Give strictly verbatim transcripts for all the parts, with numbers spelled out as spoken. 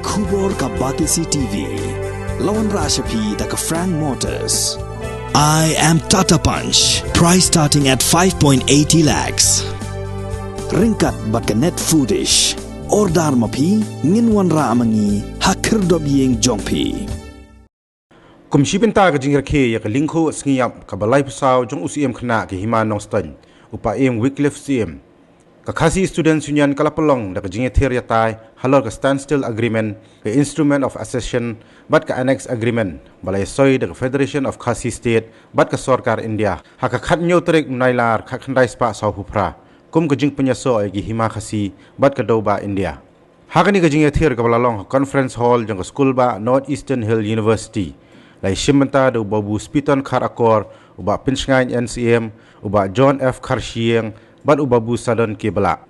Khubor ka Batesi T V. La wanrah sha phi da ka Frank Motors. I am Tata Punch. Price starting at five point eighty lakhs. Ryngkat bad ka Net Foodish. Order ma phi, ngin wanrah ma ngi ha khyrdop ïing jong phi. Kum shi bynta ka jingrakhe ïa ka lyngkhuh sngi ïap kaba laiphew saw jong u Syiem Khynnah ka Hima Nongstoiñ, u Paiem Wycliffe Syiem, ka Khasi Students Union ka la pynlong da ka jingïathir ïatai halor ka Standstill Agreement, ka Instrument of Accession bad ka Annex Agreement ba la ïasoi da ka Federation of Khasi State bad ka Sorkar India ha ka khathynñiew tarik u Nailar khatkhyndai spah sawphew phra kum ka jingpynïasoh ïa ki hima Khasi bad ka dewbah India. Ha kane ka jingïathir kaba la long ha Conference Hall jong ka skul bah North Eastern Hill University, la ïashim bynta da u Babu Spiton Kharakor, u Bah Pynshngaiñ N C M, u Bah John F Kharshiing bad u Babu Sadon K Blah.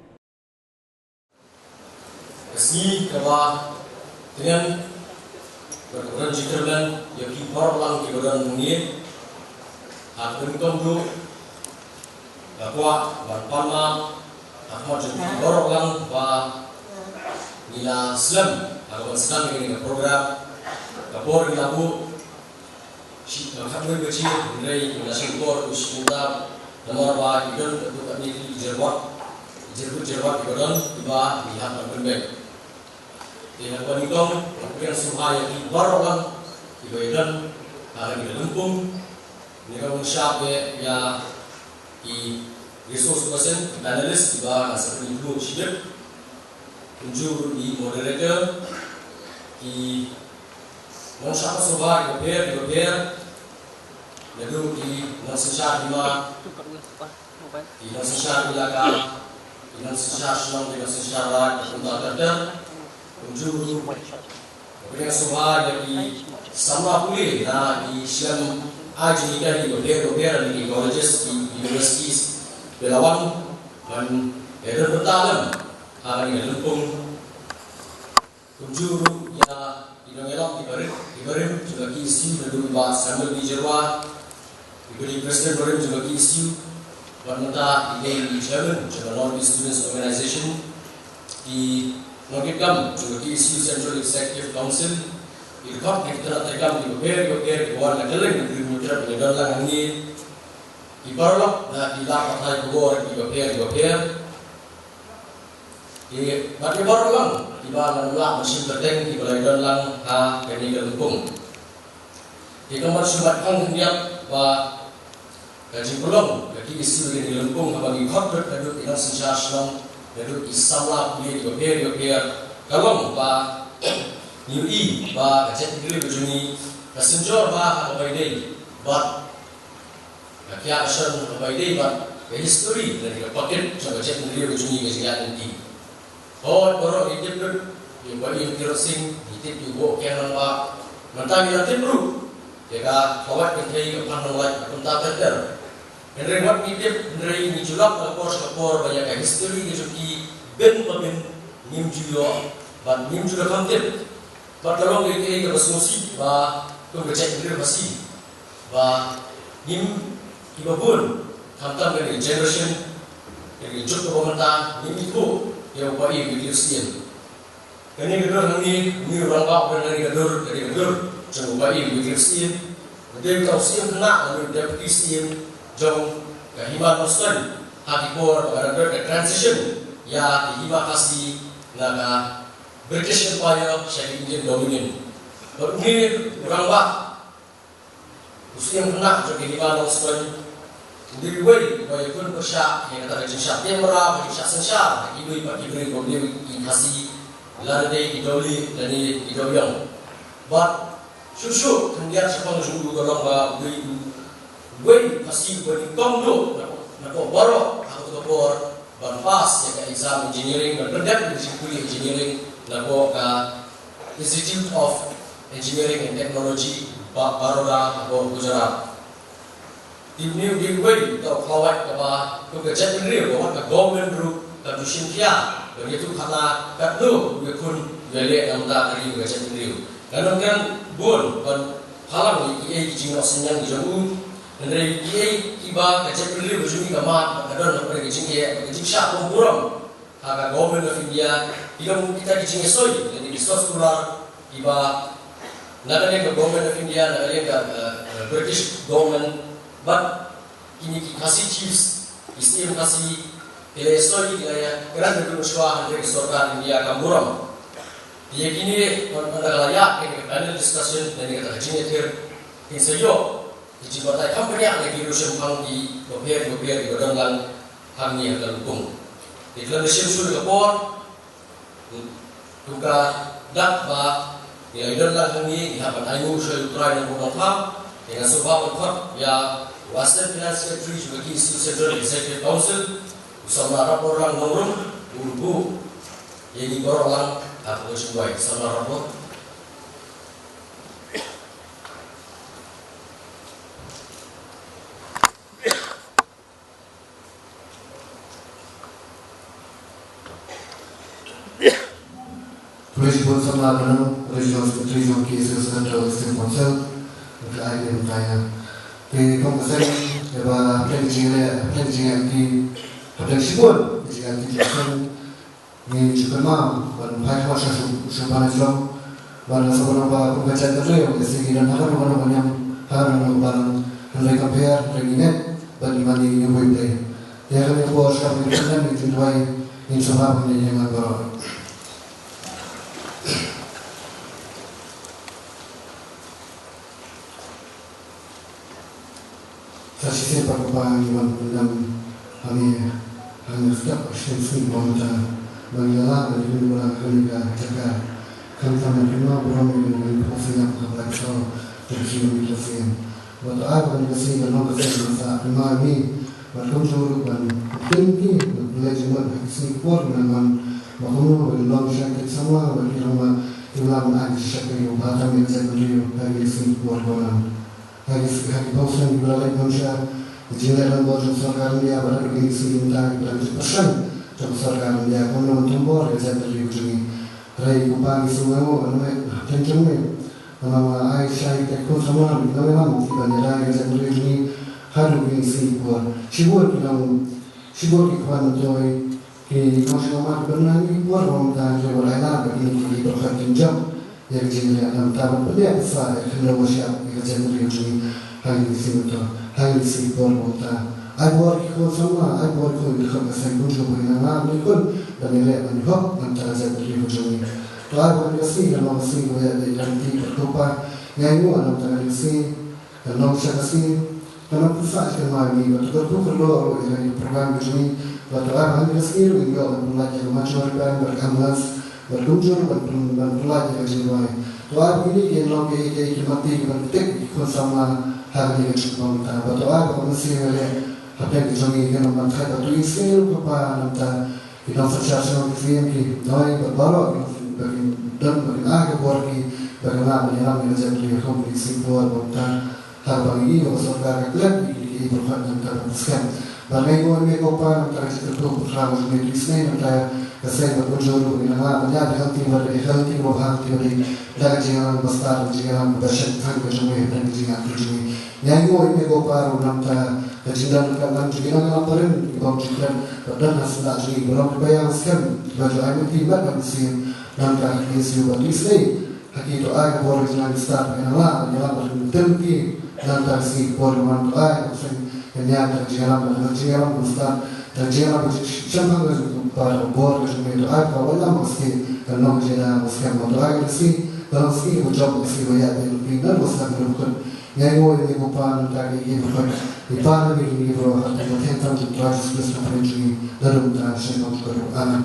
Ka sngi kaba tyngen bad kaba don jingkyrmen ïa phi baroh lang kiba don hangne. Ha kaba nyngkong ruh nga kwah ban pan map ha khmat jong phi baroh lang ba ngi la slem ha kaba sdang ïa kane ka program. Ka por ngi la buh shi, uh, khatwei baje, hynrei ngi la shim por u shi kynta namar ba ki don katto katne ki jingrwai, ki jingrwai, ki jingrwai kiba don kiba ngi hap ban pynbeit. Te ha kaba nyngkong, nga pdiang sngewbha ïa phi baroh lang kiba ïadon ha kane ka lympung. Ngi ïa ka bynshap ïa ki resource person, panelist kiba nga sa pyni through shibit. Kumjuh ruh ki moderator, ki nongshah sngewbha kiba pher kiba pher, naduh ki nongsynshar hima, ki nongsynshar elaka, ki nongsynshar shnong, ki nongsynshar raid, kumta ter ter. Kumjuh ruh nga pdiang sngewbha ïa ki samla pule na ki shlem ai jinghikai kiba pher kiba pher na ki colleges, ki universities, ba la wan ban ïadon bynta lem ha kane ka lympung. Kumjuh ruh ïa ki nongïalam kiba rit kiba rim jong ka K S U, naduh u Bah Samuel B Jyrwa, kiba dei president barim jong ka K S U, bad mynta i dei i chairman jong ka North East Students Organization, ki nongkitkam jong ka K S U Central Executive Council, ki dkhot ki tnat treikam kiba pher kiba pher kiba wan na kylleng ka Ri Hynñiewtrep ban ïadon lang hangne, ki paralok na ki lad pathai khubor kiba pher kiba pher. Ki, bad ki baroh lang kiba nang lah ban shim kyrteng kiba la ïadon lang ha kane ka lympung. Ki, kam ban shu ban ong khyndiat ba ka jingpynlong ka K S U ha kane ka lympung haba ngi khot beit naduh ki nongsynshar shnong, naduh ki samla pule kiba pher kiba pher, ka long ba ngi ïohi ba ka jaitbynriew ka jong ngi ka synjor bha ha kaba ïadei bad ka kiad ka shon kaba ïadei bad ka history lane ka packet jong ka jaitbynriew ka jong ngi ka jingïaid lynti. Hooid, baroh ngi tip lut ïa u Bah Ïing Tirot Sing, ngi tip ïa u Bah Keng Rangbah. Mynta ngi la tip ruh ïa ka khawai kynthei, ka phang nonglait, ka kumta ter ter. Hynrei wat ngi tip, hynrei ngi ju lap na ka por sha ka por ba ïa ka history ka jong ki, bun ba bun ngim ju ïoh bad ngim ju la kham tip. Bad ka long kaei kaei kaba sngewsih ba kum ka jaitbynriew Khasi ba ngim, kiba bun, khamtam kane ka generation, kane ka juk kaba mynta, ngim ithuh ïa u Bah Ïing Wycliffe Syiem. Kane ka dur hangne, une u rangbah uba don ha kane ka dur, kane ka dur jong u Bah Ïing Wycliffe Syiem. Ka dei uta u Syiem Khynnah lane u Deputy Syiem jong ka Hima Nongstoiñ ha ki por ba ka dang don ka transition ïa ka Hima Khasi na ka British Empire sha ka Indian Dominion. Bad une u rangbah, u Syiem Khynnah jong ka Hima Nongstoiñ, u dei uwei uba ïakhun pyrshah ïa kata ka jingshah tim mraw, ka jingshah synshar ha ki briew bad ki briew, ki Khasi, lane ki Doli lane ki Dewïong. Bad shuh shuh khyndiat shaphang jong u ka long ba u dei uwei u Khasi uba nyngkong duh na, napoh baroh ha kato ka por ban pass ïa ka exam engineering, ban pyndep ïa ka jingpule engineering napoh ka Institute of Engineering and Technology, Ba-, Baroda, hapoh Gujarat. Te une u dei uwei uta u khlawait kaba, kum ka jaitbynriew, ba wat ka government ruh kam ju shim khia ban ïathuhkhana katno u ïakhun ïaleh na ka bynta ka ri ka jaitbynriew. Ngan ym kren bun ban phalang ïa kiei ki jingnoh synñiang jong u, hynrei kiei kiba ka jaitbynriew ka jong ngi ka mad bad ka don ha ka jingeh, ka jingshah bym burom ha ka Government of India, ki long kita ki jingïasoi lane ki Resource Kular, kiba na ka liang ka Government of India, na ka liang ka, eh, eh, British Government, bad kine ki Khasi Chiefs, ki Siem Khasi, ki la ïasoi, ki la ïakren bad u shuwa hynrei ka sorkar India kam burom. Ïa kine, ynda ka la ïaid kane ka panel discussion, kane ka jingïathir, kin sa ïoh ki jingbatai kham bniah na ki riew shemphang ki bapher bapher kiba don lang hangne ha ka lympung. Te khlem da shim shuh ka por, kum ka dak ba ngi la don lang hangne, ngi hap ban ainguh sha U Trai Nongbuh Nongkhlaw. Te nga sngewbha ban khot ïa u Assistant Finance Secretary jong ka Khasi Hills Central Executive Council, u Samla Raporlang Nongrum, u buh ïa ngi baroh lang ha ka jingduwai. Samla Rapor. Khublei shibun Samla Nongrum, Regional Secretary jong ka Khasi Hills Central Executive Council, ka ai ka bynta ïa. Te kum ka seng, ïa ba hapdeng ka jingïaleh, hapdeng ka jingïaid lynti, hapdeng shibun ka jingïaid lynti jong ka seng, ngi ju kynmaw ban phai khmat sha shu, shu ban jong, ban sa ban ba kum ka jaitbynriew, ka seng ngi don ha kano kano ka niam, ha kano kano ka balang, hynrei kam pher, hynrei ngi ngeit ban ïa mane ïa U Blei. Ïa kane ka por sha ban ïa pynlong ïa ka jingduwai, ngin sngewbha ban ïa ïeng baroh. Sa shisien pat ko Pa ngi wan pyndem ha me ha kane ka step ka shisien sngi ba mynta ba ngi la lah ban ïakynduh ha kane ka jaka. Khamtam ngi kynmaw burom ïa kane ka phew snem kaba la kyrshan jong ki nongmihkhmat shisien. Bad to ai ba kane ka sngi kan long ka sngi ban sa kynmaw ïa me bad kumjuh ruh ban pynlong ki ban pynleit jingmut ha ki sngi ki por ki ban wan, ba kumno ba ki nongshakri samla bad ki rangbah ki la ban ai ki shakri ba tam ïa ka jaitbynriew ha ki sngi ki por ki ban wan. Ha ki, ha ki phew snem kiba la leit, ngam shah ka jingleh donbor jong ka sorkar India, bad ha kine ki sngi mynta kiba dang pyrshang jong ka sorkar India kumno ban thombor ïa ka jaitbynriew jong ngi. Hynrei ko Pa ngi sngewnguh ïa me, hapdeng jong me. Namar nga ai sha ïa ki khun samla, nga ïalam kiban ïada ïa ka jaitbynriew jong ngi haduh kine ki sngi ki por. Shibun ki long, shibun ki khwan myntoi, ki nongshong mat kiba na ngi por ba mynta ki la ai lad ba kine ki dkhot kin jop ïa ka jingïalam, ta ban pynïaid sa ïa ka khyndew ba shyiap ïa ka jaitbynriew jong ngi ha kine ki sngi mynta, ha kine ki sngi por ba mynta. Ai bor ki khun samla, ai bor ki khun ki dkhot ka seng kumjuh ba ki nang lah ban ïakhun ban ïaleh ban ïahok na ka bynta ka jaitbynriew jong ngi. To ai ba kane ka sngi kan long ka sngi kaba ïaid ïaid lynti bad ko Pa, ngi ainguh na ka bynta kane ka sngi kan long shisha ka sngi, kan long pynshai ka kynmaw ïa ngi, bad to kyrkhu kyrdoh ruh ïa kane ka program ka jong ngi, bad to ai ba ha kane ka sngi ruh ngin ïoh ban pynlait ïa ka Major Repair bad ka ambulance, bad kumjuh ruh ban pyn-, ban pynlait ïa ka jingrwai. To ai ba kine kin long kiei kiei ki mata kiban ktik ïa ki khun samla ha kane ka juk ba mynta, bad to ai ba ka mynsiem ïaleh hapdeng ka jong ngi kan long ban thait, bad to isynei ruh ko Pa na ka bynta ki nongsynshar shnong ki siem ki noi bad baroh ki ba kin don ba kin ai ka bor ki ba kin lah ban ïalam ïa ka jaitbynriew ha kine ki sngi ki por ba mynta. Haba ngi ïohi ba ka sorkar ka klet ïa ki, ïa ki briew na ka bynta ban skhem. Bad nga ainguh ïa me ko Pa na ka bynta ka jingkyrkhu bakla ba jong me, to isynei na ka bynta ka seng bad kumjuh ruh ba kin nang lah ban ïaid ha ka lynti ba dei, ha ka lynti ba bha, ha ka lynti ba dei, da ka jingïalam ba stad, da ka jingïalam ba shemphang ka jong me, da ka jingïalam ka jong me. Ngi ainguh ïa me ko Pa ruh na ka bynta ka jingdon ryngkat lang jong ki nongïalam barim, ki bym ju klet, ba don ha sla jong ngi, ba long kiba ïalam skhem, kiba ju ai lynti bad ban siem na ka bynta ka K S U, bad to isynei ha ki, to ai ka bor ka jingïalam ba stad, ba kin nang lah ban ïalam bad kin ïaid lynti na ka bynta ka sngi ka por, ba to ai ka seng kan ïaid da ka jingïalam, da ka jingïalam ba stad, da ka jingïalam ba shemphang ka jong me, ko Pa, da ka bor ka jong me, to ai ba ka wallam ka sngi kan long ka jingïalam ba skhem, ba to ai ka sngi kan long ka sngi kaba jop, ka sngi ba ïaid beit lynti, ngan ym sngew khuslai kut. Ngi ainguh ïa me ko Pa na ka bynta kiei kiei baroh, ngi pan ïa me ïa kine baroh ha ka kyrteng kaba theng tang jong U Trai Jisu Khrist, U Nongpynim jong ngi, naduh mynta sha ka por kaba kut. Amen.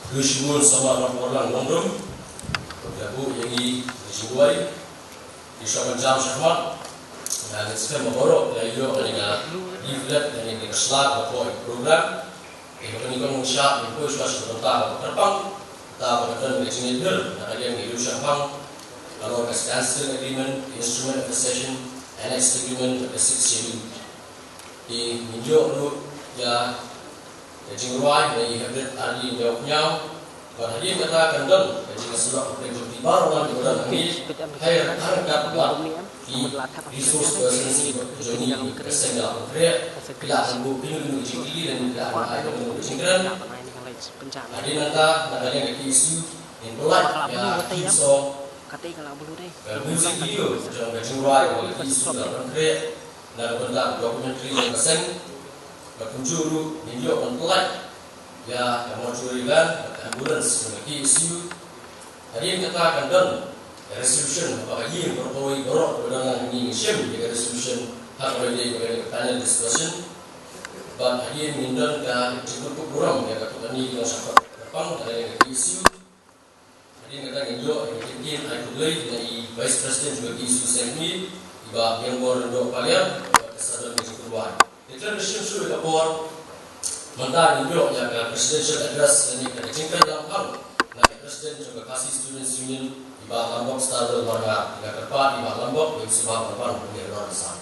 Khublei shibun Samla Raporlang Nongrum, ba la buh ïa ngi ka jingduwai. Ki shong ban jam shakhmat. Nga ngeit skhem ba baroh la ïoh kane ka leaflet, kane ka sla kaba poi program. Te kaba nyngkong ngin shah, ngin poi shuwa sha ka bynta kaba kyrpang, kata kaba don ka jingïakhun na ka liang ki riew shemphang, halor ka Standstill Agreement, Instrument of Accession, Annexed Agreement bad ka Sixth Schedule. Te ngin ïoh ruh ïa ka jingrwai na i Hybrid Arli Nongkhnyaw. Bad hadien kata kan don ka jingïasyllok pyrshah jong ki baroh ki ba don hangne, ha ryngkat bad ki resource persons kiba jong ngi ka seng ka la pynkhreh, ki la pynbud kino kino ki jingkylli lane ki la ai kano kano ka jingkren. Hadien kata na ka liang ka K S U ngin pynlait ïa ki song, ka music video jong ka jingrwai kaba ka K S U ka la pynkhreh na ka bynta documentary jong ka seng. Bad kumjuh ruh ngin ïoh ban pynlait ïa ka mortuary van bad ka ambulance jong ka K S U. Hadien kata kan don ka resolution ba ka ïing baroh kawei baroh kaba don lang hangne, ngin shim ïa ka resolution ha kaba ïadei bad ka panel discussion. Bad hadien ngin don ka jingkyrkhu burom ïa ka Tony Kong Shakot Kyrpang, ka K S U. Hadien kata ngin ïoh ïa ka kyntien ai khublei na i Vice President jong ka K S U Seng Hynñiewtrep, i Bah Biangbor Lyngdoh Paliar, bad ka sa don ka jingkyrwai. Te khlem da shim shuh ïa ka por, mynta ngin ïoh ïa ka Presidential Address lane ka jingkren langphang na i President jong ka Khasi Students Union, i Bah Lambok Starwell Marngar. Nga kyrpad i Bah Lambok, ïa u sngewbha ban wan ha kane ka dor ka sam.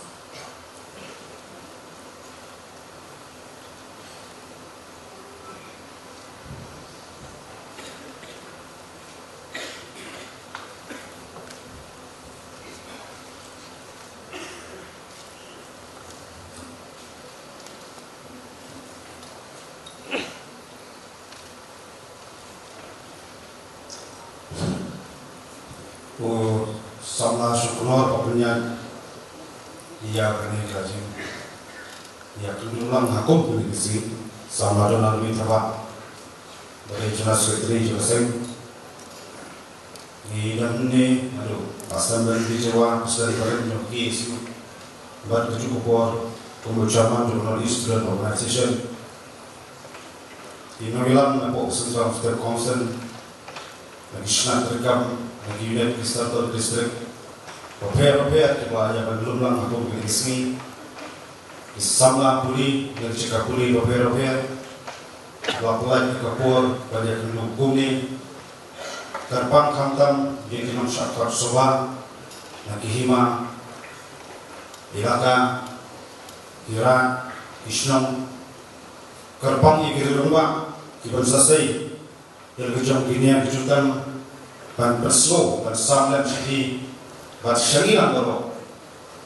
U samla Shuknor ba pynïaid ïa kane ka jing, ïa ka jingdon lang ha kum kane ka sngi, samla Donald Mithaba, ba dei General Secretary jong ka seng. Ngi dang ne, aduh, Pastor Ben Bijewa, Pastor Ibrahim jong K S U, bad kajuh ka por kum u Chairman jong North East Student Organization. Ngi nongïalam na pok Central Step Council, na ki shnat treikam, na ki unit ki Central District bapher bapher kiba ïa ban lum lang ha kum kine ki sngi. Ki samla pule na ki jaka pule bapher bapher, kiba pynlait ïa ka por ban ïa kynduh kumne. Kyrpang khamtam ïa ki nongshah kot sngewbha na ki hima, ilaka, ki raid, ki shnong. Kyrpang ïa ki rangbah kiban sa sei ïa la ka jong ki niam ki jutang ban pynsngew, ban sam lem sha ki bad sha ngi lang baroh.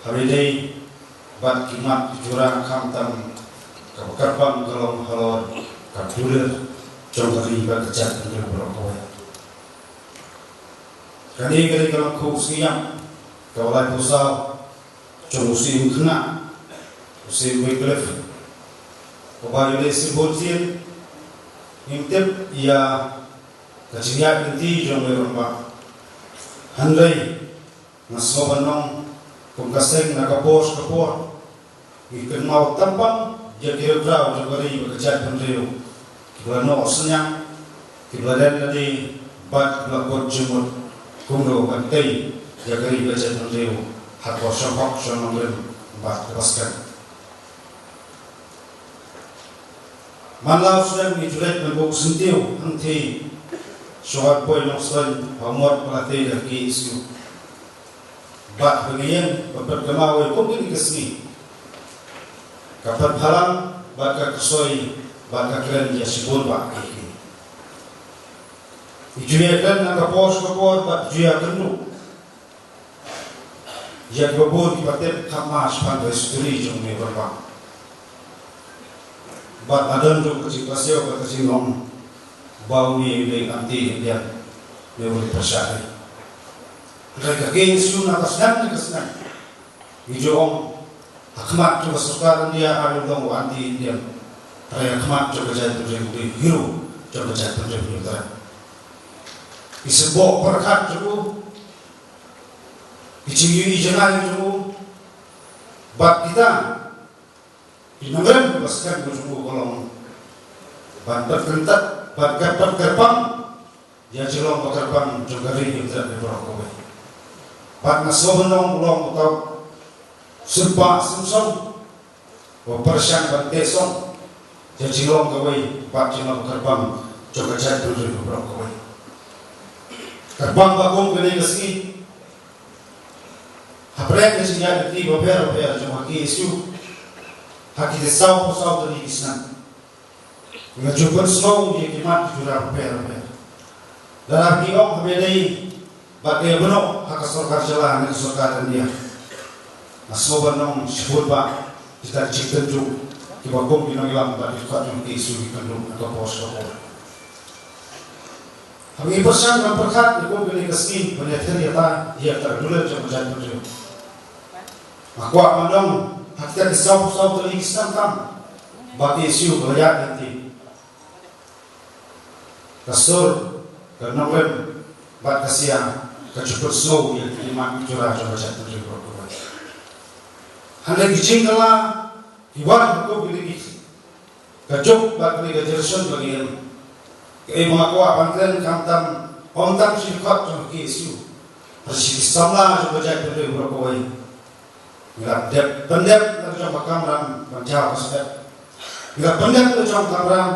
Haba ïadei bad ki mat ki jura, khamtam kaba kyrpang ka long halor ka dulir jong ka ri bad ka jaitbynriew baroh kawei. Kane ka dei ka lyngkhuh sngi ïap kaba laiphew saw jong u Syiem Khynnah, u Syiem Wycliffe, uba ïadei symposium. Ngim tip ïa ka jingïaid lynti jong u rangbah, hynrei nga sngew ban ong, kum ka seng na ka por sha ka por, ngi kynmaw tam pang ïa ki riewkraw jong ka ri bad ka jaitbynriew, kiba la noh synñiang, kiba la len lade bad kiba la kut jingmut, kumno ban tei ïa ka ri bad ka jaitbynriew ha ka shong hok shong nongrim bad kaba skhem. Man la u snem ngi ju leit ban buh syntiew hangthie sha u Bah Poi Nongstoiñ, ba mut ba la tei da ka K S U. Bad ba ngi ïeng ban pynkynmaw ïa kum kine ki sngi, ka pynphalang bad ka ksoi bad ka kren ïa shibun bah ïa ki. Ngi ju ïakren na ka por sha ka por bad ju ïakynduh ïa kiba bun kiba tip khamtam shaphang ka history jong une u rangbah. Bad la don ruh ka jingpasiaw bad ka jinglong ba une u dei anti Indian, une u dei pyrshah ri. Hynrei ka K S U na ka snem ne ka snem ngi ju ong, ha khmat jong ka sorkar India, une u long u anti Indian. Hynrei ha khmat jong ka jaitbynriew u dei u hero jong ka jaitbynriew. Ngi sngewbha pyrkhat jong u, ki jingïohi jngai jong u, bad kita ki nongrim ba skhem jong u ka long ban pynkyntat, ban kyrpang, kyrpang ïa jinglong ba kyrpang jong ka ri, ïa u trai baroh kawei. Bad nga sngewbha ban ong u long uta u sympa symsong, ba pyrshang ban teh song ïa jinglong kawei bad jinglong kyrpang jong ka jaitbynriew baroh kawei. Kyrpang ba kum kane ka sngi, hapdeng ka jingïaid lynti bapher bapher jong ka K S U ha kine saw phew saw tylli ki snem, nga ju pynsngew ïa ki mat ki jura bapher bapher. Lada ki ong ha ba dei bad ka ïa bynnoh ha ka sorkar jylla ne ka sorkar India, nga sngew ban ong shibun bah kita ki jingtynjuh kiba kum ki nongïalam bad ki dkhot jong ki ïohi ki kynduh ha ka por sha ka por. Haba ngi pyrshang ban pyrkhat ïa kum kane ka sngi ban ïather ïatai ïa ka dulir jong ka jaitbynriew, nga kwah ban ong ha kita ki saw saw tylli ki snem tam ba ka ïohi ba la ïaid lynti. Ka sur, ka nongrim bad ka sia ka ju pynsngew ïa ki mat ki jura jong ka jaitbynriew baroh kawei. Hynrei ki jingkylla ki wan ha kum kine ki, ka juk bad kane ka generation ba ngi im. Kaei ba nga kwah ban kren khamtam, ym tang sha ki dkhot jong ka K S U, hynrei sha ki samla jong ka jaitbynriew baroh kawei. Ngi la dep pyndep la ka jong ka kamram ban jaw ka step. Ngi la pyndep la ka jong ka kamram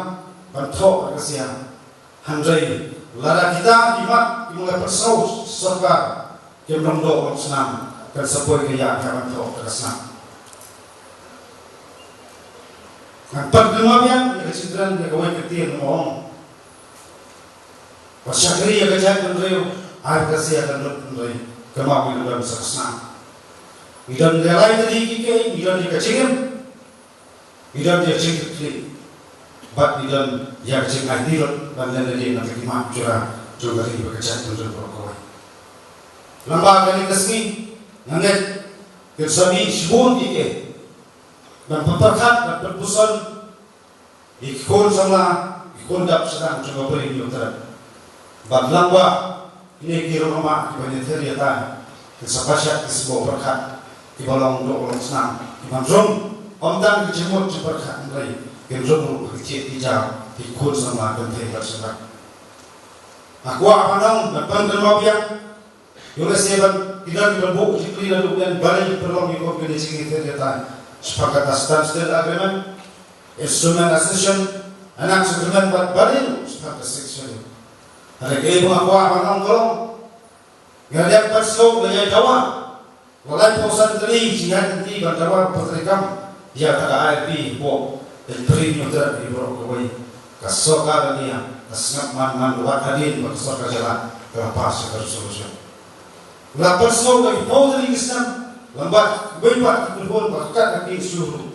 ban thoh ka sia. Hynrei lada kita ki mat kiba la pynsngew sorkar kim long doh long snam, kan sa poi ka ïa ka ban thoh ka snam. Ngan pan kynmaw biang ïa ka jingkren ïa kawei ka ktien ba ong, wat shakri ïa ka jaitbynriew, ai ka sia kan lut, hynrei kynmaw ngi don sa ka snam. Ngi don ïa lai tylli ki kei, ngi don ïa ka jingim, ngi don ïa ka jingkitkhlieh, bad ngi don ïa ka jingaiti lut ban len lade na ka ki mat jura jong ka ri bad ka jaitbynriew baroh kawei. Lyngba kane ka sngi nga ngeit kin sa mih shibun ki kei ban pyrkhat, ban pynpuson ïa ki khun samla, ki khun dap sdang jong ka Bri Hynñiewtrep. Bad lyngba kine ki rong mah kiba ïather ïatai, kin sa pynshai ki sbok pyrkhat kiba long doh long snam, kiban rung ym tang ki jingmut jingpyrkhat hynrei kin rung ruh ha ki thied ki jaw ki khun samla kynthei bad shynrang. Nga kwah ban ong, ban pynkynmaw biang, ïoh lehse ban, ki don kiban buh jingkylli naduh mynne, balei ki pynlong ïa kum kine ki jingïather ïatai shaphang kata Standstill Agreement, Instrument Accession, Annex Agreement bad balei ruh shaphang ka Sixth Schedule. Hynrei kaei ba nga kwah ban ong ka long, ngi la dep pat sngew ba ïa dawa la laiphew san tylli jingïaid lynti ban dawa ban pyntreikam ïa kata ka I L P hapoh ka Bri Hynñiewtrep ri baroh kawei. Ka sorkar India ka sngap man man wat hadien ba ka sorkar jylla ka la pass ïa ka resolution. La pynsngew ba ki phew tylli ki snem, lem bad kiwei pat ki kynhun ba kat ka K S U ruh,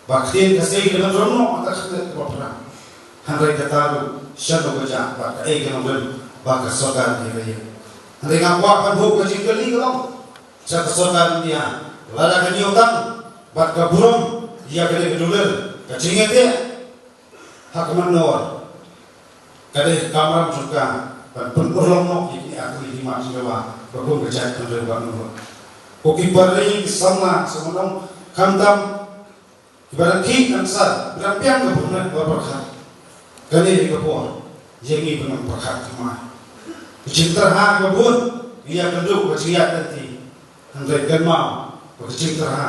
ba ktien ka sei ka dang rem noh ha ka khyndiat kaba phra. Hynrei kata ruh shano ka jia bad kaei ka nongrim ba ka sorkar India ka ïeng. Hynrei nga kwah ban buh ka jingkylli ka long sha ka sorkar India, lada ka ñiew tang bad ka burom ïa kane ka dulir, ka jingïateh ha ka mynnor, ka dei ka kamram jong ka ban pynurlong noh ïa kine ki artylli ki mat jingdawa ba kum ka jaitbynriew ba nongrim. Ko ki para ri, ki samla, samla nong, khamtam kiba dang khih dang sar, ba dang biang ka pyrkhat ba pyrkhat, kane ka por ïa ngi ban pyrkhat thymmai. Ka jingtyrha kaba bun ngi ïakynduh ka jingïaid lynti, hynrei kynmaw ba ka jingtyrha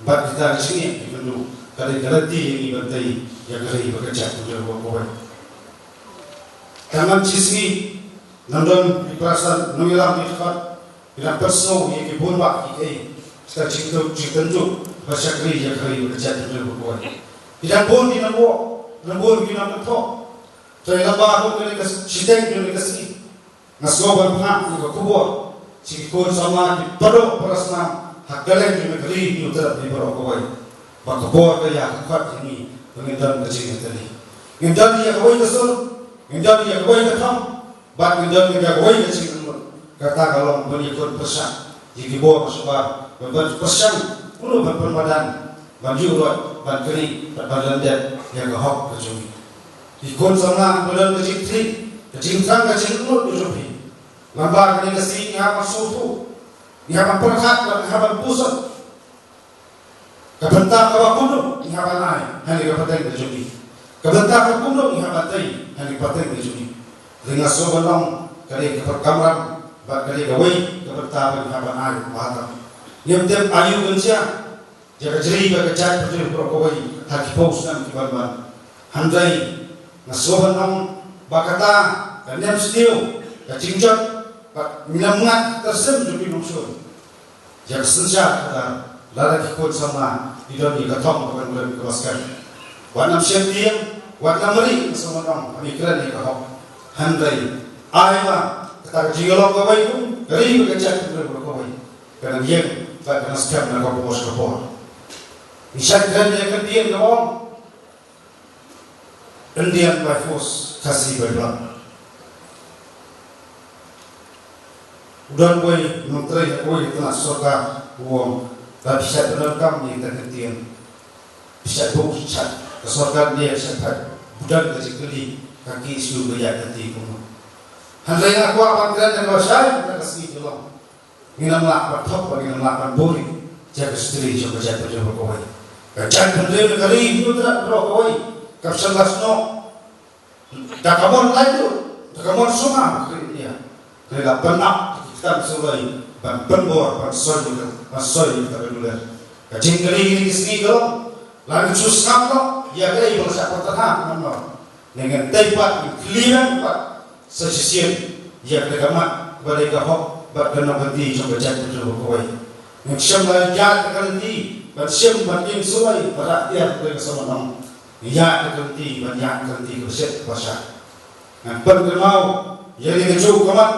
bad kita ka jingïaid ïakynduh ka dei ka lynti ïa ngi ban tei ïa ka ri bad ka jaitbynriew baroh kawei. Tang man shi sngi nang don ki para san nongïalam ki dkhot, ki dang pynsngew ïa ki bun bah ki ei, kita jingtynjuh, jingtynjuh ba shakri ïa ka ri bad ka jaitbynriew baroh kawei. Ki dang bun ki nongwah, dang bun ki nongkynthoh. Te lada ba ruh kane ka shiteng kane ka sngi, nga sngew ban phah ïa ka khubor sha ki khun samla, ki para doh para snam ha kylleng jong ka ri Hynñiewtrep ri baroh kawei, ba ka bor ka ïa ka khot ïa ngi ba ngin don ka jingïatylli. Ngin don ïa kawei ka sur, ngin don ïa kawei ka thong, bad ngin don ïa kawei ka jingangnud. Kata ka long ban ïakhun pyrshah ïa ki bor ba shabar, ban, ban pyrshang kumno ban pynmadan, ban ïuhroit, ban kynriah bad ban lyndet ïa ka hok ka jong ngi. Ki khun samla, ba don ka jingkyrpad, ka jingthrang, ka jingangnud ka jong phi, lada ba kane ka sngi ngi hap ban sngewthuh, ngi hap ban pyrkhat bad ngi hap ban puson. Ka bynta kaba kumno ngi hap ban ai ha kane ka pateng ka jong ngi? Ka bynta kaba kumno ngi hap ban tei ha kane ka pateng ka jong ngi? Te nga sngew ban ong ka dei ka kamram bad ka dei kawei ka bynta ba ngi hap ban ai ba tam. Ngim tip aïu kan jia ïa ka ri bad ka jaitbynriew baroh kawei ha ki phew snem ki ban wan. Hynrei nga sngew ban ong ba kata ka niam sniew, ka jingjot bad ka niam ngat ka sim jong ki nongshun ïa ka synshar khadar, lada ki khun samla ki don ïa ka thong kaba nongrim kaba skhem. Wat nym sheptieng, wat nym rieh, nga sngew ban ong, ha ki kren ïa ka hok. Hynrei Ai ba kata ka jingïalong kawei kum ka ri bad ka jaitbynriew baroh kawei ka nang ïeng bad ka nang skhem na ka por sha ka por. Ngi shait kren ïa ka ktien kaba ong Indian by force, Khasi by blood. U don uwei u nongtrei ha kawei ka tnat sorkar u ong, lada phi shait pyndonkam ïa kata ka ktien, phi shait buh shait ka sorkar, ne phi shait pynbud ka jingkylli ha ki issue ba ïaid lynti kumno. Hynrei nga kwah ban kren ïa kaba shai ha kata ka sngi ka long, ngin ym lah ban thok bad ngin ym lah ban buh ïa ka history jong ka jaitbynriew baroh kawei. Ka jaitbynriew ne ka ri Hynñiewtrep baroh kawei kam shym la snoh da ka mon laitluid, da ka mon sumar ka ri India. Ka ri la pynap ki ktang suloi ban pynbor, ban soi, ban soi ïa ka dulir. Ka jingkylli kine ki sngi ka long, la ngin shu sngap noh ïa kaei ba la shah pynthikna kumno. Ne ngin tei pat, ngin khlieh pat sa shisien ïa kata ka mat ba dei ka hok bad ka nongkynti jong ka jaitbynriew baroh kawei. Ngin shym la ïaid ka lynti ban shim ban im suloi, ban rah tiar, kata ka sngewbha nong. Ïaid ka lynti ban ïaid ka lynti kaba shet kaba shai. Ngan pynkynmaw ïa kane kajuh ka mat,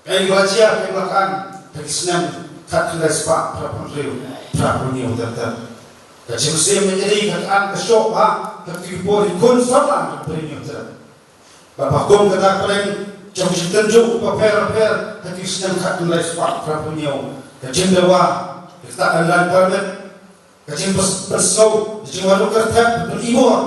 kaei ba la jia, kaei ba la khan ha ki snem khatkhyndai spah phra phew hynriew, phra phew hynñiew ter ter. Ka jingmynsiem ïa kane ka khan ka shoh bha ha ki por ki khun samla jong ka ri Hynñiewtrep. Bad ba kum kata ka pdeng jong ka jingtynjuh bapher bapher ha ki snem khatkhyndai spah phra phew hynñiew, ka jingdawa, ka ktah ka land permit, ka jingpynsngew, ka jingwan kyrteng, ban ibor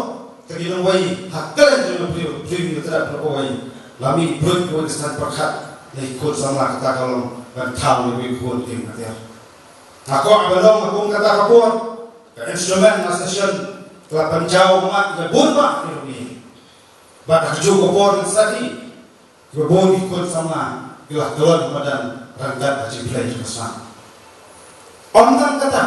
ïa ki nongwei ha kylleng jong ka ri Hynñiewtrep baroh kawei. La mih buit kawei ka saiñ pyrkhat na ki khun samla, kata ka long ban thaw ïa kiwei ki khun ktien kthiar. Nga kwah ban ong, ha kum kata ka por ka Instrument Association ka la pynjaw mat ïa bun bah ki rukni. Bad ha kajuh ka por ngi sakhi kiba bun ki khun samla ki la kyllon madan ryngkat ka jingpynleit jong ka shnong. Ym tang kata,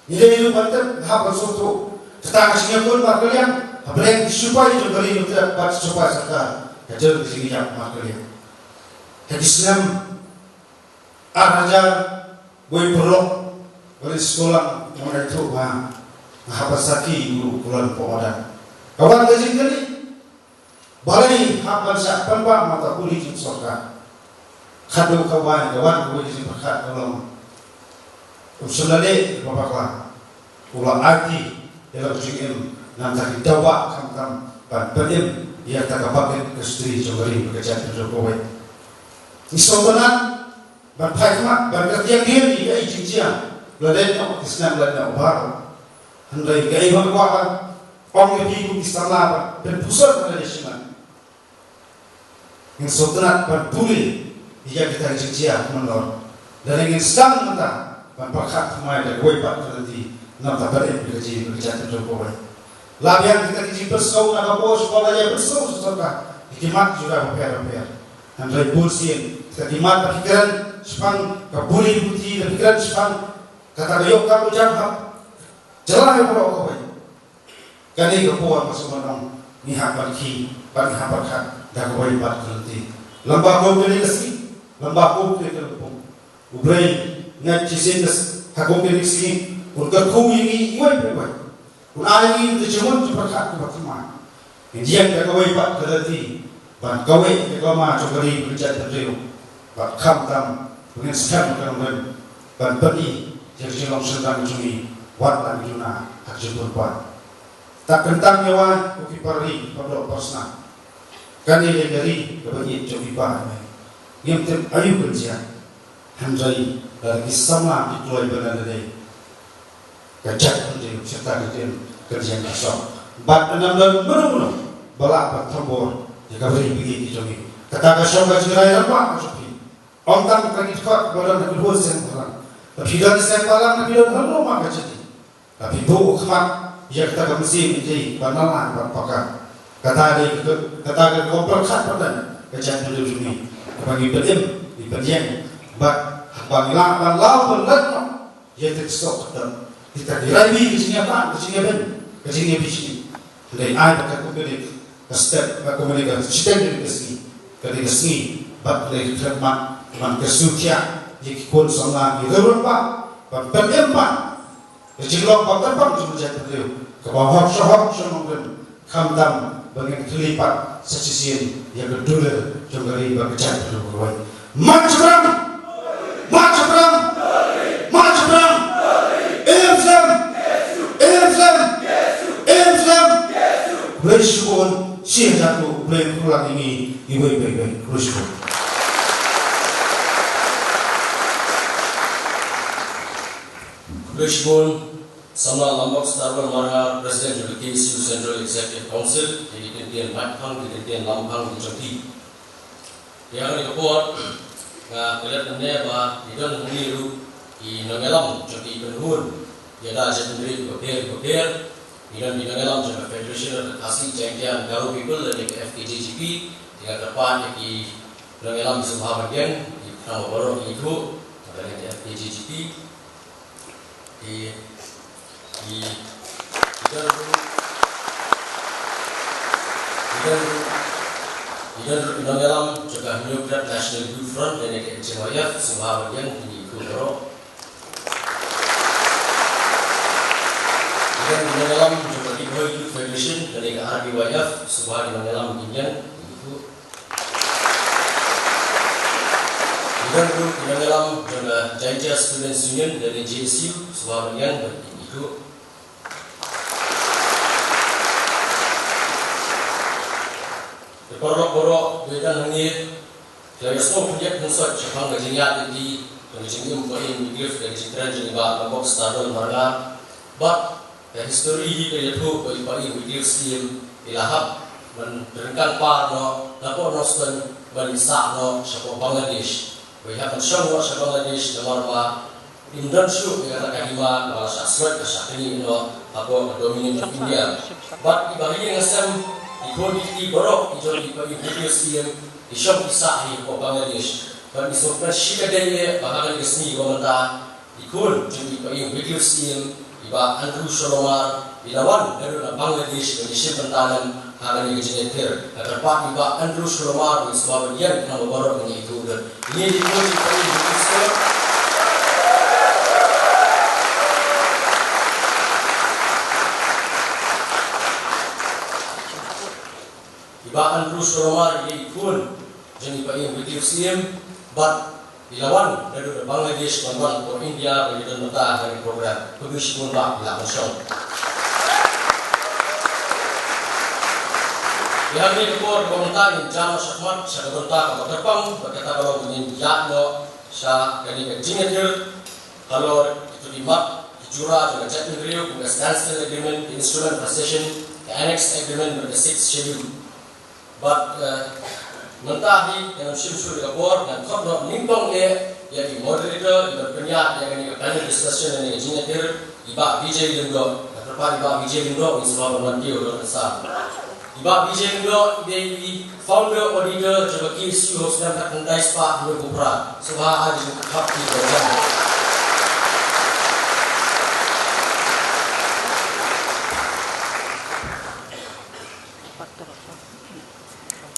ngi dei ruh ban tip, hap ban sngewthuh, kata ka jingïakhun markylliang hapdeng ki sipai jong ka ri Hynñiewtrep bad ki sipai sorkar, ka jong ka jingïap markylliang. Ha ki snem ar hajar, wei paralok, ba leit skul lang, nga ïathuh ba nga hap ban sakhi ruh, kyllon hapoh madan. Ka wan ka jingkylli, balei hap ban shah pynbam ïa kata ka puli jong sorkar? Khatduh ka wan, ka wan kawei ka jingpyrkhat ka long, um shym la leh ba bakla, u la aiti ïa la ka jingim na ka bynta ki daw bah, khamtam ban pynim ïa kata ka bak ka history jong ka ri bad ka jaitbynriew kawei. Ngi sngewtynnat ban phai khmat, ban kyrtiang ïa kaei ka jingjia la dei noh, ki snem la dei noh baroh. Hynrei kaei ba nga kwah ban ong ïa phi kum ki samla, ban pynpuson ha lade shimet. Ngin sngewtynnat ban pule ïa kita ki jingjia kumno. Lada ngin sdang mynta ban pyrkhat thymmai da kawei pat ka lynti, na bynta ka ri bad ka jaitbynriew kawei. La biang kita ki jingpynsngew na ka por sha ka por, la ïa pynsngew sha sorkar ïa ki mat jong ngi bapher bapher. Hynrei bunsien kita ki mat ba phi kren shaphang ka pule puthi, ba phi kren shaphang kata ka ïoh kam ïoh jam hap jylla baroh kawei. Kane ka por, ka sngewbha nong, ngi hap ban khie bad ngi hap ban khat da kawei pat ka lynti. Lem bad kum kane ka sngi, lem bad kum kane ka lympung, U Blei, nga ngeit shisien ha kum kane ka sngi un kyrkhu ïa ngi iwei pa iwei. Un ai ïa ngi ka jingmut jingpyrkhat kaba thymmai. Ngin ïeng da kawei pat ka lynti ban kawei ïa ka lama jong ka ri bad ka jaitbynriew, bad khamtam ba ngin skhem ka nongrim ban pyni ïa ka jinglong shynrang jong ngi wat la ngi duna ha ka jingpynpait. Te kyntang ïa ngi ko ki para ri, para doh para snam, kane dei ka ri kaba ïeit jong ki para mei. Ngim tip aïu kan jia. Hynrei lada ki samla ki kloi ban lada dei ka jaitbynriew, shisha ka ktien kan ïeng ka shong. Bad ym don mano mano ba lah ban thombor ïa ka ri baieit ka jong ngi. Kata ka shong ka jingrai rangbah ka jong phi. Ym tang ka ki dkhot ba don ha ki rud seng bhalang, la phi don seng bhalang, la phi don ha lum ka jati, la phi buh khmat ïa kata ka mynsiem ïeit ba nang ban paka. Kata dei ka, kata ka kong pyrkhat pateng ka jaitbynriew jong ngi, kaba ngi pynim, ngi pynïeng, bad haba ngi lah ban law ban lait noh ïa kita ki soh, kita ki raibi, ka jingïatang, ka jingïabeiñ, ka jingïabishni. Hynrei ai ba ka kum kane ka step, ka kum kane ka shiteng, kane ka sngi, kane ka sngi, bad kane ka khlem mat, man ka sngewthiah ïa ki khun samla, ki rangbah, ban pynim pat ka jinglong ba kyrpang jong ka jaitbynriew, kaba hok sha hok sha nongrim, Khamtam ba ngin kylli pat sa shisien ïa ka dulir jong ka ri bad ka jaitbynriew ka rwai. Mat shaphrang! Mat shaphrang! Mat shaphrang! Im slem! Im slem! Im slem! Khublei shibun, shi hajar nguh, Khublei Khublei ïa ngi iwei pa iwei. Khublei shibun. Khublei shibun. Samla Lambok Starbel Marngar, President jong ka K S U Central Executive Council, ki kyntien maitphang, ki kyntien lamphang, ki jong ki. Ïa kane ka por, nga klet mynne ba ki don hangne ruh ki nongïalam jong ki kynhun ïada jaitbynriew bapher bapher, ki don ki nongïalam jong ka Federation of the Khasi Jaintia and Garo People lane ka F K J G P, ki nga kyrpad ïa ki nongïalam sngewbha ban ïeng, ki khnang ba baroh ki ithuh, kata ka F K J G P. Ki, ki, ki don ruh, ki don ruh, ki don ruh ki nongïalam jong ka Hynñiewtrep National Youth Front lane ka H N Y F, sngewbha ban ïeng, ki ithuh baroh. Ki don ki nongïalam jong ka Ri Bhoi Youth Federation lane ka R B Y F, sngewbha ki nongïalam kin ïeng, ki ithuh. Ki don ruh ki nongïalam jong ka Jaintia Students Union lane J S U, sngewbha ban ïeng ban ïeng ithuh. Ki paralok baroh, ba ïadon hangne, ki la ïasnoh pynïap pynsoit shaphang ka jingïaid lynti jong ka jingim Paiem Wycliffe da ka jingkren jong i Bah Lambok Starbel Marngar. Bad ka histori hi ka ïathuh ba i Paiem Wycliffe Syiem i la hap ban ryngkang par noh napoh Nongstoiñ ban ïasah noh shapoh Bangladesh. Ba i hap ban shong noh sha Bangladesh namar ba im don shuh ïa kata ka hima kaba la shah sloit, ka shah knieh noh hapoh ka Dominion of India. Bad i ba ha ïing ha sem, i khun i kti baroh ki jong i Paiem Wycliffe Syiem ki shong ki sah hi hapoh Bangladesh. Bad ngi sngewkmen shikatdei eh ba ha kane ka sngi kaba mynta, i khun jong i Paiem Wycliffe Syiem, i Bah Andrew Sholomar, i la wan naduh na Bangladesh ban ïashim bynta lem ha kane ka jingïathir. Nga kyrpad i Bah Andrew Sholomar ban sngewbha ban ïeng khnang ba baroh ngin ïathuh. Ine i khun jong i Paiem Wycliffe Syiem. I Bah Andrew Sholomar i dei i khun jong i Paiem Wycliffe Syiem, bad i la wan naduh na Bangladesh ban wan hapoh India ban ïadon bynta ha kane ka program. Khublei shibun Bah, i lah ban shong. Ïa kane ka por kaba mynta ngin jam shakhmat sha ka bynta kaba kyrpang, bad kata ka long ba ngin ïaid noh sha kane ka jingïathir halor kito ki mat ki jura jong ka jaitbynriew kum ka Standstill Agreement, ka Instrument of Accession, ka Annex Agreement bad ka Sixth Schedule. Bad, eh, mynta hi ngan ym shim shuh ïa ka por, ngan khot noh nyngkong eh ïa i moderator iban pynïaid ïa kane ka panel discussion lane ka jingïathir, i Bah Vijay Lyngdoh. Nga kyrpad i Bah Vijay Lyngdoh, ngin sngewbha ban wan kiew halor ka sam. I Bah Vijay Lyngdoh i dei i founder auditor jong ka K S U ha u snem khatkhyndai spah hynñiewphew phra. Sngewbha ai ka jingkyrpad kiew.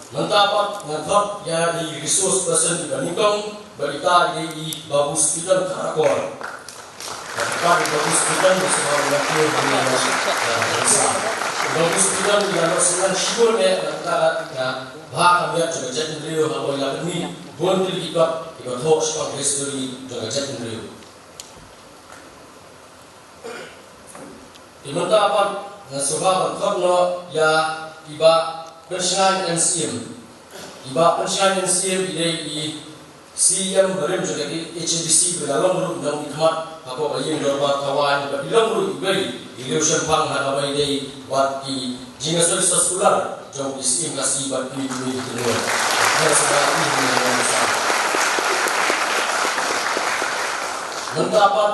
Mynta pat ngan khot ïa i resource person iba nyngkong, bad ita i dei i Babu Speedon Kharakor. Kata ka Babu Speedon, ba sngewbha ban ïa kiew hangne. Babu Speedon i la ïoh synran shibun eh na ka bynta ka bha ka miat jong ka jaitbynriew haba i la pynmih bun tylli ki kot kiba thoh shaphang ka history jong ka jaitbynriew. Te mynta pat ngan sngewbha ban khot noh ïa i Bah Pynshngaiñ N Syiem. I Bah Pynshngaiñ N Syiem i dei i Syiem barim jong ka H A D C ba la long ruh i nongmihkhmat hapoh ka ïing dorbar thawaiñ bad i long ruh iwei i riewshemphang ha kaba ïadei bad ki jingïasoi soskular jong ki Syiem Khasi bad kiwei kiwei ki kynhun. Khublei shibun ïa i. Mynta pat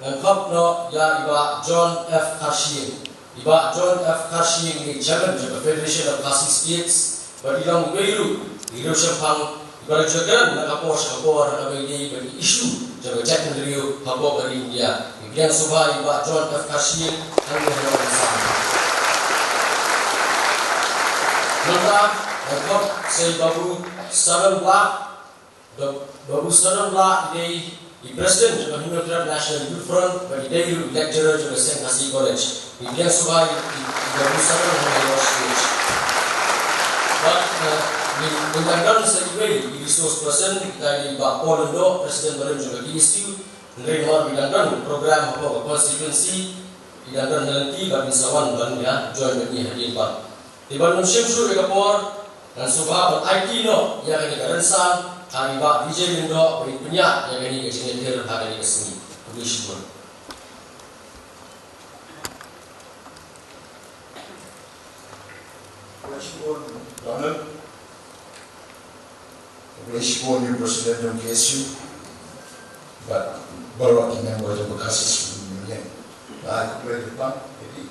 ngan khot noh ïa i Bah John F Kharshiing. I Bah John F Kharshiing i dei i Chairman jong ka Federation of Khasi States bad i long iwei ruh i riewshemphang iba la ju kren na ka por sha ka por ha kaba ïadei bad ki issue jong ka jaitbynriew hapoh ka ri India. Ngi pdiang sngewbha ïa i Bah John F Kharshiing hangne ha Nongsan. Mynta ngan khot sa i Babu Saron Blah. Ba-, Babu Saron Blah i dei i President jong ka Hynñiewtrep National Youth Front bad i dei ruh i lecturer jong ka Seng Khasi College. Ïa shuwa i, i, i Babu Sarong ha Lord's Stage. Bad, eh, ngi, ngi dang don sa iwei i resource person, ïa i Bah Paul Lyngdoh, President barim jong ka K S U. Hynrei namar ba i dang don program hapoh ka constituency, i dang don na lynti, bad ngin sa wan ban ïa join bad ngi hadien ba. Te ban ym shim shuh ïa ka por, ngan sngewbha ban aiti noh ïa kane ka rynsan ha i Bah Vijay Lyngdoh, ba in pynïaid ïa kane ka jingïakhun ha kane ka sngi. Khublei shibun. Khublei shibun, Donald. Khublei shibun ïa u President jong K S U. Bad baroh ki member jong ka Khasi Students' Union. Ai khublei ïa phi, ïa phi.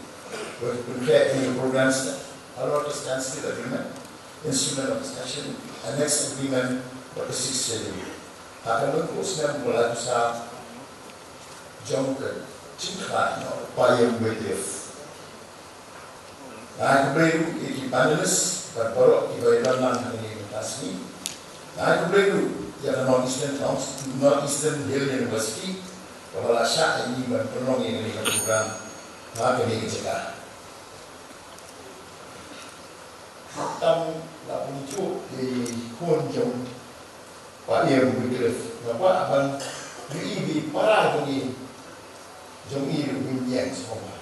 Bad pynkreh ïa ki program stet. Halor ka standstill agreement, instrument of accession, annex agreement, bad ka Sixth Schedule. Ha ka lyngkhuh snem ba la jia jong ka jingkhlaiñ noh, Paiem Vaidehi. Nga ai khublei ruh ïa ki panelist bad baroh kiba ïadon lang ha kane ka sngi. Nga ai khublei ruh ïa ka North Eastern Council, North Eastern Hill University, kaba la shah ïa ngi ban pynlong ïa kane ka program ha kane ka jaka. Tam la pynjuh ïa i khun jong Paiem Wycliffe, nga kwah ban ïohi ïa i para jong i, jong i ruh ban ïeng sngewbha.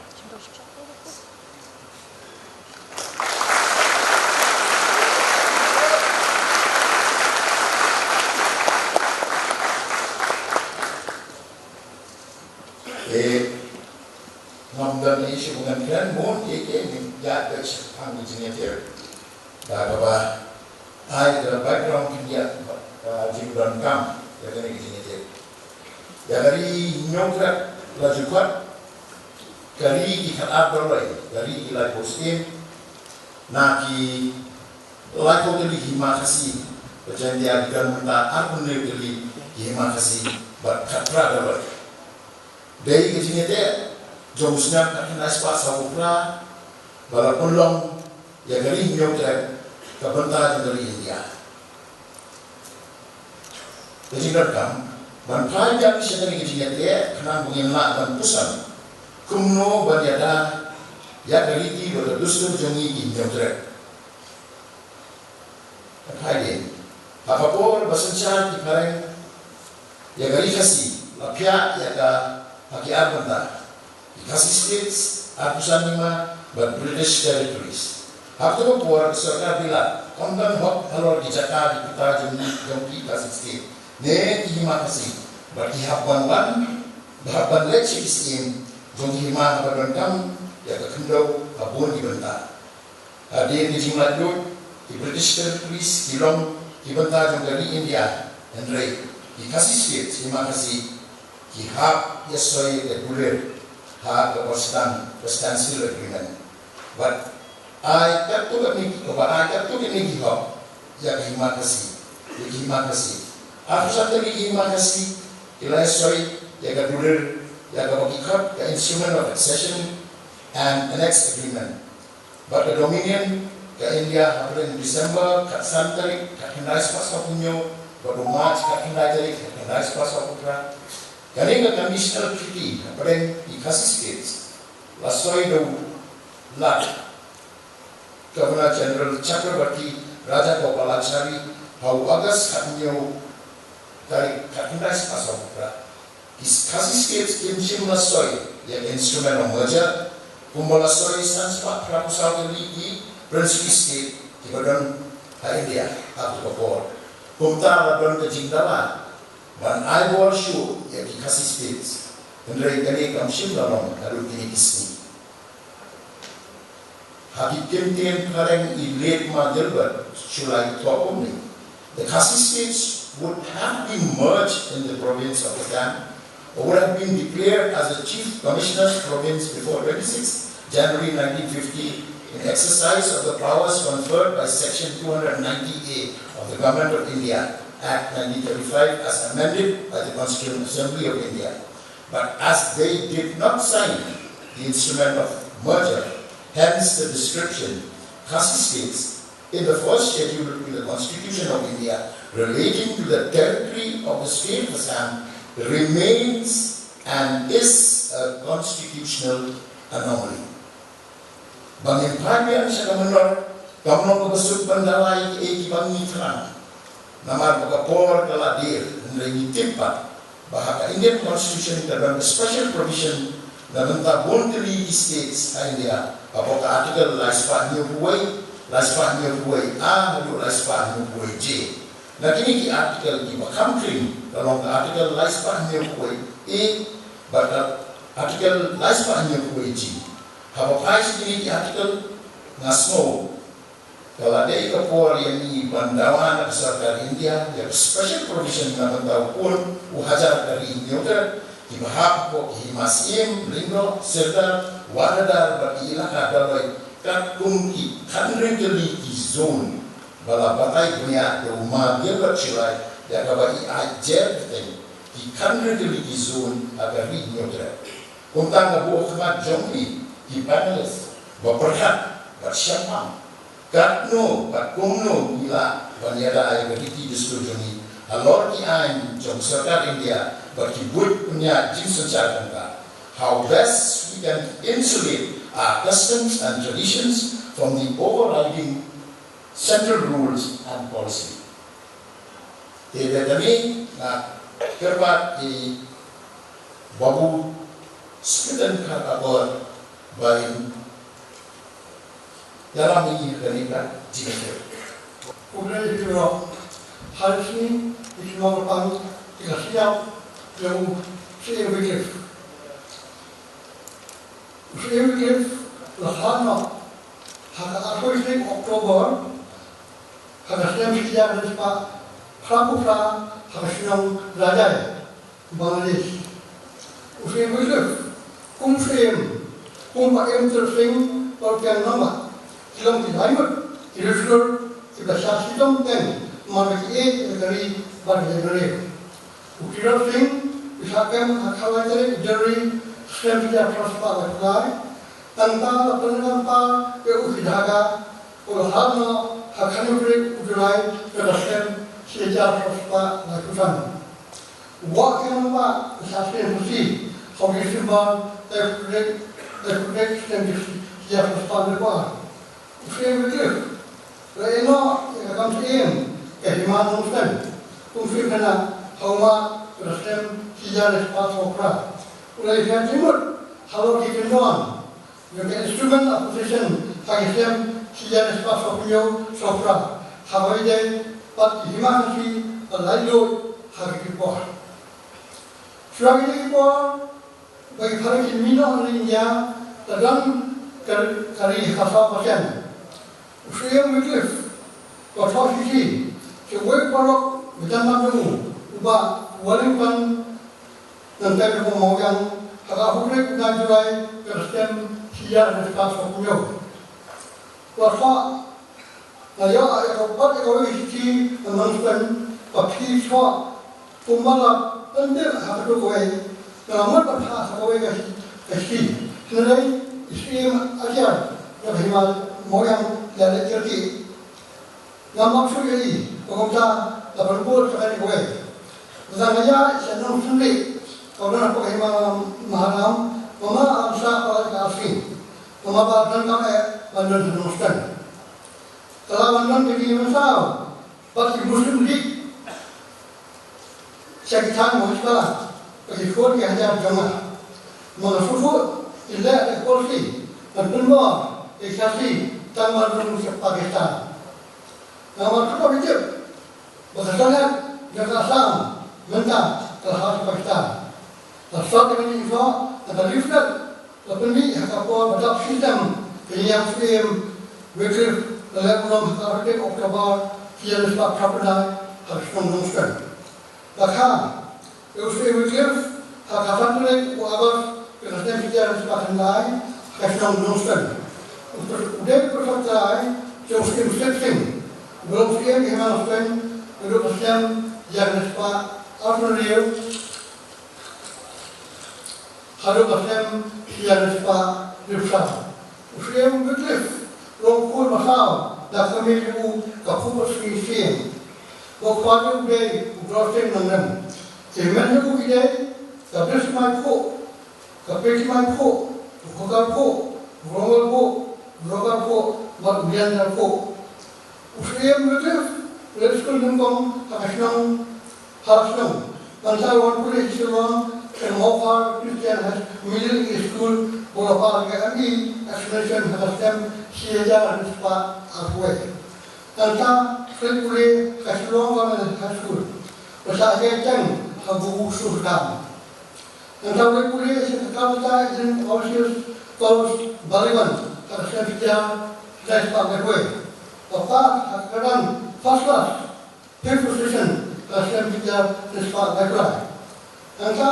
Eh, ngam don issue ngan kren, mon ïa ki, ngin ïa beh shaphang ki jingïateh. Da kaba ai ka background khyndiat, ka jingdonkam ïa kane ka jingïateh. Ïa ka ri Hynñiewtrep la ju khot ka ri ki khatar doloi, ka ri ki laiphew syiem, na ki laiphew tylli ki hima Khasi, bad Jaintia ki don mynta arphew hynriew tylli ki hima Khasi, bad khatphra doloi. Dei ka jingïateh jong u snem khatkhyndai spah sawphew phra ba la pynlong ïa ka ri Hynñiewtrep ka bynta jong ka ri India. Ka jingdonkam ban phai biang sha kane ka jingïateh, khnang ba ngin lah ban pyrshang kumno ban ïada ïa ka riti bad ka dustur jong ngi ki Hynñiewtrep. Ka phai dien ha ka por ba synshar ki phareng ïa ka ri Khasi la phiah ïa ka ha ki ar bynta, ki Khasi States, arphew san hima, bad British Territories. Ha kato ka por ka sorkar Bilat kam don hok halor ki jaka ki puta jong, jong ki Khasi State ne ki hima Khasi, bad ki hap ban wan, ba hap ban leit sha ki syiem jong ki hima haba donkam ïa ka khyndew ha bun ki bynta. Hadien ka jinglaitluid, ki British Territories ki long ki bynta jong ka ri India, hynrei ki Khasi States, hima Khasi, ki hap ïa soi ïa ka dulir ha ka Western, Western Seal Agreement. Bad ai katto katne ki, bad ai katto katne ki hok ïa ka hima Khasi, ïa ka hima Khasi. Arphew san tylli ki hima Khasi ki la ïa soi ïa ka dulir, ïa kaba ki khot ka Instrument of Accession and Annex Agreement. Bad ka Dominion ka India hapdeng December khatsan tarik khatkhyndai spah sawphew hynñiew bad u March khatkhyndai tarik khatkhyndai spah sawphew phra. Kane ka Conditional Treaty hapdeng ki Khasi States la soi da u Late Governor General Chakravarti Rajagopalachari ha u August khathynñiew tarik khatkhyndai spah sawphew phra. Ki Khasi States kim shym la soi ïa ka Instrument of Merger, kumba la soi san spah phraphew saw tylli ki Princely State kiba don ha India ha kato ka por. Kumta la don ka jingdawa ban ai bor shuh ïa ki Khasi States. Hynrei kane kam shym la long haduh kine ki sngi. Ha ki kyntien phareng i Late Ma Gilbert, shu la ïathuh kumne: The Khasi States would have been merged in the province of Assam, or would have been declared as a Chief Commissioner's province before twenty-sixth January nineteen fifty, in exercise of the powers conferred by Section two hundred ninety A of the Government of India Act nineteen thirty-five, as amended by the Constituent Assembly of India. But as they did not sign the Instrument of Merger, hence the description, Khasi States, in the first schedule in the Constitution of India relating to the territory of the state of Assam remains and is a constitutional anomaly. Ba ngin phai biang sha ka mynnor kam long kaba suk ban dawa ïa kiei kiba ngi thrang. Namar ba ka por ka la dier, hynrei ngi tip pat ba ha ka Indian Constitution ka don ka special provision na bynta bun tylli ki states ha India, hapoh ka Article lai spah hynñiew phew wei, lai spah hynñiew phew wei A haduh lai spah hynñiew phew wei J. Na kine ki article kiba kham khring ka long ka Article lai spah hynñiew phew wei A bad ka Article lai spah hynñiew phew wei G. Haba phai sha kine ki article, nga sngew ka la dei ka por ïa ngi ban dawa na ka sorkar India ïa ka special provision na bynta u pun u hajar ka ri Hynñiewtrep kiba hap hapoh ki Hima Syiem, Lyngdoh, Sirdar, Wahradar bad ki Elaka Dolloi katkum ki khadhynriew tylli ki zone ba la batai bniah da u Ma Gilbert Shullai, ïa kaba i ai jer kyrteng ki khadhynriew tylli ki zone ha ka ri Hynñiewtrep. Kumta nga buh ha khmat jong phi ki panelist ba pyrkhat bad shemphang katno bad kumno ngi lah ban ïada ïa ka riti dustur jong ngi halor ki aiñ jong sorkar India bad ki buit bniah jingsynshar tyngka. How best we can insulate our customs and traditions from the overriding central rules and policy. Te da kane nga kyrpad ïa i Babu Spritan Kharkakor ba in ïalam ïa i ha kane ka jingïaseng. Khublei shibun. Hangne ïa ki nongpang ki la siap ïa u Syiem Wycliffe. U Syiem Wycliffe la kha noh ha ka arphew tarik October ha ka snem shi hajar khyndai spah phra phew phra ha ka shnong Rajai, Bangladesh. U Syiem Wycliffe kum u Syiem, kum u Bah Imtir Singh bad u Kiang Nangbah ki long ki lai ngut ki riewshlur kiba shah shitom teng namar ba ki ïeit ïa ka ri bad ïa ka jaitbynriew. U Tirot Singh u shah kem ha ka khatlai tarik January snem shi hajar phra spah laiphew lai. Tang ba la pynlong pa ïa u sha Dhaka, u la kha noh ha ka khathynñiew tarik u July ka snem shi hajar phra spah laiphew san. U Bah Kiang Nangbah u shah sien ha Khasi ha u December laiphew tarik, laiphew tarik snem shi hajar phra spah laiphew ar. U Syiem Wycliffe u la ïehnoh ïa ka kam syiem ka Hima Nongstoiñ kum u Syiem Khynnah ha u March ka snem shi hajar lai spah saw phra. U la ïahiar jingmut halor ki kyndon jong ka Instrument of Possession ha ki snem shi hajar lai spah saw hynñiew saw phra, haba ïadei bad ki Hima Khasi bad Laitluid ha kine ki por. Shuwa kine ki por ba ki phareng kin mih noh na India, la don ka, ka ri ha ka saw percent. U Syiem Wycliffe u la thoh shithi sha uwei u paralok ba jan bam jong u, u Bah Wellington Nongstoiñ Mawïang ha ka arphew tarik u bnai July ka snem shi hajar lai spah saw hynñiew. U la thoh, nga ïoh ïa ka, pat ïa kawei ka shithi na Nongstoiñ ba phi thoh kumba la pyntip ha kato kawei, nga mut ban phah sa kawei ka shi-, ka shithi. Hynrei i Syiem Atiar na ka Hima Mawïang la leit kyrkieh. Ngam map shuh ïa i, ba kumta la pynbud sa kane kawei. Bad nga ïaid sha Nongstoiñ, ka don hapoh ka Hima Maharam, mama, nga sah palat ka arsien. Mama, ba donkam eh ban don sha Nongstoiñ. Ka la wan don ka jingmynsaw bad ki Muslim League sha ki thaiñ Mawjong, ba ki khun ki hajar jong nga. Ma nga sngewthuh ki leh da ka polisi ban pynbor ïa ki Khasi tang ban rung sha Pakistan. Nga wan kyrpad ïa ki ba ka seng jong ka Assam mynta ka la hap sha Pakistan. La sot ïa kane ka jingthoh na ka leaflet la pynmih ha ka por ba dap shi snem ka jingïap u Syiem Wycliffe, la leh burom ha ka arphew tarik October shi hajar lai spah phra phew lai ha ka shnong Nongstoiñ. La kha ïa u Syiem Wycliffe ha ka san tarik u August ka snem shi hajar lai spah khyndai ha ka shnong Nongstoiñ. U dei u pyrshah trai jong u Syiem Stet Singh uba long Syiem ka Hima Nongstoiñ naduh ka snem shi hajar lai spah arphew hynriew haduh ka snem shi hajar lai spah hynriewphew saw. U Syiem Wycliffe u long u khun ba saw na ka kmie jong u ka Phu Batsngi Syiem. Ba u kpa jong u u dei u Drorsing Nongrem. Ki hynmen jong u ki dei ka Brismai Phuh, ka Pyrthimai Phuh, u Khokar Phuh, u Rongol Phuh, Roger Poh bad William Poh. U Syiem Wycliffe u leit skul nyngkong ha ka shnong Harshnong. Mynta u wan pule sha Shillong sha Mawphar Christian High Middle English School, ba u la pass ïa ka M E examination ha ka snem shi hajar hynriew spah arphew wei. Nangta u leit pule ha ka Shillong Government High School. U la shah ïa ka jingïaseng ha Bubu Sukhdam. Nangta u leit pule sha ka Calcutta Indian Overseas College, Ballymun, ha ka snem shi hajar khyndai spah laiphew wei. U la pass ha ka kyrdan first class, fifth position, ha ka snem shi hajar khyndai spah laiphew lai. Nangta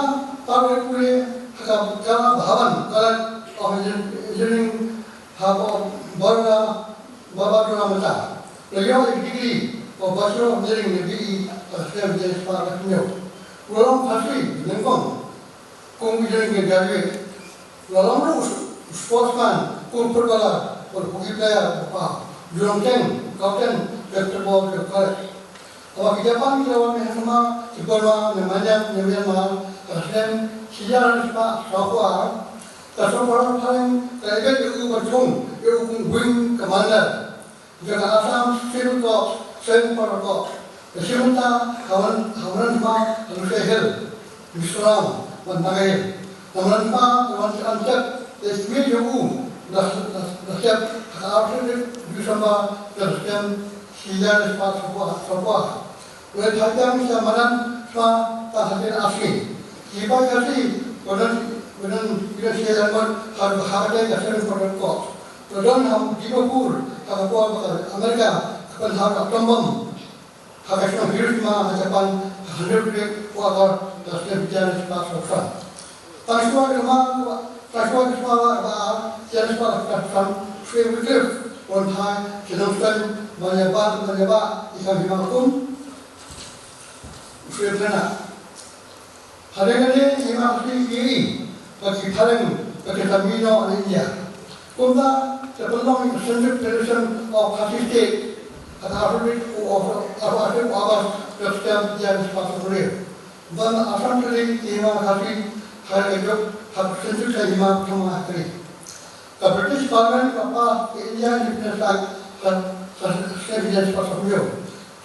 pat u leit pule ha ka Kalabhavan College of Engineering ha Baroda, Baroda mynta. U la ïoh ïa ka degree of Bachelor of Engineering ne B E ha ka snem shi hajar khyndai spah laiphew hynñiew. U la long Khasi nyngkong kum u engineering graduate. U la long ruh u sportsman kum u footballer bad u hockey player ba paw. Jurong Cheng, captain, basketball, ka college. Haba ki Japan ki la wan mih ha Burma, ne Myanmar, ne Myanmar, ha ka snem shi hajar spah sawphew ar, ka sorkar Thailand ka ibit ïa u ban shong ïa u kum wing commander jong ka Assam Civil Corps, Seven Parallel Corps. Ka shim bynta ha Wan, ha Wanrantha, ha Lushai Hills, Mizoram bad Naga Hills. Na Wanrantha ka wan sha Antek, te shim jong u na, na, na Antek ha ka arphew tarik December ka snem shi hajar spah sawphew, sawphew. U la phai biang sha Madan sha tang hadien ar sngi. Ki paid Khasi ba don, ba don, ba don sha ïa ngut ha, ha ka Seven Parallel Corps. Ba don ha Dimapur ha ka por ba ka America ka pynhap atom bomb ha ka shnong Hiroshima ha Japan ha ka hynriew tarik u August ka snem shi hajar spah sawphew san. Tang shuwa ka snem, tang shuwa ka snem ba ar, shi hajar spah sawphew san, u Syiem Wycliffe u wan phai sha Nongstoiñ ban ïa bat, ban ïa bat ïa ka hima kum u Syiem Khynnah. Hadien kane ka hima Khasi ki ïohi ba ki phareng ba ki sa mih noh na India. Kumta te pynlong ïa ka Central Federation of Khasi State ha ka arphew tarik u, arphew, arphew tarik u August ka snem shi hajar spah sawphew hynriew. Bad arphew san tylli ki hima Khasi ha ka juk ha ka Central ka hima Khasi. Ka British Parliament ka pass ka India Independence Act ha, ha, ha snem shi hajar spah sawphew hynñiew.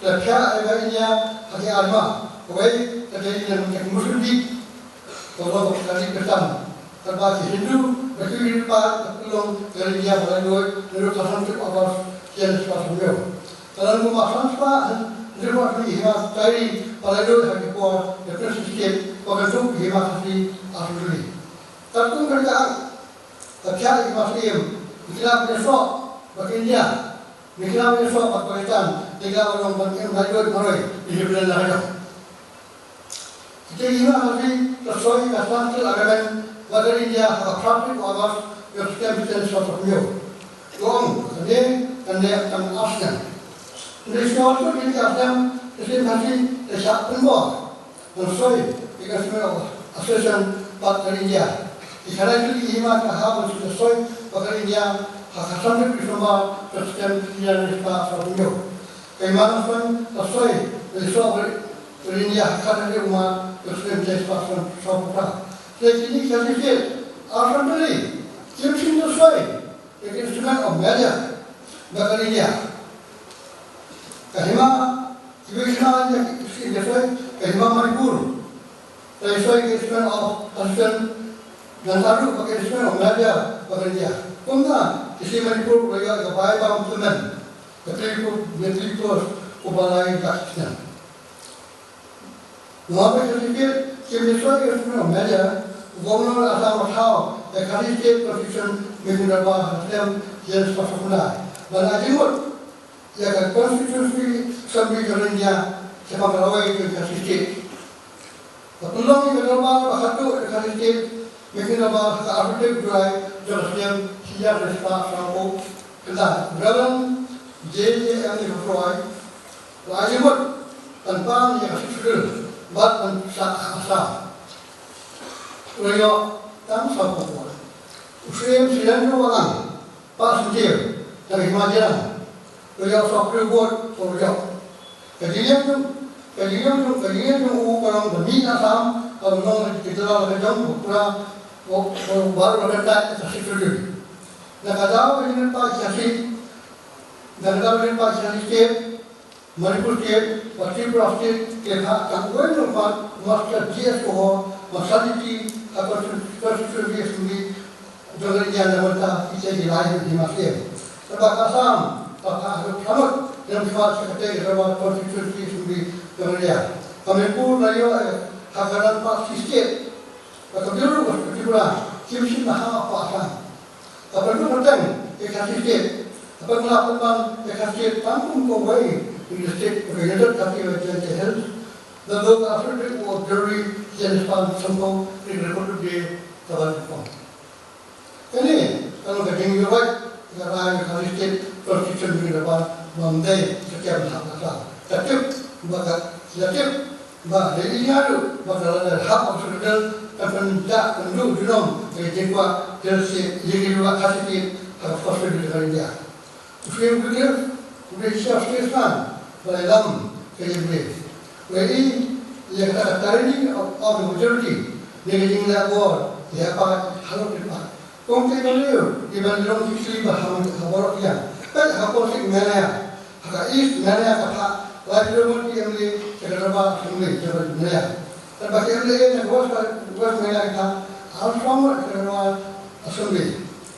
Ka phiah ïa ka India ha ki ar hima. Kawei ka dei na ka Muslim League, ka long ka League Khristan. Katba ki Hindu, ka Hindu pa ka pynlong ka India ba la ïoh naduh ka san tarik August shi hajar spah sawphew hynñiew. Ka long kumba san spah hynriew spah tylli ki hima Khasi ba la ïoh ha ki por Independence State, ba kynthup ki hima Khasi arphew tylli. Katkum kane ka Act, ka phiah ïa ki hima Syiem, ki la ban ïasoh bad ka India, ki la ban ïasoh bad Pakistan, ki la ban long ban im laitluid marwei, independent la ka jong. Kita ki hima Khasi ki la soi ka Standstill Agreement bad ka India ha ka phra tarik u August ka snem shi hajar spah sawphew hynñiew. Ka ong kane kan neh tang ar snem. Hynrei shuwa ban soi kine ki ar snem, ki Syiem Khasi ki la shah pynbor ban soi ïa ka Instrument of Association bad ka India. Ki khatlai tylli ki hima ki la hap ban soi bad ka India ha ka san tarik December ka snem shi hajar spah sawphew hynñiew. Ka hima Nongstoiñ ka soi ban ïasoh bad ka India ha ka khatlai tarik u March ka snem shi hajar spah sawphew phra. Te kine ki Khasi State arphew tylli kim shym la soi ïa ka Instrument of Merger bad ka India. Ka hima, kiwei ki hima India ki, ki, ki soi, ka hima Manipur ka la soi ka Instrument of Association, nangta ruh ka Instrument of Merger bad ka India. Kumta ki Syiem Manipur ki la ïoh ka Bai Bam Treatment, ka Manipur, Manipur, kumba lai ka snem. Namar ba ka Khasi State kim ïa soi ka Instrument of Merger, u Governor Assam u la thaw ïa ka Khasi State Constitution ha ka Mihkhynde Dorbar ha ka snem shi hajar spah sawphew khyndai ban ai jingmut ïa ka Constituency Assembly jong ka India shaphang ka lawei jong ka Khasi State. Ka pynlong ïa ka dorbar ba khatduh jong ka Khasi State ha ka Mihkhynde Dorbar ha ka arphew tarik July jong ka snem shi hajar spah sawphew khyndai. Reverend J J M Nichols Roy u la ai jingmut ban pan ïa ka Sixth Schedule bad ban sah ha Assam. U la ïoh tang sawphew vote. U Syiem Sirendra Walang, Bah Syntiew, na ka hima Jirang, u la ïoh sawphew vote, u la ïoh. Ka jingïeng jong, ka jingïeng jong, ka jingïeng jong u ka long ban mih na Assam, ban long ka jylla la ka jong, ba pura, ba, ba, baroh la kyntait ïa ka Sixth Schedule. Na ka daw ba ngin pynpaw ïa ka Khasi, na ka daw ba ngin pynpaw ïa ka Khasi State, Manipur State, bad Tripura State, ki la phah tang uwei na u Master G S Kho, Master D T, ha Constituency Assembly jong ka India na ka bynta ki tei ki lai hima siem. Bad ka Assam, bad ka Assam, lem shuwa ka tei ka Constituency Assembly jong ka India. Ka Manipur la ïoh, eh, ha ka rangbah Khasi State, bad ka Bureau of Tripura, kim shym la hap ha Assam. Ka pynduh pyntheng ïa ka Khasi State. Ka pynkylla pynban ïa ka Khasi State tang kum kawei na ki district ba ka United Khasi Jaintia Hills. Bad ka Association of Jury Jaintia Hills Pang Songko ri ka Republic Day ka ban kum. Kane ka long ka jingïoh ïa ka rai ka Khasi State Constitution jong ka ban ban dei ka kem ha ka sa. Ka tip ba ka la tip Ba, dei ïa u, ba ka la hap ba shu dei, kan pynjah pynduh junom, ka jingkwah, ka jingkwah, ka jingkwah Khasi State, ha ka first schedule ka India. U Sir Wycliffe, u dei chief statesman, ba la lam, ka jingkwah. Ba ïa, ïa kata ka tyranny of, of the majority, ne ka jingleh bor, ïa pa, halor ki pa. Kong te ka liu, ki ban long ki sli ba ha, ha baroh ki ïa. Peit ha Kong Sing Meghalaya, ha ka East Meghalaya ka phah, lai phew ngut ki M L A, sha ka Dorbar Assembly, sha ka Meghalaya. Katba ki M L A na West, West Meghalaya ka phah, arphew ngut sha ka Dorbar Assembly.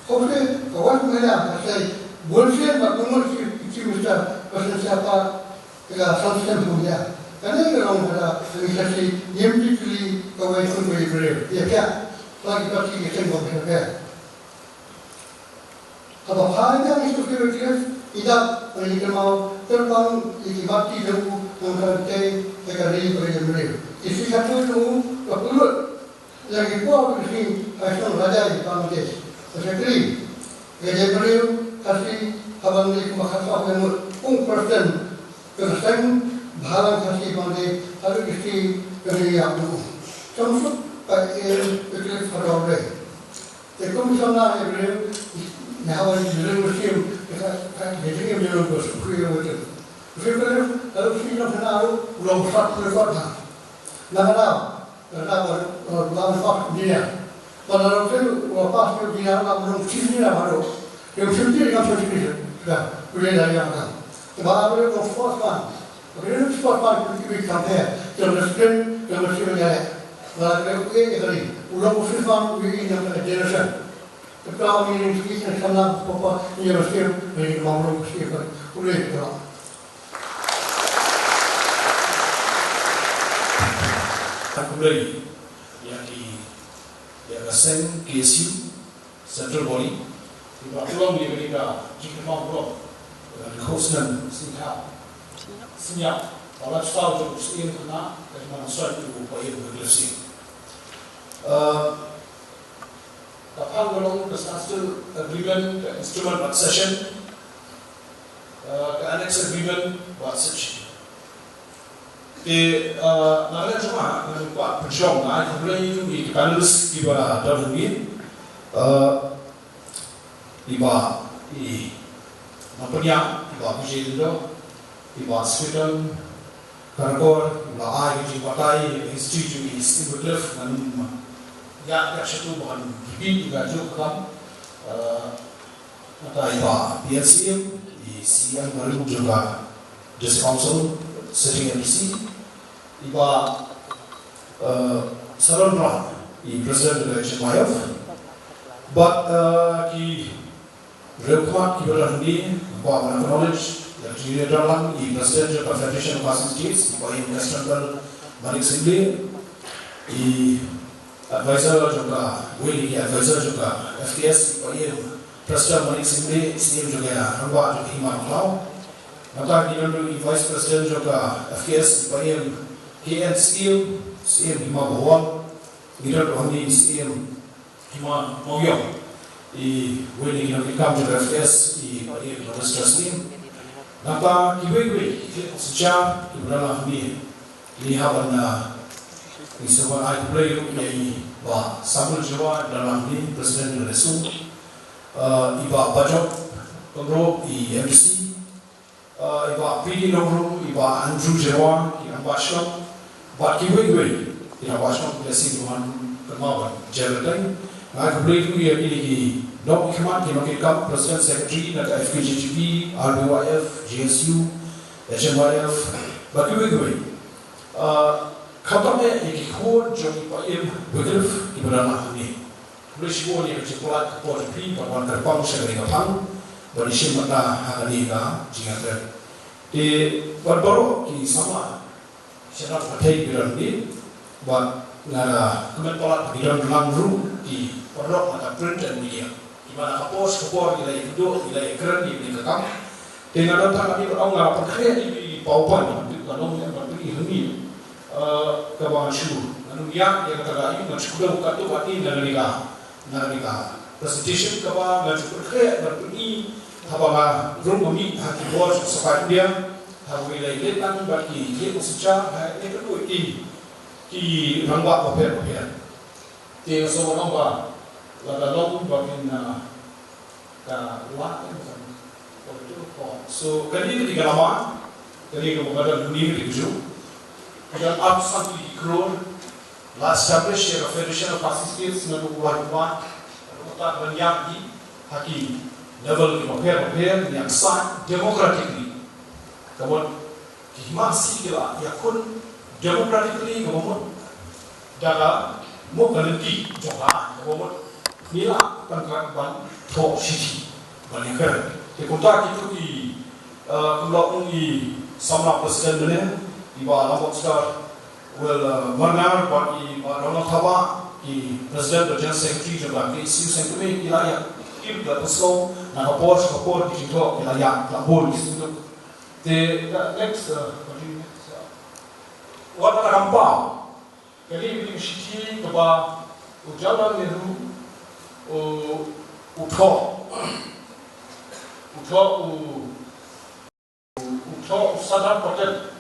Kong te ka West Meghalaya ka sei, bun sien bad bun ngut ki, ki Chief Minister, ba shen sha pa, Te ka san snem hynriew. Kane ka long kata ka ngi sa shu ïa pynpili kawei kum kawei briew. Ïa phi. Ba ki party ki seng ba phi. Haba phai ïa ngi shu phi briew. Ida ba ngi kynmaw kyrpang ïa ki party jong u nang kyrteng ïa ka ri ba ïa briew. Ki shu sa tu jong u ka pulut. Lagi por ki sing ha shnong Raja i Bangladesh. Ka shakri. Ka jai briew Khasi haba ngi kumba khatsaw ka mut ung persen ka seng bhalang Khasi Bangladesh haduh ki sing ka ngi ïa mut. Chong suk pa e ka klik phador dei. Te kum song na e briew ni hawa ni briew musim ka ka jingim jong ko suk kri ïa mut. Musim ka haduh ki sing jong ka na haduh long sat rekod ha. Na ka daw Ka la ba, eh, la ba pass engineer. Ba la long shu, ba pass engineer, la ba long chief engineer baroh. Te u shim ti kam shim ti ka. Ka le la ïa ka. Te ba la ba long sportsman. Ba long sportsman, ki bi compare. Te long student, te long student ïa le. Ba la long ïa ka ri. U long office man, u ïa ïa ka generation. Te ka mi ring ki ka samla papa, ïa long student, ïa long student. U le ka. Khublei ïa ki, ïa ka seng K S U Central Body kiba pynlong ïa kane ka jingkynmaw burom ïa ka Khusnan Singha Singha ba la sdang jong u Syiem Khynnah ka jingmana soi u Bah Ïeng Wycliffe Sing. Uh, Ka phang ka long ka Standstill Agreement, ka Instrument of Cession, uh, ka Annex Agreement bad Cession. Te, uh, na ka liang jong nga, nga kwah pynshong, nga ai khublei ïa ki panelist kiba don hangne. Uh, i Bah, i Nongpynïaid, i Bah Vijay Lyngdoh, i Bah Sweetan Kharkor, i ba ai ka jingbatai ïa ka history jong i Syiem Wycliffe, ngan ym ïa ïa shatu ba ngan repeat ïa kajuh ka kam. Eh, nangta i Bah P N Syiem, i C E M barim jong ka District Council, Sitting M D C, i Bah, eh, Saron Bra, i President jong ka H M I F. Bad, eh, ki Riewkhmat kiba don hangne, nga kwah ban acknowledge ïa ka jingïadon lang i President jong ka Federation of Khasi States, i Bah Ïeng Kestanbell Manik Singlet, i advisor jong ka, wei na ki advisor jong ka F K S, i Bah Ïeng Prestone Manik Singlet, C E M jong ka rangbah jong ka Hima Nongthaw. Nangta ki don ruh i Vice President jong ka F K S, i Bah Ïeng K N Syiem, C E M Hima Bawang. Ki don ruh hangne i C E M Hima Mawïong, i wei na ki nongtrei kam jong ka F K S, i Bah Ïeng Nongrestor Syiem. Nangta kiwei kiwei ki klieh synshar kiba don lang hangne. Ngi hap ban, ah, ngi sngewbha ai khublei ruh ïa i Bah Samuel Jyrwa, i ba don lang hangne, President jong ka NESO. Ah, i Bah Bajop Pyngrope, i M D C. Ah, i Bah P D Nongrum, i Bah Andrew Jyrwa, ki rangbah shnong, bad kiwei kiwei ki rangbah shnong, ki la sngewbha ban kynmaw ban jer lynti. Nga ai khublei ruh ïa kine ki Nongmihkhmat ki nongkitkam, President Secretary na ka F K J G P, R B Y F, J S U, H M Y F, bad kiwei kiwei. Ah, khamtam eh ïa ki khun jong i Paiem Wycliffe kiba don hangne. Khublei shibun ïa ka jingpynlait ka por jong phi ban wan kyrpang sha kane ka phang ban ïashim bynta ha kane ka jingïakren. Te bad baroh ki samla sha ka pyrthei ki don hangne, bad nga da kmen palat ba ki don lang ruh ki paralok na ka print and media kiba na ka por sha ka por ki la ïakynduh, ki la ïakren ïa kane ka kam. Te nga don tang hangne bad nga la pynkhreh ïa i Paw Ban, ka long ïa ban pyni hangne, eh, kaba nga shu, ngan ym ïa, ïa kata ka ïa ngan shu kdew katto katne na kane ka, na kane ka presentation kaba nga shu pynkhreh ban pyni haba nga rung mih ha ki bor jong ka Sohpa India, haba ngi la ïaleit lang bad ki khlieh u synshar ha kine ki, ki rangbah bapher bapher. Te nga sngew ban ong ba lada long ba kin, ah, ka wad, eh, ka wad. So kane ka dei ka lama, kane ka wad, kane ka dei ka ju. Ka dei arphew san tylli ki klur, la establish ïa ka Federation of Khasi States, ngan ym wad wad, ngan ym wad ban ïa ki ha ki level kiba pher bapher, ngi ïa ksai democratically. Ka mut ki hima Khasi ki la ïakhun democratically, kaba mut da ka mut ka lynti jong ka aiñ, kaba mut ngi la pyntrei ban thoh shithi ban ïakren. Te kumta kito ki, eh, kumba ong i samla president mynne, i Bah Lamotstar Well, uh, Marngar, bad i Bah Donald Thabah, i President bad General Secretary jong ka K S U Seng Kmie, ki la ïa, ki la pynslem na ka por sha ka por ki jingthoh, ki la ïa, ki la bun ki sngewthuh. Te, uh, next, uh, what do you next? Uh, wat la kam paw. Kane ka dei ka shithi kaba u Jawaharlal Nehru u, u thoh. U thoh u U thoh u Sardar Patel,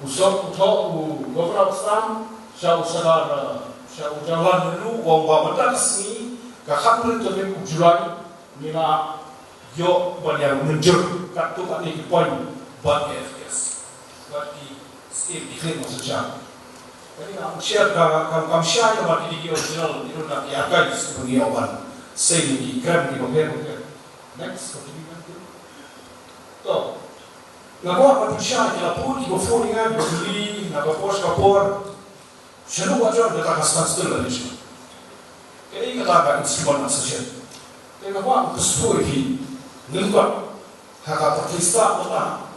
u thoh, u thoh u Governor Assam sha u Sardar, uh, sha u Jawaharlal Nehru, u ong ba mynta ka sngi ka khathynriew tarik u July, ngi la ïoh ban ïa mynjur katto katne ki point bad ki F T S, bad ki state ki khlieh nongsynshar. Kane ka ong share ka, ka, kam share ïa bad ki dei ki original, ki don ha ki archives, ki ban ïoh ban sei ki kren ki bapher bapher. Next, continue, thank you. To. Nga kwah ban pynshai ïa ki la phone, kiba phone ïa nga, kiba kylli, na ka por sha ka por. Shano ba jur kata ka stance, still arrangement. Kaei kata ka instrument accession. Te nga kwah ban pynsngew ïa phi. Lyngkot ha ka pyrthei stad mynta,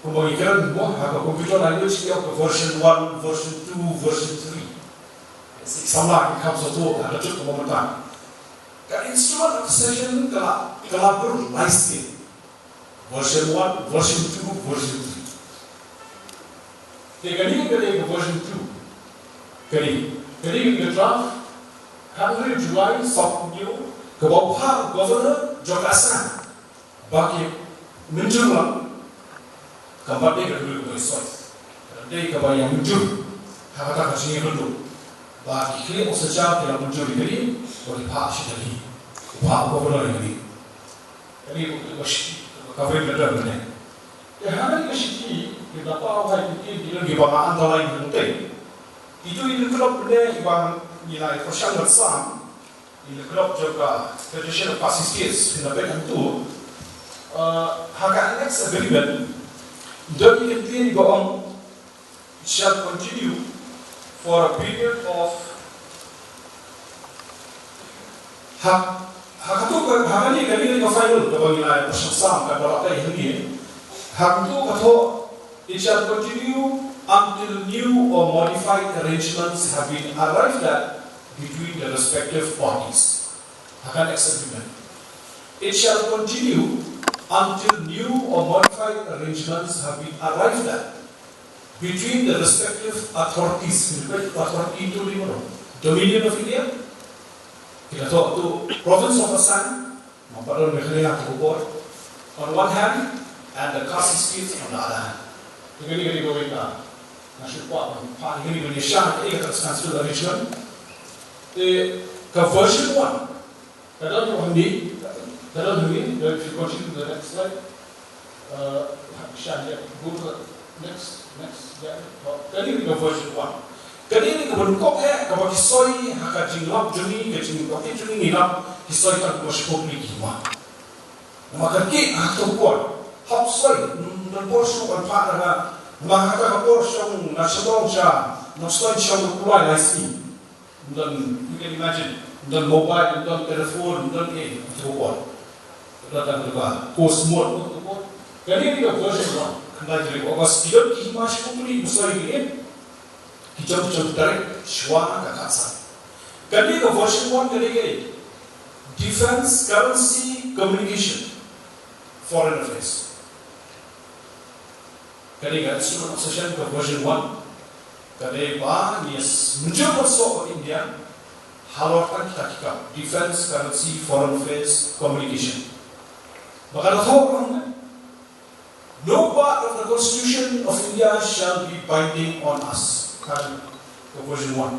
kumba ngi kren mo, ha ka computer language ki ong ka version one, version two, version three. Sa ki samla ki kham sngewthuh ha ka juk kaba mynta. Ka instrument accession ka la, ka la bun lai sien. Version one, version two, version three. Te kane ka dei ka version two. Kane, kane ka draft, khathynriew July, sawphew hynñiew, kaba phah u Governor jong ka Assam ba ki mynjur lang. Kam pat dei ka dei ka soi. Ka dei kaba ïa mynjur ha kata ka jingïakynduh ba ki khlieh nongsynshar ki la mynjur ïa kane, ba ki phah sha Delhi. U phah u Governor ïa kane. Kane ka shithi, ka covering letter mynne. Te ha kane ka shithi, ki da paw ha ki, ki, ki, kiba nga underline hangtei. Kito ki lyngkhuh mynne kiba ngi la ïa pyrshang ban sam, ki lyngkhuh jong ka Federation of Khasi States, ki na peit hangto. Uh, ha ka annex agreement, don ki kyntien kiba ong, shall continue for a period of, ha, ha kato ka, ha kane, kane ka final kaba ngi la pyrshang sam, kaba la peit hangne. Ha kato ka thoh, it shall continue until new or modified arrangements have been arrived at between the respective parties. Ha ka next agreement. It shall continue until new or modified arrangements have been arrived at between the respective authorities, respective authority to the Dominion of India, ki la thoh tu Province of Assam, ma pat don Meghalaya ha ka bor, on one hand, and the Khasi States on the other hand. Te kane ka dei kawei ka, nga shu kwah ban phah ïa kane ban ïa shah ïa ka stance arrangement. Te ka version one, ka don hangne, ka don hangne, if you continue to the next slide. Uh, shah ïa, go to the next, next, yeah. Ka dei ka version one. Kane ka ban kok eh, kaba ki soi ha ka jinglap jong ngi, ka jinglap jong ngi ngi lap ki soi tang kaba shiphew tylli ki hima. Namar ka ki ha ka por hap soi, ym don por shuh ban phah na ka, namar ha ka por shong na shatong sha, na soi shong na kulai lai sngi. Ym don, you can imagine, ym don mobile, ym don telephone, ym don eh ha ka por. Ka dang ka ko smart ka por. Kane ka version one, khyndai tarik August, ki don ki hima shiphew tylli ba soi ki eh. Ki jong jong tarik shuwa ka khatsan. Kane ka version one kane ka Defense, Currency, Communication, Foreign Affairs. Kane ka instrument of session ka version one. Kane ba ngi mynjur ban soh ka India halor tang kita ki kam: Defense, Currency, Foreign Affairs, Communication. Ba ka da thoh ka ong, no part of the Constitution of India shall be binding on us. Ka dei ka version one.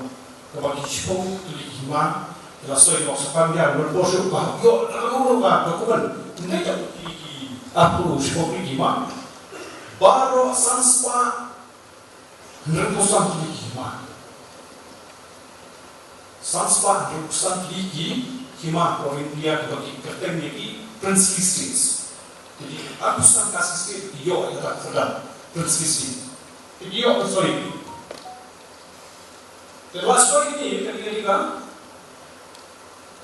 Kaba ki shiphew tylli ki hima ki la soi, ki la soi ban ïa ban por shuh ka ïoh da ka document. Ym dei tang ki, ki arphew shiphew tylli ki hima. Baroh san spah hynriewphew san tylli ki hima. San spah hynriewphew san tylli ki hima ka ri India kaba ki kyrteng ïa ki Princely States. Te ki arphew san ka state ki ïoh ïa ka kyrteng Princely States. Te ki ïoh ban soi. Te la soi kine, kane ka dei ka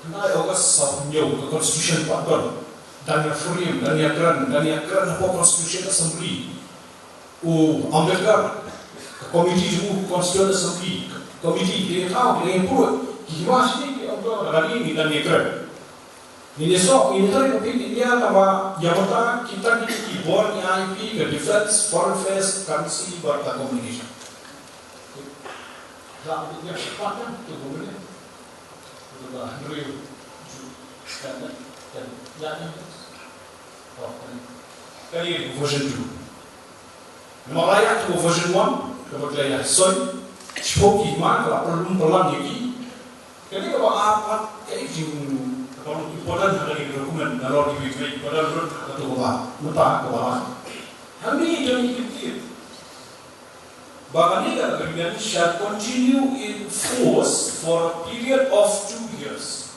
khyndai August sawphew hynñiew, ka constitution pat don. Dang ïa frame, dang ïa kren, dang ïa kren hapoh Constitution Assembly. U Ambedkar, ka committee jong u Constitution Assembly, ka committee ki dei thaw, ki dei purut, ki hima shane ki ong to, da kane ngi dang ïa kren. Ngin ïasoh, ngin ïatrei ka phi India kaba ïa mynta kita ki, ki bor ki I P, ka defense, foreign affairs, currency bad ka communication. Ka phi India ka pat kan tu ko ne. Tu ka hynriew ju kan kan ya ni. Oh, kan. Ka ni version two. Namar la ïa tu version one, kaba la ïa soi, shiphew ki hima, ka la pynlum pynlang ïa ki. Kane kaba ar pat, ka i jing, kaba long important ha kane ka document, nalor kiwei kiwei, kaba long important ha katu kaba, mynta kaba la. Hangne jong ngi ki ktien. Ba kane ka agreement shall continue in force for a period of two years.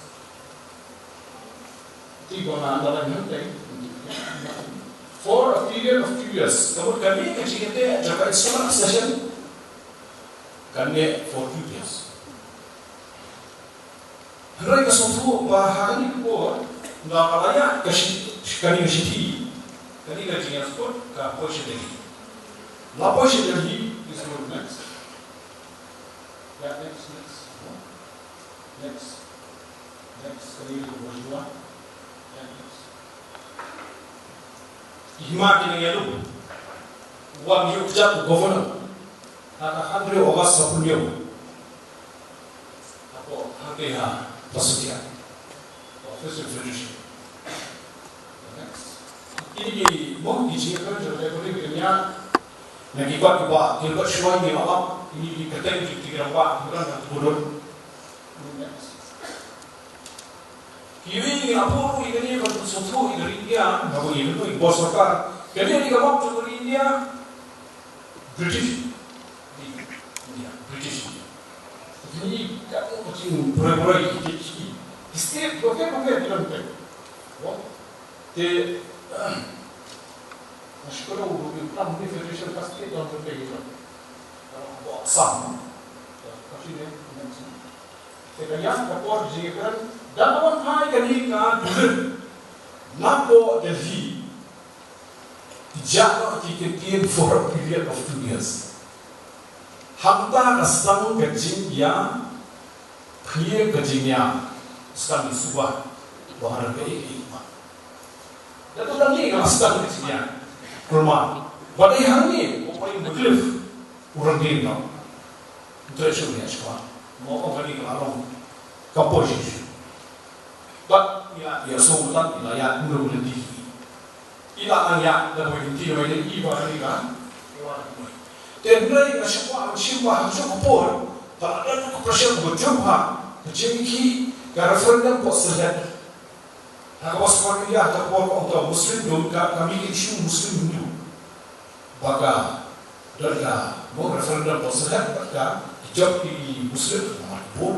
Ti ba nga underline hangtei. For a period of two years. Ka mut kane ka jingïadei jong ka instrument of session. Kane for two years. Hynrei nga sngewthuh ba ha kane ka por, nga la ïa ka shi, kane ka shithi, kane ka jingïaskut ka poi sha Delhi. La poi sha Delhi, please go next. Yeah, next, next. Next. Next, kane ka poi sha Delhi. Yeah, next. Ki hima ki nang ïalum. Wan ïuh kjat u governor. Ha ka hynriew August sawphew hynñiew. Hapoh, hangtei ha Pasodia. Office of Federation. Next. Kine ki mo ki jingïakren jong ka Republic ka nia. Na ki kwah ki bah, ki kwah shuwa ngi la lap. Kine ki kyrteng ki, ki rangbah, ki rangbah, ki budut. Next. Kiwei ngi la buh ruh ïa kane ban pynsngewthuh ïa ka ri India, naba ngi kyntu ïa ka bor sorkar. Kane ka dei ka map jong ka ri India. British India, British India. Kine ka dei ka jingbroi broi ki, ki, ki state bapher bapher ki don peit. Te, ah, nga shu kynmaw u Donald Trump, une federation ka state don peit ki don. Ka long Assam. Ka shu ne, ne. Te ka ïaid ka por jingïakren, da ka wan phai kane ka dulir napoh Delhi, ki jah noh ki kyntien for a period of two years. Hangta ka sdang ka jingïa, clear ka jingïa, sdang ki suba, ba hana ka ei ei ma. Da tu dang ni ka sdang ka jingïa. Kulmar. Ba dei hangne, ko paling beglif. U Randin no. Ntre shu ïa shwa. Mo ong kane ka la long. Ka poi shi shu. Bad ïa, ïa shu tan ïa, ïa ndu le di. Ïa nang ïa da poi di le mai di ba kane ka. Te hynrei nga shu kwah ban shim ba ha shu ka por. Ba la da ka pressure ba jumpa. Ka jingki ka referendum ko sehet. Ha ka bos India, ha ka por ko ong ka Muslim, don ka, ka mih issue Muslim Hindu. Ba ka, don ka, mo referendum ko sehet, ba ka, Jop ki Muslim, namar ki bun,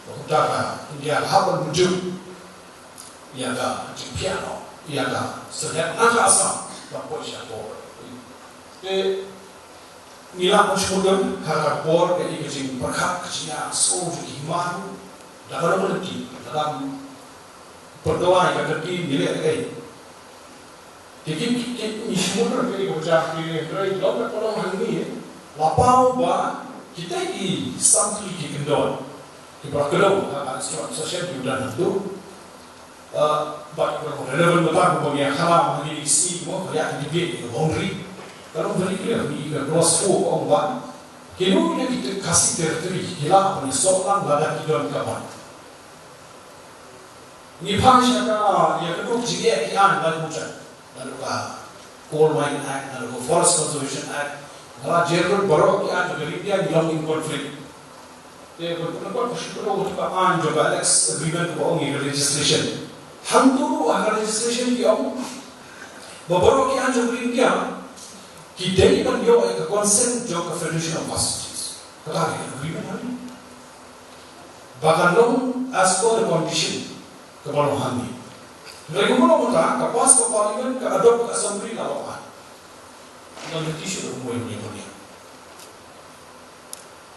ba kumta ka India ka hap ban mynjur ïa ka jingpynïaid noh ïa ka seng na ka Assam ban poi sha ka bor. Te ngi lah ban sngewthuh ha ka bor ka i ka jingpyrkhat ka jingïasngew jong ki hima ruh, da ka dang lynti, da ka dang pynduh ïa ka lynti ngi leh kaei. Te ki, ki, ki, ngi sngewthuh ka i ka bajah ki, hynrei long ka long hangne, la paw ba kita ki sample ki kyndon kiba la kdew ha ka Institute of Association ki don hangto. Uh, bad kiba relevant bad kumba ngi ïa khana ha kine ki sngi, mo, ka ïa ki debate ïa ka boundary. Ka long very clear, ngi ka clause four ka ong ba kino kino ki Khasi Territory ki lah ban ïasoh lang lada ki don ka ban. Ngi phai sha ka, ïa ka duk jingeh ki aiñ la ka bujang. Naduh ka Coal Mine Act, naduh ka Forest Conservation Act, nga la jer lut baroh ki aiñ jong ka India ngi long in conflict. Te ban pynlong ka shu pynlong ka aiñ jong ka Annex Agreement kaba ong ïa ka legislation. Hangto ruh ha ka legislation ki ong ba baroh ki aiñ jong ka India ki dei ban ïoh ïa ka consent jong ka Federation of Khasi Chiefs. Kata ka agreement ha ba kan long as per the condition kaba long hangne. Hynrei kumno mynta ka pass ka parliament, ka adopt ka assembly, la long aiñ. Ngan lynti shuh kumno ïa ka.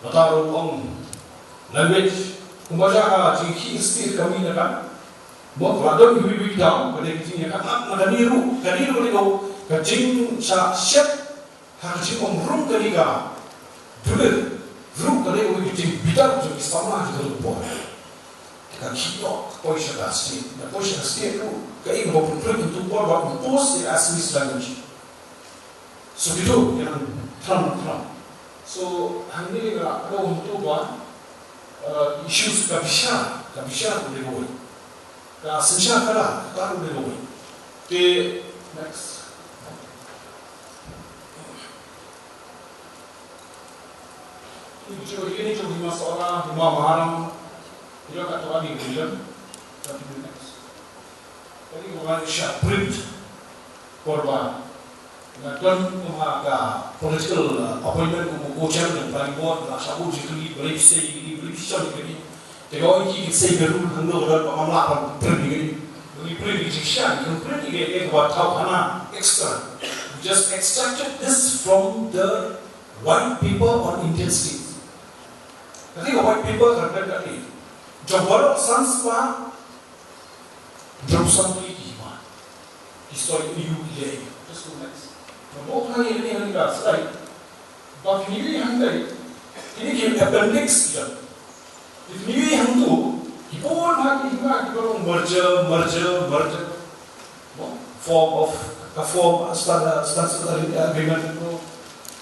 Mynta ruh ong language kumba jaka jingkhih state ka mih na ka. Mo, ka la don iwei iwei ki daw ka dei ka jingïakynad na kane ruh, kane ruh ka dei ka jingshah shet. Ha ka jingong rung kane ka dulir ruh ka dei ka jingbitar jong ki samla jong ka por. Ka khih noh ka poi sha ka state, ka poi sha ka state ruh ka ïeng ba pynprik hangto por ba impose ïa ka Assamese language. So kito ki nang thram thram. So hangne ka dei hangto ba, uh, issues ka bishar, ka bishar ka dei ka wei. Ka synshar ka la, ka ruh dei ka wei. Te, next. Ki jong, ki jong Hima Sohra, Hima Maharam, ki jong ka Tawani Grilem. Next. Kane ka wan sha print, por ba nga don kum ha ka political, uh, appointment kum u co-chairman jong planning board, nga shah buh jingkylli balei phi sei ïa kine, balei phi shon ïa kine. Te ka ong ïa ki, ki sei ka rule hangno ka don ba ngam lah ban print ïa kine. Ngi print ïa ki jingshisha, ngi print ïa ki, ïa ki ba thaw khana extra. We just extracted this from the white paper on Indian states. Kane ka white paper ka don kane. Jong baroh san spah Drum song ki ki ma. Ki soi u yu ki lei. Just two minutes. Nga buh hangne, hangne, hangne ka slide. Ba kine ki hangtai. Kine ki appendix ki jong. Kine ki hangtu. Ki bun ha ki ma ki ba long merger, merger, merger. No? Form of, ka form, uh, stand, uh, stand, uh, agreement, no?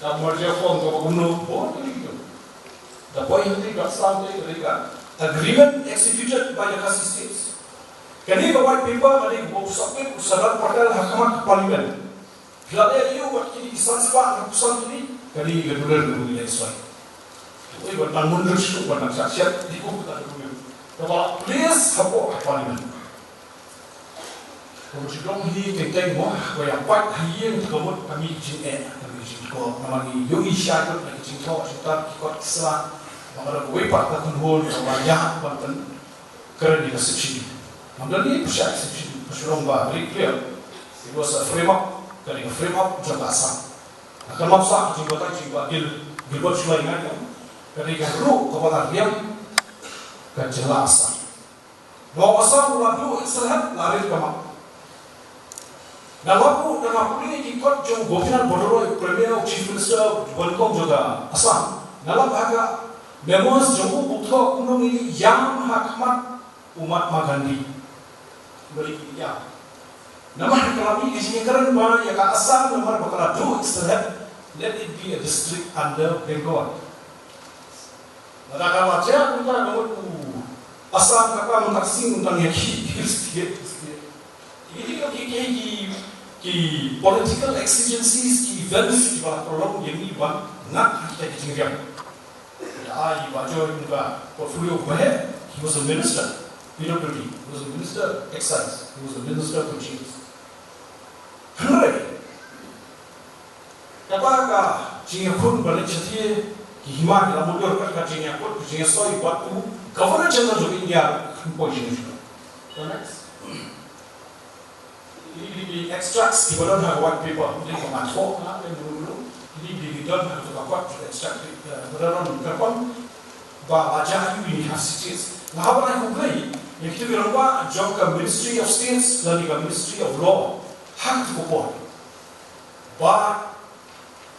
Ka merger form, ka ba kumno, bun kine ki jong. Da poi hangtai ka sound ka agreement executed by the Khasi States. Kane ka white paper ka dei ka submit u Sardar Patel ha khmat ka parliament. Phi la leh ïa u wat kine ki san spah ka puson kine, kane ka duler ka ngi leh soi. Oi, wat nang mundur shuh, wat nang shat shat, dei u ka duler. Ka ba place hapoh ka parliament. Ka mut shu long hi teng teng mo, ka ïa pat ha ïing ka mut ka mih jingeh, ka mih jingkor, namar ngi ïohi shai lut na ki jingthoh jingtap ki kot ki sla, ba ka dei kawei pat ka kynhun kaba ïa ban pynkren ïa ka subsidy. Ngam don ei pyrshah subsidy, ka shu long ba very clear. It was a frame up, ka dei ka frame up jong ka Assam. Ka map sa ka jingbatai jingba Gil, Gilbert Shullai ngai ka, ka dei ka ruh kaba la riam ka jylla Assam. Ba u Assam u la duh ïa ka syrhet la rit ka map. Nga la buh, nga la pule ïa ki kot jong u Gopinath Bordoloi, u Premier, u Chief Minister, u nyngkong jong ka Assam. Nga la buh ha ka memos jong u, u thoh kumno ngin ïam ha khmat u Mahatma Gandhi. Bad ngin ïam. Namar ka la mih ka jingïakren ba ïa ka Assam namar ba ka la duh ïa ka syrhet, let it be a district under Bengal. Lada ka la jia kumta, ka mut u Assam ka kam ka sing tang ïa ki, ki state, ki state. Ki, ki, ki, ki, ki, ki political exigencies, ki events, ki ba la prolong ïa ngi ban ngat ha kita ki jingriam. Ïa, ai, ba joi kumta portfolio ba heh, he was a minister, P W D, he was a minister excise, he was a minister for G S. Hynrei kata ka jingïakhun ba leit shathie, Ki hima ki la mudui kat ka jingïakut, ka jingïasoi bad u Governor General jong India, khlem poi shuh shuh. The next. Kine ki extracts kiba don ha ka white paper, kine kiba nga thoh, ha, kine kiba don ha ka kot extract, eh, ba don kyrpang ba la jah ïa kine ki Khasi States. Nga hap ban ai khublei ïa kito ki rangbah jong ka Ministry of States lane ka Ministry of Law ha kata ka por. Ba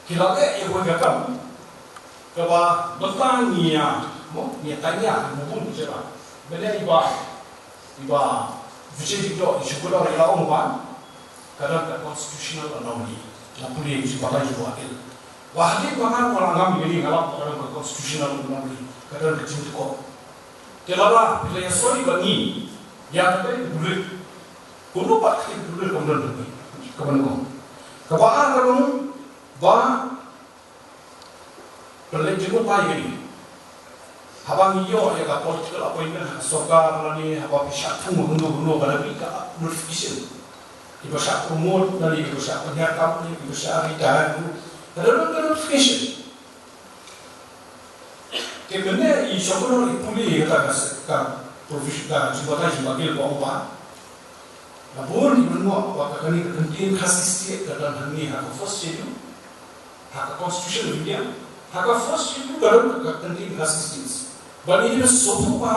ki la leh ïa kawei ka kam kaba mynta ngi ïa, mo, ngi ïa tang ïa, mo, bun ki jaka. Mynne i Bah, i Bah Vijay Dikdoh, i Shukdor i la ong ba ka don ka constitutional anomaly. La pule ïa ki batai jong ka Bill. Ba hadien ba nga ong, la ngam ïa kane, nga lap ba ka don ka constitutional anomaly, ka don ka jingtyrkhong. Te lada phi la ïasoi bad ngi ïa kata ka bulir, kumno pat ka bulir kam don, ka ban ong. Kaba ar ka long ba pynleit jingmut ïa kane. Haba ngi ïoh ïa ka political appointment ha ka sorkar lane haba phi shah thung hangno hangno, ba la mih ka notification. Kiba shah promote lane kiba shah pynhiar kam lane kiba shah retire, ka la don ka notification. Te mynne i Shukdor i pule ïa kata ka, ka provision, ka jingbatai jong ka Bill ba ong ba la bun ki briew ba ka, kane ka kyntien Khasi State ka don hangne ha ka First Schedule, ha ka Constitution of India, ha ka First Schedule ka don ka kyntien Khasi States. Bad ngi dei ban sngewthuh ba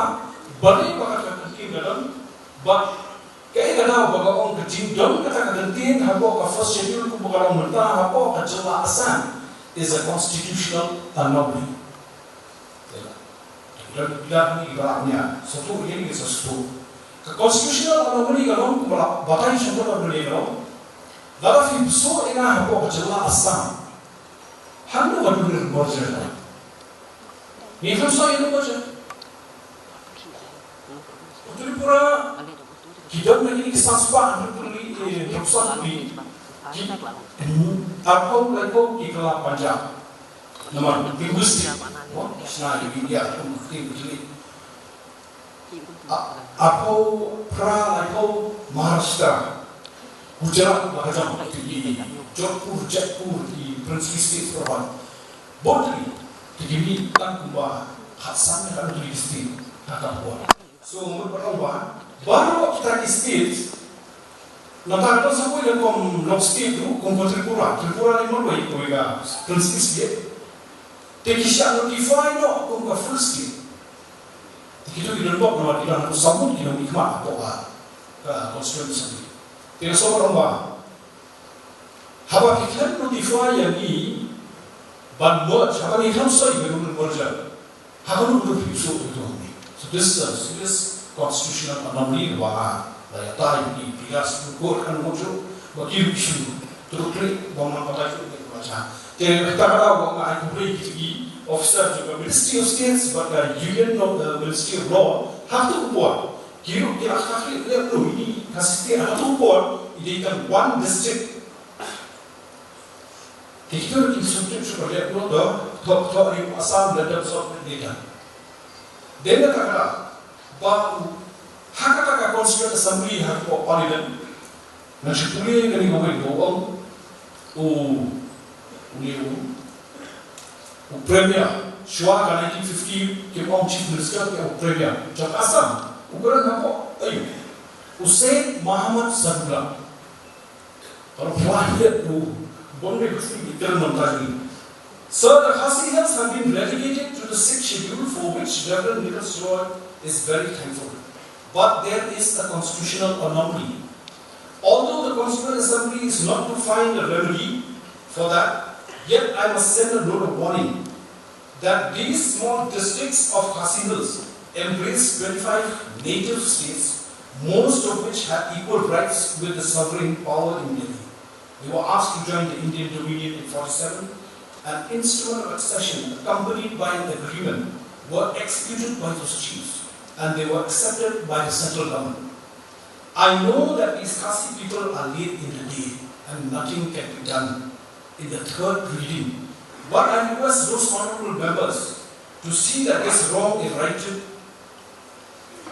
balei ba kata ka kyntien ka don, bad kaei ka daw ba ka ong ka jingdon kata ka kyntien hapoh ka First Schedule kumba ka long mynta hapoh ka jylla Assam is a constitutional anomaly. Ïa, ïa, ïa, ïa, satu ïa ni satu. Ka constitutional anomaly ka long kumba la batai sha ka anomaly ka long. Lada phi pynshong ïa nga hapoh ka jylla Assam, hangno ka dulir merger? Ngi pynshong ïa ka merger. Tripura ki don na ki san spah, Tripura, eh, Tripura ki, hmm, arphew laiphew ki kylla Punjab. Namar linguistic, mo, shna ïa u India kum ka ktien ka jong ngi. A, arphew phra laiphew Maharashtra, Gujarat, la ka jong, ki, ki, Jodhpur, Jaipur, ki princely states, Parbhat. Bun ki, ki, ki mih tang kumba khatsan ne khatwei ki state ha ka por. So, mut ba ong ba baroh kita ki state, nangta ka don sa kawei ka kum long state ruh, kum ka Tripura, Tripura ne marwei kawei ka princely state. Te ki shah notify noh kum ka full state. Te kito ki don bok namar ki don haduh saw ngut ki nongmihkhmat hapoh ka, ka constituent assembly. Te ka shu ong ba haba ki khlem notify ïa ngi ban merge, haba ngi khlem soi ïa ka ruling merger, haba ngi ruh phi shu ong ïa ngi. So this is a serious constitutional anomaly ba la ïatai ïa ki, phi ïa shu ko kan mo jo ba ki ruh shu tu klik ba man patai shu ïa ka. Te kata ka daw ba nga ai khublei ïa ki officer jong ka Ministry of States bad ka Union of the Ministry of Law ha kato ka por. Ki ruh ki la kha khlem leh ruh ïa ka state ha kato ka por, i dei tang one district. Te kito ruh ki sngewthuh shuh ba leh noh, to, to, to, ri Assam leh dep sot leh dei ka. Dei na kata ka ba u, ha kata ka constituent assembly ha ka parliament. Ngan shu pule kane kawei ba u ong, u, u ne u, u premier, shuwa ka nineteen fifty, kim ong chief minister, kim ong premier. Jong Assam, u kren hapoh, ayu, u Syed Mohammad Sadullah. Ka long pynlait ïa u Bombay Christian International. So the Khasi Hills have been relegated to the sixth schedule, for which Reverend Nichols Roy is very thankful. But there is a constitutional anomaly. Although the Constituent Assembly is not to find a remedy for that, yet I must send a note of warning that these small districts of Khasi Hills embrace twenty-five native states, most of which have equal rights with the sovereign power in Delhi. They were asked to join the Indian Dominion in forty-seven. An instrument of accession accompanied by an agreement were executed by those chiefs, and they were accepted by the central government. I know that these Khasi people are late in the day and nothing can be done in the third reading, but I request those honorable members to see that this wrong is righted,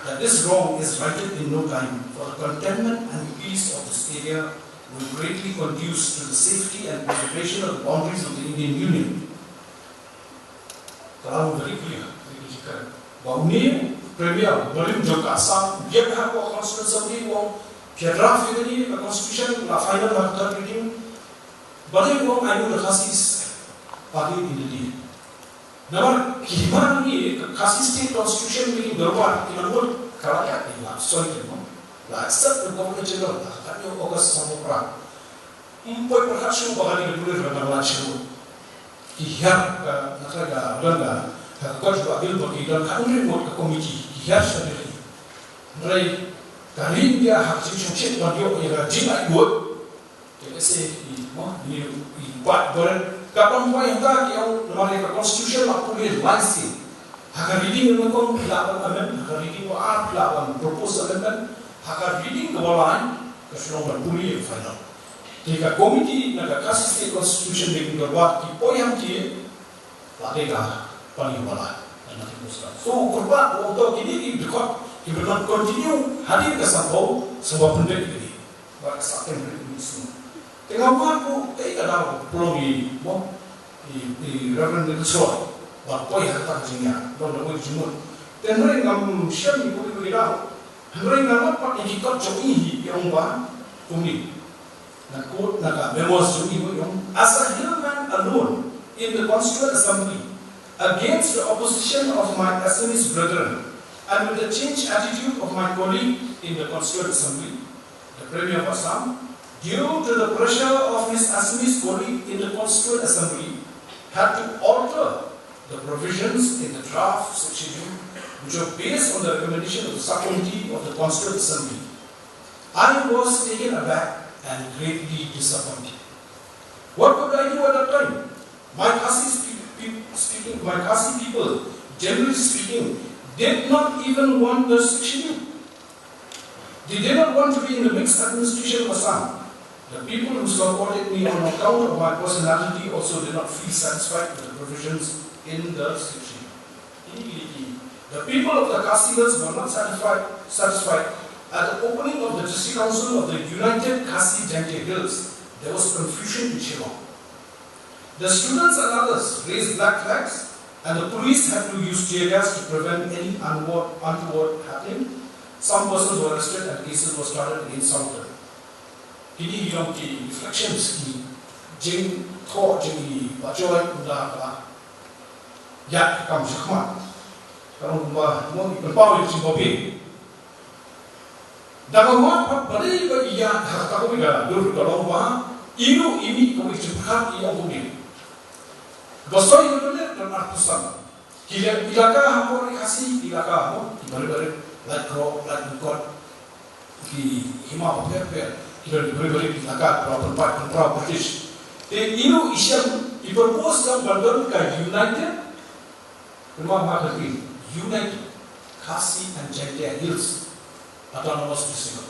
that this wrong is righted in no time, for the contentment and peace of this area will greatly conduce to the safety and preservation of the boundaries of the Indian Union. Ka la long very clear, very clear. Ba une Premier barim jong ka Assam, ïa ka ha ka Constituent Assembly u ong, phi ïa draft ïa kane ka Constitution, la final ha ka third reading. Balei u ong, I know the Khasis party in Delhi. Namar ki hima ngi ka Khasi State Constitution Making Dorbar ki la mut ka la ïa ki la soi ki mo. La accept the Governor General la ka ïa August Samopra. Ym poi pyrkhat shuh ba kane ka dule ruh nang lait shuh. Ki hiar ka, na ka, ka, don ka, ka, ka kot ba bil ba ki don ka ynri mut ka komiti, ki hiar sha Delhi. Hynrei ka ri India ha ka jingshongshit ban ïoh ïa ka jingaiwot. Te lehse i, mo, i, i bat ber ka ban poi hangta ki ong namar ïa ka constitution la pule lai sien. Ha ka reading nyngkong phi lah ban amend, ha ka reading ba ar phi lah ban propose amendment, ha ka reading kaba lai ka shu long ban pule ïa ka final. Te ka committee na ka Khasi State Constitution Making Dorbar ki poi hangta, la dei ka pali ba lai. Na ka post. So u kyrpad u ong to kine ki dkhot ki ban continue hadien ka sanphew sngewbha pynbeit ïa kine. Ba ka sa teng ri ni sngewbha. Te nga wan ko kaei ka daw pynlong i, mo, i, i Reverend Nichols Roy ba poi ha kata ka jingïa, long da poi jingmut. Te hynrei ngam shem i poi poi daw. Hynrei nga wan pat i ki kot jong i hi i ong ba kumne. Na quote na ka memos jong i, i ong, "As a hillman alone in the Constituent Assembly against the opposition of my Assamese brethren and with the changed attitude of my colleague in the Constituent Assembly, the Premier of Assam, due to the pressure of his Assamese colleague in the Constituent Assembly, had to alter the provisions in the draft Sixth Schedule, which were based on the recommendation of the subcommittee of the Constituent Assembly. I was taken aback and greatly disappointed. What could I do at that time? My Khasi spe- pe- speaking, my Khasi people, generally speaking, did not even want the Sixth Schedule. They did not want to be in the mixed administration of Assam. The people who supported me on account of my personality also did not feel satisfied with the provisions in the Sixth Schedule." The people of the Khasi Hills were not satisfied, satisfied. At the opening of the District Council of the United Khasi Jaintia Hills, there was confusion in Shillong. The students and others raised black flags, and the police had to use tear gas to prevent any unward, untoward happening. Some persons were arrested and cases were started against some of them. Kine ki long ki reflections, ki jingthoh jong i Bah Joy ynda ka ïaid ka kam shakhmat. Ka long kumba mo i pynpaw ïa ka jingbabe. Da ka mat pat balei ba i ïaid ha kata kawei ka dur, ka long ba i ruh i mih kawei ka jingpyrkhat, i ong kumne. Ba soi ka dule don arphew san. Ki la, ilaka ha por i Khasi, ilaka ha por i Bari Bari, Laitkroh, Laitkot, ki hima bapher bapher, ki don ki Bari Bari, ki ilaka ba pynpait pynpra British. Te ino i shem, i propose ka ban don ka United, kumba ma ka ki, United Khasi and Jaintia Hills Autonomous District.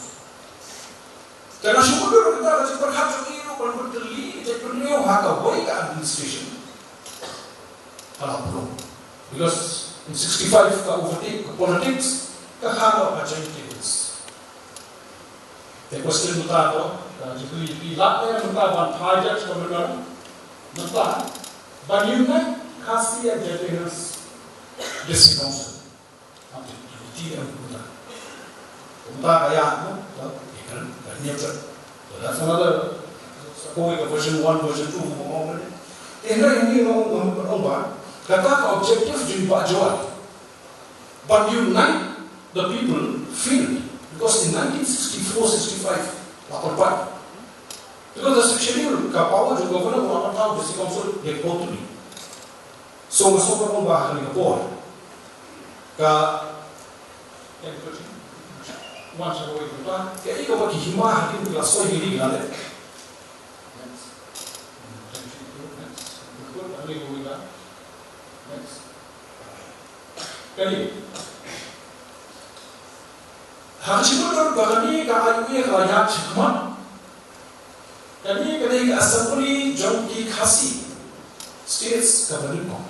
Te nga shu mutdur kata ka jingpyrkhat jong i ruh ban pyntylli ka jaitbynriew ha kawei ka administration. Ka la pynlong. Because in sixty-five ka overtake ka politics, ka kha noh ka Jaintia Hills. Te question mynta to, ka jingkylli, phi lah ne mynta ban hijack ka mynta, mynta ban ïoh ne Khasi and Jaintia Hills District Council. Ti em kumta. Kumta ka ïa, no? Ka, ka, ka niam ka. So that's another, sa kawei ka version one, version two, mo, mo, mo. Eh, na, ini, no, no, no, ba. Kata ka objective jong Bah Joy ban unite the people failed. Because in nineteen sixty-four sixty-five, la pynpait. Because the Sixth Schedule, ka power jong governor, la pynpaw District Council, they totally. So nga sngewbha ong ba ha kane ka por ka, wan sha kawei ka, kaei kaba ki hima hadien ki la soi kine ki la leh. Next. Next. Next. Kane. Ha ka jingmut ba kane ka I O A ka la ïaid shakhmat. Kane ka dei ka assembly jong ki Khasi States kaba nyngkong.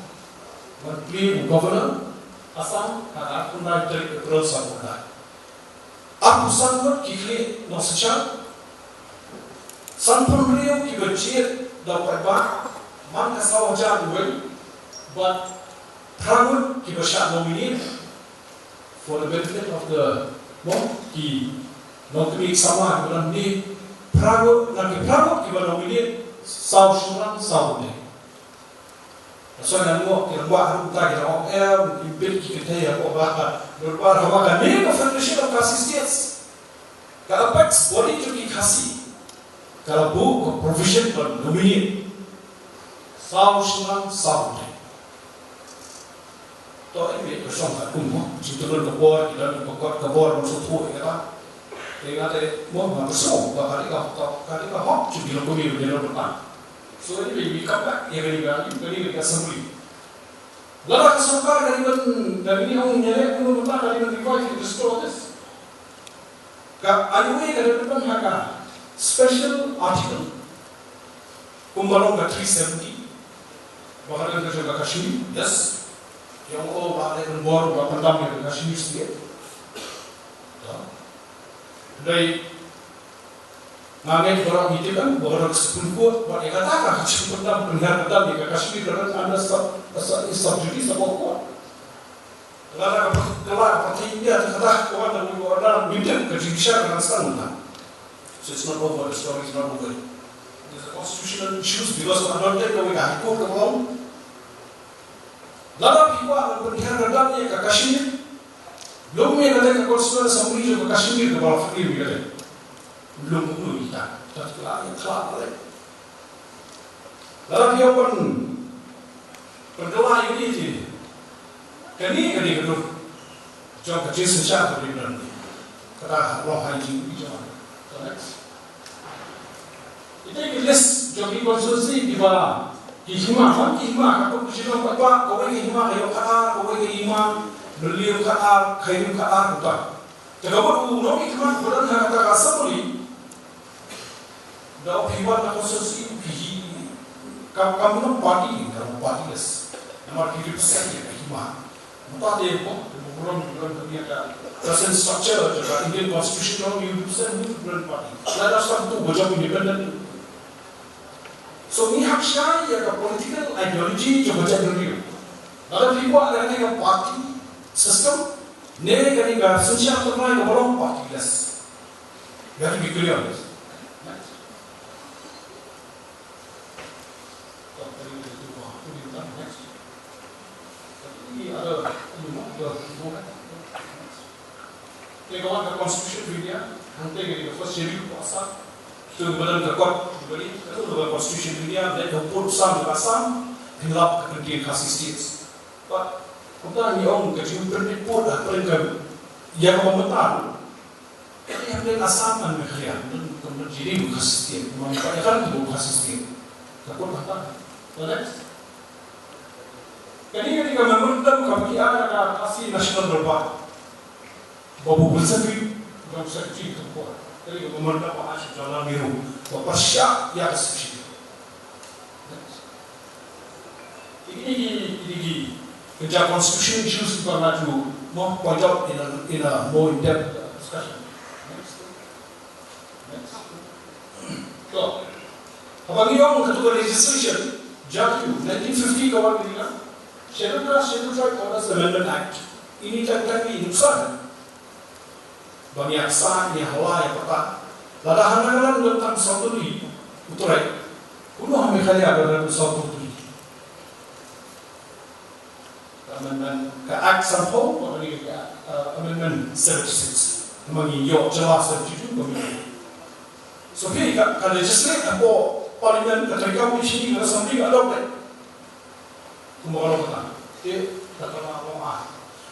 Ban plie u Governor Assam ha ka arphew khyndai tarik April sanphew khyndai. Arphew san ngut ki khlieh nongsynshar. Sanphew hynriew kiba jied da u paidbah. Man ka saw hajar uwei. Bad Phra ngut kiba shah nominate for the benefit of the, mo, ki nongkmie samla kiba don hangne. Phra ngut, na ki phra ngut kiba nominate, saw shynrang, saw kynthei. Hynrei ngan ong, ki rangbah ruh mynta ki la ong, em, ki bit ki kynthei hapoh ka dorbar, haba kane ka Federation of Khasi States, ka apex body jong ki Khasi, ka la buh ka provision ban nominate saw shynrang, saw kynthei. To, anyway, ka shong katkum, mo, jingtynrai ka bor, ki don ka kot ka bor ban sngewthuh ïa kata. Te nga te, mo, nga pyrshang ba ka dei ka, ka, ka dei ka hok jong ki longkmie ban ïarap. So anyway, we come back ïa kane ka, kane ka assembly. Lada ka sorkar ka dei ban, ka dei ban ong ïa kane, kumno mynta ka dei ban revive and restore this. Ka I O A ka dei ban pynhap ka special article kumba long ka three seventy. Ba ka dei ka jong ka Kashmir, yes. Ïa u, oh, ba dei ban bor ba pyndam ïa ka Kashmir State. To. Dei nga ngeit baroh ngi tip ba ka dei ka Supreme Court, ba ïa kata ka jingpyndam, pynhiar pyndam ïa ka Kashmir ka dei under sub, sub, sub judice of court. Lada ka kylla ka pyrthei India te kata ka wan da u order, mynta ka judicial ka dang sdang mynta. So it's not over, the story is not over. There's a constitutional issues because ka adopted kawei ka High Court ka wan. Lada phi kwah ban pynhiar ka dam ïa ka Kashmir, lum ïa kata ka Constitutional Assembly jong ka Kashmir kaba la file ïa kata. Lum kumno ïa kita, kita kylla ïa kylla. Lada phi ïoh ban pynkylla ïa kine ki, kane, kane ka dur jong ka jingsynshar ka dei ban, kata long ha ïing jong. So next. Ite ki list jong ki constituency kiba ki hima, man ki hima, ka kum ki jong ka ba, kawei ka hima ka ïoh ka ar, kawei ka hima, Mylliem ka ar, Khyrim ka ar, uta. Te ka mut u nongmihkhmat ba don ha kata ka assembly, da u phi wan na constituency u phi hi, kam, kam nong party, kam nong partyless. Namar ki represent ïa ka hima. Mynta te ko, ko burom, burom ka nia ka present structure jong ka Indian Constitution, you represent who, different party. Lada sa tu, ko jong independent. So ngi hap shai ïa ka political ideology jong ka jaitbynriew. Lada phi kwah lada ka party system, ne kane ka synshar tynrai kaba long partyless. You have to be clear on this. Next. Next. Any other, any more? Next. Te ka wan ka Constitution of India, hangta ka dei ka first schedule ka Assam. Te ka don ka kot, ka dei ka Constitution of India, ka pud Assam, ka Assam, pynlap ka twenty Khasi states. But kumta ngi ong ka jingpynpud ha pyrshah ka, ïa ka mynta. Ka dei hapdeng Assam and Meghalaya, don, don jingim Khasi state, kumta ka dei ka Khasi state. Ka kot hangta. The next. Kane ka dei ka memorandum kaba ki ai ha ka Khasi National Dorbar. Babu Bulsabib, u dei u secretary ka por. Kane ka memorandum ba ai sha Jawaharlal Nehru ba pyrshah ïa ka C P C. Next. Kine ki, kine ki, kine ki constitutional issues kiba nga ju mo point out in a, in a more in-depth discussion. Next. Next. To. Haba ngi ong katu ka legislation, jia kiew, nineteen fifty ka wan kane ka Scheduled Caste, Scheduled Tribe Orders Amendment Act. Ini tang tang ki nuksan. Ba ngi ïa ksa, ngi ïa hawai, ïa pyrta. Lada ha Nagaland don tang saw tylli u trai, kumno ha Meghalaya don tang saw tylli u trai? Amendment ka Act sanphew, ka, uh, Amendment seventy-six. Namar ngi ïoh jylla seventy-two, ka ngi. So phi ka, ka legislate hapoh Parliament, ka treikam bishni, ka assembly ka adopt. Kumba ka long kata. Te kata ka long ah.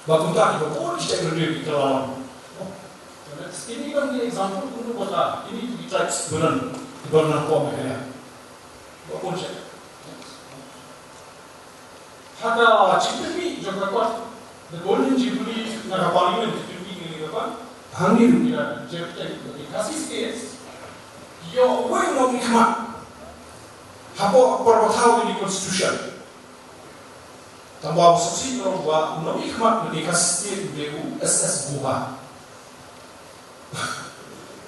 Ba kumta ki ba bun ki jaitbynriew ki kylla long. Kine ki long ki example kumno ba ka, kine ki tribes ba don, ki ba don hapoh Meghalaya. Ba bun ki. Ha ka jingpynmih jong ka kot, the Golden Jubilee na ka Parliament, jingpynmih kane ka kot. Hangne ruh ki la jia pyrthei, ki Khasi States, ïoh wei u nongmihkhmat hapoh por ba thaw ïa ka Constitution. Tangba u sngewsih ruh ba u nongmihkhmat na ka Khasi State u dei u S S Guha.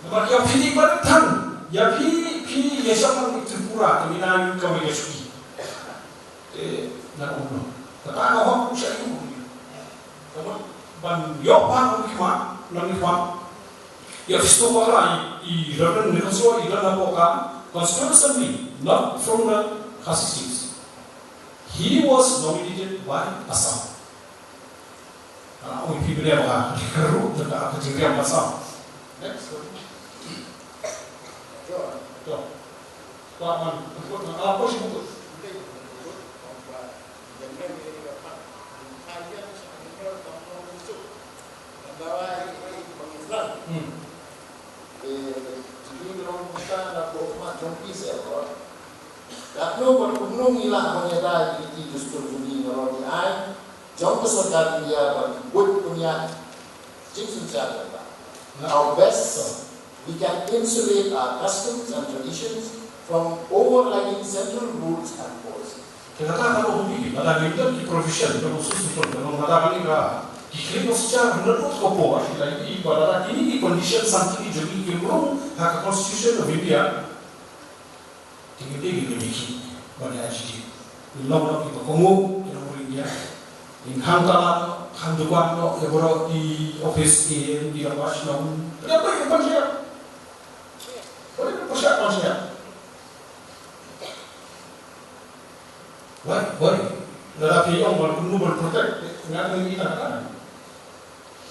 Namar ïa phi dei ba than, ïa phi, phi ïa shong ha Tripura, te mynta ïa kawei ka shuki. Te na umno. Kata ka hok u sha ïoh. Ka ban ban ïoh pang u khmat, nang khmat. Ïa Fisto Pahla i, i Reverend Nichols Roy i don hapoh ka Constituent Assembly, not from the Khasi Chiefs. He was nominated by Assam. Ah, oi, phi bria ba ka ruh da ka, ka jingriam Assam. Next. Sure. Sure. Ba man, ah, ko shi bukut. Hmm. Katno bad kumno ngi lah ban ïada ïa ki dustur jong ngi, nga ong ïa ai jong ka sorkar India ban buit pynïaid jingsynshar jong ka. How best we can insulate our customs and traditions from overriding central rules and policies. Te kata ka long hynrei, lada ngim don ki provision, ka long susu pun, ka long lada kane ka, ki claim of star, hynda dut ka por, ki la ïohi ba lada kine ki condition, san tylli jong ngi kim rung ha ka Constitution of India. Te ngi dei ngi dei ki ban ïa agitate. Ngi long noh kiba kohnguh, ki nongbuh India. Ngin khang tala, khang dukan noh ïa baroh ki office, ki MDC, Washington. Ïa ba ïa ban ïa. Ba ïa ban ïa, ban ïa. Wai, wai. Lada phi ong ban kumno ban protect, nga kynmaw ïa kata.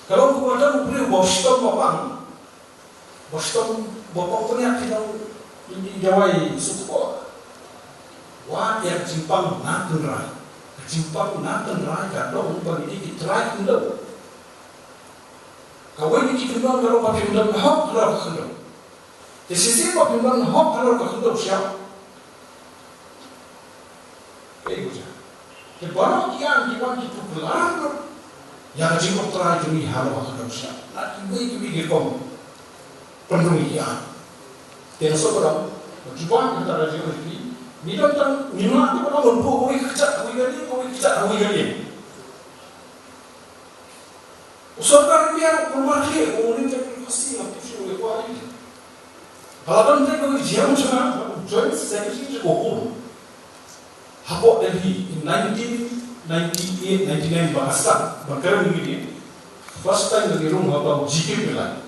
Ka long kumta u briew ba u shitom ba pang. Ba shitom ba pang pynïaid ki nong, i, i jawai suk ko. Wat ïa ka jingpang na tynrai. Ka jingpang na tynrai ka long ba ngi dei ki trai khyndew. Kawei na ki kyndon ka long ba phim don hok halor ka khyndew. Te shisien ba phim don hok halor ka khyndew sha. Peit ko ja. Te baroh ki aiñ ki wan ki puklar ïa ka jingpyntrei jong ngi halor ka khyndew sha. Na kiwei kiwei ki rukom pynrung ïa ki aiñ. Te nga sngewbha ba ki wan kata ka jingpyntrei ngi don tang ngi mlak te ba don bun kawei ka kjat kawei ka lieng, kawei ka kjat kawei ka lieng. U sorkar India u kulmar khleh u ring ka Khasi ha phi shu ïa kwah ïa. Ba la don te ka jingïalang jong nga, u Joint Secretary jong ka hukum. Hapoh Delhi in nineteen ninety-eight ninety-nine ba ka start, ba ka ring ni. First time ngi rung ha u G K Pillai.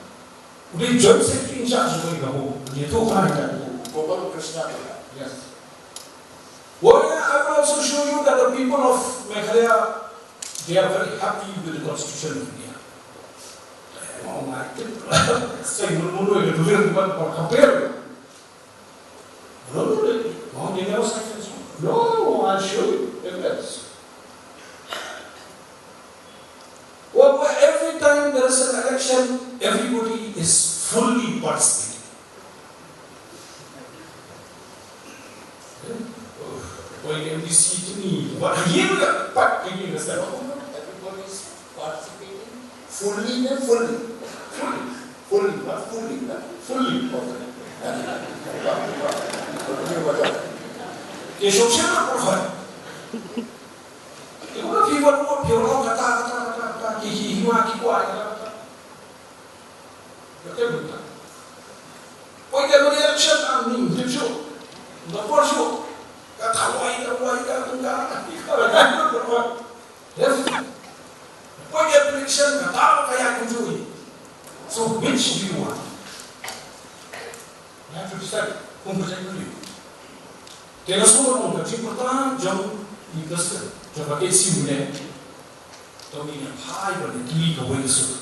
U dei Joint Secretary in charge jong ka hukum. Ngi tu ka ring ka hukum. Gopal Krishna Pillai. Yes. Well, I will also show you that the people of Meghalaya, they are very happy with the Constitution of India. Oh my goodness. Say, no, no, no, it will be one for compare. No, no, no, no, they never say this. No, I'll show you evidence. Well, every time there is an election, everybody is fully participating. Wai MDC tu ni, what are you, what are you, everybody is participating fully, ne fully, fully, fully, not fully, not fully. Okay. Ke shok shena por hai. Ke ko phi wat ko phi wat kata kata kata kata ki hi hi ma ki kwai kata kata. Ka te mynta. Poi te mynta election ang ning tip shuh. Nga por shuh. Ka kawai kawai ka tengka. Ka kawai kawai. Poi te election ka ta ka ya kumjuh. So which do you want? You have to decide. Kum ka jai kuli. Te nga sngewbha ong ka jingpyrta jong i president jong ka K C U ne. To ngi nang phai ba ngi kli kawei ka sur.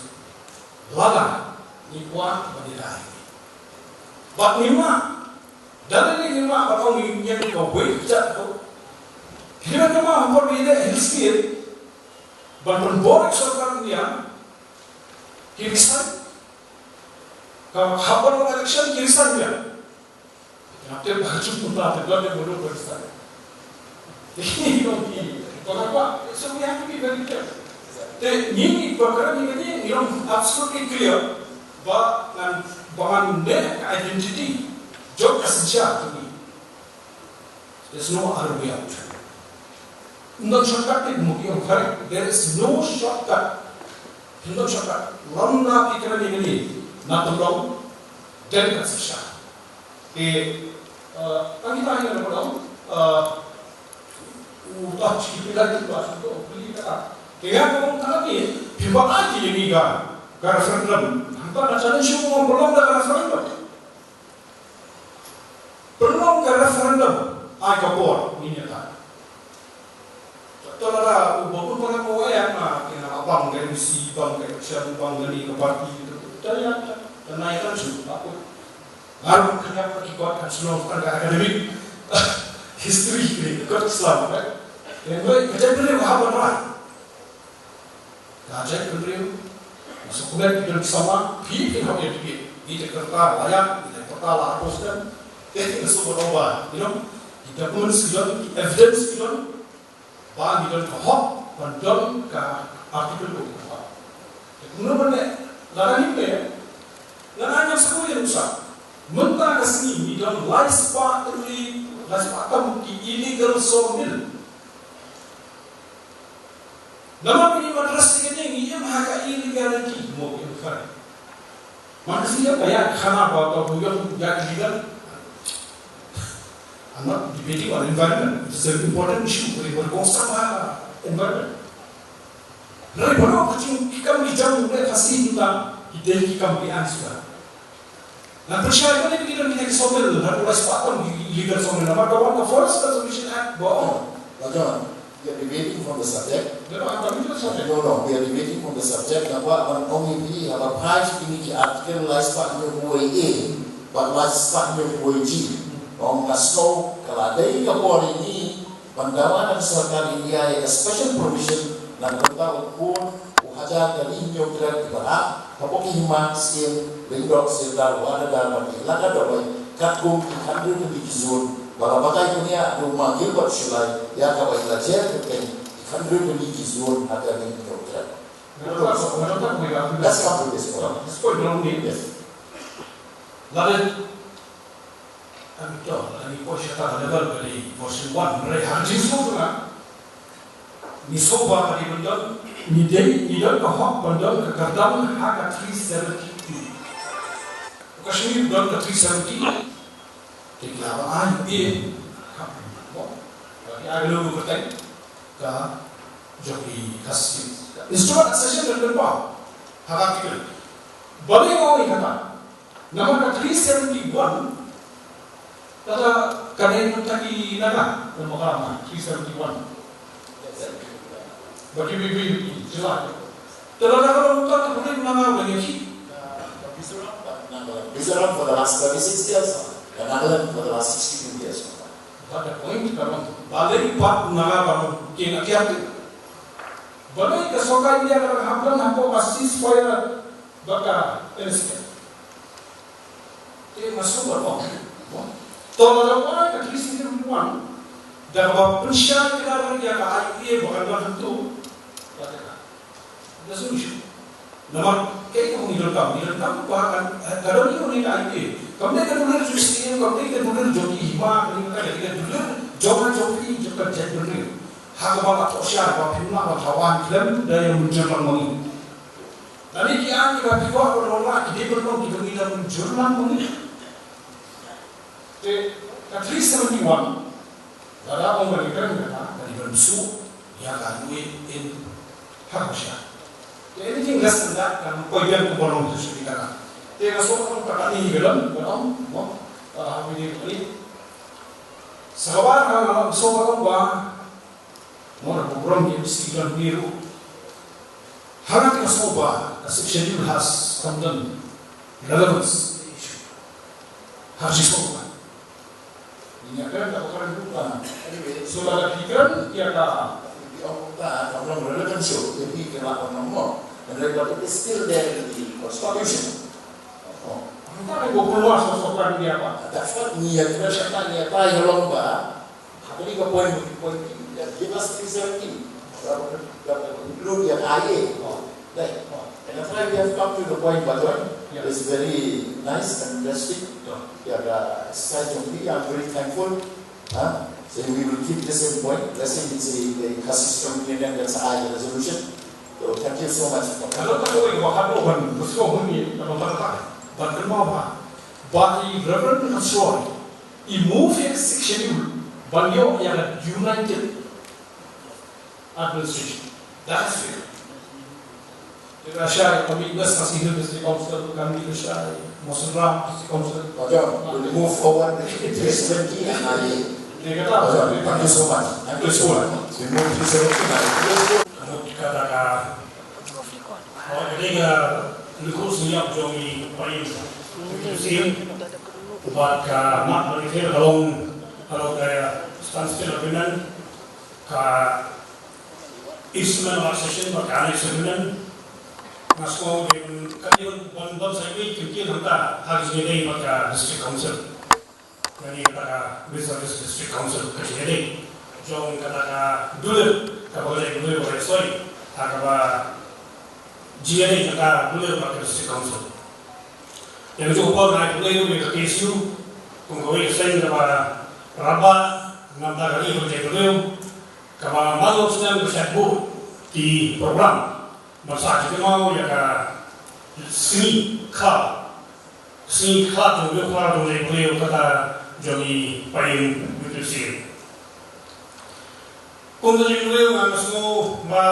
Lada ngi kwah ba ngi dai. Bad ngi ma dang ngi ma ba ong ngi ngi kawei ka jait ko. Ngi ma ma hapor ngi ne Hill State. Ban pynbor ïa ka sorkar India. Ki resign. Ka hapor election ki resign ïa. Nga tip ba ka jingmut ba tip ba tip ba tip ba tip. Te ngi ong ki, ba nga kwah, so we have to be very clear. Te ngi, ngi ba ka ngi, ngi, ngi ong absolutely clear ba ngan, ba ngan ne ka identity jong ka synshar jong ngi. There's no other way out. Ym don shortcut te, mo ki ong, correct? There is no shortcut. Ym don shortcut. Lada ki kren ïa kine, na tymmen don ka synshar. Te, uh, tang kita hi na tymmen don, uh, u ta Ki pynlait ki ba shu to pynlait ka. Te nga kong tang ki phi ba ai ki ïa ngi ka, ka referendum. Hangta nga challenge shuh, ngam pynlong da ka referendum. Pynlong ka referendum, ai ka por ngin ïa ta. To lada u ba pynpang ko ïa nga ki na bang ka M C, bang ka election, bang ka ni ka party. To ïa ta, ta nai kan shu ba ko. Ngar khyndiat ki kot kan shu long tang ka academic history ki kot Islam, right? Yang baik ka jaitbynriew ha ban rai. Ka jaitbynriew, masa kulet ki don ki samla, phi phi hok ïa ki phi. Ngi te kyrta la ïa, ngi te kyrta la hapus kan. Te ki shu ban ong ba, you know, ki documents ki don, ki evidence ki don, ba ngi don ka hok ban don ka article ko ki hok. Te kumno ban leh, lada ngim leh, lada ngim sngewthuh ïa nuksa. Mynta ka sngi ngi don lai spah tylli, lai spah tam ki illegal sawmill. Namar ngi ïa address ïa kane, ngi ïa ha ka illegality mo, ïa ka. Man ka shu ïa ka ïa khana ba ka bu ïa ka illegal. I'm not debating on environment. It's an important issue. Very, very concern ha environment. Hynrei ba ka jing ki kam ki jam ne ka si ta ki dei ki kam ki answer. Ngan pynshai kane ki dang ki sawmill, ngan pynshai spah tam ki illegal sawmill. Namar ka wan ka Forest Conservation Act ba ong. Ba John, we are deviating from the subject. No, no, I'm coming to the subject. No, no, we are deviating from the subject. Namar ban ong ïa phi, haba phai sha kine ki article lai spah hynñiew phew wei A, bad lai spah hynñiew phew wei G. Ong ka sngew ka la dei ka por ïa ngi ban dawa na ka sorkar India ïa ka special provision na ka bynta u khun u hajar kali hynñiew klet kiba rah hapoh ki hima, Syiem, Lyngdoh, Sirdarkha, Dadar bad ki Elaka Dawai, katkum ki khadhynriew tylli ki zone ba la batai pynïaid da u Ma Gilbert Shullai, ïa kaba i la jer kyrteng ki khadhynriew tylli ki zone ha ka hynñiew klet. Let's come to this point. This point belong to me. Yes. Lada Ani to, ani poi sha ta level ka dei version one, hynrei ha ka jingsngew jong nga, ngi sngewbha ka dei ban don, ngi dei, ngi don ka hok ban don ka kyrdan ha ka three seventy-two. U Kashmir u don ka three seventy, te ki hap ban ai, eh, hap, mo, ba ki ai, lo, lo, kyrteng ka jong ki Khasi. Instrument accession don, don ba ha ka article. Balei nga ong ïa kata? Namar ka three seventy-one, kata ka dei mynta ki Naga, namar ka three seventy-one. Ba ki B B, ki jylla. Te lada ka long kumta, te balei Naga ba ïa ki? Mizoram for the last thirty-six years, Nagaland for the last sixty-two years. But the point ka long, balei pat Naga ba long ki na kiam te? Balei ka sorkar India ka hap don hapoh ka ceasefire bad ka N S K. Te nga sngewbha ong, to lada wan ka three seventy-one, da kaba pynshai kynda ïa ka I A ba kan wan hangto, ka te ka. That's an issue. Namar kaei kaba ngi donkam, ngi donkam ba kan, ka don ïa une ka I A. Kam dei ka dulir jong Syiem, kam dei ka dulir jong ki hima, kam dei ka dulir jong nga jong phi, jong ka jaitbynriew. Ha kaba la thoh shai ba phim lah ban thaw aiñ khlem da ïa mynjur lang ma ngi. Lane ki aiñ kiba phi kwah ban wanrah ki dei ban long kiba ngi la mynjur lang ma ngi. Te ka three seventy-one, lada ong ba ngi kren kata, ka dei ban bsu ïa ka U A N ha ka sha. Te anything less than that, kan poi biang kumba long tu shu kata. Te nga sngewbha ong kata ni ka don, ka don, mo, ah, ha video ni. Sa kawei ka nga sngewbha ong ba Mo, na ka burom ki M C ki don hangne ruh. Hangta ka sngewbha ka Sixth Schedule has come down relevance issue. Ha ka jingsngewbha. Ngi ïa kren da ka kren ruh ka. Anyway, so lada phi kren ïa ka, phi ong ruh ka, ka long relevance issue. Ïa phi ka lah ban long mo. And then, but it is still there in the constitution. Oh. Hangta ka burom ka sngewbha ïa ka. That's what ngi ïa kren, ngi ïa kren ïa long ba. Hapdeng ka point, point, give us three seventy. Include ïa ka I A. Right. And that's why we have come to the point, Bajoy. Yeah. It's very nice and interesting. Yeah. Ïa ka exercise jong phi, I'm very thankful. Huh? So we will keep this in point. Let's say it's a, a Khasi Union and that's a resolution. So thank you so much. Ka long ka kawei kaba khatduh ban pynshai hangne, kaba khatduh ban kynmaw ba, ba i Reverend Khatsoi i move ïa ka Sixth Schedule ban ïoh ïa ka United Administration. That's it. Kita share kami West Khasi Hills District Council, kami share Mawsynram District Council. Raja, we move forward with three seventy and I. Dia kata, Raja, thank you so much. Thank you so much. We move three seventy and I. Kata ka, oh, jadi ka lukhu sniap jong i paim. Sim, bad ka mat bad i kher ka long, ka long ka standstill agreement, ka Eastman Relaxation bad ka Annex Agreement. Nga sngew dei ban, ka dei ban, ban, ban sa ïohi kyntien hangta ha ka jingïadei bad ka District Council. Kane kata ka Reservist District Council ka jingïadei jong kata ka dulir kaba ka jaitbynriew ka la soi ha kaba jingïadei jong ka dulir bad ka District Council. Ïa kajuh ka por nga ai khublei ruh ïa ka K S U kum kawei ka seng kaba radbah na bynta ka ri bad ka jaitbynriew. Kaba man la u snem ka shah buh ki program ban sah jingkynmaw ïa ka sngi khlaw, sngi khlaw jong u briew khlaw jong u briew kata jong i paim Wycliffe Syiem. Kum ka jingkynmaw nga sngew ba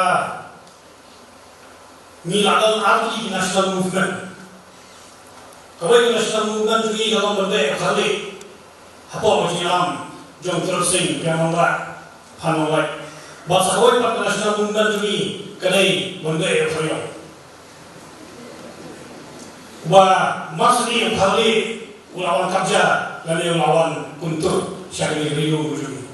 ngi la don ar tylli ki national movement. Kawei ka national movement jong ngi ka long ban beh ka kharleh hapoh ka jingïalam jong Tirot Sing, Biang Nonglait, Phan Nonglait. Bad sa kawei pat ka national movement jong ngi ka dei ban beh ka khariong. Ba mar shu dei ka kharleh u la wan kabja lane u la wan kyntur sha kane ka ri lum jong ngi.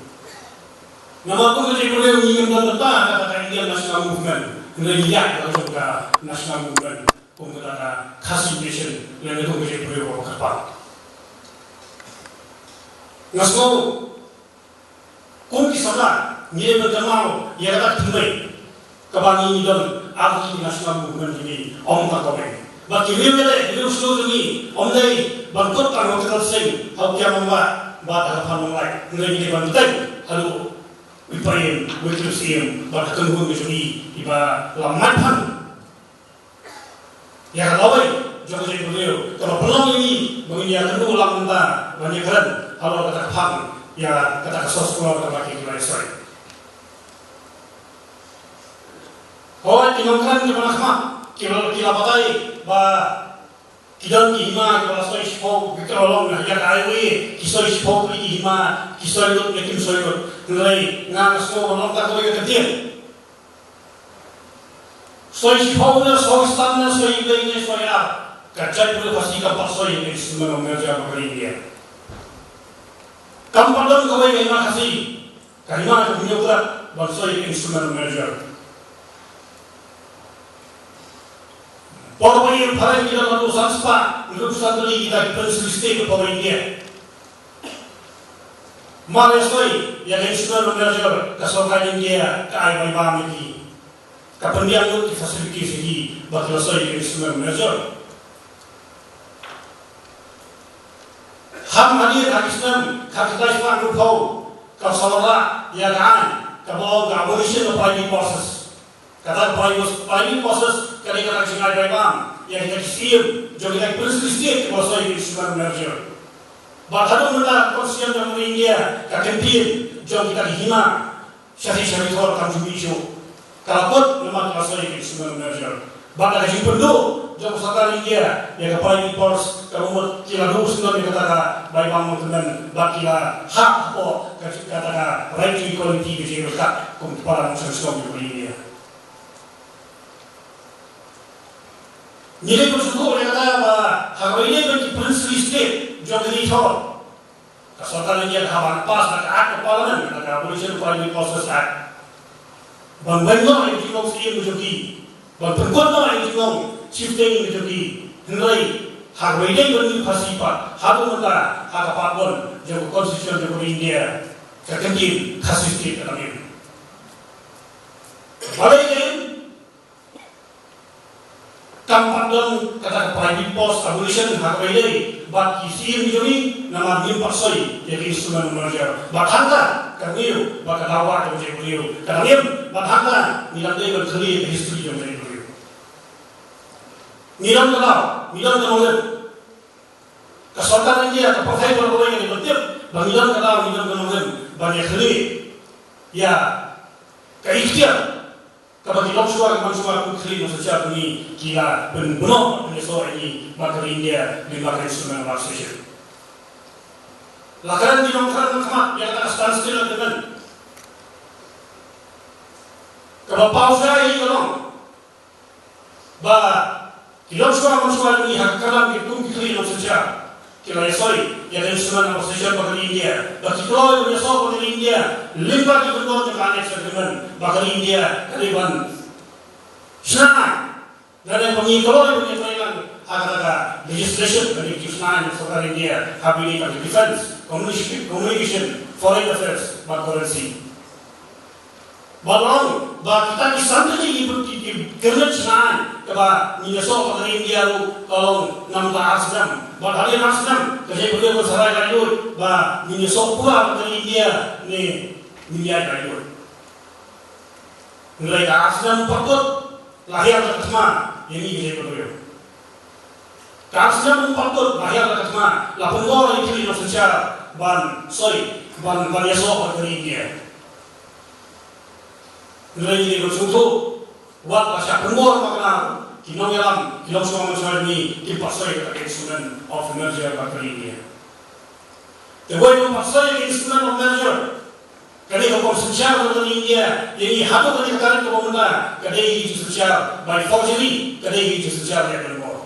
Namar kum ka jaitbynriew ngi ngim don bynta kata ka Indian National Movement, hynrei ngi ïaid la jong ka National Movement kum kata ka Khasi Nation lane kum ka jaitbynriew kaba kyrpang. Nga sngew kum ki samla ngi dei ban kynmaw ïa kata ka thymmei. Kaba ngi ngi don ar tylli ki national movement jong ngi, ym tang kawei. Bad ki riew ïaleh, ki riew shlur jong ngi, ym dei ban kut tang ha u Tirot Sing, ha u Biang Nonglait, bad ha u Phan Nonglait. Hynrei ngi dei ban bteng haduh u paim Wycliffe Syiem bad ka kynhun ka jong i, iba la mait phan ïa ka lawei jong ka jaitbynriew, kaba pynlong ïa ngi ba ngin ïakynduh lang mynta ban ïakren halor kata ka phang ïa kata ka source kaba ki la soi. Hooid, ki nongkren kiba na khmat ki la, ki la batai ba ki don ki hima kiba la soi shiphew, ki la long na ïa ka highway, ki soi shiphew tylli ki hima, ki soi lut ne kim soi lut. Hynrei nga nga sngew ban ong tang kawei ka kyntien. Soi shiphew ne soi san ne soi wei ne soi ar, ka jaitbynriew Khasi kam pat soi ïa ka Instrument of Merger ba ka ri India. Kam pat don kawei ka hima Khasi, ka hima ka Hynñiewtrep ban soi ïa ka Instrument of Merger. Por ba ïa phareng ki don haduh san spah hynriew san tylli kita ki princely state hapoh India. Mar ïa soi ïa ka Instrument of Merger, ka sorkar India ka ai bai bam ïa ki, ka pynbiang lut ki facilities ïa ki ba ki la soi ïa ka Instrument of Merger. Ham hadien ha ki snem khatsaw spah hynriewphew ka sorkar ïa ka aiñ kaba ong ka Abolition of Privy Purses. Kata ka privy, privy purses ka dei kata ka jingai bai bam ïa kita ki siem jong kita ki princely state kiba la soi ïa ka Instrument of Merger. Bad haduh mynta ka Constitution jong ka India, ka kyntien jong kita ki hima shathie shathie thor kam ju mih shuh. Ka la kut namar ka la soi ïa ka Instrument of Merger. Bad da ka jingpynduh jong ka sorkar India ïa ka privy purse, ka la mut ki la duh sngewbha ïa kata ka bai bam tymmen bad ki la hap hapoh kata ka right to equality ka jingïaryngkat kum ki para nongshong shnong jong ka India. Ngi dei ban sngewthuh ïa kata ba ha kaba ïadei bad ki princely state jong ka Ri Thor, ka sorkar India ka hap ban pass da ka Act of Parliament, da ka Abolition of Privy Purses Act, ban weng noh ïa ka jinglong siem ka jong ki, ban pynkut noh ïa ka jinglong chieftain ka jong ki. Hynrei ha kaba ïadei bad ngi Khasi pat, haduh mynta ha ka part one jong ka Constitution jong ka India, ka kyntien Khasi State ka dang im. Balei ka im? Kam pat don kata ka privy purse abolition ha kaba ïadei bad ki siem jong ngi namar ngim pat soi ïa ka Instrument of Merger. Bad hangta ka riew bad ka daw wah jong ka jaitbynriew ka dang im. Bad hangta ngi dang dei ban khlieh ïa ka history jong ka jaitbynriew. Ngi don ka daw, ngi don ka nongrim. Ka sorkar India, ka pyrthei baroh kawei ka dei ban tip ba ngi don ka daw, ngi don ka nongrim ban ïa khlieh ïa ka iktiar kaba ki longshuwa, ki manshuwa, ki khlieh nongsynshar jong ngi ki la pynbna, pynïasoh ïa ngi bad ka ri India lyngba ka Instrument of Accession. La kren ki nongkren nongkhmat ïa kata ka Standstill Agreement. Kaba paw shai ka long ba ki longshuwa manshuwa jong ngi ha ka kyndon ki kum ki khlieh nongsynshar ki la ïasoh ïa ka Instrument of Accession bad ka ri India, ba ki kloi ban ïasoh bad ka ri India lyngba ki kyndon jong ka Annex Agreement bad ka ri India ka dei ban shna. Lada ba ngi kloi ban ïatrei lang ha kata ka legislation, ka dei ki shna ïa ka sorkar India ha bynta ka defense, communication, communication, foreign affairs bad currency. Ba long ba kita ki san tylli ki, ki, ki kyrleng shna kaba ngin ïasoh bad ka ri India ruh ka long namar ar snem. Bad hadien ar snem ka jaitbynriew kan sa rai laitluid ba ngin ïasoh pura bad ka ri India ne ngim ïaid laitluid. Hynrei ka ar snem pat kut la hiar la ka thma ïa ngi ki jaitbynriew. Ka ar snem pat kut la hiar la ka thma, la pynbor ïa ki khlieh nongsynshar ban soi, ban, ban ïasoh bad ka ri India. Hynrei ngi dei ban sngewthuh, wat la shah pynbor ma ka nar, ki nongïalam, ki longshuwa manshuwa jong ngi kim pat soi ïa ka Instrument of Merger bad ka ri India. Te wei kum pat soi ïa ka Instrument of Merger, ka dei ka pom synshar jong ka ri India ïa ngi haduh kane ka tarik kaba mynta, ka dei ka jingsynshar by forgery, ka dei ka jingsynshar leh lynbor.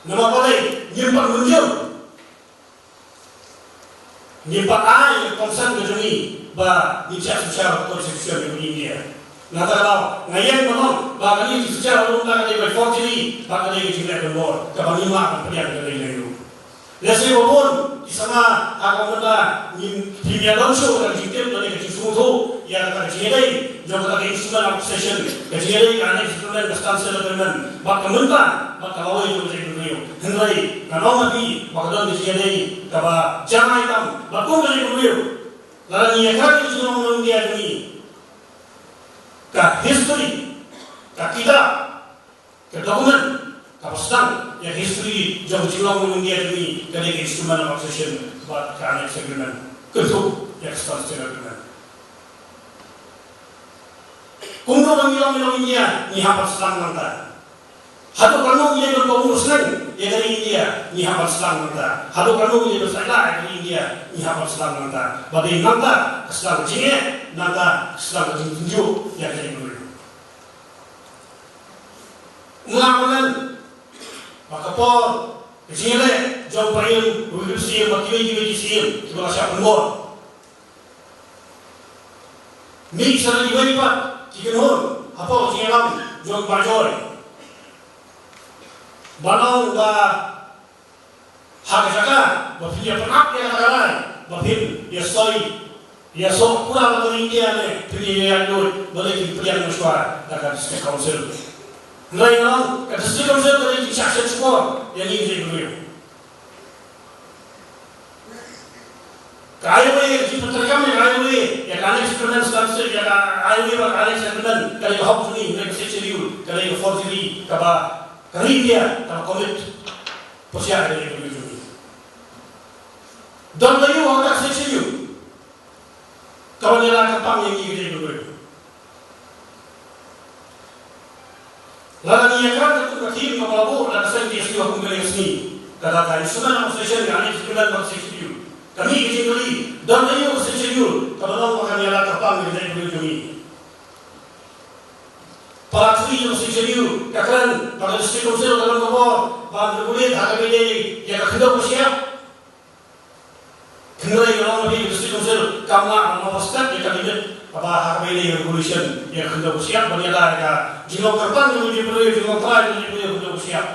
Namar balei? Ngim pat mynjur, ngim pat ai ïa ka consent ka jong ngi ba ngin shah synshar constitution jong ka India. Nangta ka daw nga ïeng ban ong ba kane ka jingsynshar kaba mynta ka dei by forgery bad ka dei ka jingleh lynbor, kaba ngim lah ban pdiang ïa ka dei lei ruh. Lehse ba bun ki samla ha ka mynta ngin, phim ïa don shuh ka jingtip lane ka jingsngewthuh ïa kata ka jingïadei jong kata ka Instrument of Accession, ka jingïadei ka Annex Agreement, ka Standstill Agreement bad ka mynta bad ka lawei jong ka jaitbynriew. Hynrei ngan ong ïa phi ba ka don ka jingïadei kaba janai tam bad kum ka jaitbynriew. Lada ngi ïakren ïa ka jinglong India jong ngi, ka history, ka kitab, ka document kaba sdang ïa ka history jong ka jinglong India jong ngi ka dei ka Instrument of Accession bad ka Annex Agreement, kynthup ïa ka Standstill Agreement. Kumno ba ngi long, ngi long India, ngi hap ban sdang nangta. Haduh katno ngi dei ban kohnguh seng ïa ka ri India, ngi hap ban sdang nangta. Haduh katno ngi dei ban saitlah ïa ka ri India, ngi hap ban sdang nangta. Ba dei nangta ka sdang ka jingeh, nangta ka sdang ka jingtynjuh ïa ka jaitbynriew. Nga kren ba ka por ka jingïaleh jong Paiem, u William Siem bad kiwei kiwei ki Siem kiba la shah pynbor. Mih sha kiwei pat ki kynhun hapoh ka jingïalam jong Bah Joy. Ban ong ba ha ka jaka ba phin ïa pynap ïa kata ka rai ba phin ïa soi, ïa soh pura bad ka ri India ne phin ïa ïaid lut, balei phin pdiang mynshuwa da ka District Council. Hynrei nga ong ka District Council ka dei ka jingshah shen shkor ïa ngi ki jaitbynriew. Ka highway, ka jingpyntreikam ïa ka highway, ïa ka Annex Agreement, Standstill, ïa ka highway bad ka Annex Agreement, ka dei ka hok jong ngi, ka dei ka Sixth Schedule, ka dei ka forgery kaba ka ri India ka la commit pyrshah ïa ka ri India jong ngi. Don la ïoh ha ka Sixth Schedule kaban ïa la kyrpang ïa ngi ki jaitbynriew. Lada ngi ïakren katkum ka theme kaba la buh da ka seng T S U ha kum kane ka sngi, kata ka Instrument of Accession, ka Annex Agreement bad ka Sixth Schedule, ka mih ka jingkylli, don aïu ka Sixth Schedule kaba ong ba kan ïa la kyrpang ïa ka jaitbynriew jong ngi? Para three jong ka Sixth Schedule ka kren ba ka District Council ka don ka bor ban regulate ha kaba ïadei ïa ka khyndew ka shyiap. Hynrei nga ong ïa phi, ka District Council kam lah ban overstep ïa ka limit kaba ha kaba ïadei ïa ka regulation ïa ka khyndew ka shyiap ban ïada ïa ka jinglong kyrpang jong ka jaitbynriew, jinglong trai jong ka jaitbynriew, khyndew ka shyiap.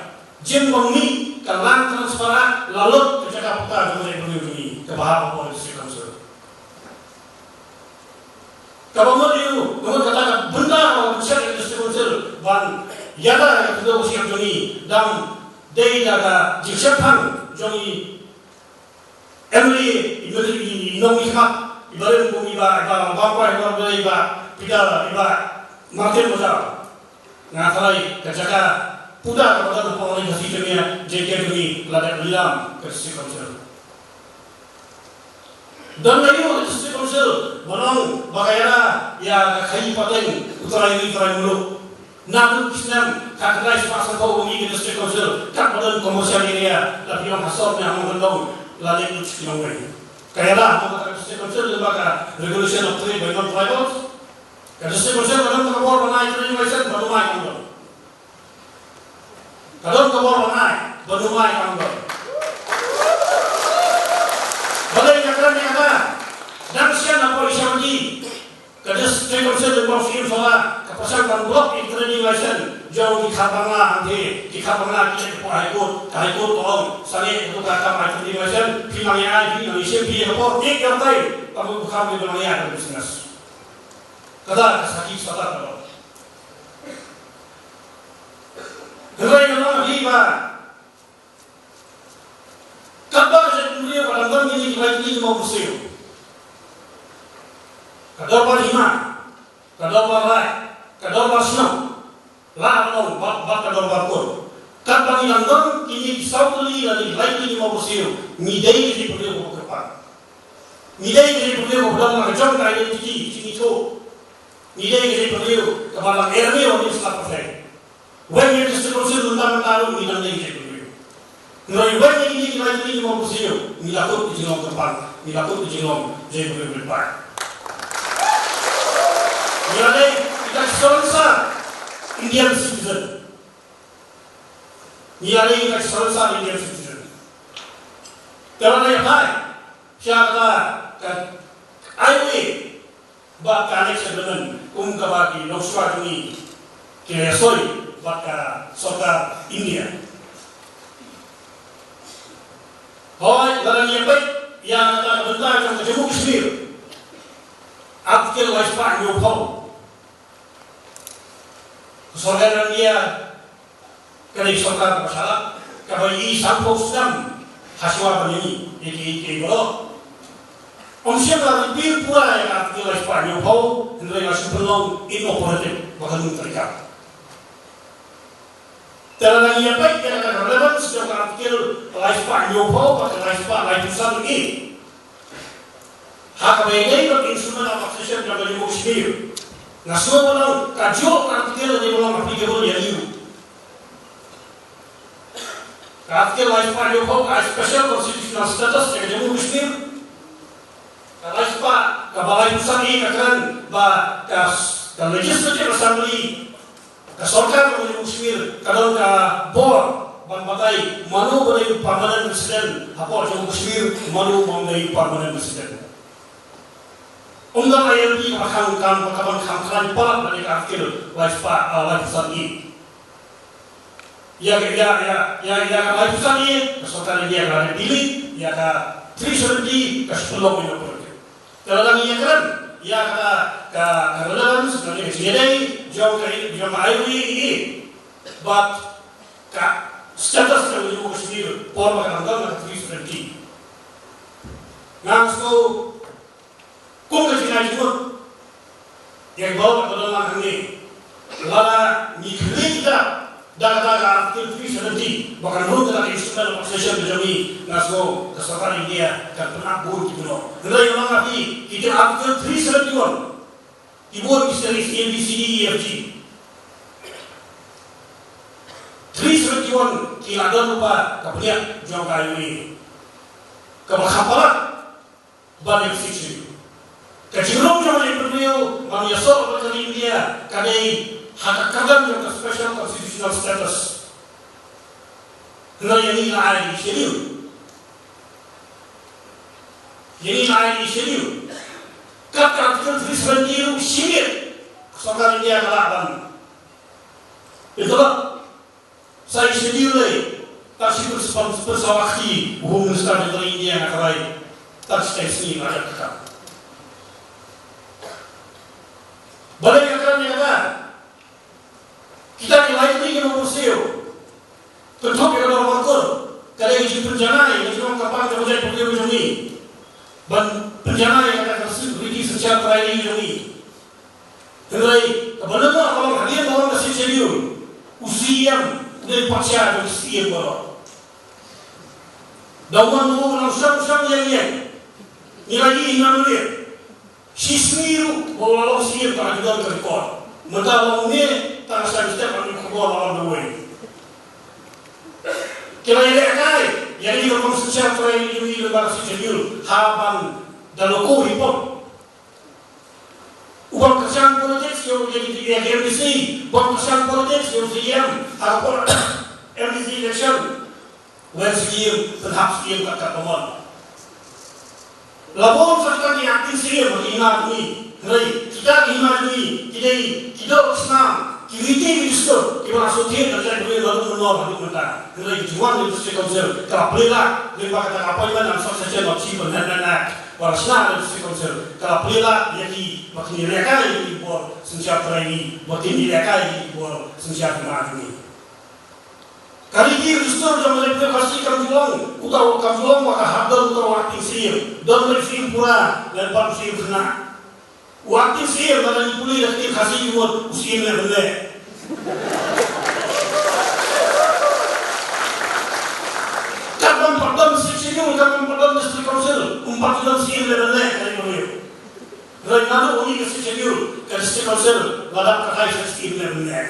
Jingbym mih ka land transfer, la lut ka jaka pata jong ka jaitbynriew jong ngi kaba hap hapoh ka District Council. Kaba mut ïa u, ka mut kata ka bynta kaba pynshai ïa ka District Council ban ïada ïa ka khyndew ka shyiap jong ngi, dang dei da ka jingshemphang jong ngi. Em, i, i, i, i nongmihkhmat, i barim kum i Bah, i Bah Bamkwai, i Bah Blei, i Bah Peter, i Bah Martin Bajau. Nga tharai ka jaka puta kaba don hapoh Ri Khasi Jaiñtia, Jaiñtia jong ngi la dep lilam ka District Council. Don la ïoh ka District Council. Council, ba long ba ka ïada ïa ka khaïi pateng u trai ri trai muluk. Naduh ki snem khatkhyndai spah sanphew ba ngi ka District Council, katba don commercial area, la phi ong ha sor ne ha Nongkyndong, la leh lut sha ki nongwei. Ka ïada ha ka District Council lyngba ka Regulation of Trade by Non-Tribals. Ka District Council ka don ka bor ban ai trading license, ba ngi ai kam don. Ka don ka bor ban ai, ba ngi ai kam don. Balei nga kren ïa kata? Dang shen hapoh Ishawadi, ka District Council lyngba u Syiem Sohra ka pyrshang ban block ïa ka trading license jong ki khap Bangla hangtei, ki khap Bangla ki leit hapoh High Court, ka High Court ka ong sangeh katu ka kam ai trading license, phi nang ïa ai, phi nang ïa shim, phi ïa ka por, ïa ka time, ka mut ka kam ïa ka nang ïa ai business. Kata ka sakhi sata ka long. Hynrei nga ong ïa phi ba katba ka jaitbynriew ka dang don kine ki lai tylli ki mawbyrsiew. Ka dorbar hima, ka dorbar raid, ka dorbar shnong, la ka long bad, bad ka dorbar kur. Katba ngi dang don kine ki saw tylli lane ki lai tylli ki mawbyrsiew, ngi dei ka jaitbynriew kaba kyrpang. Ngi dei ka jaitbynriew kaba don la ka jong ka identity, ka jingithuh. Ngi dei ka jaitbynriew kaba la ermeo ne slap pyrthei. Weng ïa ka District Council mynta mynta ruh ngi dang dei ka jaitbynriew. Hynrei weng ïa kine ki lai tylli ki mawbyrsiew, ngi la kut ka jinglong kyrpang, ngi la kut ka jinglong jaitbynriew paidbah. Ngi la dei kita ki salonsar Indian citizen. Ngi la dei kita ki salonsar Indian citizen. Te lada ïa phai sha kata ka highway bad ka Annex Agreement, kum kaba ki longshuwa jong ngi ki la ïasoi bad ka sorkar India. Hooid, lada ngi ïa peit ïa kata ka bynta jong ka Jammu Kashmir, Article lai spah hynñiewphew. Ka sorkar India ka dei ka sorkar kaba shalak, kaba ïohi sanphew snem hashuwa ban ïohi ïa kiei kiei baroh. Ym shym la repeal pura ïa ka Article lai spah hynñiewphew, hynrei la shu pynlong inoperative ba kan ym treikam. Te lada ngi ïa peit ïa ka relevance jong ka Article lai spah hynñiewphew bad ka lai spah laiphew san A, ha kaba ïadei bad ka Instrument of Accession jong ka Jammu Kashmir, nga sngew ba long kajuh ka Article ka dei ban long applicable ïa ngi ruh. Ka Article lai spah hynñiewphew ka ai special constitutional status ïa ka Jammu Kashmir. Ka lai spah, kaba laiphew san A ka kren ba ka, ka Legislative Assembly, ka sorkar jong ka Jammu Kashmir ka don ka bor ban batai mano ba dei u permanent resident hapoh Jammu Kashmir, mano ba ym dei u permanent resident. Ym don I L P kaba khang, kam, kaba khang khlaiñ palat lane ka Article lai spah, ah, laiphew san A. Ïa ka, ïa, ïa, ïa, ïa ka laiphew san A ka sorkar India ka la delete, ïa ka three seventy ka shu pynlong ïa ka. Te lada ngi ïa kren ïa ka, ka, ka relevance, ka, ka jingïadei jong ka, jong ka I O A bad ka status jong ka Jammu Kashmir por ba ka dang don ka three seventy. Nga sngew kum ka jingai jingmut ïa ki baroh kiba don lang hangne, lada ngi khlieh da, da, da ka Article three seventy ba kan rung da ka Instrument of Accession ka jong ngi, nga sngew ka sorkar India kan pynap bun ki kynnoh. Hynrei nga ong ïa phi, kita ki Article three seventy-one, ki bun ki seri A, B, C, D, E, F, G. Three seventy-one ki la don lypa ka bniat jong ka I O A kaba kham palat ban ïa ka Sixth Schedule. Ka jingrung jong ka jaitbynriew ban ïasoh bad ka ri India ka dei ha ka kyrdan jong ka special constitutional status. Hynrei ïa ngi la ai Schedule. Ïa ngi la ai Schedule. Kat ka Article three seventy ruh shimet ka sorkar India ka lah ban pyntlot. Sa i Schedule lei, ta shi pyrshang, pyrshang akti, Home Minister jong ka India nga kawei, ta shi tai sngi nga ïa ka. Balei nga kren ïa kata? Kita ki lai tylli ki nongpynsiew, kynthup ïa ka dorbar kur, ka dei ka jingpynjanai, ka jingpynjanai jong ka jaitbynriew jong ngi. Ban pynjanai ïa kata ka riti synshar trai jong ngi. Hynrei kaba nyngkong ka long hadien ba wan ka Sixth Schedule, u C M u dei patsha jong ki C M baroh. Da wan u nongshong shong ïeng ïeng. Ngi la ïohi na Nonglait. Shi sngi ruh ba u la long C M tang ka jingdon ka record. Mynta long ne tang ka step, ka khubor la wan da wei. Ki la ïalehkai ïa kane ka rukom synshar trai ïa u, ïa u ba ka Sixth Schedule ha ban da loko hi pop. U bym kyrshan politics ïa u, ïa ki, ïa ki M D C, bym kyrshan politics ïa u C M ha ka por M D C election. Wen C M, pynhap C M kat kat pamon. La bun sa tang ki acting C M ha ki hima jong ngi. Hynrei kita ki hima jong ngi ki dei ki doh ki snam, ki riti ki dustur kiba la shu thied na ka jaitbynriew naduh mynno haduh mynta. Hynrei ki jingwan na District Council ka la plie lah lyngba kata ka Appointment and Succession of Chief and Headman Act ba la shna na District Council. Ka la plie lah ïa ki ba kin ïalehkai ïa ki bor synshar trai, ba kin ïalehkai ïa ki bor synshar hima jong ngi. Ka riti ka dustur jong ka jaitbynriew Khasi kam ju long, uta u, kam ju long ba ka hap don uta u acting C M. Don uta u C M pura lem bad u C M khynnah. U acting C M lada ngi pule da ka ktien Khasi ngi mut u C M leh ban leh. Katba ym pat don Sixth Schedule, katba ym pat don District Council, um pat don C M leh ban leh, ka ri ka ri. Hynrei naduh u mih ka Sixth Schedule, ka District Council la dap ka thai sixteen leh ban leh.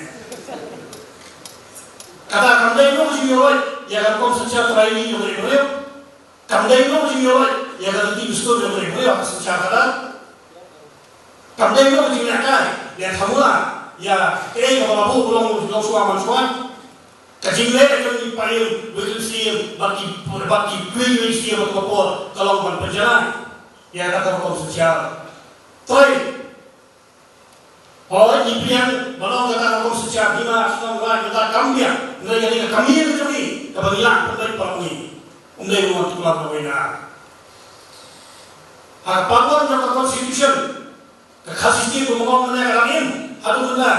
Kata kam dei noh ka jingïoh ïa ka rukom synshar trai jong ka ri ka ri. Kam dei noh ka jingïoh ïa ka riti dustur jong ka ri ka ri, ka synshar kata. Kam dei noh ka jinglehkai ïa ka mula ïa kaei kaba la buh long, long shuwa man shuwa. Ka jingleh jong i Paiem William Syiem bad ki, bad ki Paiem Syiem bad ka por ka long ban pynjanai ïa kata ka rukom synshar. Toi. Hooid, ngi pdiang ba long kata ka rukom synshar hima shnong raid, kata kam biang. Hynrei kane ka kamian jong ngi kaba ngi lah pynbeit paralok ngi. Um dei ruh ban tuklar kawei na. Ha ka part one jong ka Constitution, ka Khasi State ba ma nga ong mynne ka dang im haduh mynta.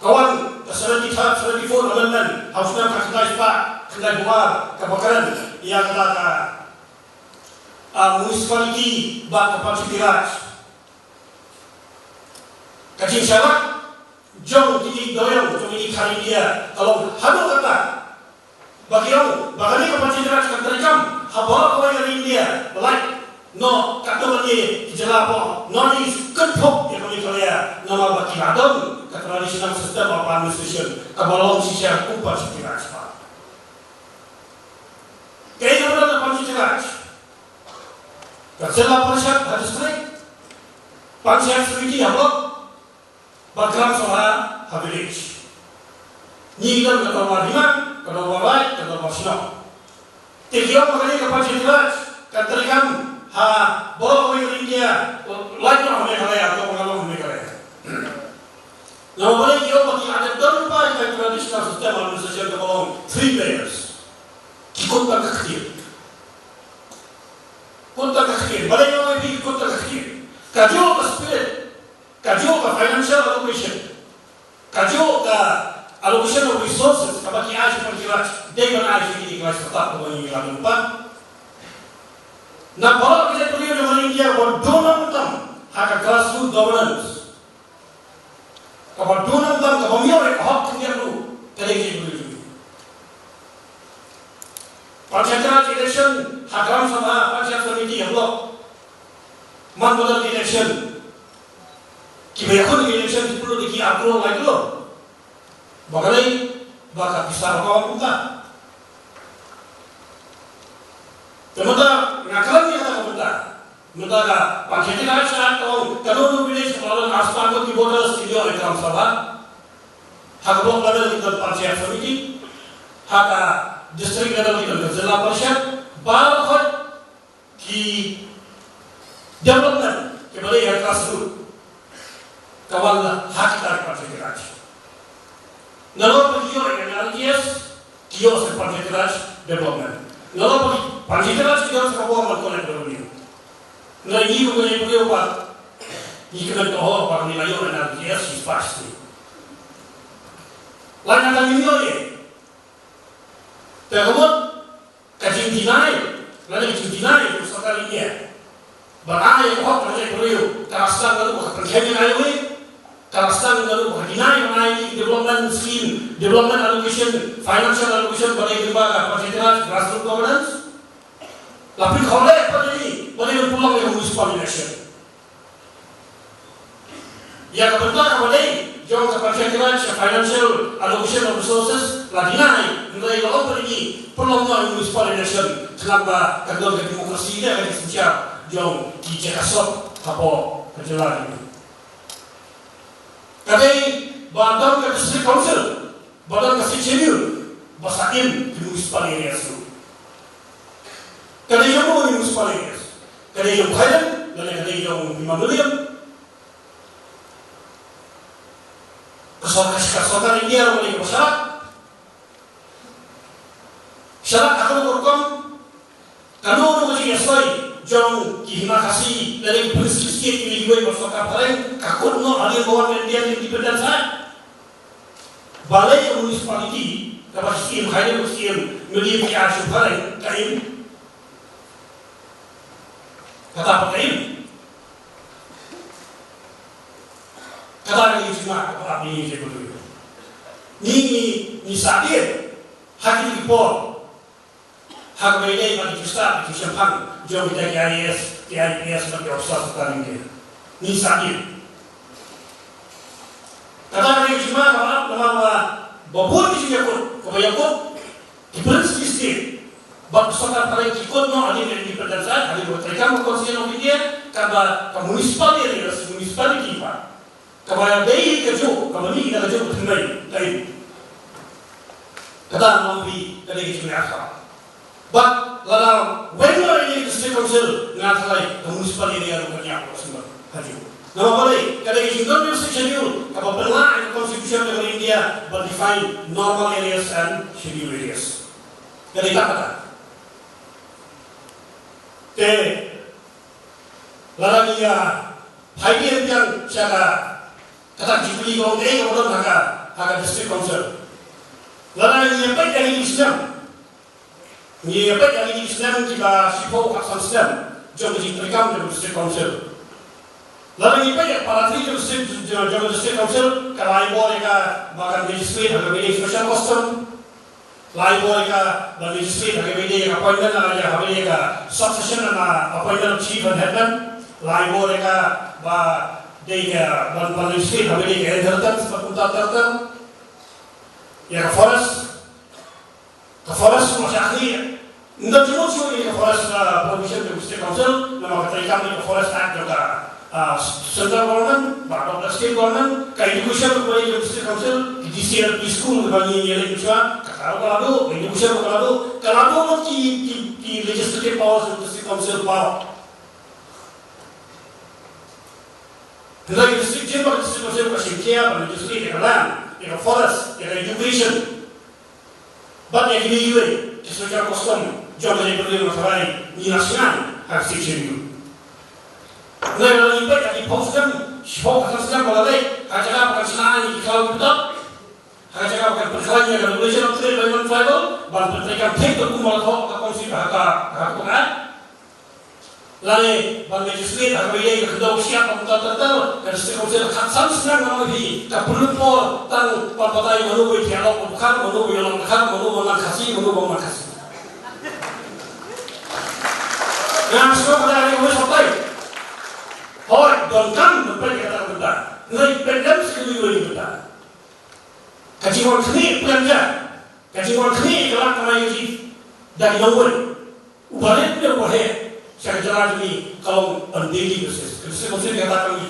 Ka wan ka seventy-third, seventy-fourth Amendment ha u snem khatkhyndai spah khyndai phew ar, kaba kren ïa kata ka, ah, municipality bad ka Panchayati Raj. Ka jingsharak jong kine ki dohnud jong kine ki khar India ka long haduh katta ba ki ong ba kane ka Panchayati Raj kan treikam ha baroh kawei ka ri India, lait noh katto katne ki jylla hapoh North East, kynthup ïa ka Meghalaya, namar ba ki la don ka traditional system of administration kaba long shisha kum Panchayati Raj. Kaei kaba don ha Panchayati Raj? Ka Zilla Parishad ha district, Panchayat Samiti ha block, bad Gram Sabha ha village. Ngi don ka dorbar hima, ka dorbar raid, ka dorbar shnong. Te ki ong ba kane ka Panchayati Raj kan treikam ha baroh kawei ka ri India, lait noh ha Meghalaya, to ba nga long ha Meghalaya. Namar balei ki ong ba ki la dep don lypa ïa ka traditional system administration kaba long three players. Ki kut tang ka ktien. Kut tang ka ktien. Balei nga ong ïa phi ki kut tang ka ktien? Kajuh ka spirit, kajuh ka financial allocation, kajuh ka allocation of resources kaba ki ai sha Panchayati Raj, dei ban ai sha kine ki lai sorkar kaba ngi la don lypa. Na baroh ki jaitbynriew jong ka ri India, wat don nongtam ha ka grassroots governance. Kaba don nongtam, kaba ym ïoh ïa ka hok khyndiat ruh ka dei ka jaitbynriew jong ngi. Panchayati Raj election ha Gram Sabha, Panchayat Samiti ha block, man ba don election, kiba ïakhun election ki pynlut ïa ki ar klur lai klur. Ba ka dei ba ka pisa ba ka wan kumta. Te mynta nga kren ïa kata ka bynta. Mynta ka Panchayati Raj Act ka ong kano kano ka village kaba don ar spah ngut ki voters kin ïoh ïa ka Gram Sabha. Ha ka block level ki don Panchayat Samiti. Ha ka district level ki don ka Zilla Parishad. Baroh khoit ki development kiba dei ha grassroots ka wan la ha kita ki Panchayati Raj. Nalor ba ki ïoh ïa ka R D S, ki ïoh sa Panchayati Raj development. Nalor ba ki Panchayati Raj ki don sa ka bor ban collect revenue. Nga ngi kum ka ïa ka ïoh ba ngi kynnoh ka hok ba ngi la ïoh ïa ka R D S, ki spas ni. Lait na ka ngi ïoh ïa. Te ka mut ka jingdeny, lane ka jingdeny ka sorkar India ban ai ka hok ka jaitbynriew, ka la sdang naduh ba ka pynkheiñ ïa ka highway, ka la sdang naduh ba ka deny ban ai development scheme, development allocation, financial allocation ba dei lyngba ka Panchayati Raj, grassroots governance. La pynkhawleh pat ïa ki ba dei ban pynlong ïa ka municipal election. Ïa ka bynta kaba dei jong ka Panchayati Raj, ka financial allocation of resources, la deny, hynrei la ong ba ki pynlong noh ïa ka municipal election, khnang ba kan don ka democracy ne ka jingsynshar jong ki jaka sop hapoh ka jylla jong ngi. Ka dei ba don ka district council, ba don ka sixth schedule, ba sa im ki municipal areas ruh. Ka dei jong ki municipal areas, ka dei jong Thailand lane ka dei jong Hima Mylliem. Ka sorkar, ka sorkar India ruh ka dei kaba sharad. Sharad ha kano ka rukom? Kano kano ka jingïasoi jong ki Hima Khasi lane ki Prince State ki la ïohi bad sorkar phareng, ka kut noh hadien ba wan ka Indian Independence Act. Balei ka municipality kaba siem, haidem siem, meli ki ai sha phareng, ka im? Kata pat ka im? Kata ka dei ka jingma kaba ap ïa ngi ki briew. Ngi, ngi, ngi sahdien ha kine ki por. Ha kaba ïadei bad ki jingstad, ki jingshemphang jong kita ki I A S, ki I P S bad ki officer sorkar India. Ngi sahdien. Kata ka dei ka jingma kaba ap, namar ba, ba bun ki jingïakut, kaba ïakut ki Prince State bad ka sorkar phareng, ki kut noh hadien ka Independence Act, hadien ba treikam ka Constitution of India, kaba ka municipal areas, municipality pat, kaba dei kajuh, kaba mih na kajuh ka thymmei, ka im. Kata nga ong ïa phi, ka dei ka jingmyntoi. Bad lada weng noh ïa ka District Council, nga tharai ka municipal area ruh kan ïaid haduh symbai hajuh. Namar balei? Ka dei ka jingdon ka Sixth Schedule kaba pynlah ïa ka Constitution jong ka India ban define normal areas and schedule areas. Ka dei kata. Te lada ngi ïa phai biang sha ka, kata ka jingkylli ka ong, kaei kaba don ha ka, ha ka District Council. Lada ngi ïa peit ïa kine ki snem, ngi ïa peit ïa kine ki snem kiba shiphew khatsan snem jong ka jingtreikam jong ka District Council. Lada ngi peit ïa ka para three jong ka District, jong, jong ka District Council, ka la ai bor ïa ka ba kan legislate ha kaba ïadei special custom. La ai bor ïa ka ban legislate ha kaba ïadei ïa ka appointment, ïa kaba ïadei ïa ka succession and, uh, appointment of chief and headman. La ai bor ïa ka ba dei ka ban, ban legislate ha kaba ïadei ïa ka inheritance bad kumta ter ter. Ïa ka forest. Ka forest ruh shah khlieh. Ym don jingmut shuh ïa ka forest, uh, provision jong ka District Council, namar ka treikam ïa ka Forest Act jong ka, uh, Central Government bad ka State Government. Ka education ruh ka ïa ka District Council, ka D C L P school kaba ngi ïaleit mynshwa, kata ruh ka la duh, ka education ruh ka la duh, ka la duh lut ki, ki, ki legislative powers jong ka District Council power. Hynrei ka District, jin ba ka District Council ka shim care ban legislate ïa ka land, ïa ka forest, ïa ka education. Bad ïa kine kiwei ki special custom jong ka jaitbynriew, nga tharai ngi la sngewthuh ha ka Sixth Schedule. Hynrei lada ngi peit ha ki phew snem, shiphew khatsan snem ba la leit, ha ka jaka ba kan shna ïa ki khlaw ki btap, ha ka jaka ba kan pynkhlaiñ ïa ka regulation of trade by non-tribal ban pyntreikam thik kum ba la thoh ha ka Constitution, ha ka, ha ka Act. Lane ban legislate ha kaba ïadei ka khyndew ka shyiap bad kumta ter ter, ka District Council khatsan snem, nga ong ïa phi, ka pynlut por tang ban batai mano ba ïatreilang ka dkhar, mano ba ïalong dkhar, mano ba nang Khasi, mano ba nang Khasi. Nga sngew ba dei kawei sawtai. Hooid, donkam ban peit ïa kata ka bynta. Hynrei peit lem sa kawei ka bynta. Ka jingwan khmih pynlong ja, ka jingwan khmih ka lad kamai ka jingim da ki nongwei. U barit ne u baheh sha ka jylla jong ngi ka long on daily basis. Ka shisha ka shisha kata ka kam ngi.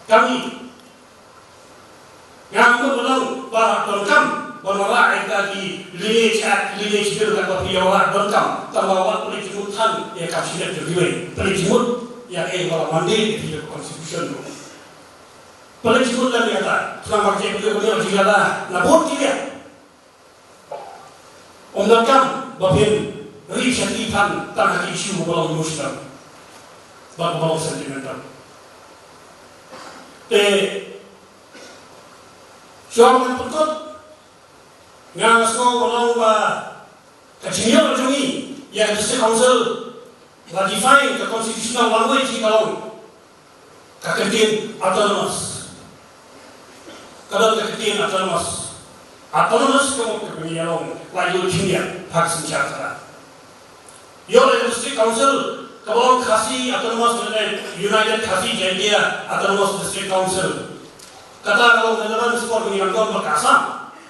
Kam ngi. Nga mut ba long ba donkam ban wanrah ïa kita ki lineage act, lineage bill, kaba phi ïa wanrah donkam. Tangba wat pynleit jingmut than ïa ka kam shimet jong kiwei. Pynleit jingmut ïa kaei ba la mandate ïa phi da ka constitution ruh. Pynleit jingmut lem ïa kata. Khnang ba ka jaitbynriew kan ïoh jingïada na bun ki liang. Ym donkam ba phin ri sha ki than tang ha ki issue ba long emotional bad ba long sentimental. Te shuwa ban pynkut, nga sngew ba long ba ka jingïoh jong ngi ïa ka District Council ba define ka constitutional language ka long ka kyntien autonomous. Ka don ka kyntien autonomous. Autonomous ka mut kaba ngi ïa long la ïoh jingïa ha ka synshar sahara. Ïoh ïa ka District Council ka Ka long Khasi Autonomous, United Khasi Jaintia Autonomous District Council. Kata ka long relevant spot ngi nang don bad ka Assam.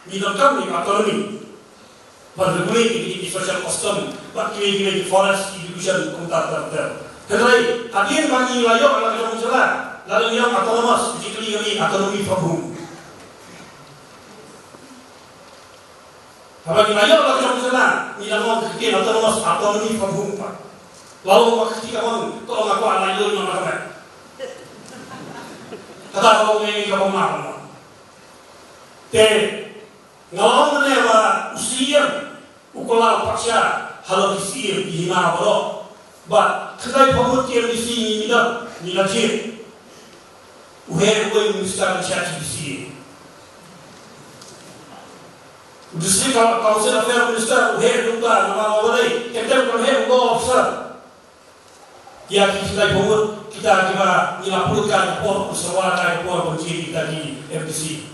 Ngi donkam ïa ka autonomy ban regulate ïa ki social custom bad kiwei kiwei ki forest, education, kumta kumta. Hynrei hadien ba ngi la ïoh la ka jong ka jylla, la dang ïoh autonomous, basically ka autonomy from whom? Haba ngi la ïoh la ka jong ka jylla, ngi la ong ka ktien autonomous, autonomy from whom pat? La long ba ka kti ka bang, ka ong nga kwah la ïoh ïoh na ka bang. Kata ka long ngi ka bang ma ka bang. Te nga la ong ne ba u siem u kylla u patsha halor ki siem ki hima baroh. Bad khyndai phew ngut ki M D C ngi la, ngi la jied. U heh uwei u minister in charge D C A. U District Council Affair Minister u heh u ta, namar ba dei, kata kam heh u law officer. Ïa ki khyndai phew ngut kita kiba ngi la pynlut ka por, u sawar ka por ban jied kita ki M D C.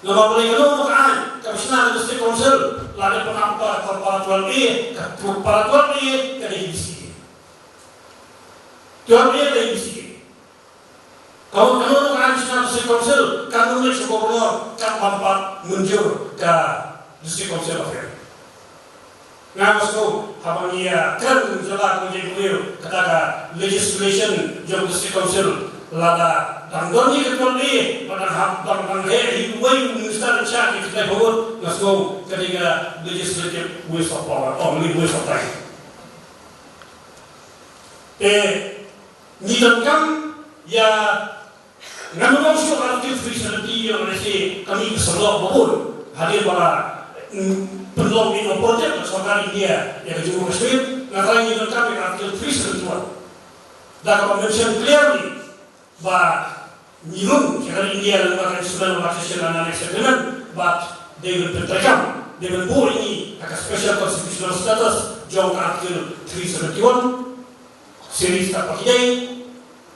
Namar ba dei kano kano ka aiñ, ka Commissioner ka District Council, la dei pynap ka para twelve A, ka para twelve A ka dei D C A. Twelve A ka dei D C A. Ka hok ka long ka Additional District Council, ka nongmih sha Governor, ka bam pat mynjur ka District Council of Health. Nga nga sngewthuh haba ngi ïa kren jala ka jingkyrmen kata ka legislation jong District Council, lada dang don ïa ka kyrmen ba dang hap dang dang heh ïa uwei u minister in charge ïa kata ka vote, nga sngewthuh ka dei ka legislative waste of power, or waste of time. Te ngi donkam ïa, ngan ym ong shuh Article three seventy ïa, lehse ka mih ka sylloh ba bun hadien ba la, mm, pynlong ïa ka project ka sorkar India ïa ka Jammu Kashmir. Nga tharai ngi donkam ïa Article three seventy-one, da kaba mention clearly ba ngi rung sha ka India lyngba ka Instrument of Accession and Annexation Agreement, bad dei ban pyntreikam, dei ban buh ïa ngi ha ka special constitutional status jong ka Article three seventy-one. Series ta pa ki dei,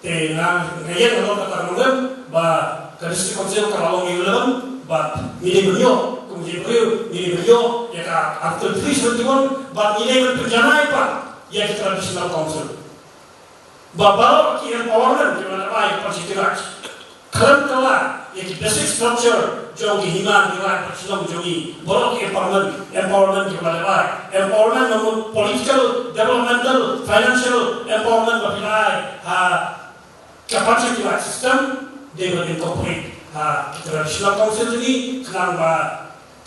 te nga, nga ïeng halor kata ka nongrim ba ka District Council ka la long irrelevant, bad ngi dei ban ïoh, kum u James Briew, ngi dei ban ïoh ïa ka Article three seventy-one, bad ngi dei ban pynjanai pat ïa ki traditional council. Ba baroh ki empowerment kiba la ai ha ka Panchayati Raj, khlem kylla ïa ki basic structure jong ki hima ki raid bad shnong jong ngi. Baroh ki empowerment, empowerment kiba la ai, empowerment na mut political, developmental, financial empowerment ba phi la ai ha ka Panchayati Raj system, dei ban incorporate ha ki traditional council jong ngi, khnang ba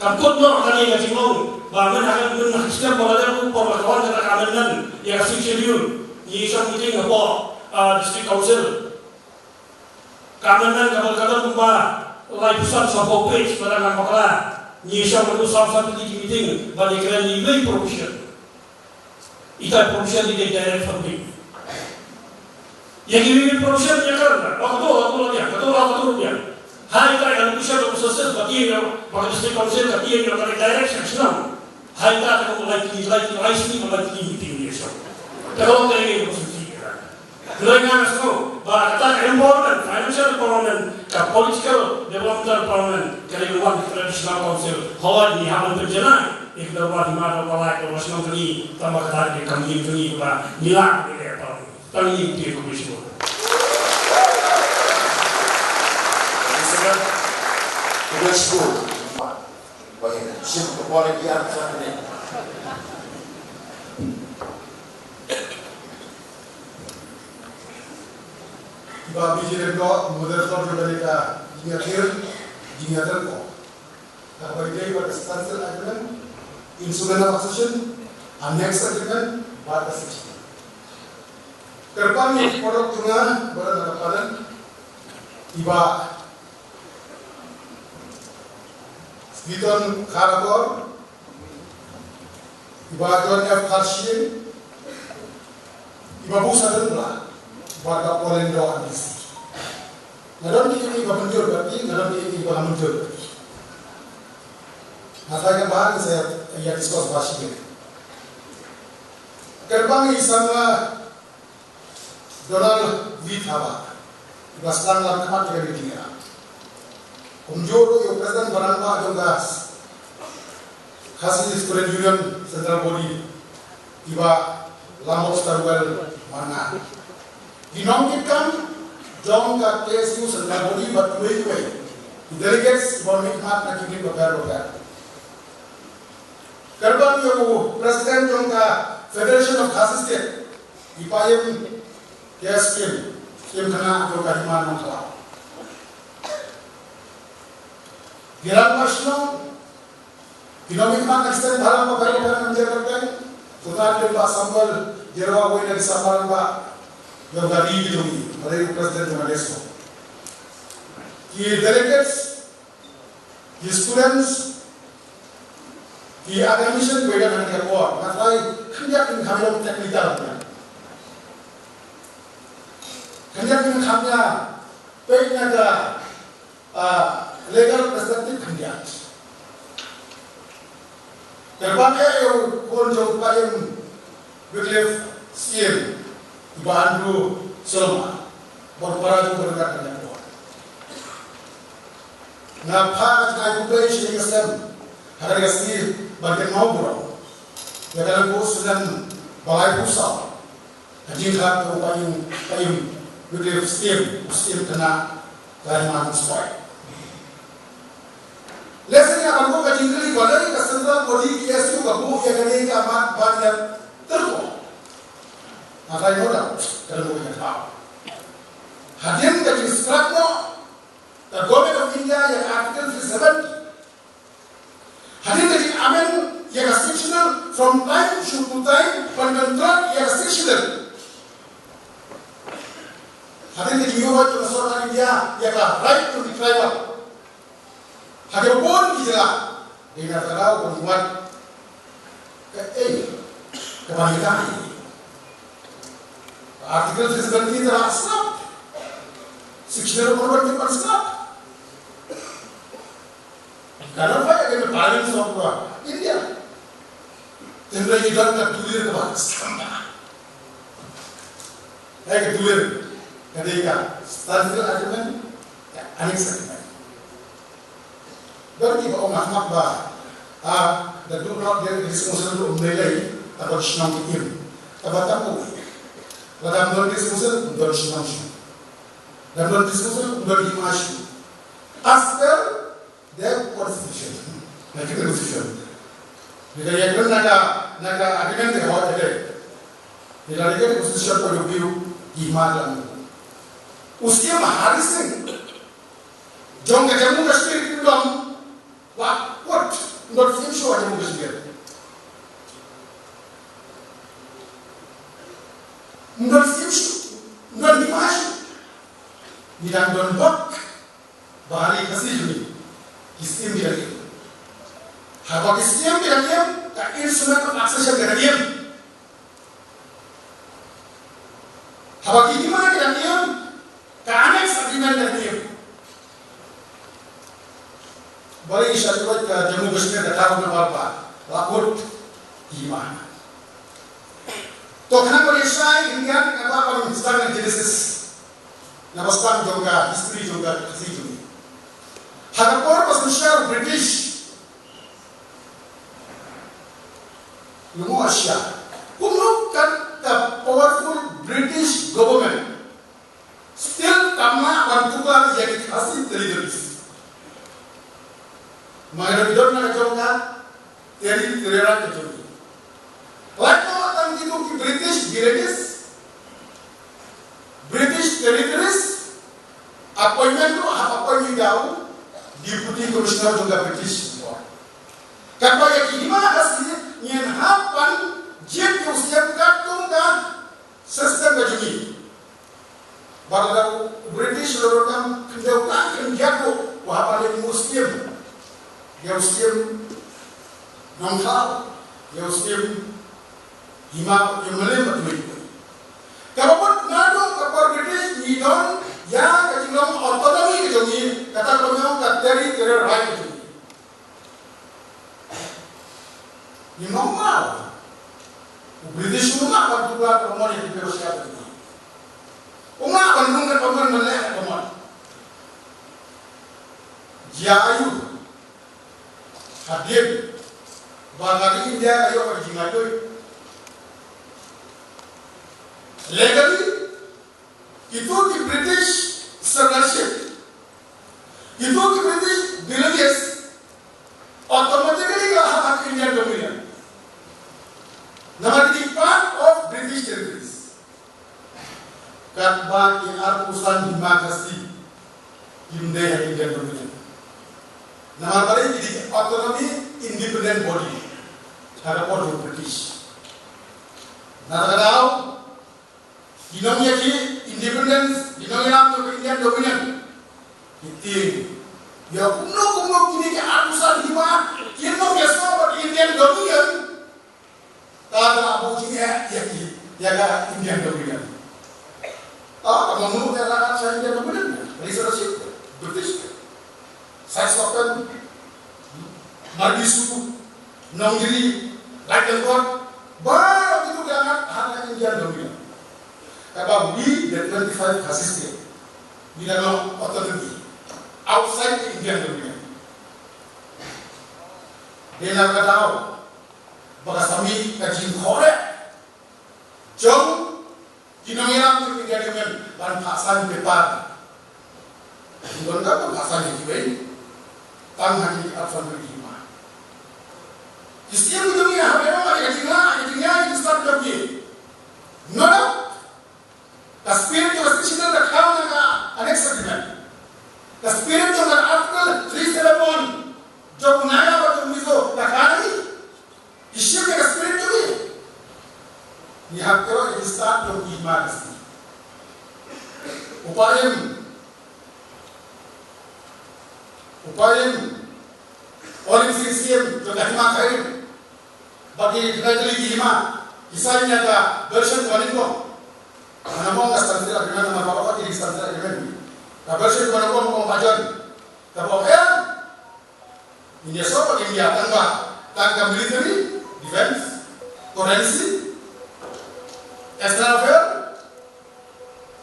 kan kut noh kane ka jinglong ba myn ha ka, myn ha ka system ba la dep, por ba ka wan kata ka amendment ïa ka Sixth Schedule, ngi shong meeting hapoh, ah, District Council. Ka amendment kaba ka don kumba laiphew san, sawphew page, ba dang nang bakla. Ngi shong haduh saw san tylli ki meeting ban ïakren ïa iwei i provision. Ita i provision i dei direct funding. Ïa kiwei i provision ïa ka, oh, kato, kato ruh ïa, kato, kato ruh ïa. Ha ita i allocation of resources ba ki ïa, ba ka District Council ka ki ïa ka direct sha ka shnong. Ha ita ka long lai tylli, lai tylli, lai sngi, lai tylli meeting ïa shong. Ka long ka ïa ka shuki ka. Hynrei nga nga sngewthuh ba kata ka empowerment, financial empowerment, ka political developmental empowerment, ka dei ban wan na traditional council. Hooid, ngi hap ban pynjanai ïa ki dorbar hima, dorbar raid, dorbar shnong jong ngi, tangba kata ka dei ka mih jong ngi ba ngi lah ban ïa ka empowerment. Tang ngi ïa ka commission. Let's go. Ba ïa shim ka por ïa ki ar san minit. Ba bi jingïakhun, moderator jong kane ka jingïakhun, jingïakhun ko. Kaba ïadei bad ka Standstill Agreement, Instrument of Accession, Annex Agreement, bad ka C G. Kyrpang ïa ki paralok jong nga ba don ha ka panel, i Bah Sliton Kharkongor, i Bah John F Kharshing, i Bah Busadon Blah, bad i Bah Orlando Andisi. Nga don kiei kiei ba mynjur bad ki, nga don kiei kiei ba la mynjur bad ki. Nga tharai ka ba ngi sa ïa discuss ba shi. Kyrpang ïa i Samla Donald V Thabah, iba sdang lam khmat ïa ka meeting ïa. Kumjuh ruh ïa u President ba rangbah jong ka Khasi Student Union Central Body, iba Langok Starwell Marngar. Ki nongkitkam jong ka K S U Central Body bad kiwei kiwei ki delegates kiba mihkhmat na ki rit bapher bapher. Kyrpang ïa u President jong ka Federation of Khasi State, i Paiem K S Kim, Kim Khynnah jong ka Hima Nongkhlaw. Ki rangbah shnong, ki nongmihkhmat na ki seng bhalang bapher bapher na ka jylla, Kyrteng, Bah Samuel Jyrwa, uwei na ki samla rangbah jong ka ri ka jong ngi, uba dei u President jong ka NESO. Ki delegates, ki students, ki academician kiba ïadon ha kane ka por. Nga tharai khyndiat ngin kham ïa long technical, khyndiat ngin kham ïa peit na ka, ah, legal perspective khyndiat. Kyrpang eh ïa u khun jong u Paiem Wycliffe Syiem, i Bah Andrew Sylma, bad para jong u ba ryngkat ha kane ka por. Nga phah ka jingkhublei sha ïing sha sem ha kane ka sngi ban kynmaw burom ïa ka lyngkhuh snem ba laiphew saw ka jingkhat jong u Paiem, Paiem Wycliffe Syiem, u Syiem Khynnah ka Hima Nongstoiñ. Lehse ngi hap ban buh ka jingkylli, balei ka Central Body K S U ka buh ïa kane ka mat ban ïatyrkhong? Nga tharai no doubt ka la buh ïa ka thaw. Hadien ka jingscrap noh ka Government of India ïa ka Article three seventy, hadien ka jing-amend ïa ka sectional from time to time ban control ïa ka sectional, hadien ka jingïoh jong ka sorkar India ïa ka right to the tribal ha kiba bun ki jylla, dei na ka daw ban wad kaei kaba ngi dei. Article three seventy te la sngap. Sectional four one te ban sngap. Ka la phai against the balance of, uh, India. Tynrai ki don ka dulir kaba sngap. Hai ka dulir ka dei ka substantial argument, ka annex argument. Don kiba ong ha khmat ba, ah, da duh noh District Council ruh ym lei lei, te ban shnong ki im. Te ban tam u. Lada ym don District Council, ym don shnong shuh. Lada ym don District Council, ym don hima shuh. As per the constitution. Na ki constitution. Ni ka ïa na ka, na ka agreement ka hoi ka dei. Ni la ïa constitution point of view, ki hima ka. U Syiem Hari Singh jong ka Jammu Kashmir Kingdom, wa, what? Ym don Syiem shuh ha Jammu Kashmir. Ym don Syiem shuh, ym don hima shuh. Ngi dang don bok. Ba ha ri Khasi jong ngi, ki Syiem ki dang im. Haba ki Syiem ki dang im, ka instrument of accession ka dang im. Haba ki hima ki dang im, ka annex agreement ka dang im. Balei sha ka Jammu Kashmir ka thaw na bar ba la kut ki hima. To kane ka dei shai Indian ka ba ban sdang genesis. Na ba sdang jong ka history jong ka Khasi jong ngi. Ha ka por ba synshar British, lyngngoh sha kumno kat ka powerful British government still kam lah ban tuklar ïa ki Khasi territories. Mangi don na ka jong ka Terry Terera ka jong ngi. Lait noh tang kito ki British Villages, British Territories, appointment ruh hap appoint ïa u Deputy Commissioner jong ka British. Katba ïa ki hima Khasi ngin hap ban jied ïa u Syiem katkum ka system ka jong ngi. Bad lada u British u la donkam khyndew tang khyndiat ruh, u hap ban leh u Syiem. Ïa u Syiem Nongkhlaw, ïa u Syiem Hima, ïa u Mylliem bad kiwei kiwei. Kaba mut naduh ka por British ngi don ïa ka jinglong autonomy ka jong ngi, kata ka long ka territorial right ka jong ngi. Ngim ong ba u British um lah ban tuklar ka mon ïa ki briew ba sngap ïa ngi. Um lah ban rung kat ka mon, ban leh kat ka mon. Jia aiu? Hadien ba ka ri India ka ïoh ka jingaioi. Legally, kito ki British surnames, kito ki British Delawares, automatically ki la hap ha Indian Dominion. Namar ki dei part of British territories. Katba ki arphew san hima Khasi kim dei ha Indian Dominion. Namar balei? Ki dei ki autonomy, independent body ha ka por jong British. Na kata ka daw, ki nongïakhih independence, ki nongïalam jong ka Indian Dominion, ki tieng ïa kumno kumno kine ki arphew san hima kin ym ïasoh bad ka Indian Dominion. Ka la buh jingeh ïa ki, ïa ka Indian Dominion. Ah, ka mano ka la kat sha Indian Dominion? Ka dei sha British. Saisopen, Marbisu, Nongiri, Laitkengkot, baroh kito ki la kat ha ka Indian Dominion. Kaba wi the twenty-five Khasi state, wi la long autonomy outside the Indian Dominion. Dei na ka daw ba ka sa mih ka jingkhohrieh jong ki nongïalam jong India Union ban phah sign paper. Ki don ka ban phah sign ïa kiwei, tang ha ki arphew san tylli ki hima. Ki siem ki jong ngi ha baroh ka jingïa, ka jingïa, ka jingstad jong ki. No doubt. Ka spirit jong ka Sixth Schedule ka kha na ka Annex Agreement. Ka spirit jong ka Article three seven one jong u Naga bad jong u Mizo ka kha na ngi. Ki shim ïa ka spirit jong ngi. Ngi hap ïoh ïa ki stad jong ki hima Khasi. U Paiem, u Paiem, u Lim Sing Syiem jong ka hima Khyrim, ba ki dkhot tylli ki hima ki sign ïa ka version kaba nyngkong. Namar ka Standstill Agreement, namar baroh ki dei Standstill Agreement. Ka version kaba nyngkong, kaba nyngkong ka ong, ngin ïasoh bad India tang ba, tang ka military, defense, currency, external affair,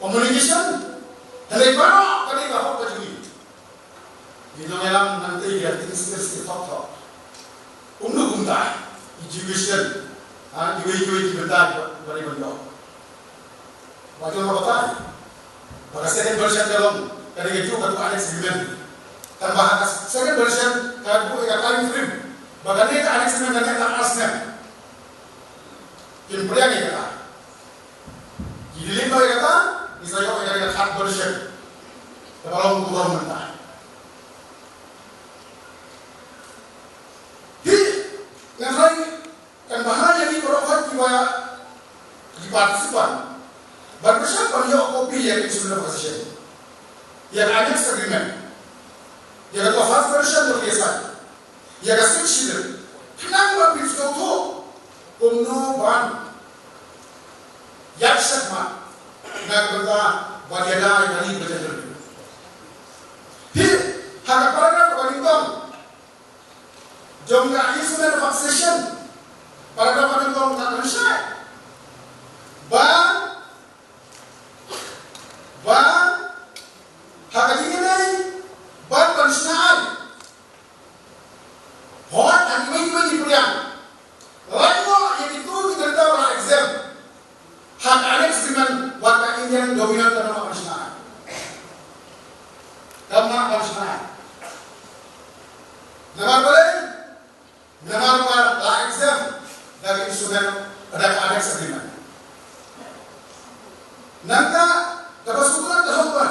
communication, hynrei baroh ka dei ka hok ka jong ngi. Ngi nongïalam nangta ïa ka Sixth Schedule hok hok. Kumno kumta, education, ha, kiwei kiwei ki bynta kiba dei ban ïoh. Ba jong ka batai ba ka second version ka long, ka dei kajuh, kajuh ka Annex Agreement. Tang ba ha ka second version ka buh ïa ka time frame ba kane ka Annex Agreement kan ïaid tang ar snem. Kim pdiang ïa kata. Ki delete noh ïa kata, ngi sa ïoh ïa ka third version kaba long burom mynta. Hi, nga tharai kan bha ïa ngi baroh kiba, ki participant ban pyrshang ban ïoh copy ïa ka Instrument of Accession, ïa ka Annex Agreement, ïa ka first version jong ka E S I, ïa ka Sixth Schedule, khnang ba phin sngewthuh kumno ban ïaid shakhmat na ka bynta ban ïada ïa kane ka jingïaid. Hi, ha ka paragraph kaba nyngkong jong ka Instrument of Accession, paragraph kaba nyngkong ka pynshai ba, ba ha ka jingïadei bad ban shna aiñ, hooid, ha kiwei kiwei ki pdiang, lait noh ïa kito ki bynta ba la exempt ha ka Annex Agreement, wat ka Indian Dominion kam lah ban shna aiñ. Kam lah ban shna aiñ. Namar balei? Namar ba la exempt da ka Instrument, da ka Annex Agreement. Nangta kaba sngewtynnat ka long ba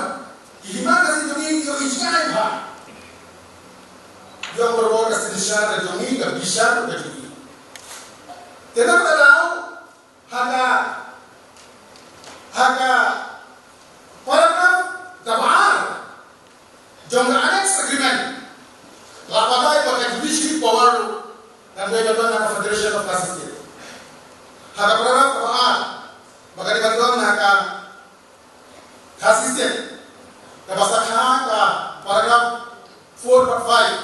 ki hima Khasi jong ngi ki ïoh ïa ka jingaiñ bha. Ïoh barabor ka synshar ka jong ngi, ka bishar ka jong ngi. Te na kata ka daw, ha ka, ha ka paragraph kaba ar jong ka Annex Agreement, la batai ba ka judiciary power kan dei ban don ha ka Federation of Khasi State. Ha ka paragraph kaba ar, ba ka dei ban don ha ka Khasi State, kaba sa kha ha ka paragraph four bad five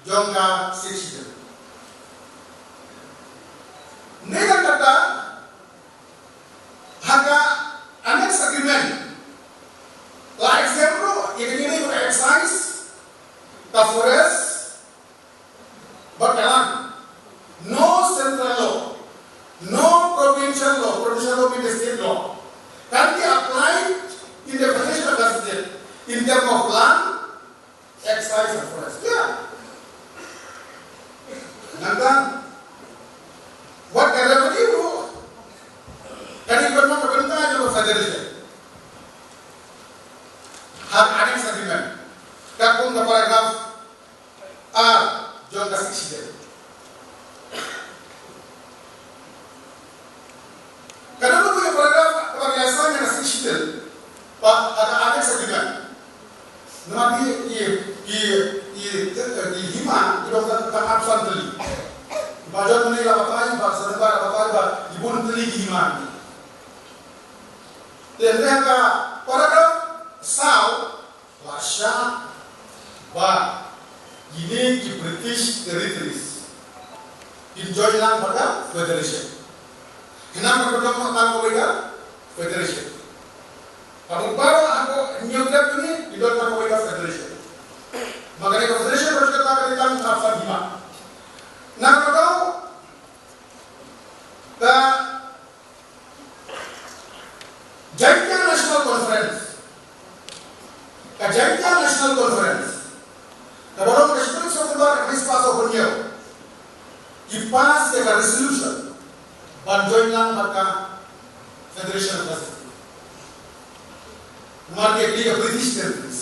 jong ka Sixth Schedule. Ne kata, ha ka Annex Agreement la exempt ruh ïa ka jingïadei bad ka excise, ka forest bad ka lang. No central law, no provincial law, provincial law means state law, Ha ka Annex Agreement, katkum ka paragraph ar jong ka Sixth Schedule. Ka don ruh ka paragraph kaba ngi la sign ha ka Sixth Schedule, ba ha ka Annex Agreement. Namar ki, ki, ki, ki, ki hima ki don tang, tang arphew san tylli. Ba jon mynne la batai, ba September la batai, ba ki bun tylli ki hima. Te hynrei ha ka paragraph saw, la shah ba kine ki British Territories kin join lang bad ka Federation. Khnang ba ka don tang kawei ka Federation. Ka mut baroh ha ka hynñiew tylli kine ki don tang kawei ka Federation. Ma kane ka Federation ba ka don tang arphew san hima. Na ka daw ka Jaintia National Conference. Ka Jaintia National Conference, kaba long ha ka shi tarik September arphew san hynñiew, ki pass ïa ka resolution ban join lang bad ka Federation of Pacific. Namar ki dei ki British Territories.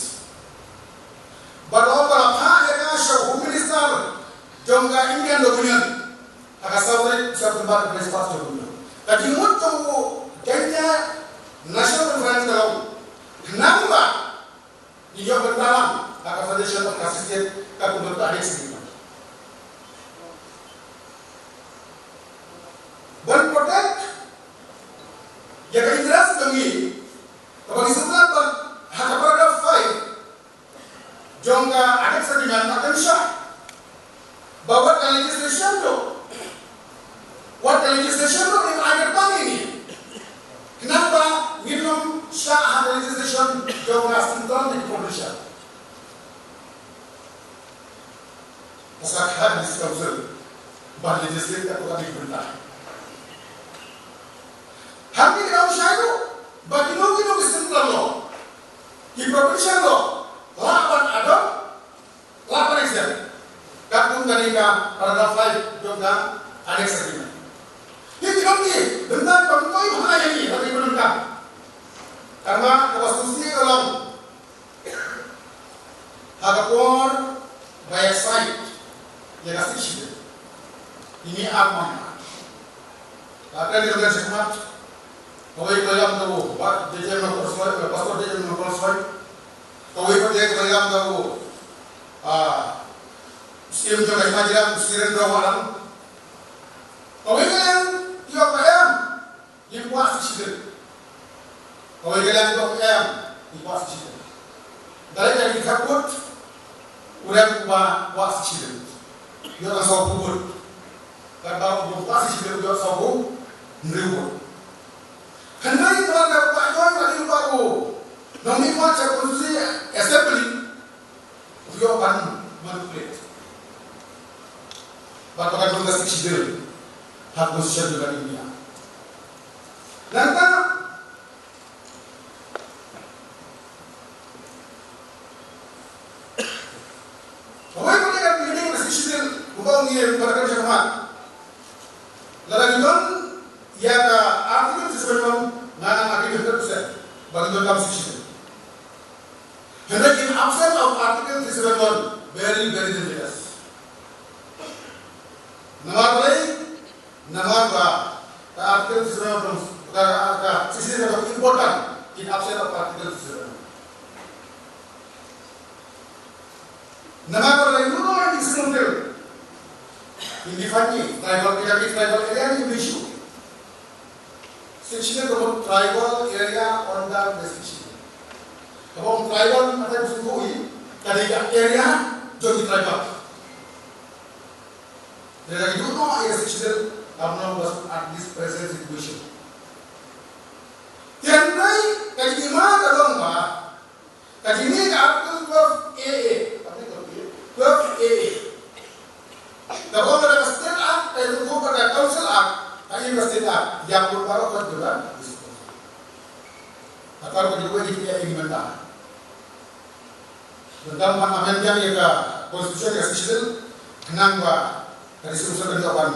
Bad la ong ba la phah ïa ka sha u Home Minister jong ka Indian Dominion. Ha ka saw tarik September arphew san hynñiew. Ka jingmut jong u Jaintia National Conference ka long, khnang ba ngin ïoh bynta lang ha ka Federation of Khasi State, katkum ka Annex Agreement. Ban protect ïa ka interest jong ngi, kaba ngi sngewthuh ba ha ka paragraph five jong ka Annex Agreement ka kynshah ba wat ka legislation ruh, wat ka legislation ruh ngin ai kyrpang ïa ngi, khnang ba ngin ym shah ha ka legislation jong ka Central Provincial. Ka sa khad District Council ban legislate katkum ka dei bynta. Hangne ka dang shai ruh ba kino kino ki central law, ki provincial law, lah ban adopt, lah ban exempt, katkum kane ka paragraph five jong ka Annex Agreement. Ki, ki don ki bynta ba myntoi bha ïa ngi, ba ngi pyndonkam. Kaba, kaba sngewsih ka long, ha ka por ba ïa sign ïa ka Sixth Schedule, ine ar man. Ka kren ïa ka shikmat. Kawei ka ïam ka u Bah J J M Nongkholsoi, Pastor J J M Nongkholsoi. Kawei pat ka ïam ka u, ah, Syiem jong ka Hima Jairam, Surendra Wahlang. Kawei ka ïam, ïa ka ïam. Ngim kwah Sixth Schedule. Kawei ka liang dok em, ngim kwah Sixth Schedule. Dei ka jingkyrkhu u rem uba kwah Sixth Schedule. Ïoh tang sawphew vote. Kata uba kwah Sixth Schedule ïoh sawphew hynriew vote. Hynrei namar ka ba ïoh ka dei uba u nongmihkhmat sha Constituency Assembly. Ïoh ban manipulate. Bad ba kan don ka Sixth Schedule ha Constitution jong ka India. Nangta, kawei pat ka, ka Sixth Schedule, kumba ong ïa ka, ka, ka, ka, lada ngi don ïa ka Article three seven one, nga nang agree hundred percent ba ngi donkam Sixth Schedule. Hynrei in absence of Article three seven one, very, very dangerous. Namar balei, namar ba ka Article three seven one, ka, ka, ka Sixth Schedule ka important in absence of Article three seven one. Namar ba la ïoh noh ïa ki single, in define tribal, ïa ki tribal area ni issue. Sixth Schedule ka mut tribal area under the Sixth Schedule. Kaba ong tribal, ka dei ka area jong ki tribal. Te la ïoh noh ïa ka Sixth Schedule, kam long ba suk at this present situation. Te hynrei ka jingma ka long ba ka jingmih ka Article twelve A A. Article twelve A A. Ka bor ka State Act, ka ïatrei ka Council Act, ka ïa ka State Act. Ïa pun baroh ka jingmih. Ka tar ka jingmih ïa ngi mynta. Mynta ban amend ïa ka Constitution ka Sixth Schedule, khnang ba ka resolution ka dei ban,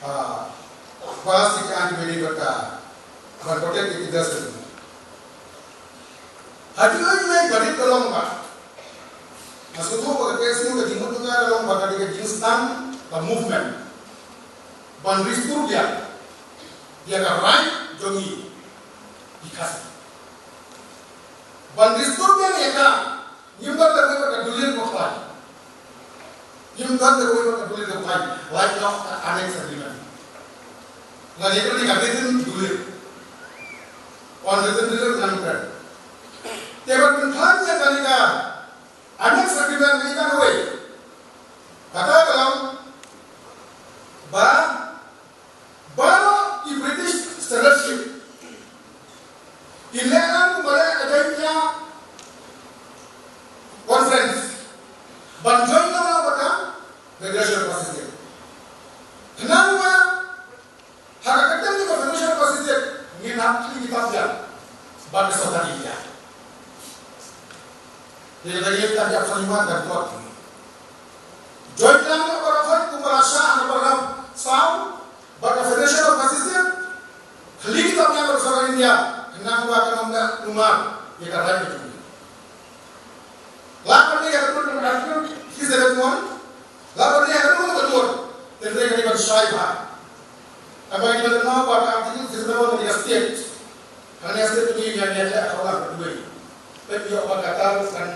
ah, pass ïa ka, ban protect ïa ka interest. Hadien ba rit ka long ba, nga sngewthuh ba ka K S U ka jingmut jong ka ka long ba ka dei ka jingsdang ka movement ban restore biang ïa ka right jong ngi ki Khasi. Ban restore biang ïa ka, ngim don da kawei pat ka dulir kaba khlaiñ. Ngim don da kawei pat ka dulir kaba khlaiñ, lait noh ka annex agreement. Lane ka dei ka written dulir. Unwritten dulir ngan kren. Te ban pynkhlaiñ ïa kane ka annex agreement, kane ka kawei, kata ka long ba baroh ki British censorship ki leh lang kumba leh ka Jaintia Conference ban join lang bad ka Federation of Khasi State. Khnang ba ha ka kyrteng jong ka Federation of Khasi State ngin hap khlieh kitab ïa bad ka sorkar India. Ïa kata ngin ïa pynïaid ka court. Join lang bad ka court kumba la sah ha ka paragraph saw bad ka Federation of Khasi State. Khlieh kitab ïa ka sorkar India, khnang ba kan ym da numar ïa ka rai ka jong ngi. Lada dei ïa ka tur ka Article three seven one, lada dei ïa ka tur ka tur, te dei ka dei ban shai bha. Haba ngi la kynmaw ba ka Article three seven one ka dei ka state. Kane ka state ngi ïa ïa ïa ka la ka duwai. Peit ïa ba ka tar kan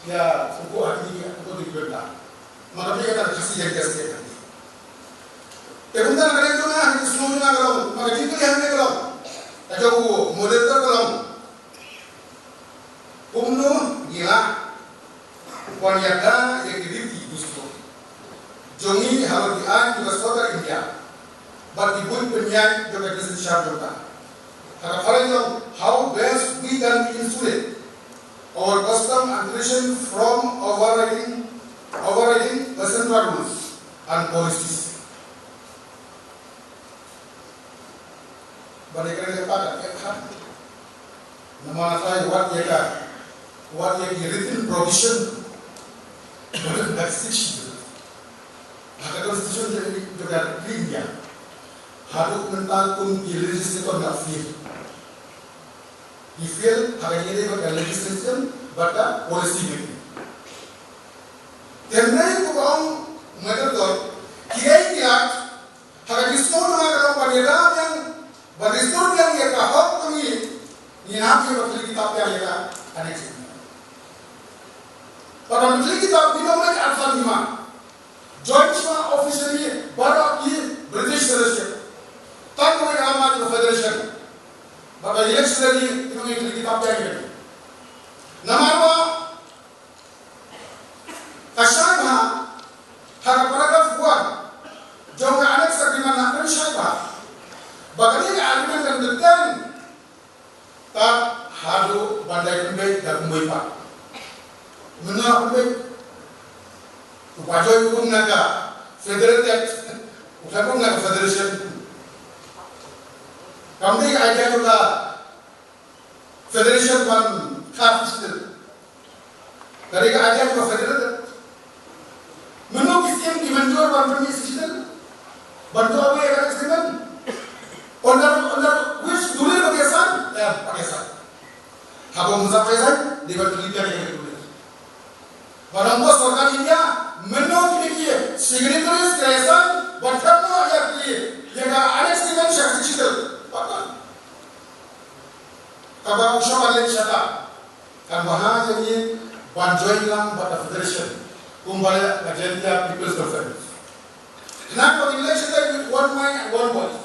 ïa uko ha kine ïa uko dei ki bynta. Ma ka dei ka tar Khasi ïa ka state kan dei. Te kumta na ka dei jong nga, ha ka shnong jong nga ka long, ma ka jingkylli hangne ka long, ka jong u moderator ka long, kumno ngi lah ban ïada ïa ki riti dustur jong ngi halor ki aiñ jong ka sorkar India bad ki buit pynïaid jong ka justice jong ka. Ha ka phareng ka long, how best we can insulate our custom and tradition from overriding, overriding the central rules and policies. Ban ïa kren kata ka, eh, ka. Namar ngi trai wat ïa ka, wat ïa ki written provision. Ba don ha ka Sixth Schedule, ha ka Constitution jong ka India. Haduh mynta kum ki legislator nga fail. Ki fail ha ka jingïadei bad ka legislation bad ka policy making. Te hynrei kumba ong moderator, kiei ki lad, ha ka jingsngew jong nga ka long ban ïada biang, ban restore biang ïa ka hok jong ngi, ngin hap ïa ban khlieh kitab biang ïa ka annex. Bad ban khlieh kitab, ngin ym leit arphew hima. Join shuwa officially baroh ki British censorship. Tang kawei ka lama jong ka federation. Bad ba election ri, ngin ym khlieh kitab biang ïa ka. Namar ba ka shai bha, ha ka paragraph one jong ka annex agreement, ka shai bha ba kane ka agreement kan kyntang tad haduh ban dei pynbeit da kumwei pat. Mynno pynbeit? U Pajoi u rung na ka federated, u khlem rung na ka federation. Kam dei ka idea jong ka federation ban kha Sixth Schedule. Ka dei ka idea jong ka federal. Mynno ki siem ki mynjur ban pynmih Sixth Schedule? Ban duh away ka agreement? Under, under which dulir ba ki sign? Em, ba ki sign. Haba ym sa pynsign, dei ban pynmih ka dulir. Ban ong ba sorkar India, mynno kine ki signatories ki la sign ban kynnoh ïa ki, ïa ka annex agreement sha Sixth Schedule? Pat ban. Kaba u shah ban leit shata. Kan bha ïa ngi ban join lang bad ka federation, kumba leh ka Jaintia People's Conference. Khnang ba ngin leit shata with one mind and one voice.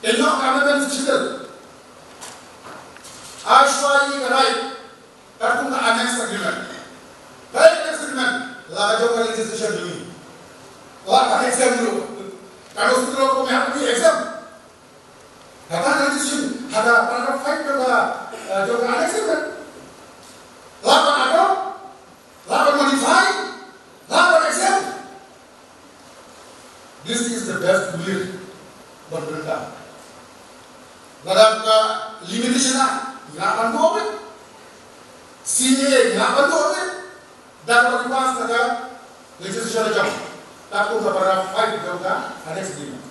Kynnoh ka amendment Sixth Schedule. Ai shuwa ïa ka right katkum ka annex agreement. Ka annex agreement la ka jong ka legislation jong ngi. La ka exempt ruh. Ka ruh sutro ko me hap ngi exempt. Kata ka legislation, ha ka paragraph five jong ka, eh, jong ka annex agreement. La ban adopt, la ban modify, la ban exempt. This is the best dulir ban pyndonkam. Lada ka Limitation Act, ngi lah ban duh beit. C A A, ngi lah ban duh beit. Da kaba ki pass na ka legislation la jong, katkum ka paragraph five jong ka annex agreement.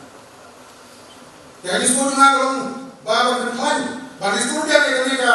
Te ka jingsngew jong nga ka long ba ban pynkhlaiñ, ban restore ïa kane ka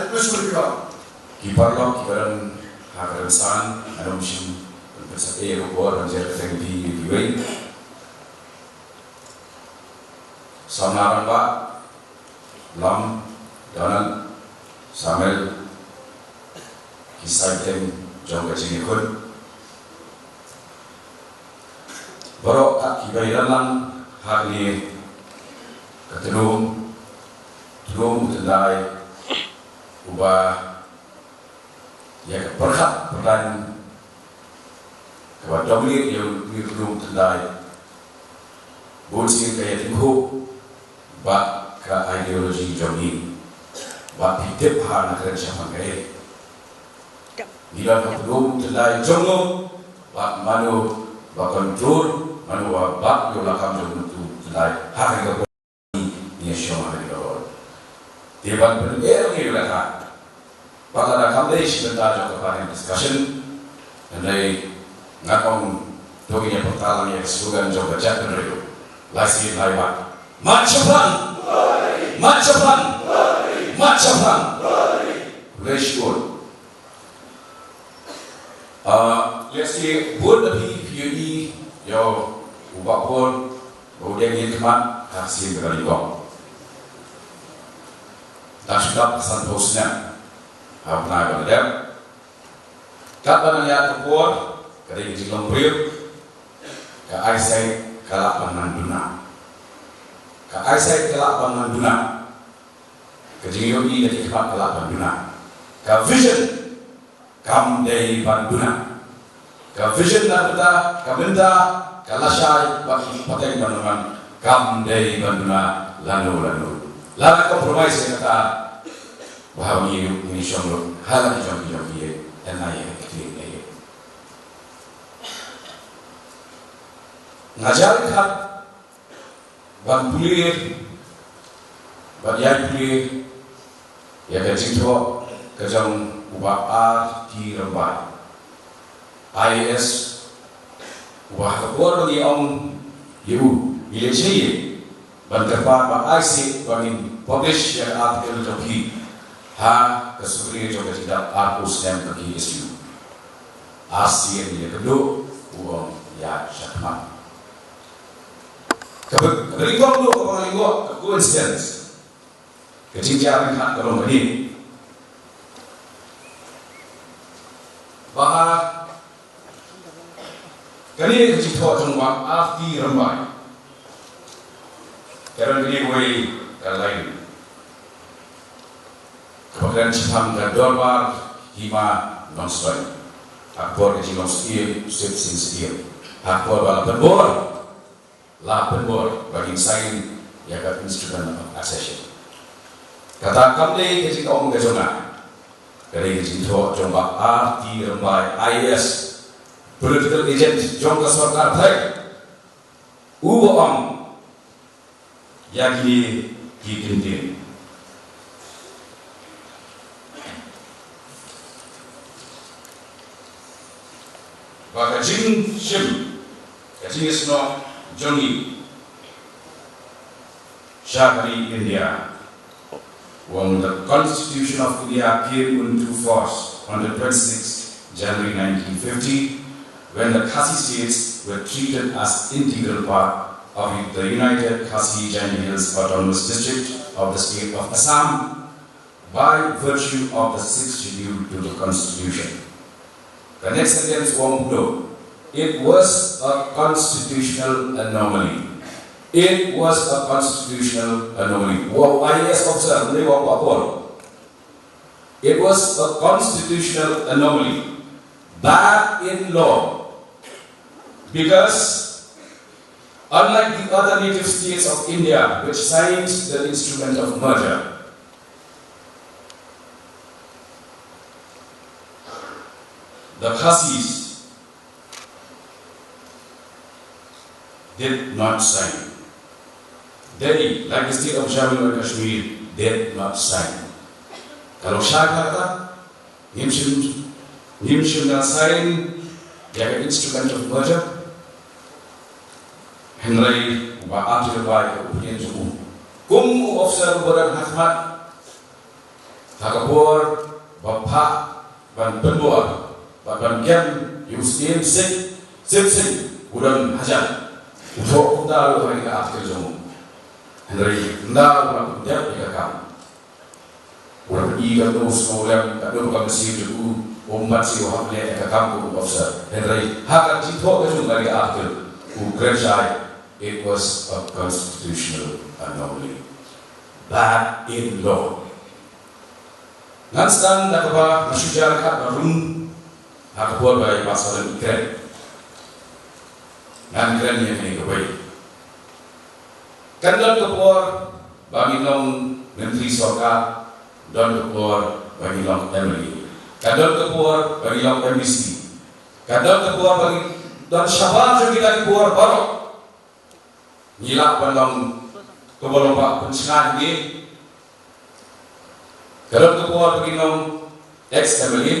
Ki paralok kiba don ha ka rynsan, ngan ym shym pynsakhi ïa ka por ban jer kyrteng phi iwei pa iwei. Samla Rangbah, Lam, Donald, Samuel, ki saiteng jong ka jingïakhun. Baroh kat kiba ïalam lang ha kane ka tnum, tnum u tyndai uba ïa ka pyrkhat pyrdan kaba dominate ïa u, ïa u tnum tyndai. Bun sien ka ïatyngkhuh bad ka ideology jong ngi. Bad phi tip ha na kren shaphang kaei. Ngi don ha u tnum tyndai jong u, bad mano ba control, mano ba bat ïa u lakam jong u tnum tyndai. Ha ka Ngi shong ha kane ka por. Te ban pyneh ïa kata. Pat lada kam dei shi bynta jong ka panel discussion, hynrei ngan ong to ngin ïa pyrta lang ïa ka slogan jong ka jaitbynriew. Lai sien lai wat. Mat shaphrang. Mat shaphrang. Mat shaphrang. Khublei shibun. Ah, lehse bun na phi phi ïohi ïa u Bah Paul ba u dang ïeng khmat ha ka sien kaba nyngkong. Da shu dap sanphew snem ha u bnai ba la dep. Katba nang ïaid ka por, ka dei ka jinglong briew, ka eyesight ka lah ban nang duna. Ka eyesight ka lah ban nang duna. Ka jingïohi ka jingkhmat ka lah ban duna. Ka vision kam dei ban duna. Ka vision na bynta ka bynta ka lashai bad ki pateng ban duna kam dei ban duna lano lano. Lada compromise ïa kata, ba ha ngi ngi shong lut ha la ki jong ki jong ki ïa, ïa na ïa ka ktien ïa. Nga jar kat ban pule, ban ïai pule ïa ka jingthoh ka jong u Bah R T Rymbai, I A S, uba ha ka por ba ngi ong ïa u, ngi leh shai ban kyrpad ba ai sih ba ngin publish ïa ka article jong phi ha ka summary jong ka jingdap arphew snem ka K S U. Arsien ïa ka duh u ong ïa shakhmat. Ka ba-, ka ba nyngkong duh kaba nga ïoh ka coincidence. Ka jingjia ryngkat ka long kane. Ba ha kane ka jingthoh jong u Bah R T Rymbai. Ka don kane kawei ka line kaba kren shaphang ka dorbar hima Nongstoiñ. Ha ka por ka jinglong syiem, Syiem Syiem. Ha ka por ba la pynbor, la pynbor ba ngin sign ïa ka Instrument of Accession. Kata kam dei ka jingong ka jong nga. Ka dei ka jingthoh jong Bah R T Rymbai I A S, political agent jong ka sorkar Thai. U ba ong ïa kine ki kyntien. Ba ka jingshim, ka jingïasnoh jong ngi sha ka ri India. When the Constitution of India came into force on the twenty-sixth January nineteen fifty, when the Khasi states were treated as integral part of the United Khasi Jaintia Hills Autonomous District of the state of Assam, by virtue of the sixth schedule to the constitution. The next sentence wong do. It was a constitutional anomaly. It was a constitutional anomaly. Wow, I A S officer, ngi wong wa por. It was a constitutional anomaly. Bad in law. Because unlike the other native states of India, which signed the instrument of merger, the Khasis did not sign. Delhi, like the state of Jammu and Kashmir, did not sign. Ka long shai kata, ngim shym, ngim shym nang sign ïa ka instrument of merger. Hynrei ba article ba ka opinion jong u, kum u officer uba don ha khmat, ha ka por ba phah ban pynbor bad ban kem ïa u Syiem Sing, Syiem Sing u don hajan, u thoh kumta ruh ha kane ka article jong u. Hynrei ynda u la pyndep ïa ka kam, u la pyni katno u sngewlem, katno ka mynsiem jong u, um pat siew hap leh ïa ka kam kum u officer. Hynrei ha ka jingthoh ka jong u kane ka article, u kren shai, it was a constitutional anomaly. Bad in law. Ngan sdang da kaba nga shu jia ryngkat ba rum ha ka por ba i Bah Salem i kren. Ngan kren ïa kane kawei. Kan don ka por ba ngin long myntri sorkar, don ka por ba ngin long M L A. Kan don ka por ba ngin long M D C. Kan don ka por ba ngin don shabar jong kita ki por baroh. Ngi lah ban long kaba long ba pynshngaiñ ngi. Ka don ka por ba ngin long ex M L A.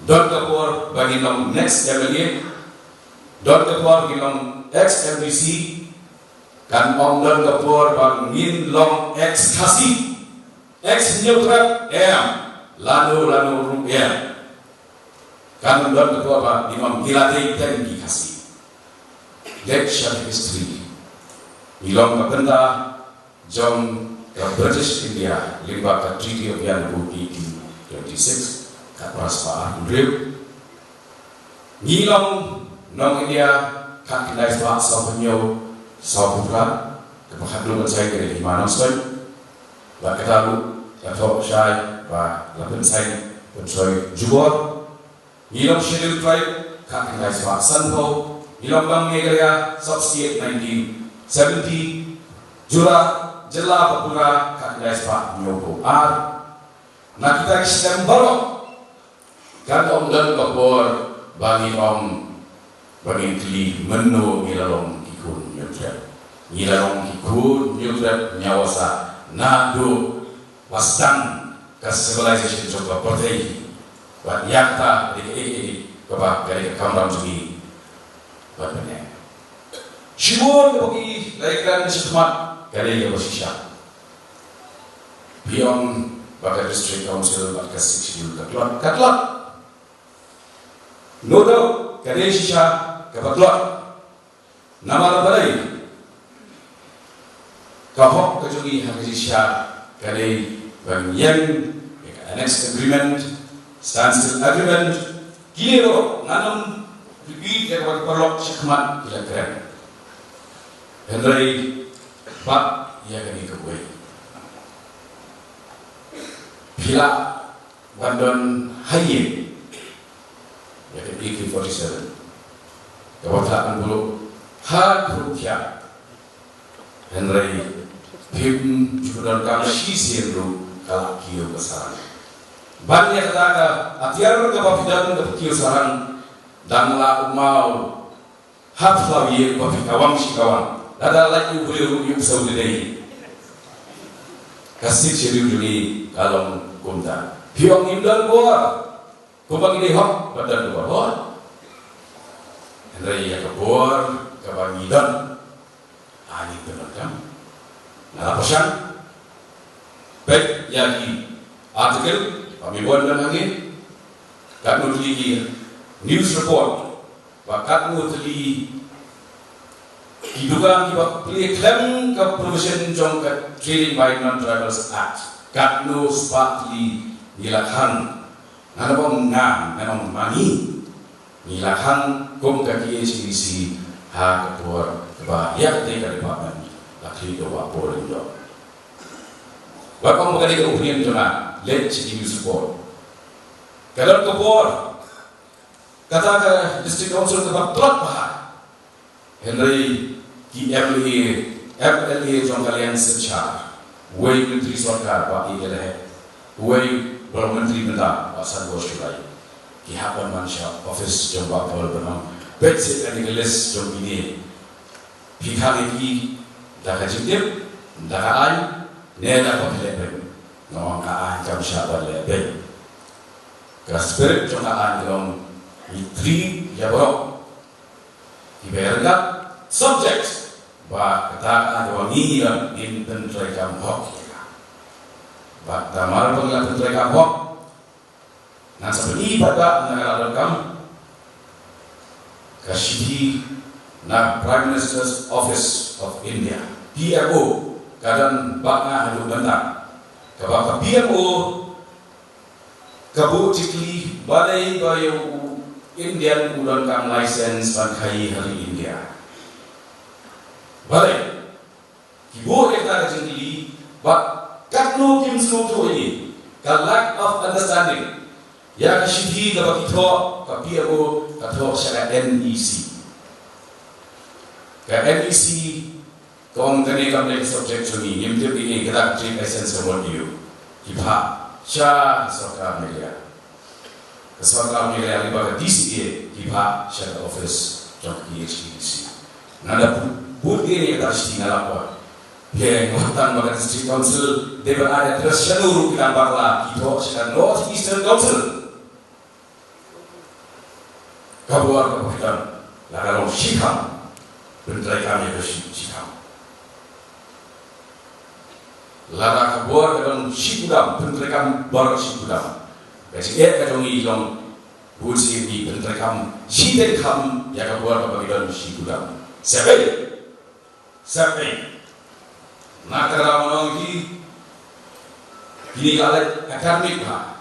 Don ka por ba ngin long next M L A. Don ka por ngin long ex M D C. Kan ym don ka por ba ngin long ex Khasi. Ex Hynñiewtrep em, lano lano ruh em. Kan ym don ka por ba ngin ong ngi la dei teng ki Khasi. Leit sha history. Ngi long ka bynta jong ka British India lyngba ka Treaty of Yangon eighteen twenty-six, khatphra spah arphew hynriew. Ngi long nong India khatkhyndai spah sawphew hynñiew, sawphew phra, kaba khatduh ban saiñ ka dei Hima Nongstoiñ. Bad kata ruh ka thoh shai ba la pynsaiñ, pynsoi jubor. Ngi long Scheduled Tribe khatkhyndai spah sanphew. Ngi long Meghalaya sub state nineteen seventy. Jylla, jylla popular khatkhyndai spah hynñiewphew ar. Na kita ki snem baroh, kan ym don ka por ba ngin ong, ba ngin kylli mynno ngi la long ki khun Hynñiewtrep. Ngi la long ki khun Hynñiewtrep Hynñiewasa naduh ba sdang ka civilization jong ka pyrthei. Bad ïa kata ka dei kaei kaei kaba ka dei ka kamram jong ngi ban pyneh. Shibun kaba ki la ïakren shakhmat ka dei kaba shisha. Phi ong ba ka District Council bad ka Sixth Schedule ka tlot, ka tlot. No doubt ka dei shisha kaba tlot. Namar balei? Ka hok ka jong ngi ha ka jingshisha ka dei ban ïeng ïa ka Annex Agreement, Standstill Agreement, kine ruh ngan ym repeat ïa kaba ki paralok shakhmat ki la kren. Hynrei pat ïa kane kawei. Phi lah ban don ha ïing ïa ka A K forty-seven kaba tah ban buh ha khrup thiah. Hynrei phim ju donkam shisien ruh ka la kiew ka sarang. Ban ïa kata ka atiar kaba phi don kaba kiew sarang, dang la u maw hap sa ïa ba phi kawang shi kawang. Lada lait u briew ruh ïa u sa u dei. Ka Sixth Schedule jong ngi ka long kumta. Phi ong ngim don bor. Kumba ngi dei hok ban don bor. Hooid. Hynrei ïa ka bor kaba ngi don, ha ngi pyndonkam. Nga la pyrshang peit ïa ki article ba me wan don hangne, katno tylli ki news report, ba katno tylli ki dukan kiba plie khlem ka provision jong ka Trading by Non-Tribals Act, katno spah tylli ngi la khang. Ngan ong nga, ngan ong ma ngi, ngi la khang kum ka K H A D C ha ka por kaba ïa kata ka department la khlieh da u Bah Paul Lyngdoh. Wat ong ba ka dei ka opinion jong nga, leit sha ki news report. Ka don ka por kata ka District Council kaba tlot bha. Hynrei ki M L A, M L A jong ka liang synshar, uwei u myntri sorkar Bah A L Hek, uwei u myntri mynta Bah Sanbor Shullai, ki hap ban wan sha office jong Bah Paul ban ong, peit seh kane ka list jong kine, phi khang ïa ki da ka jingtip, da ka aiñ, ne da kaba phi leh beiñ. Nga ong ka aiñ kam shah ban leh beiñ. Ka spirit jong ka aiñ ka long, ngi treat ïa baroh kiba ïaryngkat, subject ba kata ka aiñ kaba ngi ngi don, ngin pyntreikam hok ïa ka. Bad namar ba ngi la pyntreikam hok, ngan sa pyni pat ba na ka la donkam ka shithi na Prime Minister's Office of India, P M O, ka don bad nga haduh mynta. Kaba ka P M O ka buh jingkylli balei ba ïa u Indian u donkam license ban khaii ha ri India. Balei? Ki buh ïa kata ka jingkylli, bad katno kim sngewthuh ïa ngi. Ka lack of understanding. Ïa ka shithi kaba ki thoh, ka P M O ka thoh sha ka N E C. Ka N E C ka ong kane kam dei ka subject jong ngi, ngim tip ïa ngi, kata ka trade license ka mut aïu. Ki phah sha sorkar Meghalaya. Ka sorkar Meghalaya lyngba ka D C A ki phah sha ka office jong ka K H A D C. Nga da bud, bud ïa kata ka shithi nga lap ba, phi, nga tang ba ka District Council dei ban ai address shano ruh ki dang bakla, ki thoh sha ka North Eastern Council. Ka bor kaba ki don la ka long shikham, pyntreikam ïa ka shi, shikham. Lada ka bor ka don shi kudam, pyntreikam baroh shi kudam. Ka jingeh ka jong ngi long, bun sien ngi pyntreikam shiteng kham ïa ka bor kaba ki don shi kudam. Sep ei. Sep ei. Na ka daw nong ki, kine ka leh academic bha.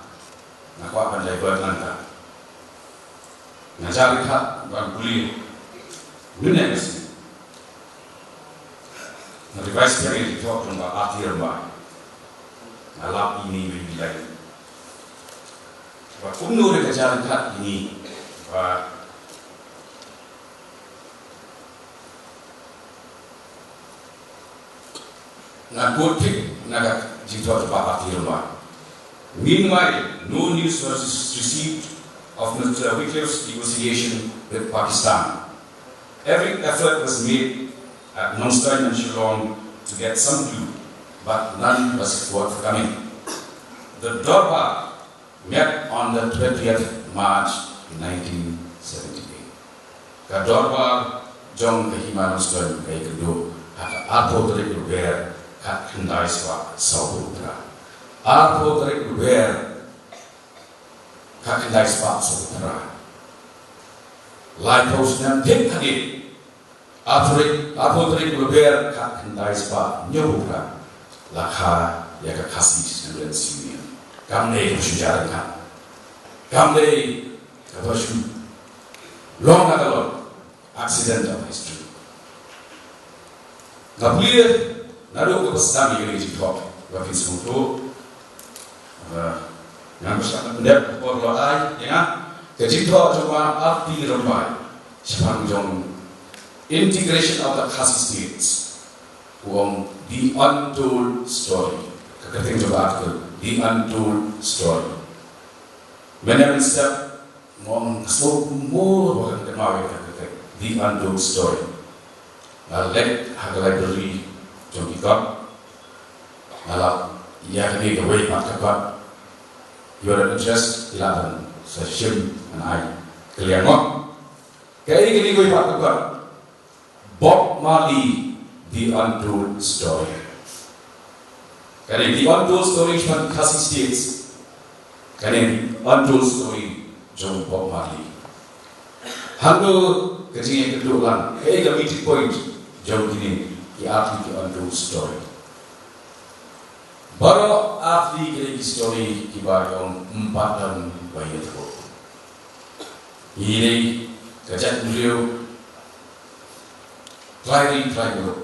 Nga kwah ban divert nangta. Nga jar ryngkat ban pule. Mynne ka sngi nga revise pyrshah ïa ki thoh jong Bah Arti Rymbai. Nga lap ine i Bilai. Ba kumno re ka jar ryngkat ine. Ba Nga quote thik na ka jingthoh jong Bah Arti Rymbai. Meanwhile, no news was received of Mister Wycliffe's negotiation with Pakistan. Every effort was made at Nongstoin and Shillong to get some clue, but none was forthcoming. The Dorbar met on the twentieth March nineteen seventy-eight. Ka dorbar jong ka Hima Nongstoin ka ïakynduh ha ka arphew tarik u Lber khatkhyndai spah sawphew phra. Arphew tarik u Lber khatkhyndai spah sawphew phra. Laiphew snem thik hadien Arphew tarik, arphew tarik u Lber khatkhyndai spah hynñiewphew phra la kha ïa ka Khasi Students' Union. Kam dei kaba shu jar ryngkat. Kam dei kaba shu long na ka long. Accident of history. Nga pule naduh kaba sdang ïa kane ka jingthoh ba phin sngewthuh. Ngan pyrshang ban pyndep ka por ba la ai ïa nga. Ka jingthoh jong Bah Arti Rymbai shaphang jong integration of the Khasi states. U ong The Untold Story. Ka kyrteng jong ka article, The Untold Story. Mynne mynstep nga ong ka sngewbha ba kan kynmaw ïa ka kyrteng The Untold Story. Nga leit ha ka library jong ki kot. Nga lap ïa kane kawei pat ka kot. If you are interested, phi lah ban sa shim, ngan ai kylliang mo. Kaei kane kawei pat ka kwah? Bob Marley, The Untold Story. Kane The Untold Story shaphang Khasi States. Kane The Untold Story jong Bob Marley. Hangno ka jingïakynduh lang, kaei ka meeting point jong kine ki artylli ki untold story. Baroh artylli kine ki story kiba ong ym pat don ba ïathuh. Ine ka jaitbynriew, trai ri trai muluk.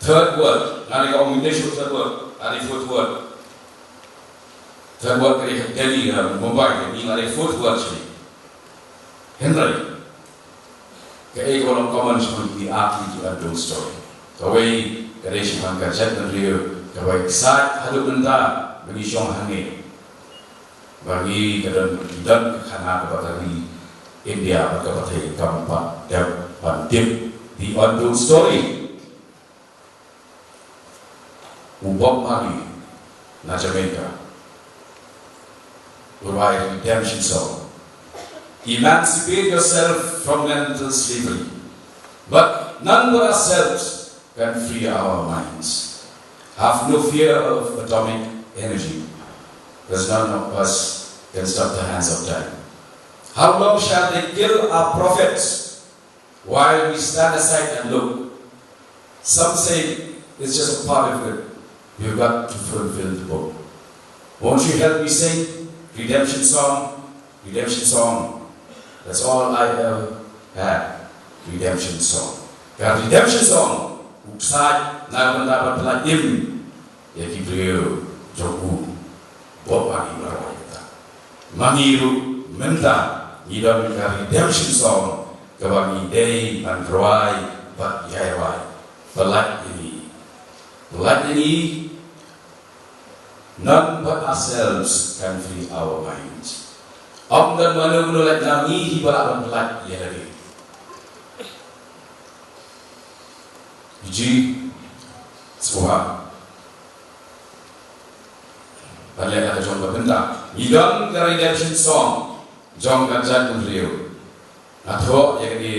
Third world, nga dei ka ong ine shu third world, nga dei fourth world. Third world ka dei Delhi, uh, Mumbai, ngi nga dei fourth world sini. Hynrei kaei kaba long common shaphang kine artylli ki untold story? Kawei ka dei shaphang ka jaitbynriew kaba ïa ksaid haduh mynta ba ngi shong hangne. Ba ngi ka don, ngi don ka khana kaba ka ri India bad ka pyrthei kam pat dep ban tip. The Untold Story. U Bob Marley na Jamaica u rwai redemption song. Emancipate yourself from mental slavery. But none but ourselves can free our minds. Have no fear of atomic energy, 'cause none of us can stop the hands of time. How long shall they kill our prophets while we stand aside and look? Some say it's just a part of it. We've got to fulfill the book. Won't you help me sing redemption song? Redemption song. That's all I ever had. Redemption song. Ka redemption song. U ksaid na ka bynta ban pyllait im ïa ki briew jong u. Bob Marley u la rwai kata. Ma ngi ruh mynta ngi don ka redemption song kaba ngi dei ban rwai bad ïai rwai. Pyllait ïa ngi. Pyllait ïa ngi. None but ourselves can free our minds. Ym don mano mano lait na ngi hi ba lah ban pyllait ïa lade. Ïa ji sngewbha ban leh la ka jong ka bynta. Ngi don ka redemption song jong ka jaitbynriew. Nga thoh ïa kane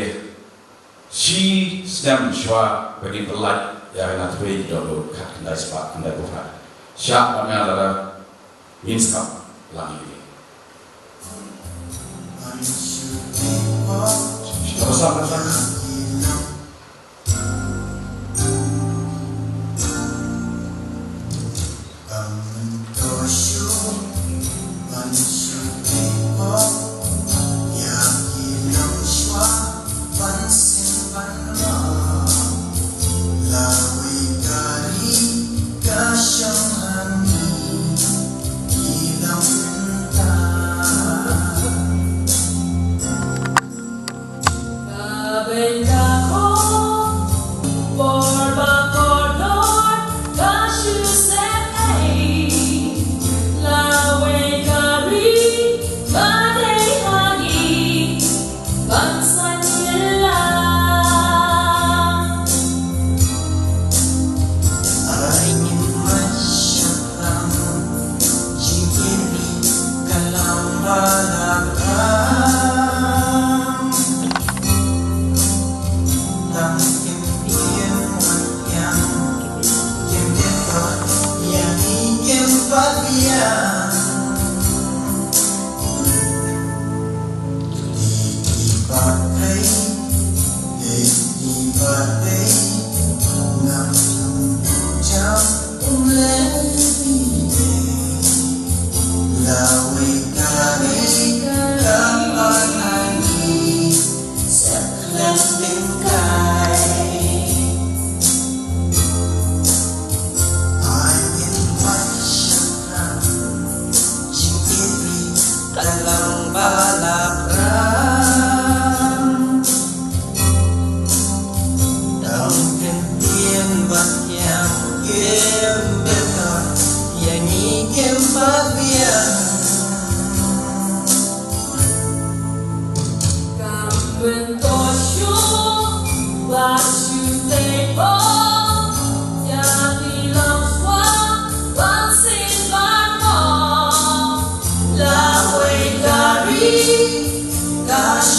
shi snem shuwa ba kin pyllait ïa ka, nga threi ki download khatkhyndai spah khyndaiphew phra. Shah ban nga lada ngin sngap lang ïa kane.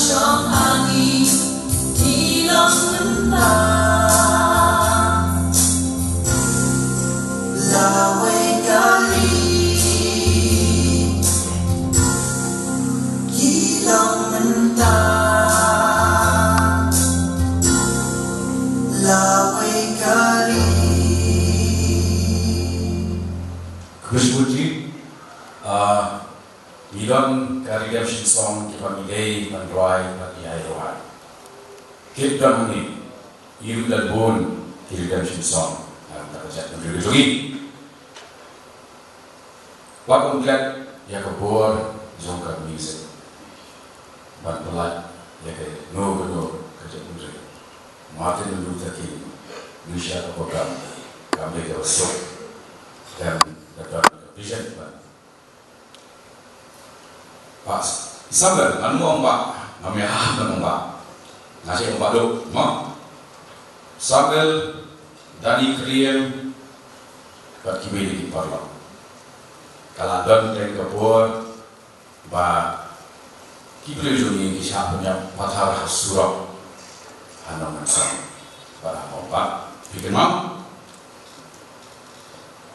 Jong ha ngi ki long mynta. Lawei kali ki long mynta. Lawei kali. Khublei shibun. Ah, ngi don ka redemption song kiba ngi dei ban rwai bad ïai rwai. Kit don hangne, i ruh don bun ki redemption song. Ngan kata chat ban rwai jong ngi. Wat ym klet ïa ka bor jong ka music ban pyllait ïa ka no ka no ka jingpynroi. Martin Luther King, Lucia Overcome, kam dei ka suk. Dan da don ka vision ban Pas. Samuel, ngan ong ba, ngam ïa ngan ong ba. Nga shu ong ba duk, mo. Samuel, Dani Kriel, bad kiwei de ki paralok. Ka la don teng ka por ba ki briew jong ngi ki shah pynïap pathar ha surok, ha nongmynsong, bad ha mawbah. Phi kynmaw?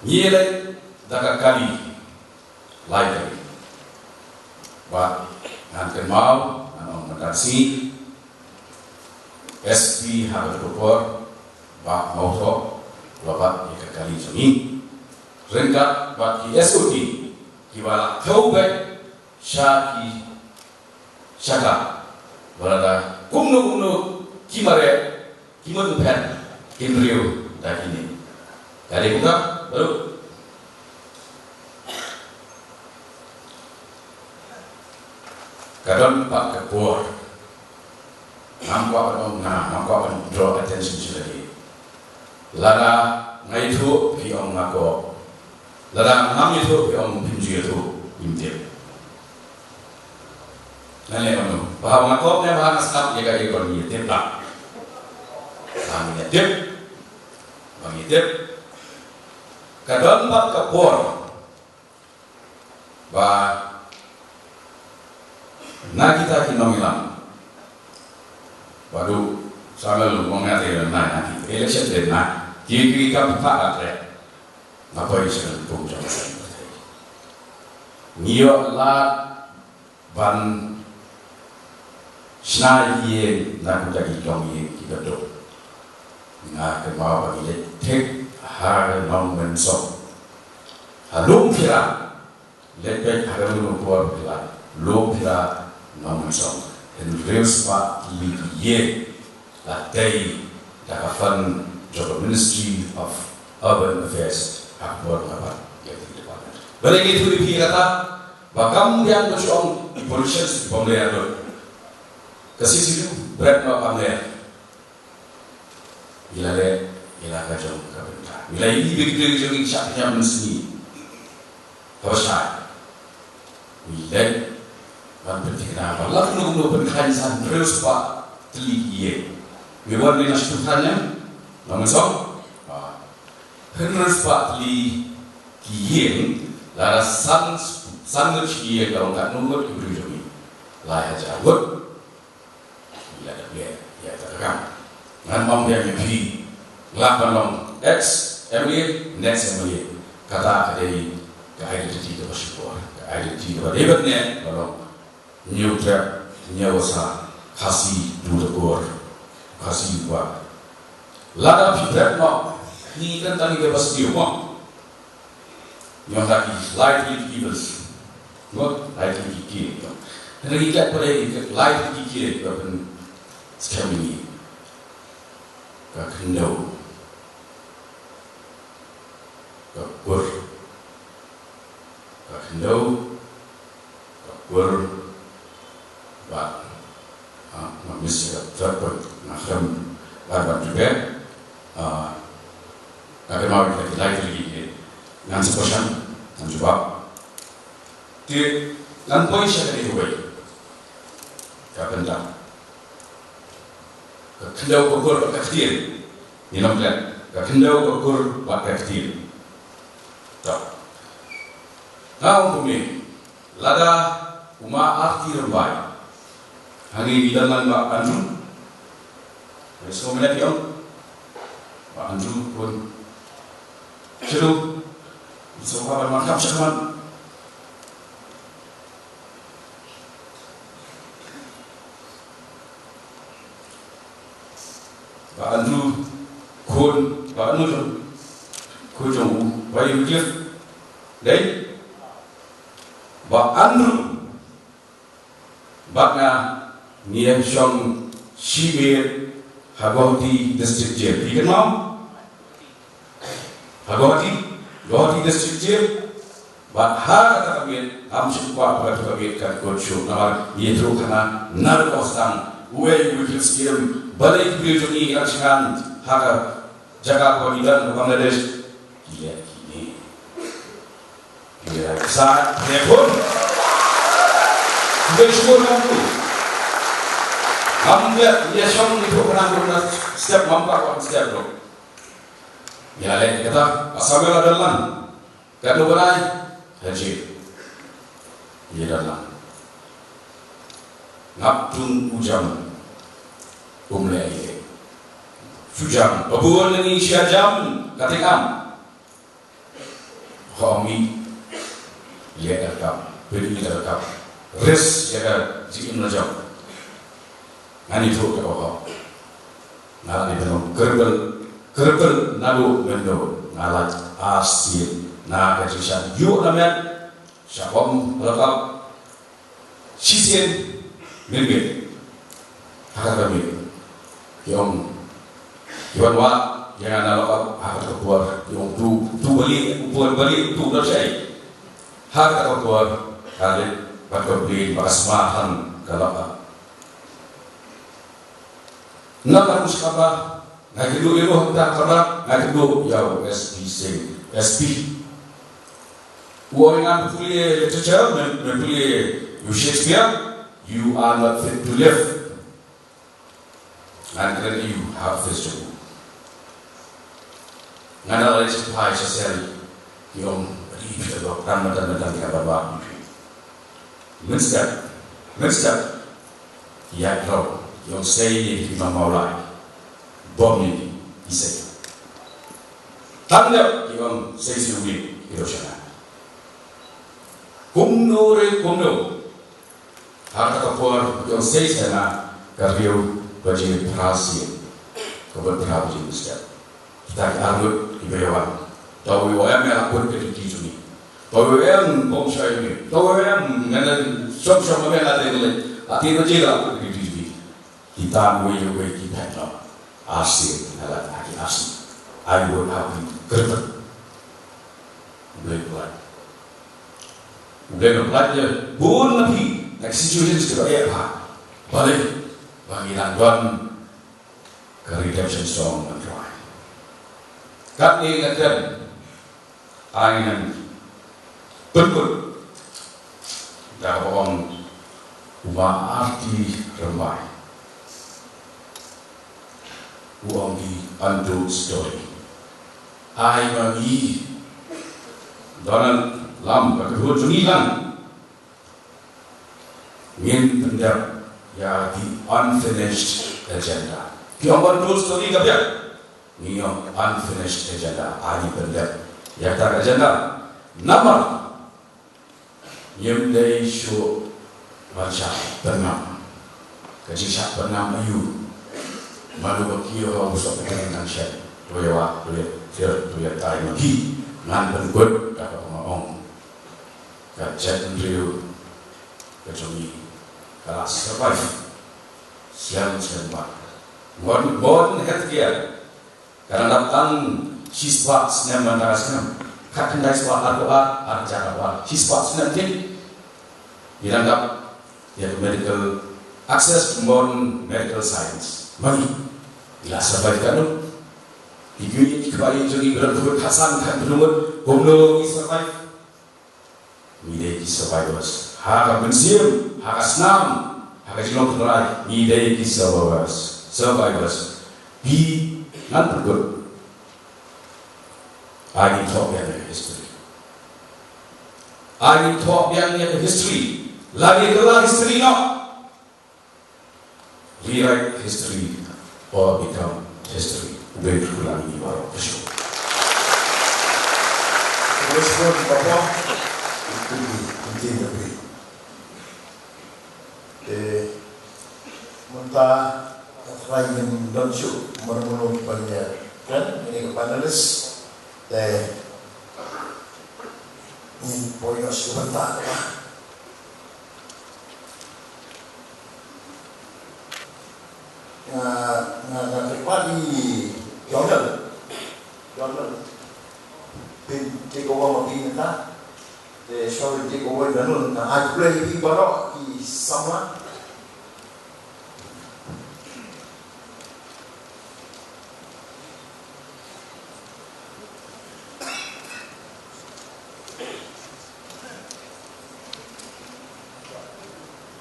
Ngi leit da ka kali. Lai kali. Bad ngan kynmaw, ngan ong mynta ka sngi, S P ha ka por, Bah Mawthoh, la bat ïa ka kali jong ngi. Ryngkat bad ki S O T, kiba la thew beit sha ki shaka. Ba lada kumno kumno ki mareh, ki mut phet, kin riew da kine. Ka dei kumta, baroh. Ka don pat ka por. Ngam kwah ban ong nga, ngam kwah ban draw attention sha lade. Lada nga ïathuh phi ong nga kop. Lada ngam ïathuh phi ong phim ju ïathuh, ngim tip. Nga leh kumno? Ba haba nga kop ne ba nga sngap ïa ka ïa ka ngi tip lah. Ba ngi tip. Ba ngi tip. Ka don pat ka por ba na kita ki nongïalam. Ba duk Samuel Lungmong nga te na na ki election te na ki ki kam pa atre. Nga poi sha ka pung jong ka. Ngi ïoh lad ban shna ïing na ka bynta ki longïing kiba duk. Nga kynmaw ba ngi leit thik ha Nongmynsong. Ha Lum Phira, leit beit ha ka Lum Por Phira, Lum Phira, Nongmynsong. Hynriew spah tylli ki ïing la tei da ka fund jong ka Ministry of Urban Affairs ha ka por nga bat ïa ka department. Balei ngi ïathuh ïa phi kata? Ba kam biang ba shu ong i politicians ki pom leh lut. Ka C C U bret ma pom leh. Ngi la leh ïa la ka jong ka bynta. Ngi la ïohi ba ki briew jong ngi ki shah pynïap mynsngi. Haba shai ngi leit ban pynthikna ba la kumno kumno pynkhlaiñ san hynriew spah tylli ki ïing. Ngi wan ngi na shu pynthikna Nongmynsong. Hynriew spah tylli ki ïing, lada san, san ngut shi ïing, ka long katno ngut ki briew jong ngi? Lai hajar ngut. Ïa, ïa, ïa, ta ka kam. Ngan ong biang ïa phi. Lah ban long ex M L A, next M L A. Kata ka dei ka identity kaba shukor. Ka identity kaba dei ban ne, ba long Hynñiew Trep, Hynñiew Wasa, Khasi, Dutakur, Khasi Wa. Lada phi trep noh, phi kren tang ïa kaba sniew mo. Ngi ong da ki lai tylli ki evils. Mo, lai tylli ki kiew. Hynrei ngi kat pale ngi kat lai tylli ki kiew ba pynskhem ïa ngi. Ka khyndew. Ka kur. Ka khyndew. Ka kur. Bad, ah, nga miss ïa ka third point, nga khlem ban ban prepare. Ah, nga kynmaw ïa ki lai tylli ki, ngan sa question, ngan jubab. Te ngan poi sha kane kawei. Ka bynta. Ka khyndew, ka kur, ka ktien. Ngin ym klet. Ka khyndew, ka kur, bad ka ktien. To. Nga ong kumne. Lada u Ma Arti Rymbai Hangne ngi don lang Bah Andrew. Ngi sngewbha ïa phi ong Bah Andrew Khun. Shuh. Ngi sngewbha ban wan kham shakhmat. Bah Andrew Khun, Bah Andrew Khun jong u Bah Wycliffe. Dei Bah Andrew bad nga ngi ïa shong shibit ha Guwahati District Jail. Phi kynmaw? Ha Guwahati, Guwahati District Jail. Bad ha kata ka miet, ngam sngewthuh ba ha kata ka miet kan kut shuh namar ïa thru khana nar ko sang uwei u Wycliffe Syiemlieh, balei ki briew jong ngi ïa shngain ha ka jaka kaba ngi don ha Bangladesh. Ki leh kine. Ki leh sa, ki leh khun. Ki leh shukor ngam tu. Ngam leh ïa shong ni tu kena tu na step ngam pa wan step tu. Ïa leh kata, asal bela dalang. Katno bnai? Haji. Ïa dalang. Ngap tung u jam. Um leh ïa. Shu jam. Ba bun ngi shu jam. Kata kam. Ho mi. Ïa ka kam. Pynïa ka kam. Res ïa ka jingim la jam. Ngan ïathuh ïa ka hok. Nga la dei ban long cripple, cripple naduh mynno. Nga la arsien na ka jingshah ïuh na met, shah bom ha lockup. Shisien mynmiet. Ha kata ka miet ki ong ki wan wad ïa nga na lockup. Ha kata ka por ki ong tu, tu bali, u por bali, tu da shai. Ha kata ka por ka leit bad ka blei bad ka sma ha ka lockup. Na ka ruh kaba nga kynduh ïa u hangta kaba nga kynduh ïa u S P Singh, S P. U ong ïa nga, me pule literature, me, me pule ïa u Shakespeare, you are not fit to live. Ngan kren ïa u ha office jong u. Nga la leit sha phai sha sel, ki ong, "Adi, phi ta dok, tang, tang, tang, tang, tang, tang, tang." Mynstep, mynstep, ki ïaid rau, ki ong, "Sei ïa ki, Imam Mawlai, bom ïa ki, ki sei." Tang dep, ki ong, "Sei, sei ïa ki, ki doh shana." Kumno re kumno. Ha kata ka por, ki ong sei sien na ka riew baje phra sien. Ka ban phra baje mynstep. Kita ki arngut kiba ïa wan. Tang uwei u ong, "Em, nga la kut ka duty jong ngi." Tang uwei u ong, "Em, bom shai ngi." Tang uwei u ong, "Em, nga la shong shong, em, nga la dei ngi la. Ati baje la kut ka duty jong ngi." Kita uwei uwei ki phet noh. Arsien, nga la ha ki arsien. Ai wot ha ki kyrpad. U Blei u pynlait. U Blei u pynlait ïa bun na phi na ki situations kiba eh bha. Balei? Ba ngi dang don ka redemption song ban rwai. Katne nga kren. Ai ngan pynkut da kaba ong u Ma Arti Rymbai. U ong the untold story. Ai ma ngi, Donald Lam, ka kyrhut jong ngi lang. Ngin pyndep ïa the unfinished agenda. Ki ong untold story ka biang. Ngi ong unfinished agenda. Ai ngin pyndep ïa kata ka agenda. Namar ngim dei shuh ban shah pynngam. Ka jingshah pynngam aïu? Mano ba kiew ha u sohkatdei nang shen. To ïa wad, to ïa tiar, to ïa tai ma ki. Ngan pynkut da kaba nga ong. Ka jaitbynriew ka jong ngi ka la survive. Slem slem bad modern, modern healthcare. Ka dang dap tang shispah snem man ka snem. Khatkhyndai spah arphew ar, ar hajar arphew ar. Shispah snem te. Ngi dang dap ïa ka medical, access to modern medical science. Ma ngi, ngi la survive katno? Ki kmie ki kpa ïing jong ngi ba don khatsan khatphra ngut, kumno ki survive? Ngi dei ki survivors. Ha ka mynsiem, ha ka snam, ha ka jinglong tynrai, ngi dei ki survivors. Survivors. Phi, ngan pynkut. Ai ngin thoh biang ïa ka history. Ai ngin thoh biang ïa ka history. Lane kylla history noh. Rewrite history or become history. U Blei un kyrkhu ïa ngi baroh. Khublei shibun. Khublei shibun, Papa. Khublei, khublei, khublei. Te mynta ka trai ngin don shuh mano mano ban ïa kren, ïa ka panelist. Te ngin poi noh shuh mynta. Nga, nga, nga kyrpad ïa i Donald. Donald. Phin take over ma phi mynta. Te shuwa phin take over, Donald, nga ai khublei ïa phi baroh ki samla.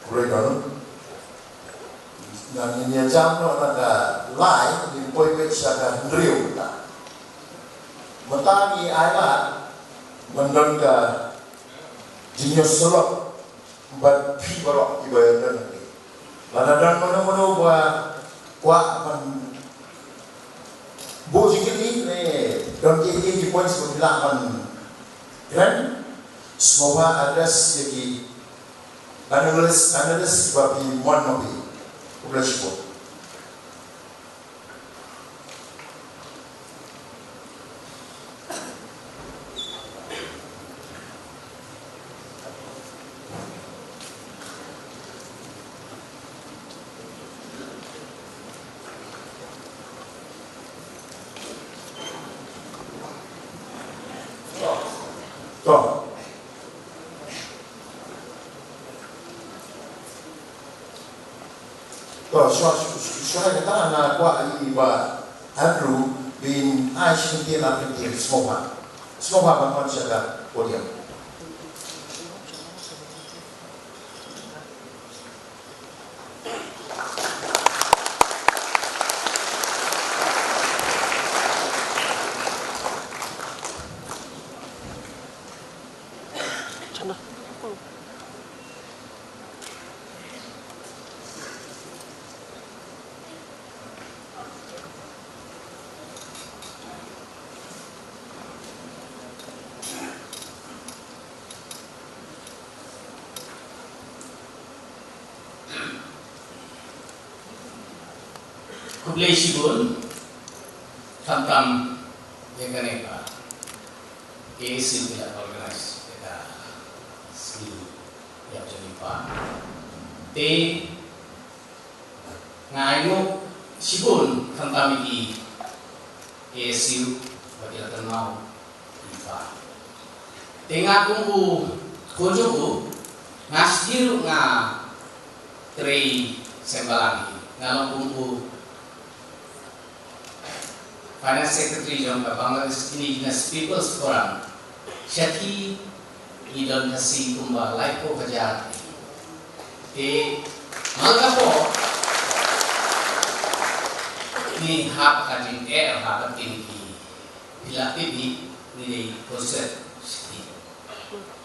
Khublei Donald. Ngan ïa jam noh na ka lai, ngin poi beit sha ka hynriew mynta. Mynta ngi ailad ban don ka jingïasyllok bad phi baroh kiba ïadon hangne. Lada don mano mano ba kwah ban buh jingkylli ne don kiei kiei ki points ba phi lah ban kren, sngewbha address ïa ki analyst, analyst ba phi mon ma phi. Khublei shibun. To. To, shuwa, shuwa, shuwa kata nga kwah ïa i Bah Andrew ban ai shi kyntien ar kyntien, sngewbha. Sngewbha ban wan sha ka podium. Khublei shibun, khamtam ïa kane ka K S U ki la organize ïa ka sngi ïa ka jong i Pa. Te nga ainguh shibun khamtam ïa ki K S U ba ki la kynmaw ïa i Pa. Te nga kum u khun jong u, nga sdang ruh nga trei seng balang hi. Nga long kum u Finance Secretary jong ka Bangladesh Indigenous People's Forum. Shathie ngi don Khasi kumba laiphew hajar. Te man la ka por ngi hap ka jingeh ha ka ktien, ki phi la tip hi, ngi dei constituency.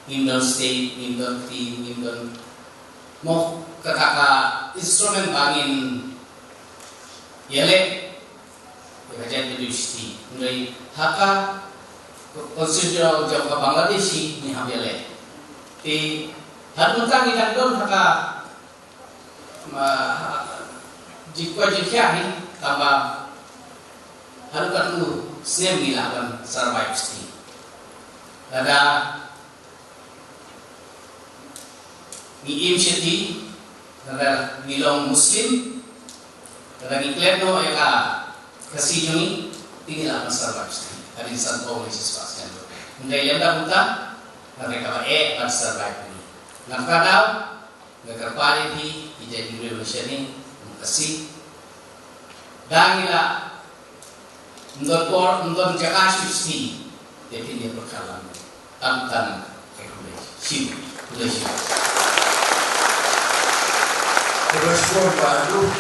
Ngim don state, ngim don ktien, ngim don, mo, kata ka instrument ba ngin ïaleh ïa ka jaitbynriew shisha. Hynrei ha ka constitution jong ka Bangladesh ngi hap ïaleh. Te haduh mynta ngi dang don ha ka, ma, jingkwah jingkhiah hi, tangba haduh katno snem ngi lah ban survive shisha. Lada ngi im shisha, lada ngi long Muslim, lada ngi klet noh ïa ka Khasi jong ngi, te ngi lah ban survive shisha. Hadien sanphew ne shispah snem. Hynrei lymda kumta, hynrei kaba eh ban survive ngi. Namar kata, nga kyrpad ïa phi, ki jaitbynriew nation, kum Khasi. Da ngi la ym don por, ym don jaka shisha, te phin ïa pyrkhat lang. Tang tang, eh, khublei shibun, khublei shibun. Khublei shibun, Bah Andrew.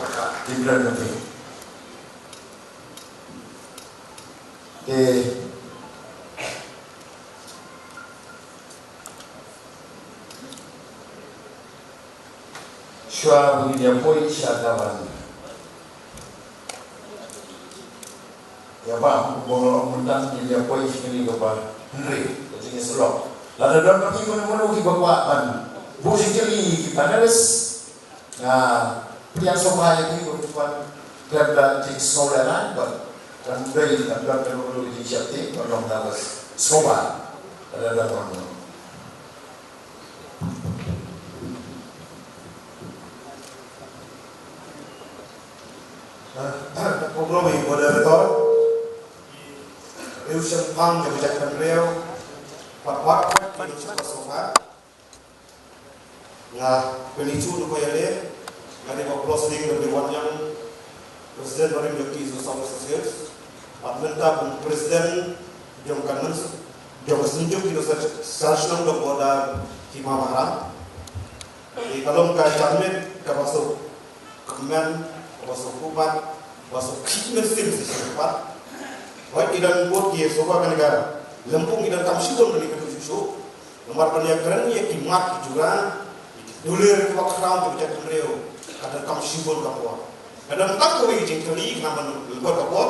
Pyrkhat, tang tang, eh. Te, Shuwa ba ngin ïa poi sha ka ban ïa bam, kumba nga la ong mynta, ngin ïa poi sha kane kaba hynriew ka jingïasyllok. Lada don ma ki mano mano kiba kwah ban buh jingkylli ïa ki panelist, nga pdiang sngewbha ïa ki ba kin wan khlem da jingsngew lehrain bad kan dei, kan don kano kano ka jingsheptieng, ban long nervous. Sngewbha lada don ma mano. Khublei moderator, riew shemphang jong ka jaitbynriew, bad wat wat ki nongshim sngewbha. Nga Penichu Nukoyale, nga dei ba Blosling, nga dei Wanniang, President barim jong ki South West Hills, bad mynta kum President jong ka nang jong ka Synjuk ki Nongshim Shnong Dong Border Hima Maharang. Te ka long ka janmiet kaba suk kmen, kaba suk kupat, kaba suk khih mynsiem shisha pat. Hooid, ki don bun ki sngewbha kane ka lympung, ki don kam shibun kane ka shuh shuh. Namar ban ïakren ïa ki mat ki jura, ïa ki dulir kiba khraw kiba jaitbynriew, ka don kam shibun ka por. Ka don tang kawei ka jingkylli, khnang ban lyngkot ka por.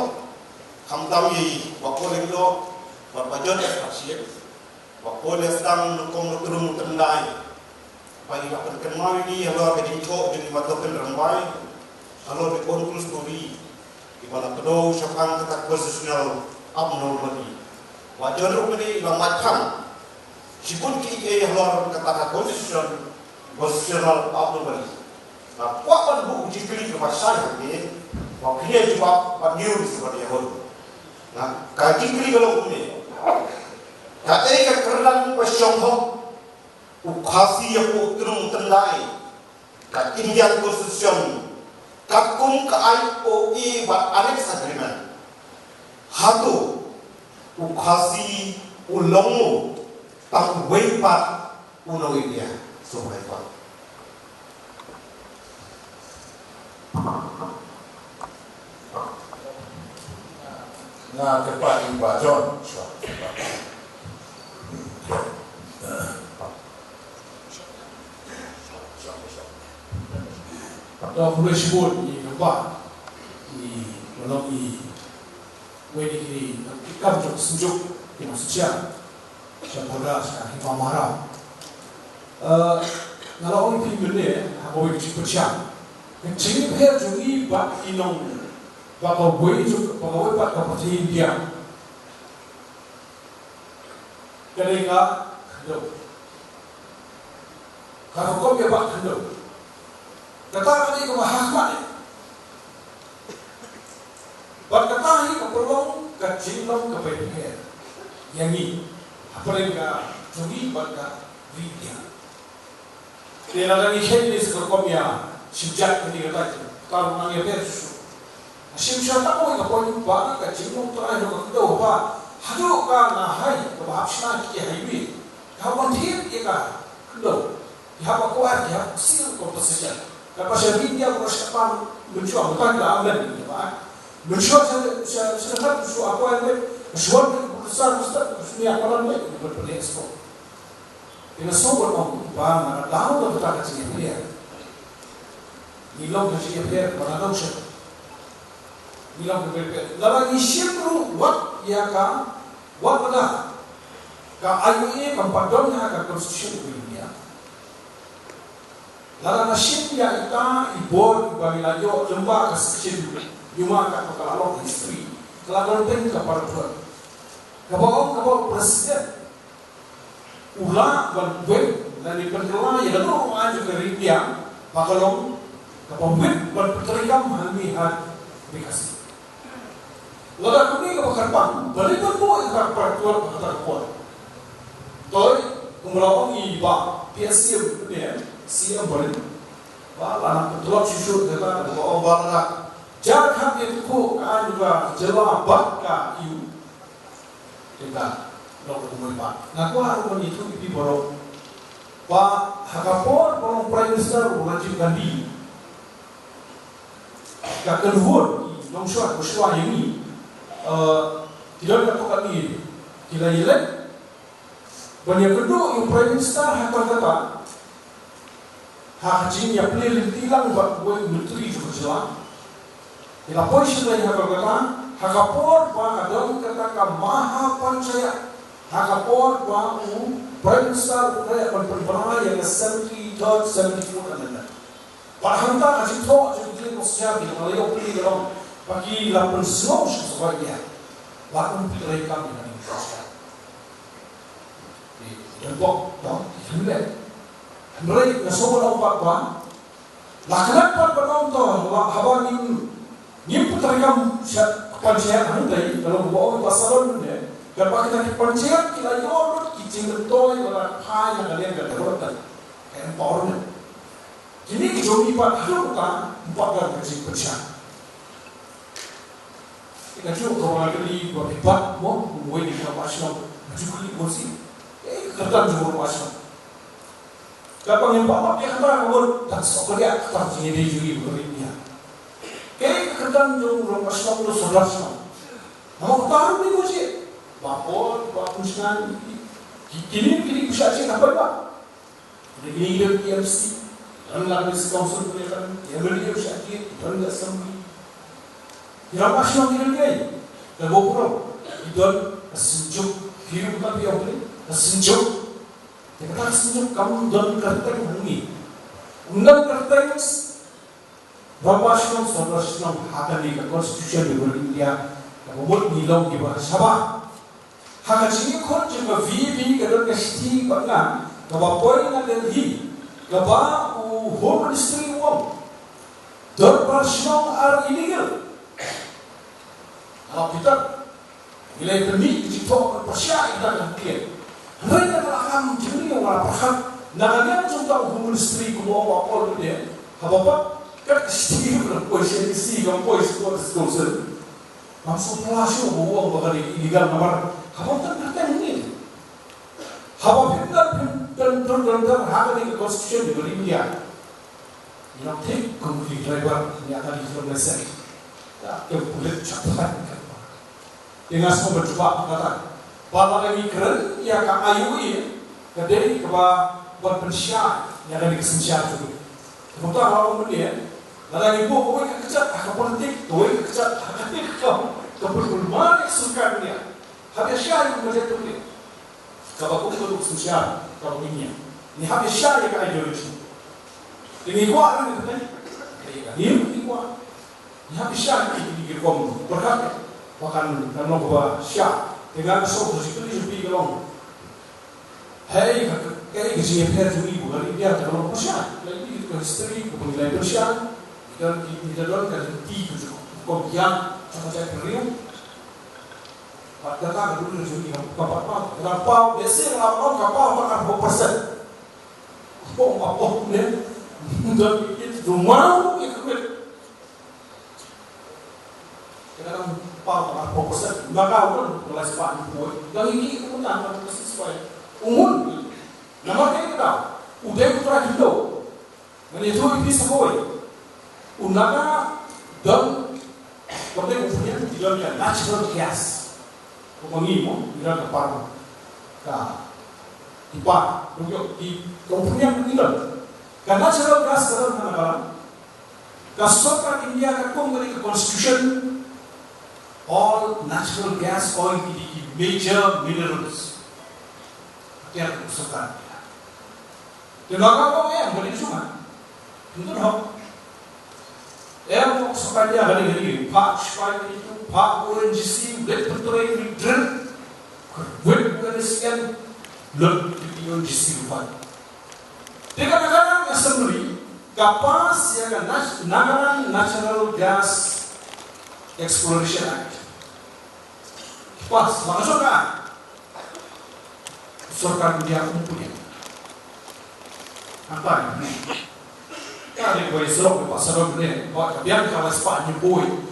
Khamtam ïa i Bah Paul Lyngdoh bad Bah John S Kharshim. Bah Paul ïa sdang nyngkong na Trum Tyndai. Ba i la pynkynmaw ïa ngi halor ka jingthoh jong i Bah Token Rymbai halor ka Congress Story, iba la kdew shaphang kata constitutional abnormality. Bah John ruh mynne i la mad phang shibun kiei kiei halor kata ka constitution, constitutional abnormality. Nga kwah ban buh jingkylli kaba shai hangne, ba phin ïa jubab bad ngin sa ban ïa hon. Nga, ka jingkylli ka long kumne. Kaei ka kyrdan ba shong hok u Khasi ïa u Trum Tyndai ka Indian Constitution, katkum ka I O A bad Annex Agreement? Hato u Khasi u long mo tang uwei pat u nong India? Sngewbha ïa phi. Nga kyrpad ïa i Bah John. Shuwa. Khublei shibun ïa i Bah, i, i Wei na kine ki kam jong ka Synjuk ki Nongsinger sha border sha Hima Maharang. Eh, nga la ong ïa phi mynne ha kawei ka jingpyrshang, ka jingïapher jong ngi bad ki nong, bad kawei jong, bad kawei pat ka pyrthei India. Ka dei ka khyndew. Ka rukom ïa ba khyndew. Kata ka dei kaba ha khmat. Bad kata hi ka pynlong ka jinglong kaba pher ïa ngi hapdeng ka jong ngi bad ka ri India. Te lada ngi kheiñ ne sa ka rukom ïa shim jait kane ka tai, ka ruh nang ïapher shuh shuh. Shim shuh, ta kawei ka point ba ka jinglong trai jong ka khyndew ba haduh ka nahai kaba hap shna ki highway, ka wan thied ïa ka khyndew. Ki hap acquire, ki hap seal compensation. Ka ba sha ri India ba ka shah pan mynshuwa, mynta ki la amend ki ba. Mynshuwa sha, sha, sha, sha, sha acquire ne, shuwa ki bulldozer, bulldozer, shuwa ki acquire ne, ki bulldozer export. Ïa nga sngewbha ban ong ba na ka daw da kata ka jingïapher, ngi long ka jingïapher ba na daw sha. Ngi long ka jingïapher. Lada ngi shim ruh wat ïa ka, wat lada ka I O A kam pat don ha ka Constitution of India. Lada nga shim ïa ita i bor ba ngi la ïoh lyngba ka section, ïa ma ka, ka la long history, ka la don teng ka paragraph kaba ong, kaba ong president u lah ban wit lane pynkylla ïa kano ruh aiñ jong ka ri India ba ka long kaba wit ban pyntreikam hangne ha ri Khasi. Lada kumne kaba kyrpang, balei ban buh ïa ka paragraph ha kata ka por? Toi, kumba la ong i Bah P S C M ne, C M Bah, ba la nang pyntlot shuh shuh ïa kata, kaba ong ba la jan kham ïa ka, ka aiñ ka jylla bad ka E U. Te ka long kumne ba nga kwah ruh ban ïathuh ïa phi baroh ba ha ka por ba long Prime Minister u Rajiv Gandhi, ka kynhun ki nongshwa, nongshwa ïa ngi, eh, ki don katto katne ki la ïaleh ban ïakynduh ïa u Prime Minister ha Kolkata. Ha ka jingïaplie lynti lang bad uwei u myntri jong ka jylla, ki la poi sha Kolkata ha ka por ba ka don kata ka Maha Panchayat, ha ka por ba u Prime Minister u la ïa pynpaw ïa ka seventy-third, seventy-fourth Amendment. Bad hangta ka jingthoh jong ki Muslim ki la ïoh plie ka long ba ki la pynsngew sha ka sawai ïa, bad um pyntrei kam ïa ka ding Muslim. Ki don bok dong ki hynrei, hynrei nga sngewbha long pat ba la klet pat ba long to, la haba ngim, ngim pyntrei kam sha ka panchayat hangtei, ka long ba ong ba salon ne, kaba kata ka panchayat ki la ïoh lut ki jingmyntoi ba la phai na ka liang ka development, ka empowerment. Kine ki jong ngi pat haduh katta ym pat don ka jingpynshai. Ïa kajuh ka wan kali ba phi bat mo, kumwei na ka Rangba Shnong, kajuh kali ko si. Ïa ka kyrdan jong u Rangba Shnong. Kaba ngim pat ïa kata ka mut, tan sok ka ïa kata jingïadei jong ngi ba ka ri India. Ïa ka kyrdan jong u Rangba Shnong, u Sordar Shnong. Namar kata ruh ni ko si. Ba pon, ba pynshai, ki, kini, kini pynshai shi na pai ba. Kine ki don T M C, don la District Council, kine kan M L A u shah ki, don la Assembly. Ki Rangba Shnong ki don kaei? Ka GoPro, ki don ka synjuk, ki ruh ka phi ong kaei? Ka synjuk. Te kata ka synjuk kam don kyrteng hangne. Ym don kyrteng Rangba Shnong, Sordar Shnong ha kane ka Constitution jong ka India, kaba mut ngi long kiba shabar. Ha ka jingïakhun jong ka V A P ka don ka shithi bad nga, kaba poi na Delhi, kaba u Home Ministry u ong, Dorbar Shnong are illegal. Ha Peter, ngi la ïa pynmih ka jingthoh ban pyrshah ïa kata ka ktien. Hynrei na ka la kam jingmih ïa u la pyrkhat na ka liang jong uta u Home Ministry kumba ong ba Paul Bidya, haba pat kat ka shithi ka la poi sha D C, ka poi sha Court of Council. Bam sngewphylla shuh ba u ong ba ka dei illegal namar haba ym don kyrteng ne. Haba phim don, phim don, don, don, don ha kane ka constitution jong ka ri India. Ngi nang thik kum ki driver, ngi ïa ka dei ki long license. Ïa, ki pulit chap phan ka. Te nga sngewbha ban jubab kata. Ba lada ngi kren ïa ka I O A, ka dei kaba ban pynshai ïa kane ka synshar jong ngi. Kumta nga ong mynne, lada ngi buh kawei ka kjat ha ka politik, kawei ka kjat ha kane ka kam, ka pynkulmar ïa ka sorkar mynne. Hap ïa shai ïa ka budget mynne. Kaba kum ka duk synshar kaba ngi ïa, ngi hap ïa shah ïa ka ideology. Te ngi kwah ruh ngi kynthei, ngi kwah, ngi hap ïa shah ïa ki rukom pyrkhat ba kan, kan long kaba shah. Te nga sngewthuh jingkylli jong phi ka long, hei, ka, ka, ka jingïapher jong ngi ba ka ri India ka long kaba shah. Ka ri ka history kaba ngi la pynshai. Ngi don, ngi don ka lynti ka jong ka, ka jong ka jaitbynriew. Bad kata ka dei ka jong ngi, ka pat paw, ka paw, basic la paw, ka paw tang arphew percent. Paw, paw, paw ne. Don ki kit, don maw ki kit. Ka dang paw tang arphew percent. Ba ka un, ka lai spah hynñiew phew. Dang ngi ki ka un tang ka six five. Ungun. Namar ka dei ka, u dei u trai Hindu. Ngan ïathuh ïa phi sa kawei. U Naga don, don ka umphniang, ki don ka natural gas. Kumba ngi mo, ngi don ka par, ka, ki par, ki, ka umphniang ngi don. Ka natural gas ka don ha Nagaland. Ka sorkar India ka kum kane ka constitution, all natural gas, oil, ki, ki major minerals. Ka sorkar India. Te ma ka ong em, ka dei ka jong nga. Ym don hok. Em, ka sorkar India ka dei, ka dei. Phah shipai, phah O N G C, leit pyntrei, leit drill. Wit ka dei scan. Lut ka O N G C ruh. Te ka Nagaland Assembly ka pass ïa ka Nat-, Nagaland Natural Gas Exploration Act. Pass, la ka sorkar. Sorkar India um pynïaid. Hangta ne. Ka dei kawei surok ba sa don ne, ba ka biang ka lai spah hynñiew phew.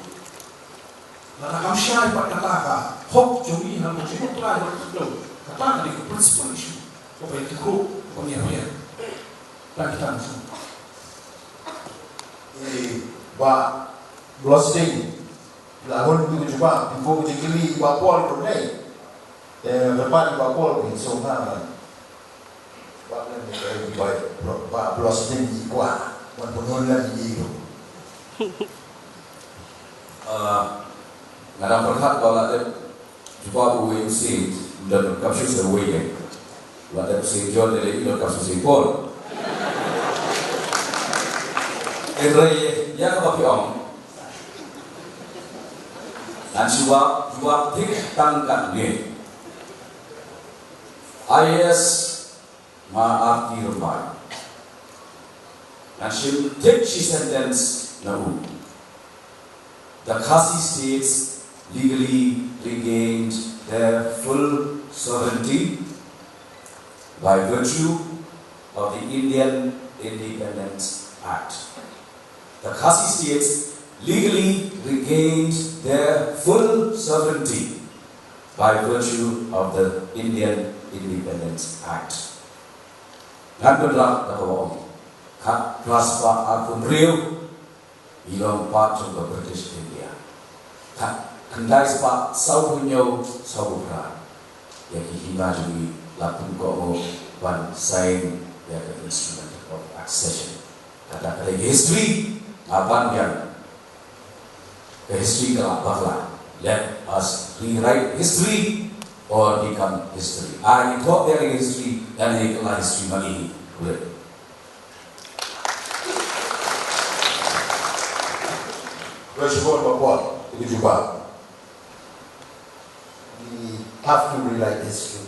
Lada kam shai pat kata ka hok jong ngi ha ka jingmut Trai ba ka, kata ka dei ka principal issue. Kaba ïa kyrkhu, kaba ïa pher. Tang kita ngi shu. Ni ba Blessing. La hun tu jubab, tu ko jingkylli ba Paul ko dei. Te lepas ba Paul ko so ha. Ba lem ni kai di bai, ba, ba, blos ni di kwa, wan pengon lem ni di tu. Ah, nga dang pyrkhat ba la dep jubab uwei u Saint, ym don kap shuh sa uwei ïa. La dep u Saint John, dei la i don kap shuh Saint Paul. Hynrei ïa kaba phi ong, ngan shu jubab, jubab thik tang katne. I A S Mah Aarti Rymbai. Ngan shim thik shi sentence na u. The Khasi states legally regained their full sovereignty by virtue of the Indian Independence Act. The Khasi states legally regained their full sovereignty by virtue of the Indian Independence Act. Ngan pynrap da kaba ong, khatphra spah arphew hynriew ngi long part jong ka British India. Khatkhyndai spah sawphew hynñiew, sawphew phra ïa ki hima jong ngi la pynkohnguh ban sign ïa ka Instrument of Accession. Kata ka dei ka history, nga ban biang. Ka history ka la bakla. Let us rewrite history or become history. Ai thoh biang ka history, lane ka la history ma ngi. Khublei. Khublei shibun Bah Paul, ïa ka jubab. We have to rewrite history.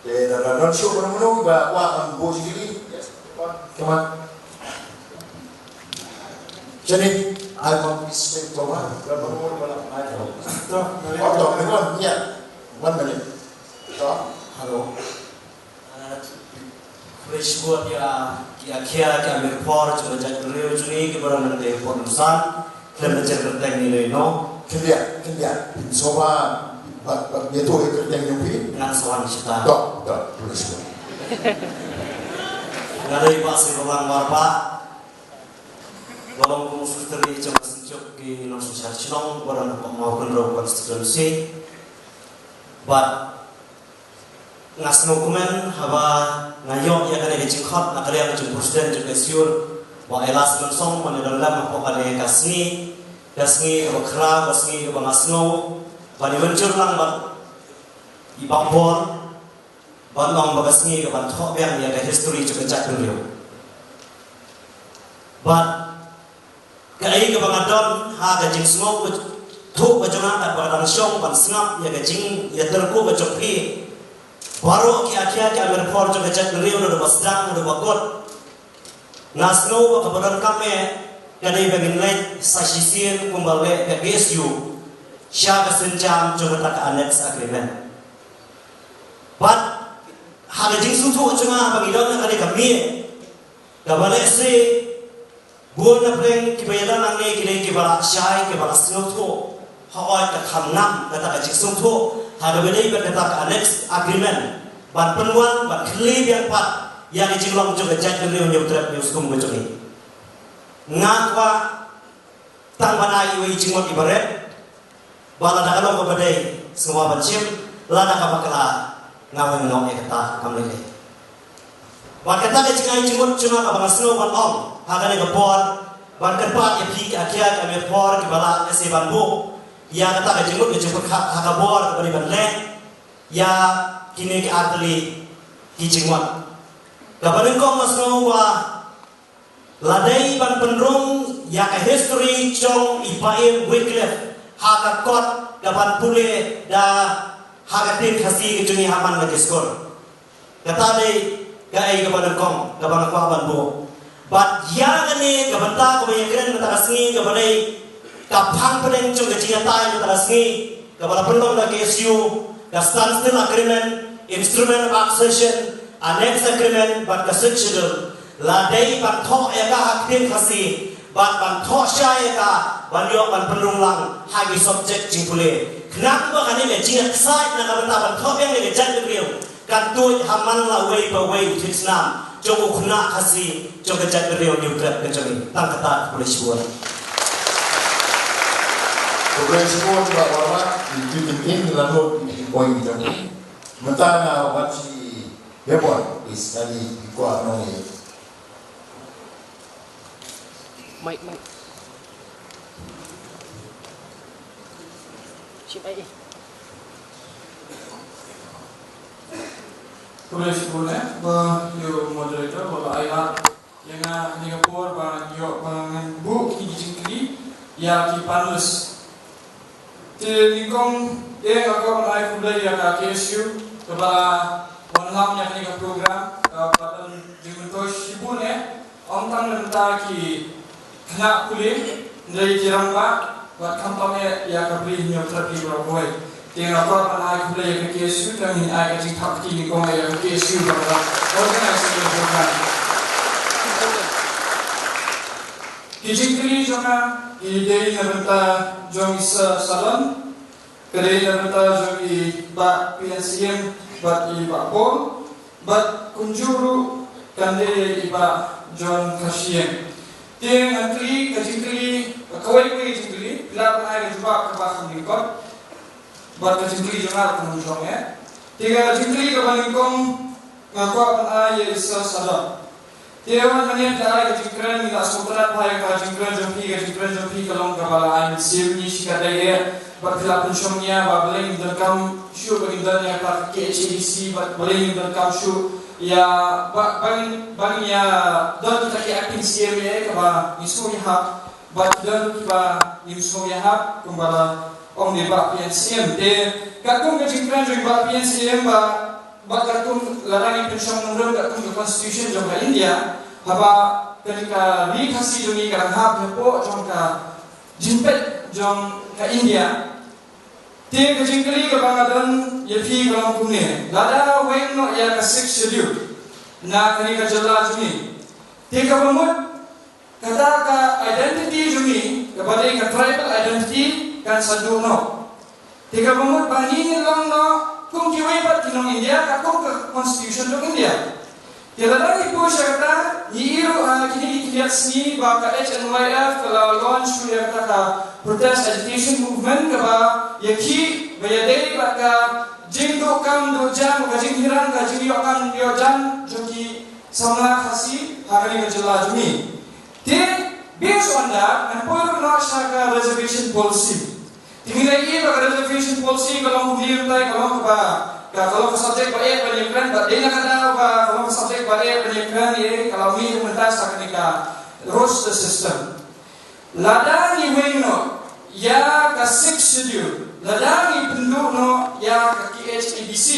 Te da, da, don shuh mano mano ba kwah ban buh jingkylli. Yes, come on. Come on. Shane, I want to speak for one. One minute. Hello. Khublei shibun ïa ki, ïa ki, ïa ki amir por jong ka jaitbynriew jong ngi kiba don hangtei hapoh Nongsan. Khlem da jan kyrteng ngi lei noh. Khyndiat, khyndiat. Phin sngewbha ba, ba ïathuh ïa kyrteng jong phi. Ngan sa wan shata. Dok, dok, khublei shibun. Nga dei Bah Seibalang Warbah. Ba long kum u secretary jong ka Synjuk ki Nongsynshar Shnong ba don hapoh Mawkynrew constituency. Bad nga sngewkmen haba nga ïoh ïa kane ka jingkhot na ka liang jong u president jong ka S U, Bah Ella Sylensong, ban ïadon lem hapoh kane ka sngi, ka sngi kaba khraw, ka sngi kaba nga sngew ban ïa mynjur lang bad i Bah Paul ban ong ba ka sngi kaban thoh biang ïa ka history jong ka jaitbynriew. Bad kaei kaba nga don ha ka jingsngewthuh ka jong nga, kaba nga dang shong ban sngap ïa ka jingïatyrkhu ka jong phi baroh ki, ïa ki, ïa ki amir por jong ka jaitbynriew, naduh ba sdang haduh ba kut. Nga sngew ba kaba donkam eh ka dei ba ngin leit sa shisien kumba leh ka K S U sha ka sienjam jong kata ka Annex Agreement. Bad ha ka jingsngewthuh jong nga ba ngi don ha kane ka miet kaba lehse bun na pdeng kiba ïadon nangne ki dei kiba la shai, kiba la sngewthuh. Hooid, ka kham ngam kata ka jingsngewthuh ha kaba dei bad kata ka Annex Agreement ban pynwan, ban khyllie biang pat ïa ka jinglong jong ka jaitbynriew Hynñiewtrep Hynñiewskum ka jong ngi. Nga kwah tang ban ai iwei i jingmut iba rit, ba lada ka long kaba dei sngewbha ban shim, lada kaba bakla nga weng noh ïa kata, kam lei lei. Bad kata ka jingai jingmut jong nga kaba nga sngew ban ong ha kane ka por, ban kyrpad ïa phi ki, ïa ki amir por kiba lah lehse ban buh ïa kata ka jingmut ka jingpyrkhat ha ka bor kaba dei ban leh ïa kine ki artylli ki jingmut. Kaba nyngkong nga sngew ba la dei ban pynrung ïa ka history jong i Bah Wycliffe ha ka kot kaban pule da ha ka ktien Khasi ka jong ngi ha man la ki skul. Kata dei kaei kaba nyngkong kaba nga kwah ban buh. Bad ïa kane ka bynta kaba ïakren mynta ka sngi kaba dei ka phang pdeng jong ka jingïatai mynta ka sngi, kaba la pynlong da ka K S U, ka Standstill Agreement, Instrument of Accession, Annex Agreement bad ka Sixth Schedule. La dei ban thoh ïa ka ha ka ktien Khasi bad ban thoh shai ïa ka ban ïoh ban pynrung lang ha ki subject jingpule. Khnang ba kane ka jingïakhun na ka bynta ban thoh biang ïa ka jaitbynriew kan tuid ha man la uwei pa uwei u thied snam jong u khynnah Khasi jong ka jaitbynriew Hynñiewtrep ka jong ngi. Tang kata, khublei shibun. Khublei shibun Bah Warbah, ngi kyrpad ïa phi ban lut ïa ki point jong phi. Mynta nga wan sha Yabon is kali ikwa nong ye. Mike, Mike. Shim ai. Khublei shibun eh, ba ïa u moderator ba la ai lad ïa nga ha kane ka por ba ngan ïoh ba ngan buh ki jingkylli ïa ki panelist. Te nyngkong eh nga kwah ban ai khublei ïa ka K S U kaba la wanlam ïa kane ka program, kaba don jingmyntoi shibun eh. Ym tang na bynta ki khynnah pule, hynrei ki rangbah bad khamtam eh ïa ka Bri Hynñiewtrep hi baroh kawei. Te nga kwah ban ai khublei ïa ka K S U, te ngin ai ka jingthap kti nyngkong ïa ka K S U ba la organize ïa ka program. Ki jingkylli jong nga ki dei na bynta jong i Sir Salon, ka dei na bynta jong i Bah P N C M bad i Bah Paul, bad kumjuh ruh kan dei i Bah John Kharshiing. Te ngan kylli ka jingkylli, kawei kawei ka jingkylli, phi lah ban ai ka jubab kaba kham lyngkot. Bad ka jingkylli jong nga ruh kan long jong eh. Te ka jingkylli kaba nyngkong nga kwah ban ai ïa i Sir Salon. Te wat mynne phi la ai ka jingkren, ngi la sngewtynnat bha ïa ka jingkren jong phi, ka jingkren jong phi ka long kaba la ai mynsiem ïa ngi shikatdei eh. Bad phi la pynshong ïa ba balei ngim donkam shuh ba ngin don ïa ka K H A D C, bad balei ngim donkam shuh ïa ba, ba ngin, ba ngin ïa don kita ki acting C M ïa kaba ngi sngewïahap, bad ki don kiba ngim sngewïahap kumba la ong dei Bah P N C M. Te katkum ka jingkren jong Bah P N C M ba Bad katkum lada ngi pynshong nongrim katkum ka constitution jong ka India, haba kane ka ri Khasi jong ngi ka dang hap hapoh jong ka jingpeit jong ka India. Te ka jingkylli kaba nga don ïa phi ka long kumne. Lada weng noh ïa ka Sixth Schedule na kane ka jylla jong ngi, te kaba mut kata ka identity jong ngi, kaba dei ka tribal identity, kan sa duh noh. Te kaba mut ba ngi ngin long noh kum kiwei pat ki nong India, katkum ka constitution jong India. Te lada ngi push ïa kata, ngi ïohi ruh ha kine ki khyndiat sngi ba ka H N Y F ka la launch ïa kata ka protest agitation movement kaba ïakhih ba ïadei bad ka jingduh kam duh jam, ka jinghiar, ka jingïoh kam ïoh jam jong ki samla Khasi ha kane ka jylla jong ngi. Te, based on that, ngan poi ruh noh sha ka reservation policy. Te ngi la ïohi ba ka reservation policy ka long kumne mynta, ka long kaba, ka, ka long ka subject ba eh ban ïakren, ba dei na ka daw ba ka long ka subject ba eh ban ïakren, eh, ka long mih mynta sha kane ka roster system. Lada ngi weng noh ïa ka Sixth Schedule, lada ngi pynduh noh ïa ka K H A D C,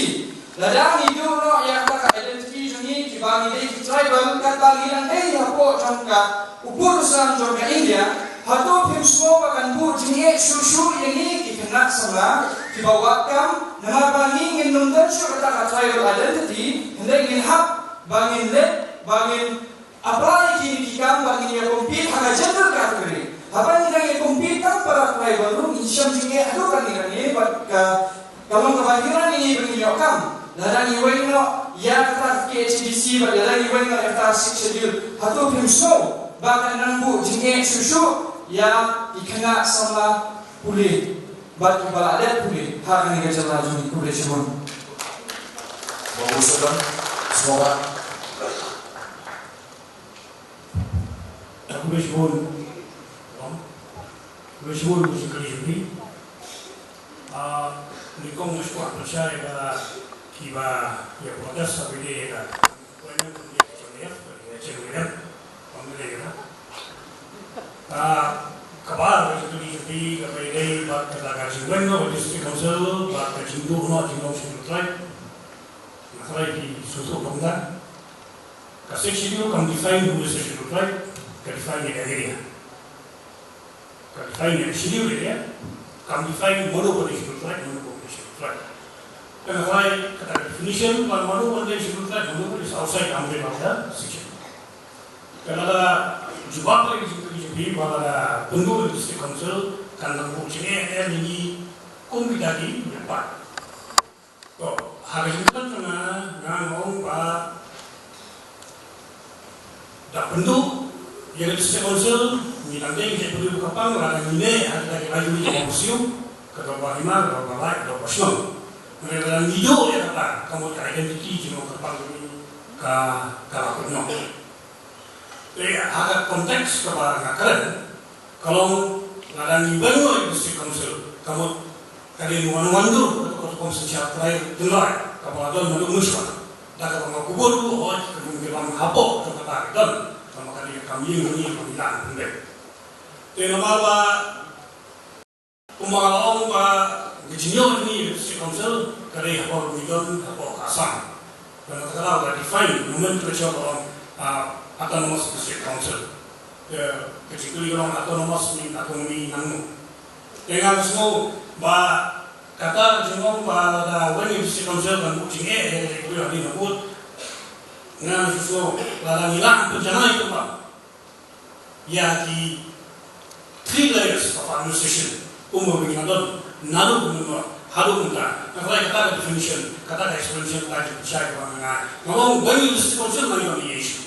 lada ngi duh noh ïa kata ka identity jong ngi kiba ngi dei ki tribal, katba ngi dang dei hapoh jong ka u pud u sam jong ka India, hato phim sngew ba kan buh jingeh shuh shuh ïa ngi ki khynnah samla kiba wad kam, namar ba ngi ngin ym don shuh kata ka tribal identity, hynrei ngin hap ba ngin leit, ba ngin apply kine ki kam ba ngin ïa compete ha ka general category. Haba ngi dang ïa compete tang para tribal ruh ngin shem jingeh haduh katne katne bad ka, ka long kaba hiar ïa ngi ba ngin ïoh kam. Lada ngi weng noh ïa kata ka K H A D C bad lada ngi weng noh ïa kata ka Sixth Schedule, hato phim sngew ba kan nang buh jingeh shuh shuh ïa ki khynnah samla pule bad kiba la dep pule ha kane ka jylla jong ngi? Khublei shibun. Babu Sadan, semoga. Khublei shibun. Khublei shibun, khublei shibun. Ah, nyngkong nga sngewbha ban shai ba kiba ïa protest ha kane ka. Kaba ka jingkylli jong phi kaba ïadei bad kata ka jingweng noh ka District Council bad ka jingduh noh jinglong Scheduled Tribe. Nga tharai phi sngewthuh kumta. Ka Sixth Schedule kam define who is a Scheduled Tribe, ka define ïa ka area. Ka define ïa ka Schedule area, kam define mano ba dei Scheduled Tribe, mano ba ym dei Scheduled Tribe. Te nga tharai kata ka definition ba mano ba dei Scheduled Tribe, mano ba dei, is outside boundary of the Sixth Schedule. Te lada jubab ïa ka jingkylli jong phi ba lada pynduh ïa ka District Council kan nang buh jingeh ïa ngi kum kita ki ïa pat. To, ha ka jingkylli jong nga, nga ong ba da pynduh ïa ka District Council, ngi dang dei ngi pynduh kyrpang, lada ngi ne ha kita ki lai jong ngi ki Mawsiu, ka dei ba hima, ka dei ba lai, ka dei ba shnong. Hynrei lada ngi duh ïa kata, ka mut ka identity jong ngi kyrpang jong ngi. ka ka la kut noh. Te ha ka context kaba nga kren ka long lada ngi bang ïa ka District Council ka mut ka dei wan wan dur ka tu ka tu kong synshar trai tynrai kaba la don naduh mynshwa. Da kaba nga kubur ruh hoi ka mut ki long hapoh ka kata ka don kaba ka dei ka kam ïing ngi kaba ngi la ngi dei. Te namar ba Kumba nga la ong ba ka jingïoh jong ngi District Council ka dei hapoh Nilon, hapoh Assam. Kane ka daw la define nomenclature ka long, ah, Autonomous District Council. Ka, ka jingkylli ka long autonomous mean autonomy nangno. Te nga sngew ba kata ka jingong ba lada wan ïa District Council kan buh jingeh ïa ka jingkylli hadien habud. Nga sngew lada ngi lah pynjanai kumba ïa ki three layers of administration kumba ngi la don naduh mynno haduh mynta. Nga khlei kata ka definition, kata ka explanation, kata ka jingpynshai kaba nga ngai. Nga ong ba ngi District Council ma ngi ong issue.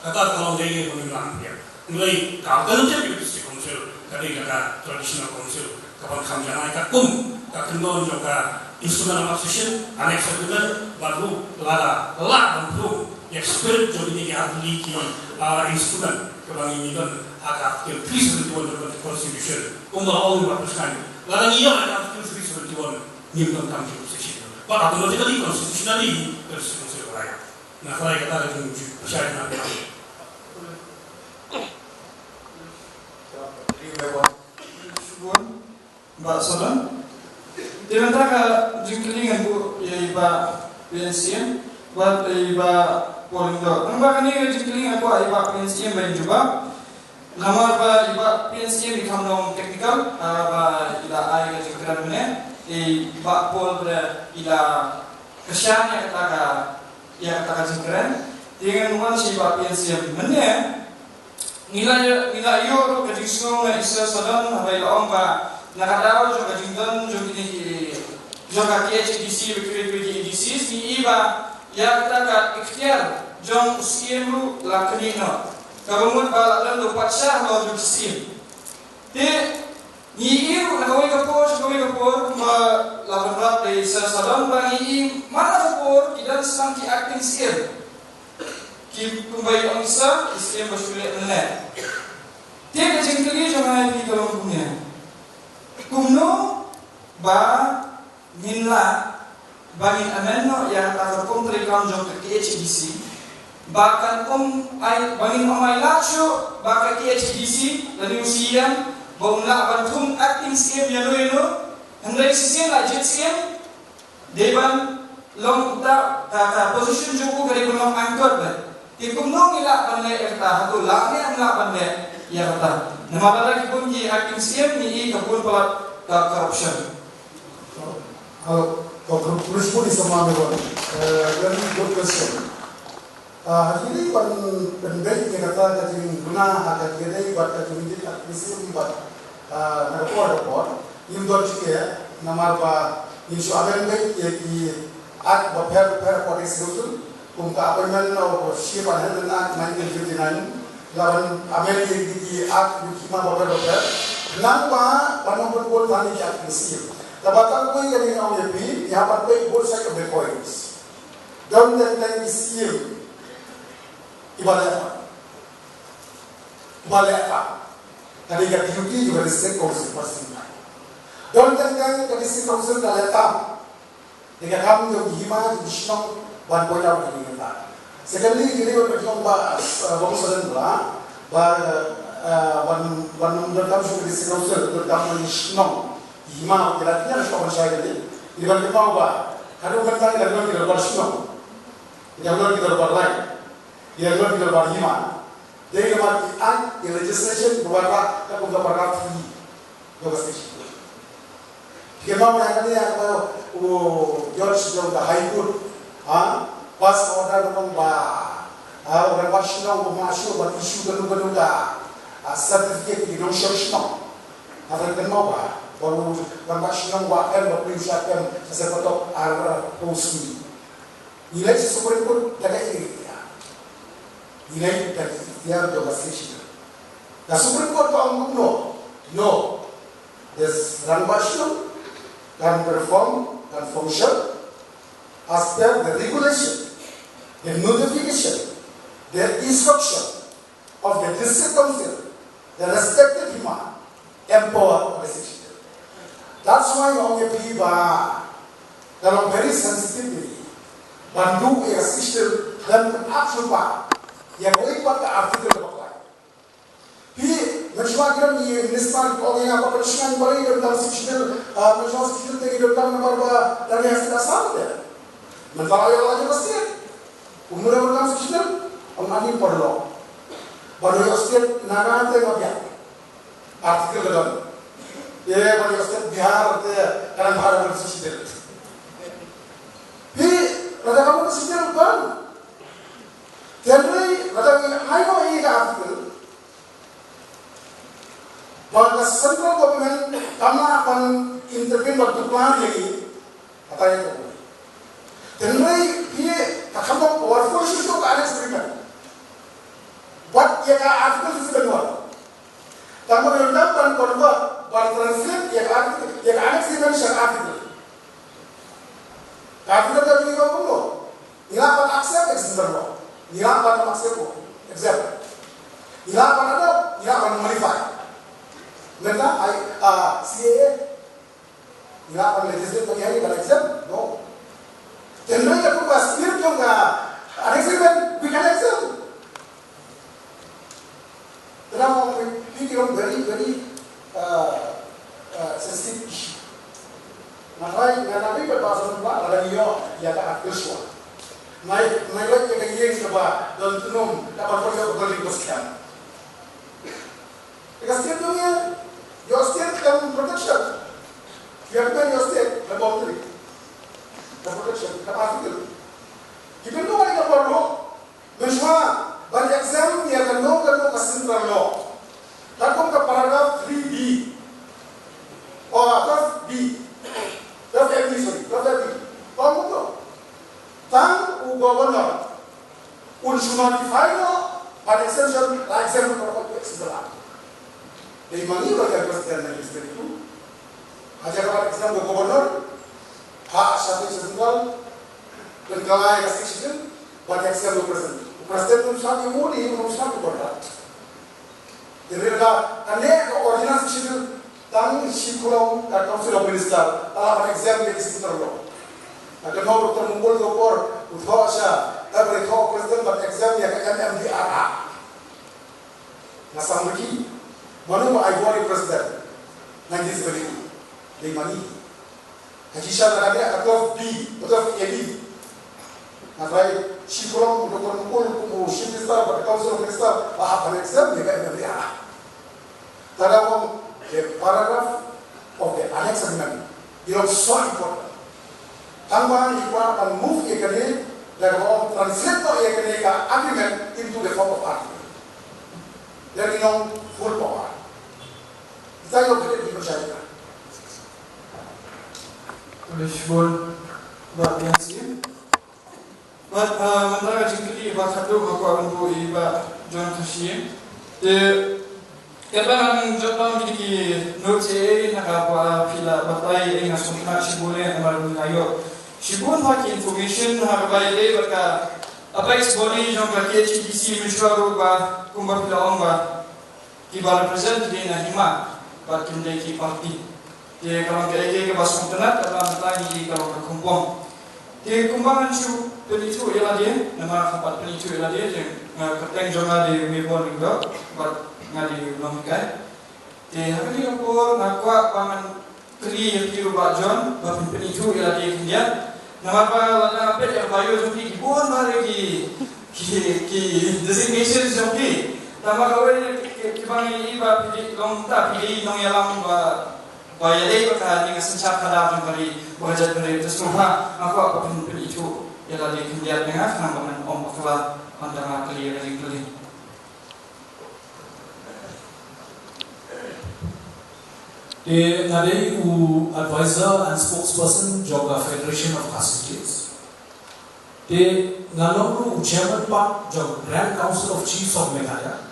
Kata ka long dei ba ngi la ong ïa. Ngi lai ka alternative District Council ka dei ka traditional council. Ka ban kham janai katkum ka kyndon jong ka instrument of accession, Annex Agreement, bad ruh lada lah ban pynlong ïa ka spirit jong kine ki artylli ki, ah, instrument kaba ngi don ha ka Article three seventy-one jong ka Constitution. Kumba ong ba pynshai lada ngi ïoh ïa ka Article three seventy-one ngim donkam jingcession. Bad automatically constitutionally ka Constitution ka la ïa. Nga khlei kata ka jingpynshai na ka. Shibun. Bah Sodon. Te mynta ka jingkylli ngan buh ïa i Bah P N C M bad i Bah Paul Lyngdoh. Tang ba kane ka jingkylli ngan buh ïa i Bah P N C M ban jubab. Namar ba i Bah P N C M i kham long technical, ah, ba i la ai ka jingkren mynne. I Bah Paul ba i la kyrshan ïa kata ka, ïa kata ka jingkren. Te ngan wan sha i Bah P N C M mynne. Ngi la ïoh, ngi la ïoh ruh ka jingsngew na i Sir Sodon haba i la ong ba na ka daw jong ka jingdon jong kine ki, jong ka K H A D C bad kiwei kiwei ki A D Cs, ngi i ba ïa kata ka iktiar jong u Syiem ruh la knieh noh. Kaba mut ba la don da u patsha halor jong ki Syiem. Te ngi i ruh na kawei ka por sha kawei ka por, kumba la pynrap da i Sir Sodon ba ngi i man la ka por ki don sa ki acting Syiem. Ki kumba i ong i Sir, i Syiem ba shu leh mynne. Te ka jingkylli jong nga ïa phi ka long kumne. Kumno ba ngin lah ba ngin amend noh ïa kata ka rukom treikam jong ka K H A D C ba kan ym ai, ba ngin ym ailad shuh ba ka K H A D C lane u Syiem ba un lah ban thung acting Syiem ïano ïano, hynrei shisien la jied Syiem. Dei ban long uta ka, ka position jong u ka dei ban long anchor beit. Te kumno ngi lah ban leh ïa kata, hato lah ne em lah ban leh ïa kata. Namar lada ki bun ki acting Syiem ngi i ka bun palat ka corruption. Hello, Doctor Pulish Pulish sama me bon. Eh, very good question. Ah, ha kine ban pynbeit ïa kata ka jingduna ha ka kine bad ka jingdit acting Syiem bad, ah, na ka por ka por. Ngim don jingeh namar ba ngin shu amend beit ïa ki act bapher bapher hapoh District Council kum ka Appointment of Chief and Head Act nineteen fifty-nine. La ban amend ïa ki act ïa ki ma bapher bapher. Nang ba ban ym pynbun than ïa ki act ki siem. Kaba tang kawei ka dei ong ïa phi, ïa ban peit both side of the coins. Don teng teng ki siem kiba leh, kiba leh ka, ka dei ka duty jong ka District Council person. Don teng teng ka District Council ka leh tam. Te ka kam jong ki hima jong ki shnong ban poi daw ki hima. Secondly, ki dei ban poi daw ba, uh, ba musaden ba, ba, uh, ban, ban donkam shuh ki shnong sel, donkam ki shnong. Ki hima ki la ki shnong ban shai ki dei. Ki ban kynmaw ba, ka dei ban tang ki la ki la ban shnong. Ki la ki la ban lai. Ki la ki la ban hima. Dei namar ki act, ki legislation, ba wanrah, ka kum ka paragraph three. Jong ka section. Ki kynmaw ïa kane ïa kaba u judge jong ka High Court, ha, pass order ba ong ba, ha, u rangbah shnong um lah shuh ban issue kano kano ka, ha, certificate ki nongshong shnong. Ha, kynmaw ba, ba u rangbah shnong ba em ba pynshai em sa patok ar post ni. Ngi leit sha Supreme Court da ka iktiar. Ngi leit da ka iktiar jong ka section. Ka Supreme Court ka ong kumno? No. This rangbah shnong can perform, can function as per the regulation. The notification, the instruction of the district council, the respected Hima, empower of the city. That's why ong ïa phi ba ka long very sensitive ïa phi. Ban duh ïa ka sixth schedule, ban action ba ïa kawei pat ka article ba Phi, mynshuwa ki don ki minister ki ong ïa nga ba pynshngaiñ balei ki donkam sixth schedule, ah, mynshuwa sixth schedule te ki donkam namar ba dang ïa sdang Assam te. Mynta la ïoh la jong ka state. Kumno donkam sixth schedule? Ong ani por lo. Ba ïoh state Naga te nga biang. Article ka don. Ye ba ïoh state Bihar te ka dang Bihar ba sixth schedule. Phi, lada ka sixth schedule ban. Te hynrei lada ngi ai mo ïa ka article. Ba ka central government kam lah ban intervene ban tuklar ïa ki, kata ïa ka. Tynrai ïa ka kham powerful shuh shuh ka annex agreement. Bad ïa ka article fifty-one. Tang ba ïa ban convert, ban translate ïa ka article, ïa ka annex agreement sha ka article. Ka article ka jong ngi ka kumno? Ngi lah ban accept exempt law. Ngi lah ban accept ko. Exempt. Ngi lah ban adopt, ngi lah ban modify. Mynta ai, ah, C A A. Ngi lah ban legislate ban ïa ban exempt. No. Tynrai ka kumba spirit jong ka annex agreement, we can exempt. Te nga ong phi, phi, ki long very, very, uh, uh, sensitive issue. Nga try, nga, nga try ba sa ba la dang ïoh ïa ka article shuwa. Nga, nga ïoh ïa ka ïing kaba don tnum, kaba poi ïoh ka building ba skhem. Ïa ka state jong ngi, ïoh state kam protection. Ïa ka ïoh state ka boundary. Ka protection, ka article. Even though ka por lo, Mynshuwa ban exempt ïa kano kano ka central law. Katkum ka paragraph three B. Oh, twelve B. Twelve A B, sorry, twelve A B. Ong kumno? Tang u governor un shu notify noh ban exemption, la exempt ka central law. Dei ma ngi ba ka president na district tu. Ha jaka ban exempt ka governor, ha sha central, pynkylla ïa ka sixth schedule, ban exempt u president. U president um sah ïa u, u um sah u governor. Hynrei ka, kane ka original sixth schedule, tang shi khulom ka Council of Minister, ka la ban exempt ïa ka central law. Ka kynmaw Doctor Mongkol ka por, u thoh sha, ka bre thoh u president ban exempt ïa ka M M D R A. Nga sam riki, mano ba ai bor ïa u president? Nineteen seventy-two. Dei ma ngi. Ha jingshisha na ka twelve B, twelve A B. Nga try shi khulom u Doctor Mukul kum u Chief Minister bad ka Council of Minister ba hap ban exempt ïa ka M M D R A. Te nga ong the paragraph of the annex agreement. Ki long so important. Tang ba ngi kwah ban move ïa kane, da kaba ong translate noh ïa kane ka agreement into the form of article. Dei ngi long full power. Kita ïoh kane ki pynshai ka. Khublei shibun Bah Biang Syiem. Bad, ah, mynta ka jingkylli ba khadduh nga kwah ban buh ïa i Bah John Kharshiing. Te katba ngan jot lang kine ki notes, eh, na kaba phi la batai, eh, nga sngewtynnat shibun, eh, namar nga ïoh shibun bha ki information ha kaba ïadei bad ka Apex Body jong ka K H A D C, mynshuwa ruh ba kumba phi la ong ba kiba represent ki dei na Hima bad kim dei ki party. Te ka long kaei kaei kaba sngewtynnat, kaba mynta ngi ïohi ka long ka kongpong. Te kumba ngan shu pynithuh ïa lade, namar ha ka pat pynithuh ïa lade, te nga, kyrteng jong nga dei Wibor Lyngdoh bad nga dei u nonghikai. Te ha kane ka por nga kwah ba ngan kylli ïa phi ruh Bah John, ba phin pynithuh ïa lade khyndiat. Namar ba lada peit ïa ka bio jong phi, ki bun bha ki, ki, ki designation jong phi. Namar kawei na ki, ki, kiba ngi ïohi ba phi dei long, ta phi dei nongïalam ba, ba ïadei bad kane ka synshar khadar jong ka ri, ba ka jaitbynriew. Te sngewbha, nga kwah ba phin pynithuh ïa lade khyndiat, nga khnang ba ngan ym bakla haba nga kylli ïa ka jingkylli. Te nga dei u advisor and spokesperson jong ka Federation of Khasi States. Te nga long ruh u chairman pat jong Grand Council of Chiefs of Meghalaya.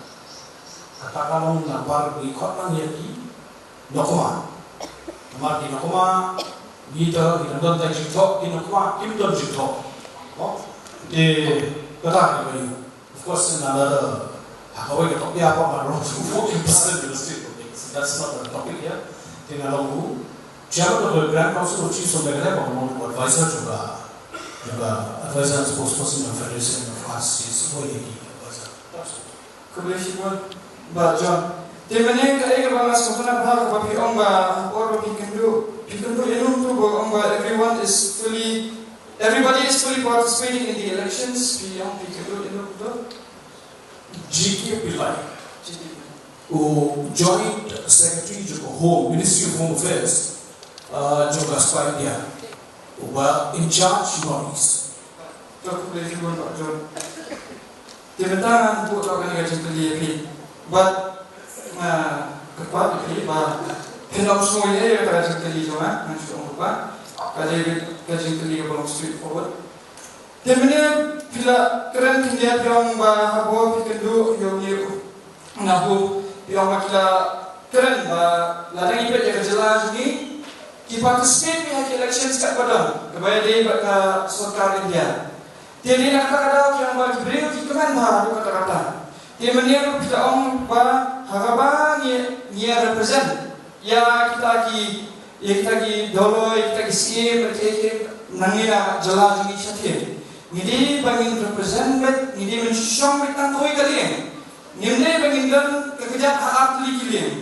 Kata ka long namar ngi khot lang ïa ki Nokma. Namar ki Nokma, ngi te ngi don tang jingthoh, ki Nokma kim don jingthoh. Mo? Te Kata ka ïa, of course, in another, ha kawei ka topic, apa, ma long fourteen percent in the state politics. That's not the topic here. Te nga long u chairman of the Grand Council of Chiefs of Meghalaya, ba long advisor jong ka, jong ka advisor and spokesperson of Federation of Arts Chiefs, wei ki advisor. Khublei shibun Bah John. Te mynne kaei kaba nga sngewtynnat bha kaba phi ong ba ha por ba phi kynduh, phi kynduh ïa u tu ba ong ba everyone is fully, everybody is fully participating in the elections. Phi ong phi kynduh ïa u tu? G K Pillai. G K Pillai. U Joint Secretary jong ka Home, Ministry of Home Affairs, uh, jong ka spah India. Uba in charge North East. To, khublei shibun Bah John. Te mynta ngan buh tang kane ka jingkylli ïa phi. Bad, ah, kyrpad ïa phi ba phin ym sngew ïa kata ka jingkylli jong nga, ngan shu ong kyrpad. Ka dei ka jingkylli kaba long straightforward. Te mynne phi la kren khyndiat, phi ong ba haba phi kynduh ïa une u Nahum, phi ong ba ki la kren ba lada ngi peit ïa ka jylla jong ngi, ki participate ha ki elections katba don, kaba ïadei bad ka sorkar India. Te dei na kata ka daw ki ong ba ki briew ki kmen bha haduh katta katta. Te mynne ruh phi la ong ba ha kaba ngi, ngi ïa represent ïa kita ki, ïa kita ki doloi, ïa kita ki siem, ïa kita ki, nangne na jylla jong ngi shathie. Ngi dei ba ngin represent beit, ngi dei ban shong beit tang kawei ka liang. Ngim dei ba ngin don ka kjat ha artylli ki liang.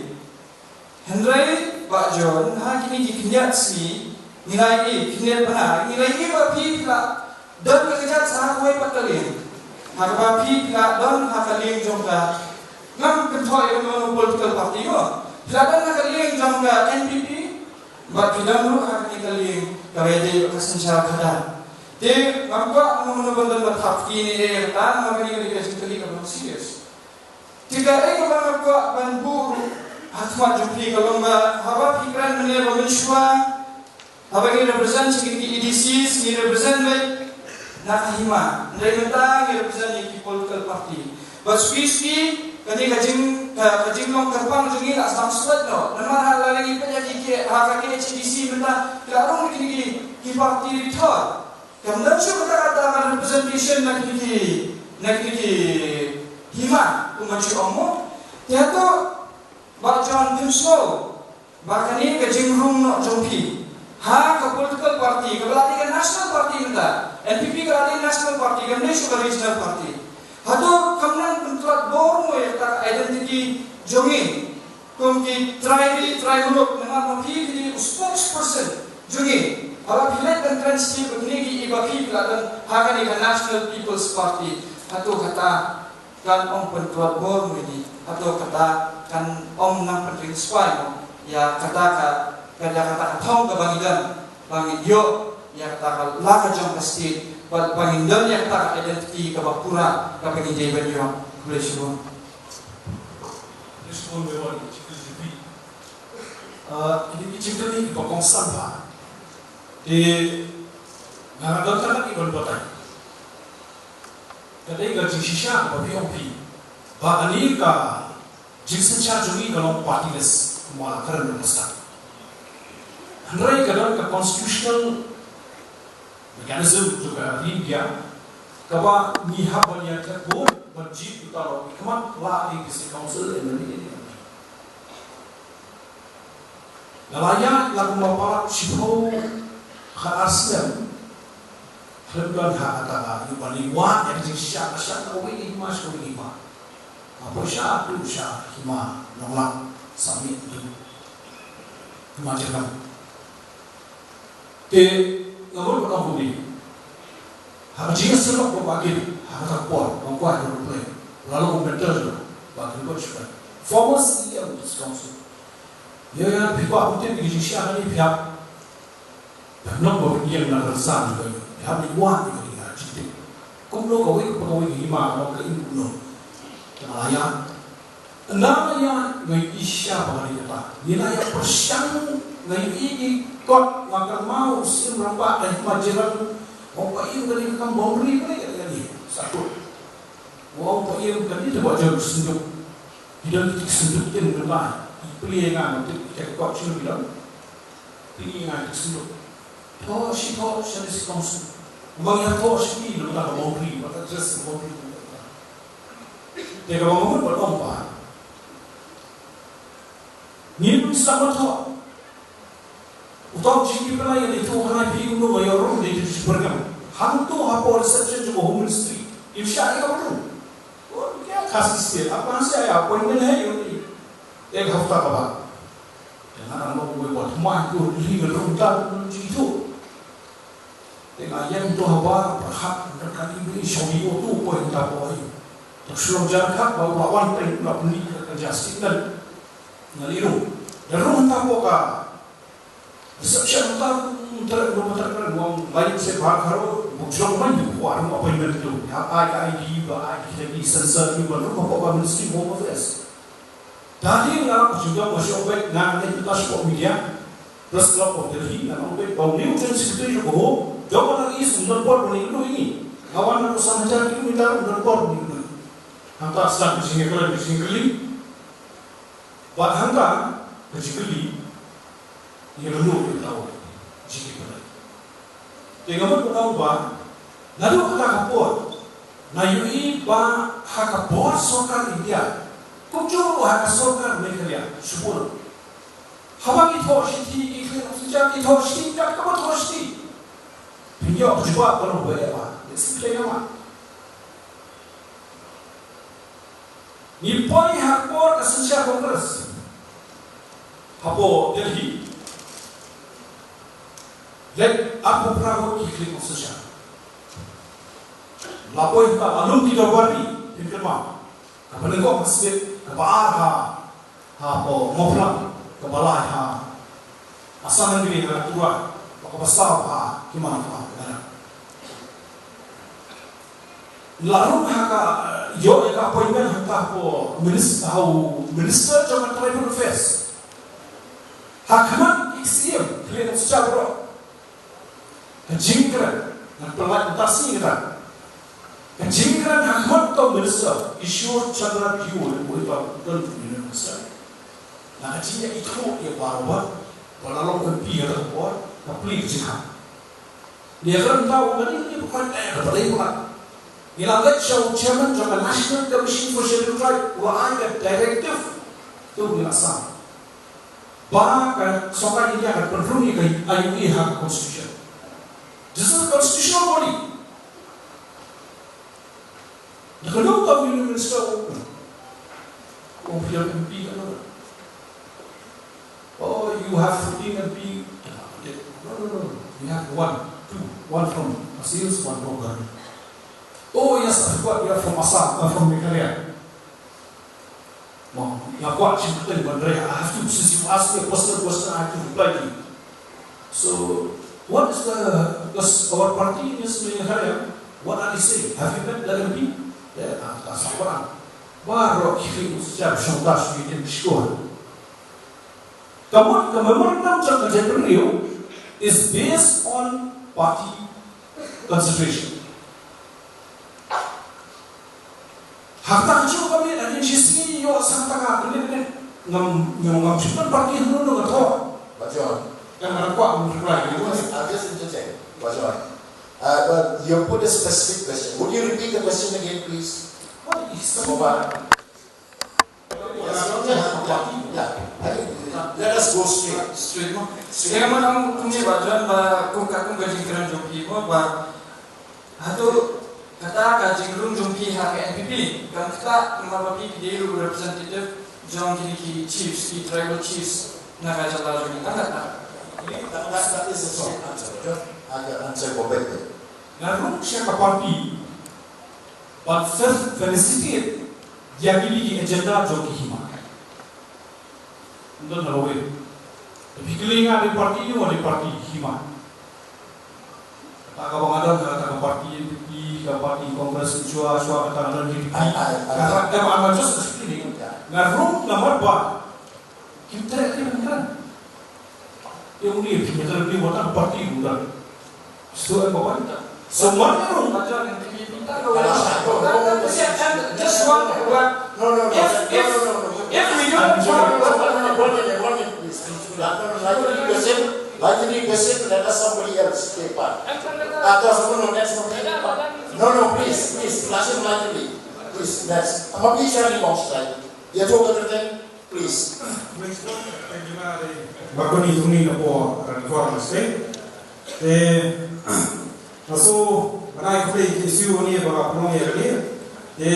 Hynrei Bah John, ha kine ki khyndiat sngi, ngi la ïohi, khyndiat bnai, ngi la ïohi ba phi phi la don ka kjat sa ha kawei pat ka liang. Ha kaba phi phi la don ha ka liang jong ka, ngam kynthoh ïa kano kano political party mo. Phi la don ha ka liang jong ka N P P, bad phi don ruh ha kane ka liang kaba ïadei bad ka synshar khadar. Te ngam kwah kano kano ban don ba thap kine eh, tang ma kane ka dei ka jingkylli kaba long serious. Te kaei kaba nga kwah ban buh ha khmat jong phi ka long ba haba phi kren mynne ba mynshuwa, haba ngi represent ïa ki A D Cs, ngi represent beit na ka hima. Hynrei mynta ngi represent ïa ki political party. Bad suki suki kane ka jing, ka, ka jinglong kyrpang jong ngi la sdang slet noh. Namar ha la ngi peit ïa ki, ki ha ka K H A D C mynta ki la rung kine ki, ki party ri thor. Kam don shuh kata kata ka representation na kine ki, na kine ki hima, kumba shu ong mo. Te hato Bah John, phim sngew ba kane ka jingrung noh jong phi ha ka political party kaba la dei ka national party mynta, N P P ka la dei national party, kam dei shuh ka regional party. Hato kam nang pyntlot bor mo ïa ka identity jong ngi? Kum ki trai ri, trai muluk, namar ba phi phi dei u spokesperson jong ngi. Haba phi leit ban kren sha ki ba kine ki, ba phi phi la don ha kane ka National People's Party. Hato kata kan ym pyntlot bor mo ïa ngi? Hato kata kan ym nang pynring swai mo ïa kata ka, ka, ïa kata ka thong kaba ngi don, ba ngin ïoh ïa kata ka la ka jong ka state, ba, ba ngin don ïa kata ka identity kaba pura kaba ngi dei ban ïoh? Khublei shibun. Respond me wan ki jingkylli. Ah, kine ki jingkylli kiba kongsan bha. Te nga nga don tang ki ban batai. Ka dei ka jingshisha ba phi ong phi ba kane ka jingsynshar jong ngi ka long partyless, kumba la kren mynta. Hynrei ka don ka constitutional mechanism jong ka ri India kaba ngi hap ban ïa trei bun ban jied uta u khmat la ïa ki District Council, M L A. Nga la ïaid la kumba palat shiphew khatar snem khlem don ha kata ka ïoh ban ïa wad ïa ka jingshisha, ka shah na kawei ka hima sha kawei ka hima. Nga poi sha tu sha hima Nonglang, Sahmit tu, hima Jyrngam. Te nga mut ban ong kumne, ha ka jingïasyllok ba Bah Gin ha kata ka por, Bah Gin, Bah Gin, la long u mentor jong Bah Gilbert Shukai, former C E M of this council. Ïa, ïa, phi kwah ban tip ïa ka jingshisha kane, phi hap ban long ba phi ïeng na ka rynsan jong ka, phi hap ban wad ïa ka jingtip. Kumno kawei pa kawei ka hima ka long, ka im kumno. Te nga la ïaid. Ynda nga ïaid nga ïohi shisha ba ka dei kata. Ngi la ïa pyrshang, nga ïohi ki kot, nga kynmaw u Syiem Rangbah ka hima Jyrngam, u ong Paiem, kane ka kam boundary, kane ka dei, kane ka dei. Sa kut. U ong Paiem, kane te Bah John, ka synduk. Ki don ki synduk tin kynmaw. Ki plie nga, nga tip kita ki kot shano ki don. Plie nga ki synduk. Thoh shi thoh sha District Council. Ba ngi ïathoh sha ki namar ka boundary, ba ka address ka boundary. Te kaba mut ba long ba ngin ym sdang ban thoh. Uta u jingkyrpad ïa ito u khynnai phi, uno nga ïoh rung da ito u jingpyrkhat. Hangto hapoh reception jong ka Home Ministry. Im shah ïa ka rung. Wan ïa ka sisien, apa sih ïa appointment hai ïa ni. Ek hafta ka bad. Te nga nang long uwei ba thymmai to ri ngan rung da u jingithuh. Te nga ïeng to haba pyrkhat, nga kali bri shong ïa u to poi hangta poi. Te shlong jar khat ba u la wan pyn, u la pynmih ka, ka jar statement. Nga leit rung. Te rung hangta poi ka reception hangta, um, ter, um, ter, ter, um, lain se bar kharo, buk shlong man ïa u, wa rung appointment to. Ïa ai ka I D, ba ai ka I D sensor, ïa ba rung hangta poi ka Ministry of Home Affairs. Te hadien nga la pynshong, nga shong beit, nga leit pyntas sha media, Press Club of Delhi, nga ong beit ba une u Joint Secretary jong ka Home, Governor is, um don por ban ïakynduh ïa ngi. Nga wan na ka san hajar kilometer, um don por ban ïakynduh. Hangta sdang ka jingïakren, ka jingkylli. Bad hangta ka jingkylli, ïa ka lum ïa ka tau jingkylli. Te nga mut ban ong ba naduh kata ka por nga ïohi ba ha ka bor sorkar India, kumjuh ruh ha ka sorkar Meghalaya, shu bun. Haba ki thoh shithi, ki khlem shisha ki thoh shithi, kat kaba thoh shithi. Phin ïoh ka jubab ka long ba ïa ba. Let's play nama. Ngi poi ha ka por ka synshar Congress hapoh Delhi. Leit arphew phra ngut ki khlem synshar. La poi hangta, la lum ki dorbar ri, phin kynmaw. Kaba nyngkong ha Smit, kaba ar ha, hapoh Mawphlang, kaba lai ha Assam Nagri ha Tura, bad kaba saw ha Khiamniungrei ha Lara. La rung ha ka, eh, ïoh ïa ka appointment hangta hapoh minis-, ha u Minister jong ka Tribal Affairs. Ha khmat ki C M, khlem shisha baroh. Ka jingkren, ngan pynlait mynta sngi kata. Ka jingkren ha khmat u Minister Ishwar Chandra Deo, uwei uba don Union Minister. Na ka jingïaithuh ïa baroh, ba la long M P ha kata ka por, ka plie ka jingkhang. Ïa kata mynta u, ngan ïa, ïa, ïa, ïa, ïa, ïa, ngi la leit sha u Chairman jong ka National Commission for Scheduled Tribe, u la ai ka directive to ngi la sam. Ba ka sorkar India kan pynrung ïa ka I U A ha ka constitution. This is a constitutional body. Da ka dei ka Union Minister u, u phi ïa M P ka, no? Oh, you have fourteen M P. No, no, no, no. We have one, two, one from Assam, one from Karnataka. Oh, yes, I forgot, you are from Assam, uh, from Meghalaya. Well, nga kwah shim kyrteng ban rai, I have to, since you asked me a personal question, I have to reply to you. So, what is the, because our party is Meghalaya, what are they saying? Have you met the M P? Yeah, ah, that's what I'm. Baroh ki fling u sejam shong dash wi tin shkor. Ka mut ka memorandum jong ka Jaipur Review is based on party consideration. Hangta ka jong ka miet, hadien shi sngi ïoh sa kata ka miet, miet. Ngam, ngam, ngam shu pynparty hangno nga thoh. Bajon. Kan nga kwah ban reply. I'll just interject. Bajon. Uh, but you put a specific question. Would you repeat the question again, please? What is Number one. Yes, yeah, yeah, yeah. I think, let us go straight. Straight, no? Straight. Kane ka mut kum, kumne Bajon, ba kum ka, kum ka jingkren jong phi mo, ba hato kata ka jingrung jong phi ha ka N P P, kam ktah namar ba phi, phi dei ruh representative jong kine ki chiefs, ki tribal chiefs na ka jylla jong ngi, kam ktah? That, that, that is a short answer, Bajon. I can answer for better. Nga rung sha ka party ban fel-, felicitate ïa kine ki agenda jong ki hima. Ym don na kawei. Te phi kylli nga dei party ne ym dei party, hima. Kata kaba nga don, kata ka party N P P, ka party Congress, shuwa, shuwa kata nga don N P P. Ai, ai, ai. Kata, kata I'm just explaining. Ya. Nga rung namar ba kim treh ki ban kren. Ïa uni, phi mynta phi mynta party mynta. So, em, ba mynta. So, man ka rung. Just one word. No, no, no. If, if, if we don't, one minute, one minute, one minute, please. Let me question, let me question, let us somebody else take part. After someone next Please, next. Ama pi shani bong shai. Ya to ka terteng, please. Bakoni tuni na po, uh, forum state. Te, nga shu, nga ai khublei ki issue ni ba pynlong ïa kane. Te,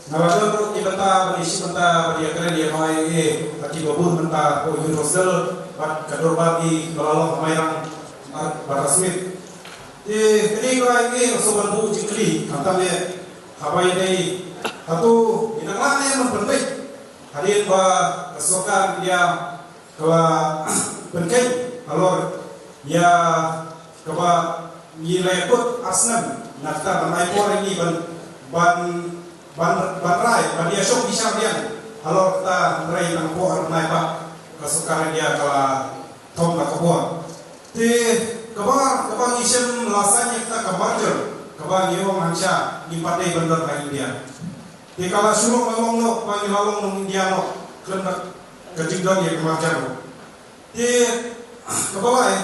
nga la don ruh ki bynta, ba issue bynta, ba ïakren ïa ka I A, ha kiba bun bynta, ko Youth Hostel, bad ka dorbar ki ba la long ha Mairang, bad, bad Smit. Te, kane ka I A, nga shu ban buh jingkylli, khamtam ïa, haba ïadei, hato, ïa ka khlem ban pynbeit. Hadien ba ka sorkar India ka la pynkheiñ halor ïa kaba ngi la ïakut ar snem na kata ban ai por ïa ngi ban, ban, ban, ban rai, ban ïashong bishar biang halor kata ban rai tang por ar bnai ba ka sorkar India ka la thom da ka bor. Te kaba, kaba ngi shem la saiñ ïa kata ka merger, kaba ngi ong hansha ngim pat dei ban don ha India. Te ka la shu long, long, long, ba ngi la long nong India noh khlem da ka jingdon ïa ka merger. Te kaba lai,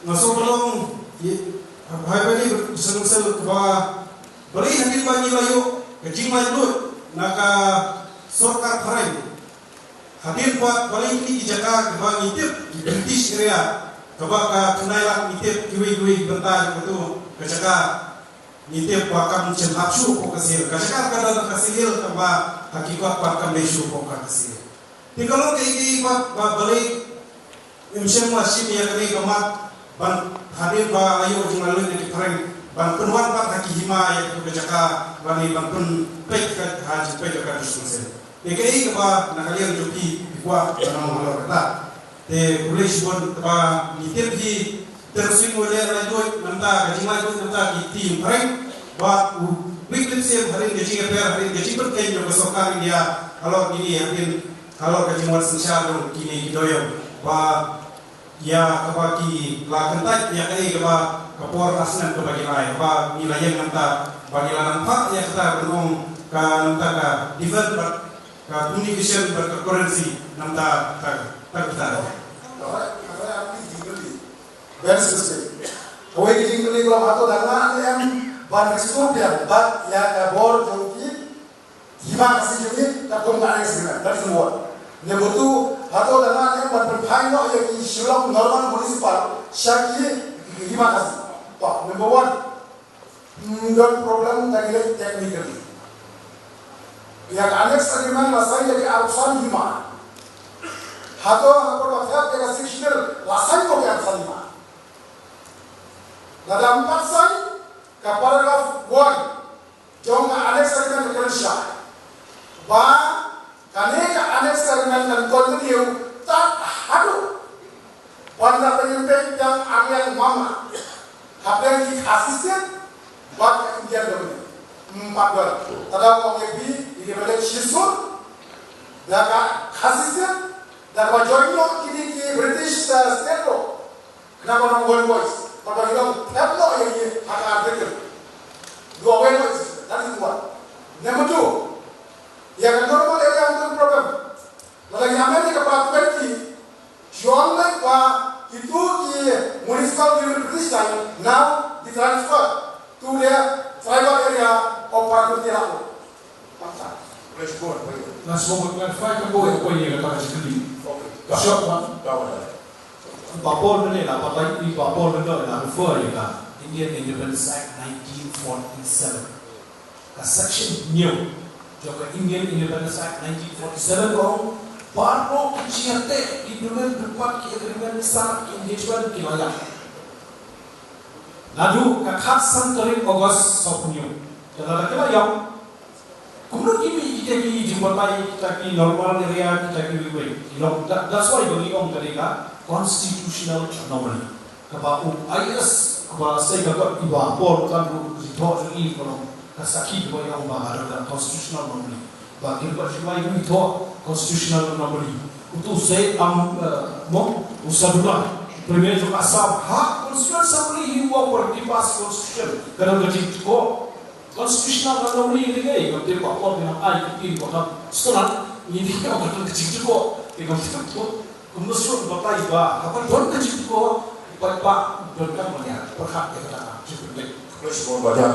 nga shu pynlong ïa, hai ba ni sel sel kaba, balei hadien ba ngi la ïoh ka jinglaitluid na ka sorkar phareng. Hadien pat balei kine ki jaka kiba ngi tip ki British area, kaba ka khyndai lak ngi tip kiwei kiwei ki bynta jong katu ka jaka, ngi tip ba kam shym hap shuh hapoh ka Khasi Hills. Ka jaka ka don ha Khasi Hills, kaba ha ki kot pat kam dei shuh hapoh ka Khasi Hills. Te ka long kaei kaei pat ba balei Ngim shym la shim ïa kane ka mat ban, hadien ba la ïoh jinglaitluid na ki phareng, ban pynwan pat ha ki hima ïa ka jaka lane ban pynpeit ka ha jingpeit ka District Council. Te kaei kaba na ka liang jong phi phi kwah ban ong halor kata. Te khublei shibun, kaba ngi tip hi, te ka sing wele laitluid na bynta ka jinglaitluid na bynta ki, ki phareng, bad u Wycliffe Siem hadien ka jingïapher, hadien ka jingpynkheiñ jong ka sorkar India halor kine, hadien halor ka jingwan synshar jong kine ki dohïong, ba ïa kaba ki la kyntait ïa kaei kaba ka por ar snem kaba ki la ai, ba ngi la ïeng na bynta ba ngi la nang phah ïa kata ban ong ka na bynta ka defense bad ka communication bad ka currency na bynta ka, ka, ka, ka, Ben Sisi. Kawei ka jingkylli ba hato dang nang em ban restore biang bad ïa ka bor jong ki hima Khasi jong ngi katkum ka Annex Agreement. That is number one. Number two, hato dang nang em ban pynphai noh ïa ki Shillong Normal Municipal sha ki hima Khasi. Ba, number one. Hmm, don problem, ka ngi leh technical. Ïa ka Annex Agreement la sign ïa ki arphew san hima. Hato ha por ba thep ïa ka Sixth Schedule la sign ko ki arphew san hima. Lada ym pat sign, ka paragraph one jong ka Annex Agreement ka kren shai ba kane ka Annex Agreement kan continue tad haduh ban da pynïaid biang ar liang mama hapdeng ki Khasi State bad ka Indian Government. Ym pat don. Te da ong ïa phi, ïa ki ban leit shisien da ka Khasi State, da kaba join noh kine ki British, uh, state ruh. Khnang ba long one voice, ba long thep noh ïa ngi ha ka article. Dua one voice, that is one. Number two, ïa ka normal area holding problem. Lada ngi amend ïa ka para twenty, shu ong lei ba kito ki municipal unit British time now ki transfer to the tribal area of para twenty Rakhur. Last moment, clarify ka point, point ïa kata ka jingkylli. Okay. Short one. Bah Paul mynne la, Bah Paul mynne la refer ïa ka Indian Independence Act nineteen forty-seven. Ka section hynñiew jong ka Indian Independence Act nineteen forty-seven ka ong, baroh ki jingïateh, ki dulen, ki bynta, ki agreement, ki sanad, ki engagement ki la ïap. Naduh ka khatsan tarik August sawphew hynñiew. Te lada ki la ïap, kumno ki mih kita ki jingbatai, kita ki normal area, kita ki wei wei. You know, that, that's why ba ngi ong ka dei ka constitutional anomaly. Kaba u I A S, kaba sei ka kot i Bah Paul Kynrad, i thoh jong i, ka long ka sakhi kaba ong ba ka don ka constitutional anomaly. Bah Gilbert Shuai ruh i thoh constitutional anomaly. Uto u Syed Am, eh, mo, u Sadullah, Premier jong Assam, ha Constitutional Assembly hi u ong ba ki pass constitution, ka don ka jingtyrko. Constitutional anomaly hi ngi, ngam tip ba pom ngi nang ai ki tin ba ka stunat, ngi dei ba ka don ka jingtyrko, te ngam tip ba kumno shuh ba tai ba haba don ka jingtyrko, ba, ba don ka mania pyrkhat ïa kata ka jingpynbeit. Khublei shibun Bah Jan.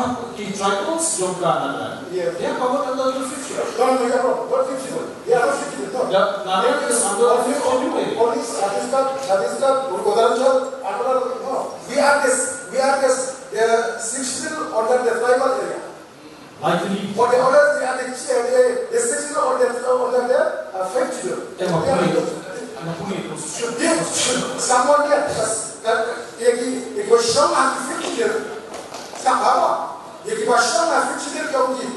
ha ki tribals jong ka Nagaland. Yes. They are covered under the fifth schedule. No, no, no, yeah, no, not fifth schedule. Yeah, not fifth schedule, no. Yeah, Nagaland is under the fifth schedule. Only, only Chhattisgarh, Chhattisgarh, Uttaranchal, Andaman, no. We are this, we are this, uh, sixth schedule under the tribal area. Likely. For the others, they are the, the, the sixth schedule or the, or the, uh, fifth schedule. Em, ma pule, ma pule constitution. Should be, should someone here, yes, uh, ye ki, ye ki ba shong ha ki fifth schedule. Ka ba, ye ki ba shong ha fifth schedule ki ong ki,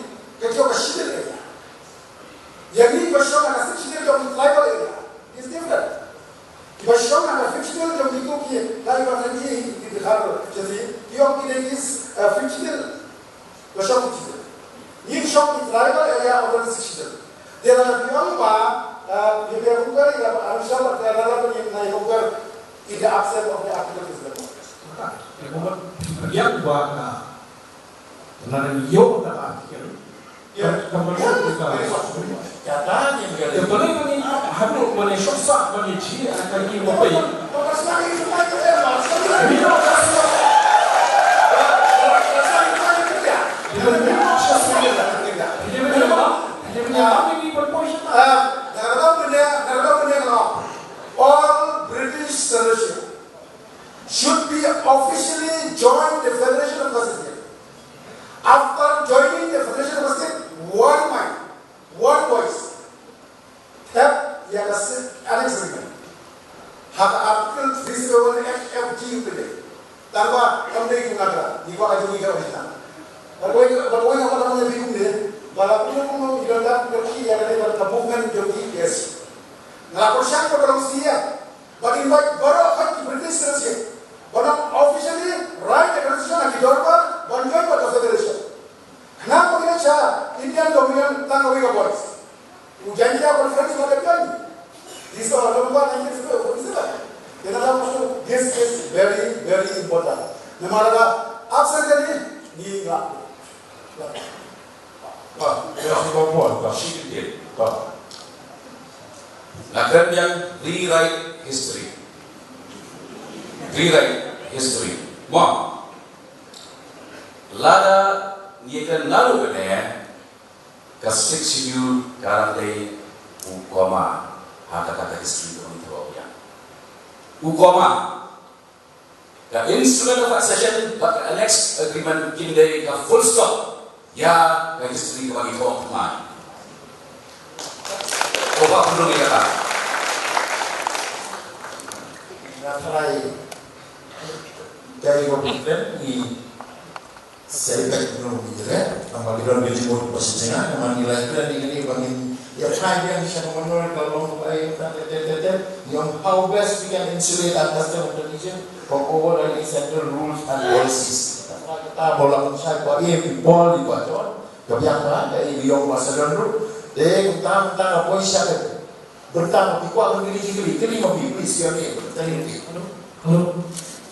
ka ki ong ka schedule area. Ye ki ba shong ha ka sixth schedule ki ong ki tribal area. It's different. Ki ba shong ha ka fifth schedule ki ong ki, ki, na ki ba na ki, ki, ki, ki, ki ong ki dei ki, uh, fifth schedule. Ba shong ki, ngi shong ki tribal area under the sixth schedule. Dei na ka biang ba, eh, P P F Congress ïa ba article ba ka la la ba ngi na Congress in the absence of the article is the law. Ka Congress ïa ba ka na ngi ïoh ka article. Ïa ka ba ka ka ba ngi haduk ba ngi shong sa ba ngi ji ka ki ba pai. Ïa ka ba ngi shong sa ba ngi ji ka ki ba pai. Federation should be officially join the Federation of Khasi Hills. After joining the Federation of Khasi Hills, one mind, one voice. Thep ïa ka Sixth Annex Agreement ha ka Article three seven one F G U P D. Tang ba kam dei ki ngadra, ngi kwah ka jong ngi ka original. Ba wei, ba wei nga kwah ban ïa phi kumne. Ba la kumno kumno ki don da ki ïa ka dei ba ka movement jong ki, yes. Nga la pyrshang ba ka long C M. Ba invite baroh ki British citizen ba nang officially write a petition ha ki dorbar ban join bad ka federation. Khnang ba kin shah Indian Dominion tang kawei ka voice. U Jaintia conference ba ka join. This is all about nineteen forty-seven. This is very, very important. Namar lada absent ka dei, ngi ngap. Ba, ïa, shu ba buat, ba. Shi kyndiat. Ba. Nga kren ïa rewrite history. Rewrite history. Mo. Lada ngi kren naduh kane, ka Sixth Schedule ka dang dei u comma ha kata ka history ka ngi thaw ïa. U comma. Ka Instrument of Accession bad ka Annex Agreement kin dei ka full stop ïa ka history kaba ngi thoh thymmai. Ko ba pynrung ïa kata. Nga tharai dei ba pynrung ïa Sa i peit nong ngi jreh, namar ki don ki jingmut ba shi jingah, namar ngi la kren ïa kane ba ngin ïa phai biang sha ka manor ka long ba ai ta ta ta ta ta. Ngi ong how best we can insulate our custom and tradition from overriding central rules and policies. Kata ba la shai ba im, Paul i ba John, ka biang ba, ka i ong ba sa don ruh. Te kumta kumta ka poi sha ka Bynta ma phi kwah ban kylli jingkylli, kylli ma phi, please, your name. Thank you. Hello. Hello.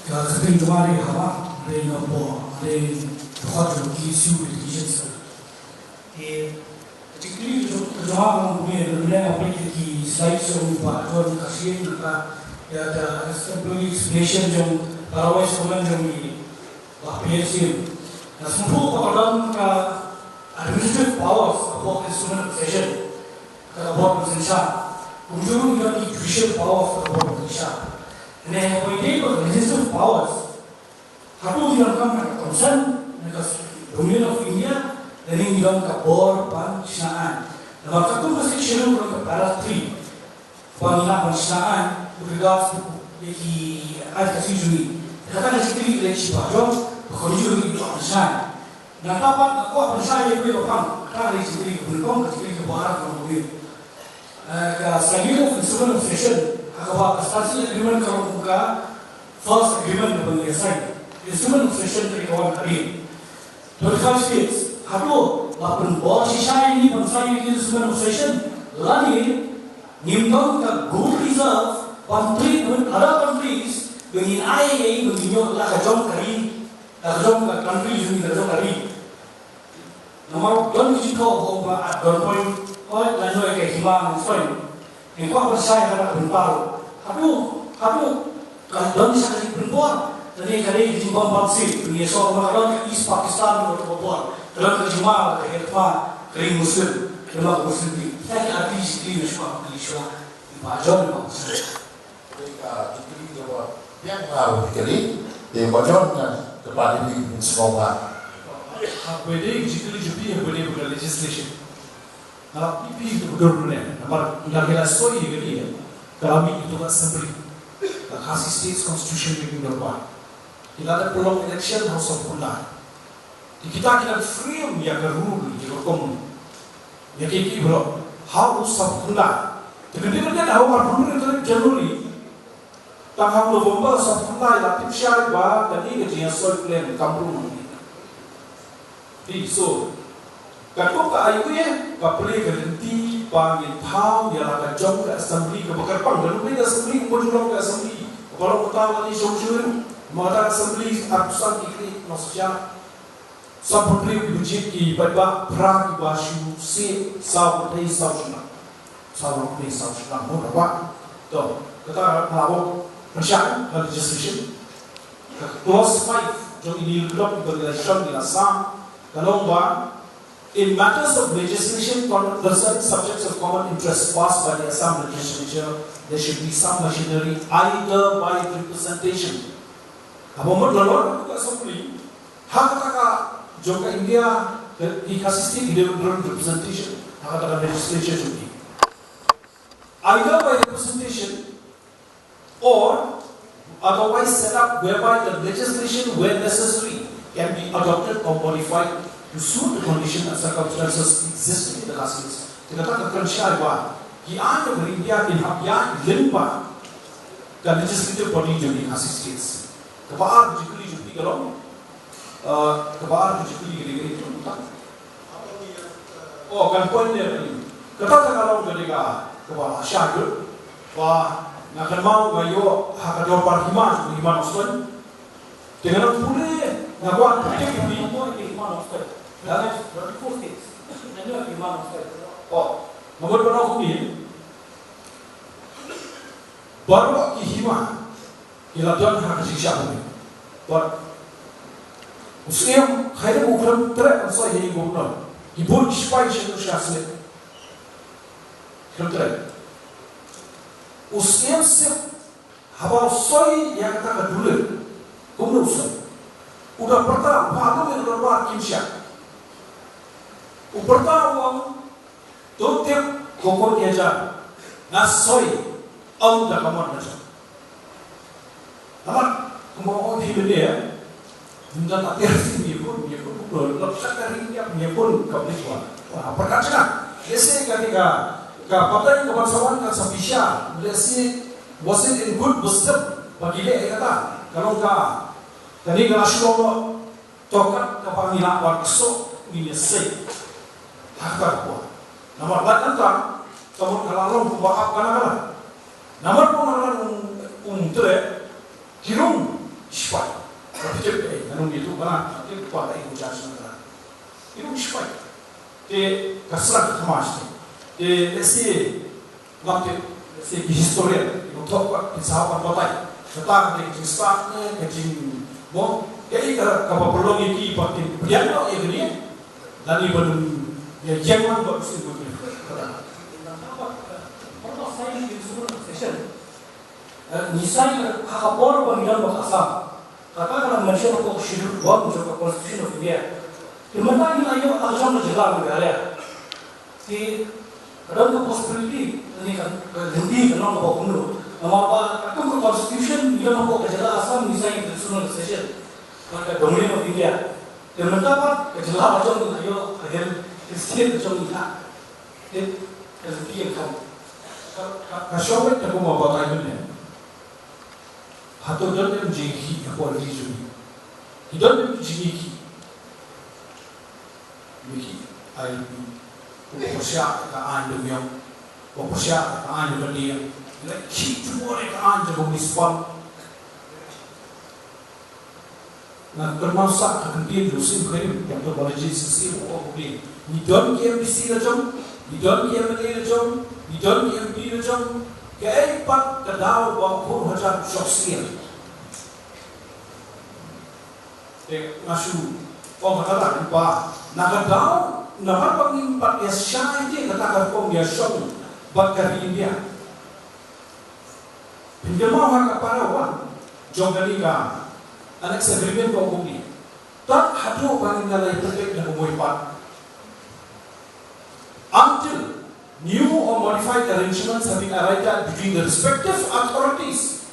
Ka kyrteng jong nga dei Haba, dei na po, dei dkhot jong K S U Education Cell. Te ka jingkylli ka jong, ka jong nga, nga kumne, nga kumne nga peit ki slide jong u Bah John Khasi, ka, ka, ka employee explanation jong, ka rawai sa jong i Bah P N C M. Nga sngewthuh ba ka don ka administrative powers ka bor, instrument of accession ka bor ban synshar. Kumjuh ruh ngi don ki judicial powers ka bor ban synshar. Hynrei ha kaba ïadei bad ka legislative powers, hato ngi donkam ka consent na ka Union of India lane ngi don ka bor ban shna aiñ? Namar katkum ka Sixth Schedule ka don ka para three. Ba ngi lah ban shna aiñ with regards to ïa ki aiñ Khasi jong ngi. Kata ka jingkylli ka dei shi ba jong ba kumjuh ngi lah ban shna aiñ. Nangta pat nga kwah ban shna ïa kawei ka phang. Kata ka dei jingkylli kaba nyngkong, ka jingkylli kaba ar ka long kawei. Eh, ka Schedule of Instrument of Accession ha kaba ka Estancia Agreement ka long kum ka first agreement kaba ngi ïa sign. Instrument of Accession ka dei ka wan ka dei twenty-five states. Hato la pynbor shisha ïa ngi ban sign ïa ka Instrument of Accession? Lane Ngim don ka gold reserve ban trade with other countries, ba ngin ai ïa i ba ngin ïoh la ka jong ka ri, la ka jong ka country jong ngi, la ka jong ka ri. Namar don ki jingthoh ba ong ba at don point, oi la ñioi ka hima nongstoiñ. Ngin kwah ban shai ha ka bynta ruh. Hato, hato Ka don sa ka jingpynbor, lane ka dei ka jingbym pansih, ngi ïohsngew ba ka don ka East Pakistan, ka don ka bor, ka don ka jingma, ka heh thma, ka ri Muslim, ka don ka Muslim ri. Sa ki arti jingkylli na shuwa, kylli shuwa, i Bah John, i Bah Muslim. Ka jingkylli jong Bah Biang, nga ruh kylli, te Bah John, nga kyrpad ïa phi ban sngewbha. Ha kaba dei ka jingkylli jong phi, ha kaba dei ka legislation. Nga la ïa phi ïa ka dur ne, namar nga la soi ïa kane, ka la mih ïa ka assembly. Ka Khasi State Constitution Making Dorbar. Ki la dep pynlong election ha u Sopkhyndai. Te kita ki la frame ïa ka rule ïa ka rukom. Ïa ki ki bro. Ha u Sopkhyndai. Te ka dei ka dei ha u arphew tarik January. Tang ha u November Sopkhyndai la tip shai ba kane ka jingïasoi plan kam rung. Te so, katkum ka aiu ïa, ka plie ka lynti ba ngin thaw ïa la ka jong ka assembly kaba kyrpang, ka lynti ka assembly kumba ju long ka assembly kaba long kata la ni shong shuh, ma kata ka assembly arphew san ki kri nongshong. Sanphew hynriew ki bajeid ki paidbah, phra kiba shu sih, saw kynthei saw shylla. Saw kynthei saw shylla, mo, kaba. To, kata ka la bok pynshai ka legislation. Ka clause five jong ine i lyngdoh kiba ngi la shon ngi la sam, ka long ba In matters of legislation con- concerning subjects of common interest passed by the Assam legislature, there should be some machinery, either by representation. Haba mut la lor ka assembly, ha kata ka jong ka India, ki Khasi State ki dei ban don representation ha kata ka legislature jong ki. Either by representation or otherwise set up whereby the legislation, where necessary, can be adopted or modified to suit the condition and circumstances existing in the Khasi Hills. Te kata ka kren shai ba ki aiñ jong ka India kin hap ïaid lyngba ka legislative body jong ki Khasi States. Kaba ar ka jingkylli jong phi ka long, uh, kaba ar ka jingkylli ka dei ka dei ka long. Oh, kan point ne ka dei. Kata ka long ka dei ka kaba shai ka. Ba nga kynmaw nga ïoh ha ka dorbar hima, hima Nongstoiñ. Te nga nang pule, nga kwah pule ki pule. Hima Nongstoiñ. Ya. Hima Nongstoiñ. Oh, nga mut ba nong kumne. Baroh ki hima ki la don ha ka jingshah bynriew. Bad u Syiem Khyndai u khlem treh ban soi ïa i Governor. Ki bun ki sipai sha sha sne. Khlem treh. U Syiem Sip haba u soi ïa kata ka dule, kumno u soi? U da pyrta, u phah ïa ka dorbar kim shah. U pyrta u ong, to tip ko khun ïa jar, nga soi ong da ka mon na jar. Namar kumba ong phi mynne, ym don atiar, ym ïakun, ym ïakun, ym ïakun, ym ïakun ka plis wan. Wah, pyrkhat sha nga. Lehse ka dei ka, ka pateng ka ban sa wan ka sa bishar. Lehse was it in good wisdom ba ki leh ïa kata? Ka long ka, kane ka la shu long noh. To kat kaba ngi lah ban ksoh ngin ïa sei ha kata ka por. Namar lait nangta ka mut ka la long kumba ap ka na ka na. Namar kumba nang um, um treh ki rung shipai. Ka phi tip eh, ngan ym ïathuh ka na, ka tip ba ka i ku jar sha na ka na. Ki rung shipai. Te ka sra ka khamash te. Te lehse Ngam tip, lehse ki historian, ki nongthoh pat, kin sa hap ban batai. Kata ka dei ka jingstad ne, ka jing, mo, kaei ka, kaba pynlong ïa ki ba kin pdiang noh ïa kane. Lane ban ïa ïeng lang bad u Syiem Wycliffe. Kata. Eh, ngi sa ïa ha ka por ba ngi don bad ka Assam. Kata ka la mention hapoh Schedule one jong ka Constitution of India. Te mynta ngi la ïoh la ka jong ka jylla Meghalaya. Te ka don ka possibility, lane ka, ka lynti ka long kaba kumno. Namar ba katkum ka Constitution ngi don hapoh ka jylla Assam ngi sign ka Traditional Association bad ka Dominion of India. Te mynta pat ka jylla la jong ngi la ïoh ka Hill, ka state la jong ngi ha. Te ka lynti ka long. Ka, ka, ka shong beit ka kumba batai mynne. Hato don em jingïakhih hapoh ri jong ngi? Ki don em jingïakhih? Ïakhih, ai, u pyrshah ka aiñ da u ïong, u pyrshah ka aiñ da u dieng. Ngi la khih jubor ïa ka aiñ jong ka municipal. Nga kynmaw sah ka kyntien jong u Syiem Khyrim, Doctor Balaji Syiem, u ong kumne, ngi don ki M D C la jong, ngi don ki M L A la jong, ngi don ki M P la jong, kaei pat ka daw ba u Khurshiar u shong syiar? Te nga shu ong kata ba na ka daw, namar ba ngim pat ïa shai te kata ka rukom ïa shong bad ka ri India. Phin kynmaw ha ka para one jong kane ka Annex Agreement ka ong kumne. Tad haduh ba ngin ïa leit pynbeit na ka bynta pat, until new or modified arrangements have been arrived at between the respective authorities.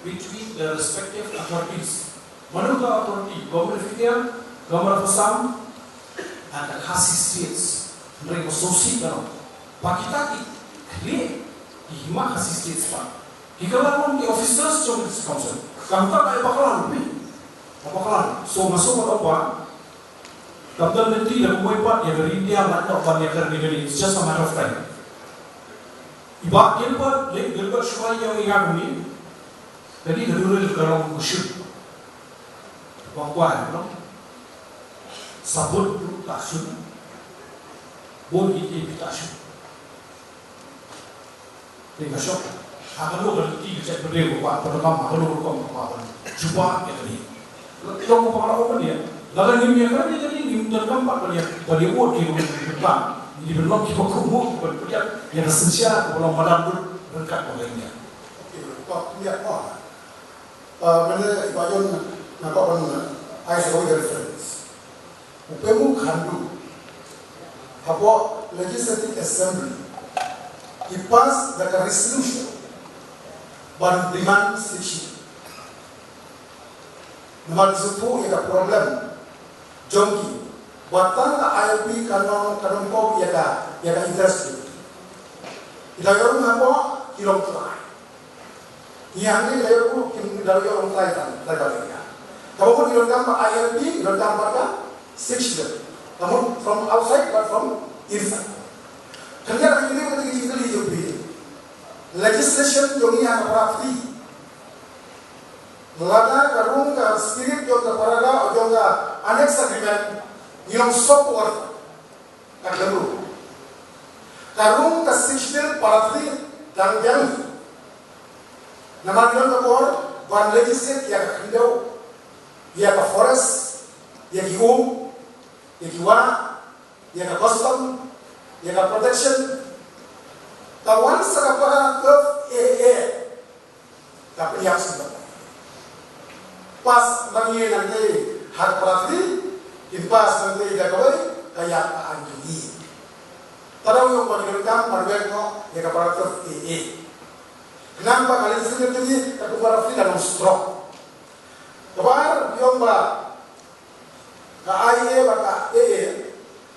Between the respective authorities. Mano ka authority? Government of India, Government of Assam, and the Khasi States. Hynrei ka sngewsih ka long ba kita ki khlieh ki hima Khasi States pat ki kylla long ki officers jong ka District Council. Kumta ka bakla ruh phi. Ka bakla. So nga sngewbha ba kam don lynti da kumwei pat ïa ka ri India lait noh ban ïa ka ri India. It's just a matter of time. I Bah Gilbert, late Gilbert Shuai ïa ngi nga kumne. Kane ka duriaw ka long ka shun. Ba kwai long. Sabut ruh ka shun. Bun ki ki ta shun. Te ka shok. Ha kano ka lynti ka jaitbynriew ka kwah ban ïa ka rukom ka kwah ban jubab ïa kane. Long ka bakla ïa kane. Lada ngim ïa kane kane ngim donkam pat ban ïa, ban ïa vote ki ruh ki ban. Ngi dei ban long kiba kynmaw, kiban pynïap ïa ka synshar kaba long madan dur ryngkat bad ka India. Mynta i Bah Jon nga kwah ban ai sa kawei ka reference. U Pema Khandu hapoh Legislative Assembly i pass da ka resolution ban demand six schedule. Namar ki sngewthuh ïa ka problem jong ki, ba tang ka I L P ka nong, ka nongkop ïa ka, ïa ka interest jong ki. Ki da ïoh rung hapoh, ki long trai. Ngi hangne ki da ïoh rung, ki da ïoh rung trai tang, trai ba ïa. Kaba mut ki donkam ba I L P, ki donkam ba ka six schedule. Ka mut from outside, but from inside. Kan ïa ka jingkylli, ka jingkylli jong phi. Legislation jong ngi ha ka para three. Lada ka rung ka spirit jong ka paragraph jong ka annex agreement, ngi long soft power. Ka rung, ka rung ka six schedule para three dang biang. Namar ngi don ka bor ban legislate ïa ka khyndew, ïa ka forest, ïa ki um, ïa ki wah, ïa ka custom, ïa ka protection. Ka wan sa ka para twelve A A. Ka pynïap sngewbha. Pass ma ngi nangtei ha ka para three, kin pass nangtei da kawei, ka ïap ka aiñ jong ngi. Tang da u ïong ba ngi donkam ban weng noh ïa ka para twelve A A. Khnang ba ka legislature jong ngi, ka para three ka long strong. Kaba ar, u ïong ba ka I A bad ka A A,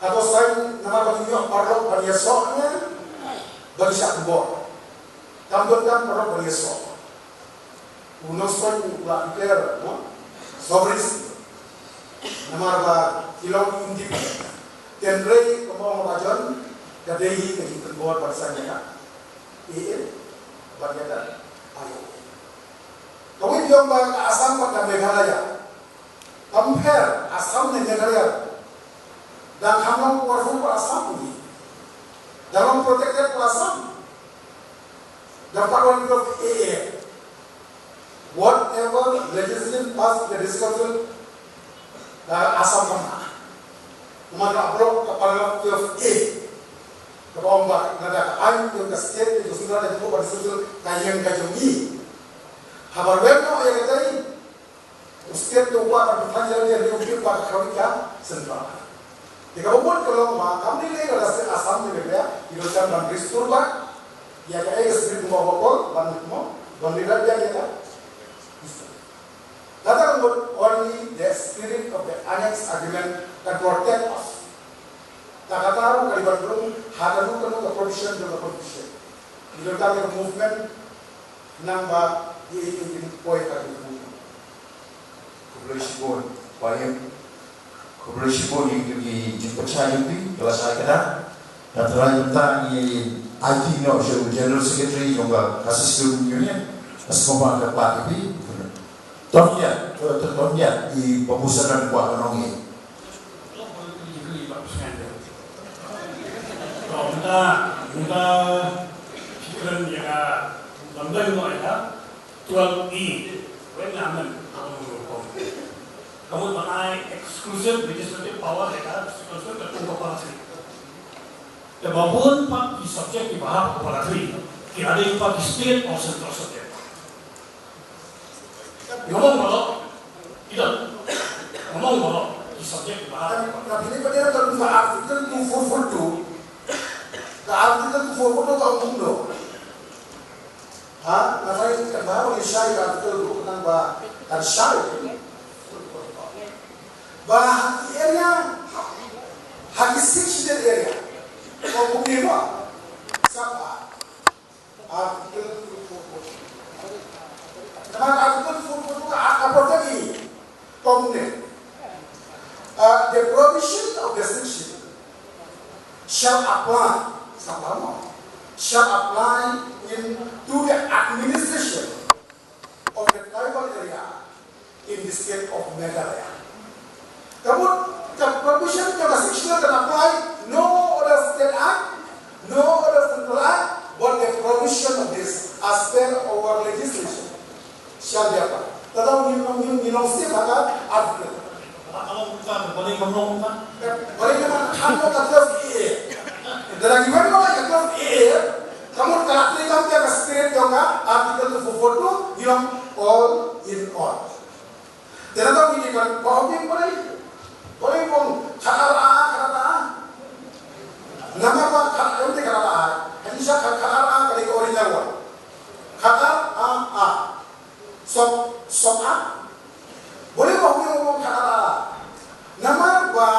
hato saiñ namar ba ki ïoh paralok ban ïasoh ne ba ki shah khubor. Kam don kam paralok ban ïasoh. U nongstoiñ u la declare, no? Sovereignty. Namar ba ki long independent. Hynrei kumba ong Bah Jon, ka dei hi ka jingpynbor ban saiñ ïa ka A A bad ïa ka I A. Kawei u ïong ba ka Assam bad ka Meghalaya. Compare Assam ne Meghalaya. Dang kham long powerful ba Assam hi. Dang long protected ba Assam. Dang pat long A A. Whatever legislation passed in the district council, da Assam kam na. Namar ka block ka paragraph twelve A. Kaba ong ba, na da ka aiñ jong ka state, jong ka central, jong ka district council, ka ïeng ka jong ngi. Habar wen no ïa ka dei. U state to ba ka thaiñ ïa ïa u ba ka kawika central. Te kaba mut ka long ba kam dei lei lada state Assam ne Meghalaya, i donkam ban restore back ïa ka, eh, spirit kumba u ba kol ban mo ban lei lada ïa ka. Kata ka mut only the spirit of the annex agreement can protect us. Ta kata ruh ka dei ban rung ha kano kano ka provision jong ka constitution. I donkam ïa ka movement. Nang ba ïa ïa ïa poi ka tu. Khublei shibun, Bah Im. Khublei shibun ïa kito ki jingpynshai jong phi, ka la shai kata. Ka trai mynta ngi ai ti noh sha u General Secretary jong ka Khasi Student Union. Ka sngewbha ka pla ka phi. Ton ïa, ton ïa, i Babu Sadan kwah ka nong i. Mynta, mynta, kren ïa ka, lam dang noh ïa ka, twelve E, wen na men, ka mut ban ai exclusive legislative power ïa ka, ka tu ka para three. Te ba bun pat ki subject ki ba hap ka para three, ki ade pat ki state or central subject. Nga mong ba long. Ida. Nga mong ba long. Ki subject ba. Nga pini pa dia ka article two four four two. Ka article two four four two ka ong kumno. Ha, nga sa ka ba ba shai ka article tu kan ba kan shai. Ba ha ki area, ha ki six schedule area. Ka ong kumne ba. Sapa. Article two four four. Namar Article two four four ka, ka protect i kumne. Uh, the provision of the six schedule shall apply, shall apply in to the administration of the tribal area in the state of Meghalaya. Ka mut, ka provision jong ka six schedule kan apply, no other state act, no other central act, but the provision of this as per our legislation shall be applied. Tata ngi long, ngi long state ha ka article. Balei ka mut ka twelve A A? Lada ngi wan noh ïa ka twelve A A, ka mut ka la treikam ïa ka spirit jong ka Article two four four two, ngi long all in all. Te nangta ngi dei ban, ba ong balei, balei ong khatar A, khatar A. Namar ba khatar, ym dei khatar A, ha jingshisha khatar A ka dei ka original one. Khatar A, A. Sop, sop A. Balei ba ong khatar A? Namar ba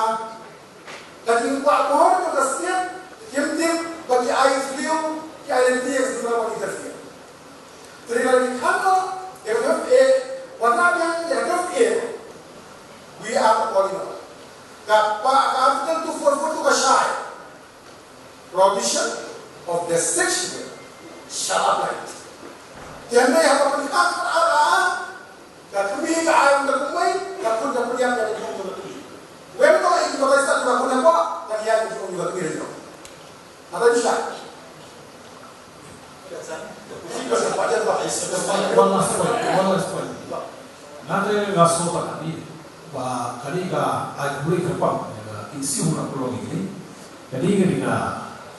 ka jingkwah bor jong ka state, kim tip ba ki ai view, ki ai lynti ïa ka state ba ki interfere. Te lada ngi khang noh ïa ka twelve A, wat la biang ïa ka twelve A, we are all in all. Ka pa, ka Article two four four two ka shai. Provision of the Sixth Schedule shall apply. Te hynrei haba pynkhang ka ar ar, ka kmie ka ai ïa ka kmie, ka khun ka pynïap ïa ka khun ka kmie. Wen ka ai ïa ka bai sa ka khun ka, ka ïa ka khun ka kmie. Ada bisa. One last point, one last point. Nga te nga sngewthuh kane ba kane ka ai khublei kyrpang ïa ka issue na pulong ine. Kane ka dei ka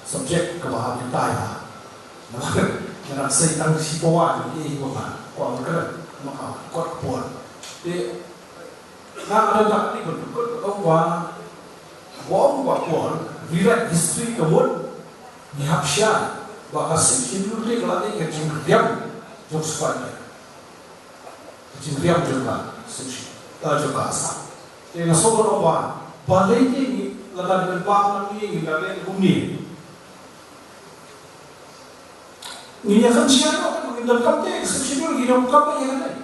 subject kaba hap ïa tai ha. Namar nga dang sei tang shi pawa ïa i wa ka kwah ka ma ka kot por. Te nga nga dang tak ni ban kot ka wa wa wa por rewrite history ka mut ngi hap sha ba ka sixth schedule te ka la dei ka jingriam jong spah. Ka jingriam jong ka shisha, ka jong ka Assam. Te nga sngewbha ba, balei te ngi, lada ngi bam na ngi, ngi lada ngi kumne. Ngi ïa kan share noh, ngi donkam te, ka shisha ngi donkam ïa kan.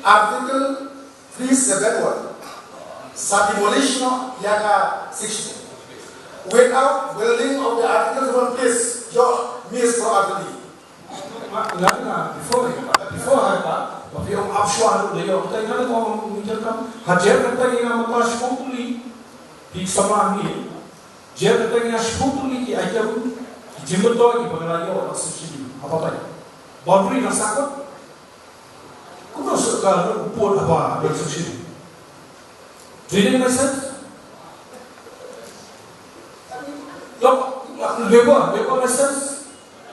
Article three seven one. Sa demolish noh ïa ka sixth schedule. Without building of the article one place, your miss for article. Ma, nga nga before, before ha ka, ba phi ong ap shwa haduh da ïoh, ta nga da ko ong ngi donkam. Hajar kata ngi nga mata shiphew tylli. Phi samla ngi. Hajar kata ngi nga shiphew tylli ki item. Ki jingmyntoi kiba nga la ïoh na sixth schedule. Haba tai. Boundary na sakut. Kumno sa ka pud haba ban shisha. Trading license? Lok, lok, labor, labor license?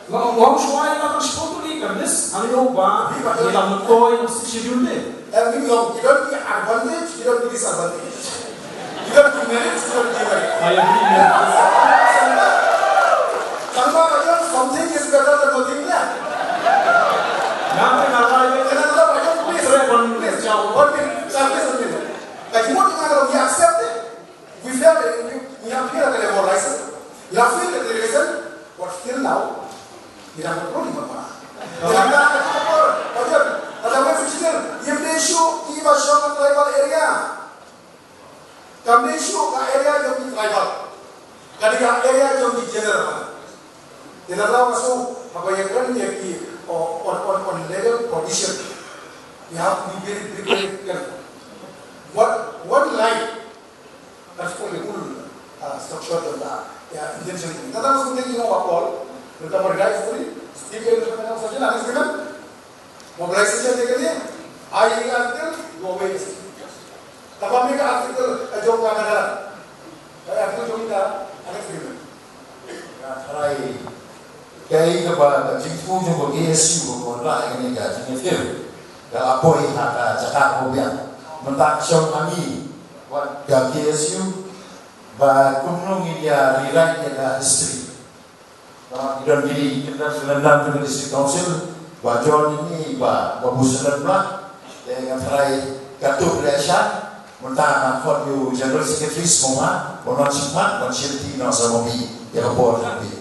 Lok, lok, shuwa ïa ka shiphew tylli ka list, ani ïoh ba, ïa ka mutoi ïa ka sixth schedule de. Eh, ngi long, ki don ki advantage, ki don ki disadvantage. Ki don ki merit, ki don ki demerit. I agree, yeah. Tangba ka don something is better than nothing, yeah. Nga te nga rai, eh, nga te nga rai, please, please, one minute, sir, please, one minute. Ka jingmut nga ka long, we accept it. We fail, we, we appeal ka level license. We appeal ka level license. But till now, we have not really gone. Janda ka jingmut, ka jingmut, ka jingmut, ka jingmut, ka jingmut, ka jingmut, ka jingmut, Kam dei shuh ka area jong ki tribal. Ka dei ka area jong ki general. Te lada nga shu haba ïakren ïa ki, o, on, on, on legal provision. You have to be very, very, very careful. One, one line. That's for the full, uh, structure of the, yeah, intention. Lada nga shu thinking of a call. Lada nga shu thinking of a call. Mobilization te kane, ai article, go away. Taba me ka article, a jong ka kadaran. Ai article jong ka, a next agreement. Ka tharai, kaei kaba ka jingthmu jong ka K S U ba ka wanrah ïa kane ka jingïakhih. Ka la poi ha ka jaka kaba biang. Mynta ka shong ha ngi, wat ka K S U, ba kumno ngin ïa rewrite ïa ka history. Namar ki don kine ki kyndon ki lyndon jong ka District Council, ba John ini, ba, ba Busalan Blah, te nga tharai katto election, mynta nga khot ïa u General Secretary sngewbha, ba un wan shim khmat, ban shim ti na sa mobi, ïa ka por mobi.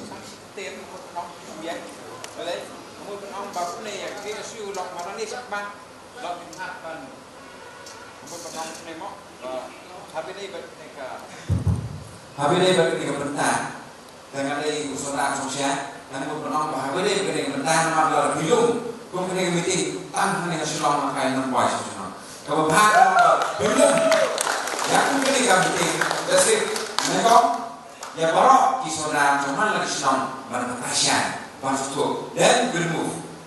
Haba ïa ka bad ka bynta. Te nga dei u sordar sngewsih, nga dei u pynong ba haba dei ka dei ka bynta namar la phi lum. Kum kane ka meeting tang hangne ha Shillong, la kai nongbai sha Shillong. Kaba bha ka ba phi lum. Ïa kum kane ka meeting, that's it. Nyngkong, ïa baroh ki sordar jong man la ki shnong ban batai sha, ban sngewthuh. Then we'll move.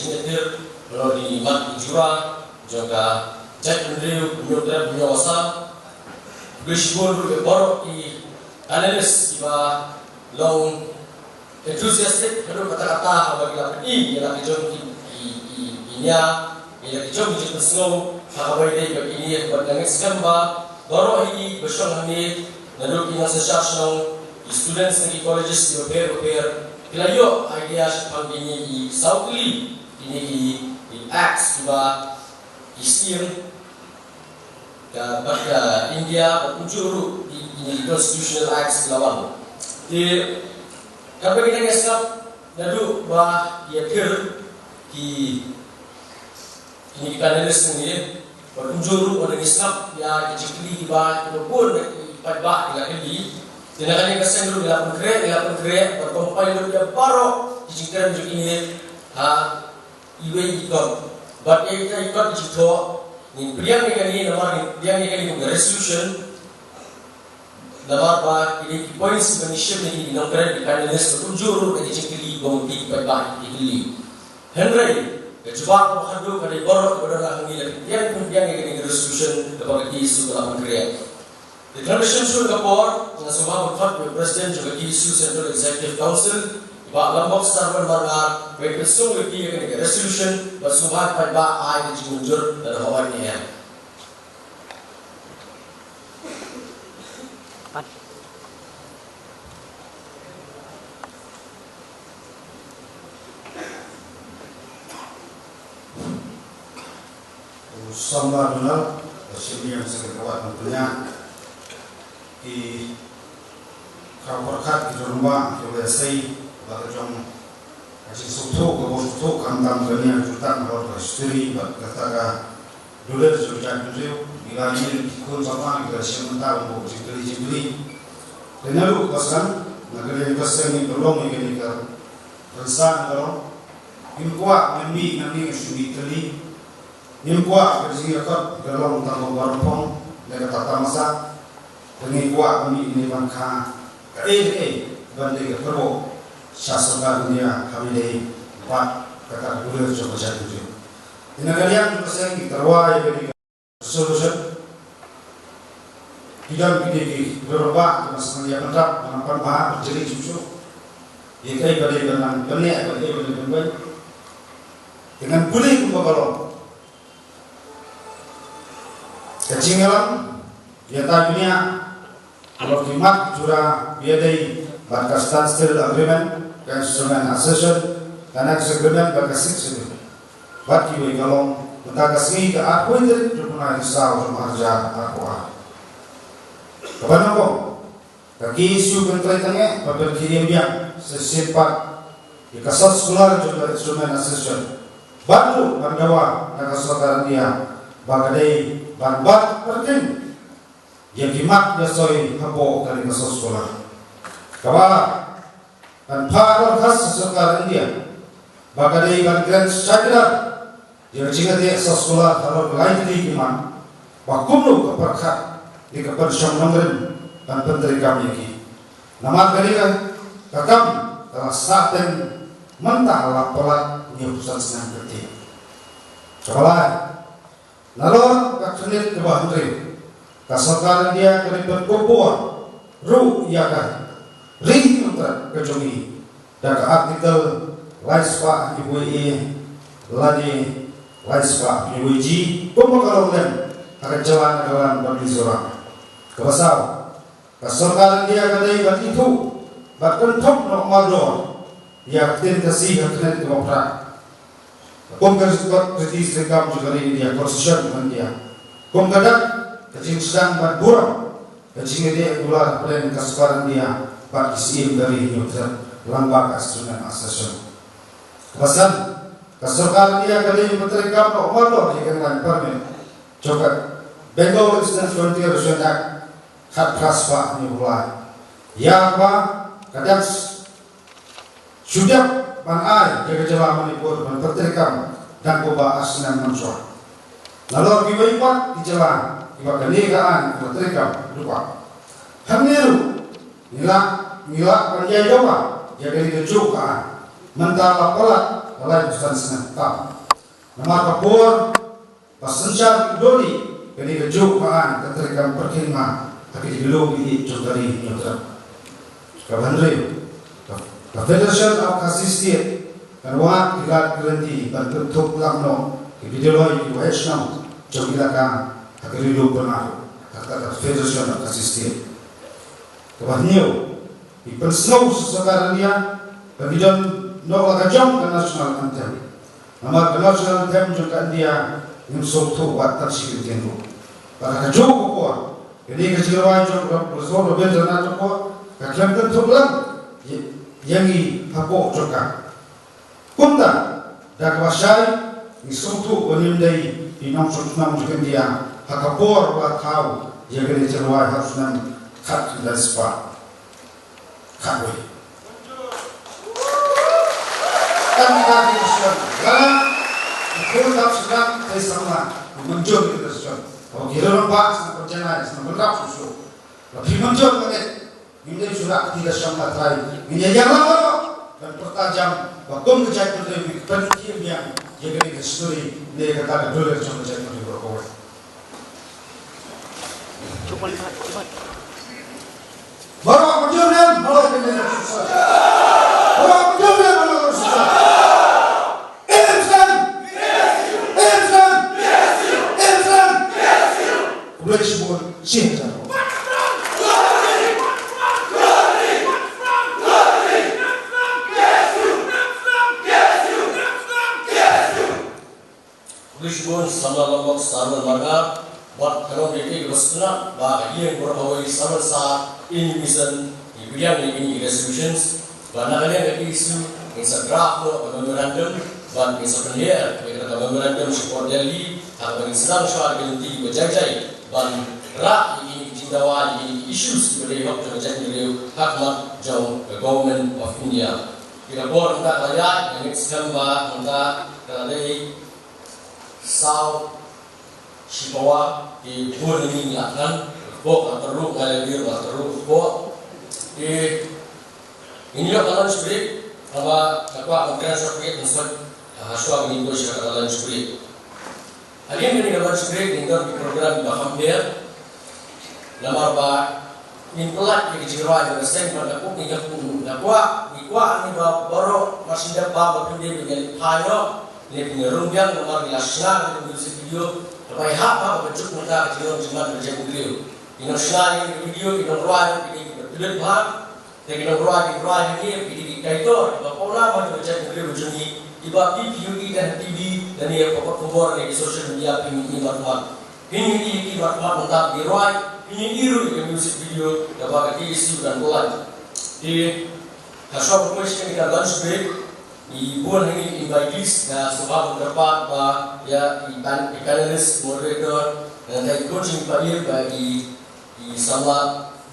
jingïakhun, halor ki mat ki jura jong ka jaitbynriew, hynñiewtrep, hynñiewwasa. Khublei shibun ruh ïa baroh ki panelist kiba long enthusiastic haduh katta katta haba ki la pyni ïa la ki jong ki, ki, ki, ki nia, ïa la ki jong ki jingpynsngew ha kaba ïadei bad kine. Bad nga ngeit skhem ba baroh hi kiba shong hangne, naduh ki nongshah shnong, ki students na ki colleges kiba pher bapher, ki la ïoh idea shaphang kine ki saw tylli, kine ki, ki acts kiba ki siem ka, bad ka India, bad kumjuh ruh ki, kine ki constitutional acts ki la wan. Te katba ngi dang ïa sngap naduh ba ki ïa pher ki, kine ki panelist ngi, bad kumjuh ruh ba dang ïa sngap ïa ki jingkylli kiba, kiba bun na ki paidbah ki la kylli. Te na kane ka seng ruh ngi la pynkhreh, ngi la pynkhreh bad compile lut ïa baroh ki jingkren jong kine ha iwei i kot. Bad ïa ita i kot i jingthoh, ngin pdiang ïa kane namar, ngin pdiang ïa kane kum ka resolution. Namar ba ki dei ki points ba ngi shim na ki nongkren, ki panelist, kumjuh ruh na ki jingkylli ba ngi, ki paidbah ki kylli. Hynrei ka jubab ba khatduh ka dei baroh kiba don lang hangne la pdiang, pdiang ïa kane ka resolution kaba ka K S U ka la pynkhreh. Te khlem da shim shuh ka por, nga sngewbha ban khot ïa u President jong ka K S U Central Executive Council, i Bah Lambok Sarwan Marngar, ba in pynsngew ïa phi ïa kane ka resolution, bad sngewbha ïa phi ba ai ka jingmynjur lada hooid ne em. U samla Donald, u simian sa ka kawat na pynïaid ki khraw pyrkhat ki jong ba ki wei sei ba ka jong ka jingsngewthuh, ka bor sngewthuh, khamtam ka nia ka jutang halor ka history bad kata ka duler jong ka jaitbynriew. Ngi la ïohi ki khun samla ki la shim mynta ba ka jingkylli jingkylli. Te naduh ka san na ka liang ka seng ngi pynlong ïa kane ka rynsan ka long. Ngim kwah ngan mih nangne ngan shu mih tylli. Ngim kwah ka jingïakhot ka long tang ba baroh phong ne kata tamasa. Te ngi kwah ka mih ne ban kha kaei kaei ban dei ka pyrthei sha sorkar India ha ba ïadei bad kata ka duler jong ka jaitbynriew. Te na ka liang ka seng ngi tyrwa ïa kane ka resolution. Ki don kine ki rangbah kiba sngewbha ban rap, ban pan bha, ban jylliew shuh shuh ïa kaei ba dei ban nang pyneh bad kaei ba dei ban weng. Te ngan pule kumba ka long. Ka jingïalam ïa ka bniah halor ki mat jura ba ïadei bad ka Standstill Agreement, ka Instrument Accession, ka Next Agreement bad ka Sixth Schedule. Bad kiwei ka long mynta ka sngi ka arphew tarik jong u bnai ka saw jong u arhajar arphew ar. Kaba nyngkong, ka K S U kan trei tang eh ba pynkhie biang shisien pat ïa ka soskular jong ka Instrument Accession. Bad ruh ban dawa na ka sorkar India ba ka dei ban bat pyrthei ïa ki mat ïa soi hapoh kane ka soskular. Kaba ar, kan phah dorkhas sha sorkar India ba ka dei ban kren shakidar ïa ka jingïadei soskular halor ka lai tylli ki mat, ba kumno ka pyrkhat ïa ka pynshong nongrim ban pyntreikam ïa ki. Namar kane ka kam ka la sah teng mynta la palat hynñiew phew san snem ka dei. Kaba lai, nalor ka khyrnit kaba hynriew, ka sorkar India ka dei ban pynkup bor ruh ïa ka ri nongtrei ka jong ngi da ka Article lai spah hynñiewphew A, lane lai spah hynñiew kg, kumba ka long lem ha ka jylla Nagaland bad Mizoram. Kaba saw, ka sorkar India ka dei ban ithuh bad kynthup noh mardor ïa ka ktien Khasi ha ka kyrteng kaba phra, kum ka record treaties treikam jong ka ri India, constitution jong ka India, kum ka dak, ka jingsdang bad burom ka jingïadei kular hapdeng ka sorkar India bad ki Syiem ka ri Hynñiewtrep lyngba ka Assessment Association. Kaba san, ka sorkar India ka dei ban treikam noh mardor ïa ka Inland Permit jong ka Bengal Eastern Frontier Region Act khatphra spah hynñiewphew lai, ïa kaba ka dang shu dep ban ai ïa ka jylla Manipur ban pyntreikam dang kumba ar snem mynshuwa. Nalor kiwei pat ki jylla kiba kane ka aiñ ka la treikam lypa. Hangne ruh ngi lah, ngi lah ban ïai dawa ïa kane kajuh ka aiñ. Mynta la palat la laiphew san snem tam. Namar ka por ba synshar ki don hi, kane kajuh ka aiñ ka treikam pyrkhing ma ha kine ki lum ïeit jong ka ri Hynñiewtrep. Kaba hynriew, ka, ka Federation of Khasi State kan wad ki lad ki lynti ban kynthup lang noh ki video loi kiba heh shnong jong ki la ka ha ka ri lum Pnar, ha ka Federation of Khasi State. Kaba hynñiew, ngi pynsngew sha sorkar India ba ngi don noh la ka jong ka national anthem. Namar ka national anthem jong ka India ngim sngewthuh wat tang shi kyntien ruh. Bad ha kajuh ka por, kane ka jingrwai jong u Rabindranath Tagore ka khlem kynthup lang ïa, ïa ngi hapoh jong ka. Kumta, da kaba shai, ngi sngewthuh ba ngim dei ki nongshong shnong jong ka India ha ka por ba thaw ïa kane ka jingrwai ha u snem khatkhyndai spah khatwei. Tang ka dei ka shnong, lada ki khun dap shnong, te samla, mynjur ïa ka shnong. Haba ki rung ba shnong, pynjanai shnong, pynrap shuh shuh. Lada phi mynjur ka dei, ngim dei shu rah kti da shong da trai. Ngin ïa ïeng lang baroh ban pyrta jam ba kum ka jaitbynriew ngi pynkhih biang ïa kane ka history ne kata ka dulir jong ka jaitbynriew baroh kawei. Baroh mynjur ne em? Baroh mynjur ne em? Baroh mynjur ne em? Baroh mynjur ne em? Em, em. Em, em. Khublei shibun, shi hajar. Khublei shibun samla Lambok Starwell Marngar, bad ka long ïa ki ba sngewthuh ba ka ïing baroh kawei samla sa in mission, i biang ïa kine ki resolutions. Bad na ka liang ka issue ngin sa draft noh ka memorandum bad ngin sa pynher ïa kata ka memorandum sha Port Delhi, ha kaba ngin sdang shuwa da ki lynti kiba jai jai ban rah ïa kine ki jingdawa, ïa kine ki issues kiba dei hok jong ka jaitbynriew ha khmat jong ka Government of India. Ki la bor mynta ka la ïaid, nga ngeit skhem ba mynta ka la dei saw shi pawa, ki bun ngi la thngan, bok la tyrwa, nga la dir la tyrwa bok. Ki ngin ïoh ka lunch break, haba ka kwah ka kren short break, ngi sot, ha, shuwa ngin poi sha ka lunch break. Hadien kane ka lunch break, ngin don ki program ba kham bha. Namar ba ngin pynlait ïa ka jingrwai jong ka seng, bad nga kwah, nga kwah, nga kwah ngi ba baroh, mar shu dep ba, ba phin dei ban ïa leit phai noh, ne phin ïa rung biang, namar ngi la shna ïa ka music video, kaba ïahap ha kaba juk mynta ka jinglong jingman ka jaitbynriew. Ki nongshna ïa ka video, ki nongrwai, ki dei kiba tbit bha, te ki nongrwai, ki nongrwai hangne, ki dei ki kaitor, kiba pawnam ha ka jaitbynriew jong ngi, kiba phi phi ïohi ha T V, lane ha ka kot khubor, ne ki social media, phin ïohi markhmat. Phin ïohi ïa ki markhmat mynta ki rwai, phin ïohi ruh ïa ka music video, kaba ka K S U kan pynlait. Te, ha shuwa ba poi sha kane ka lunch break, i bun ha ngi ki invitees, nga sngewbha ban kyrpad ba ïa i pan-, i panelist, moderator, nangta i bun jong ngi paidbah, i, i samla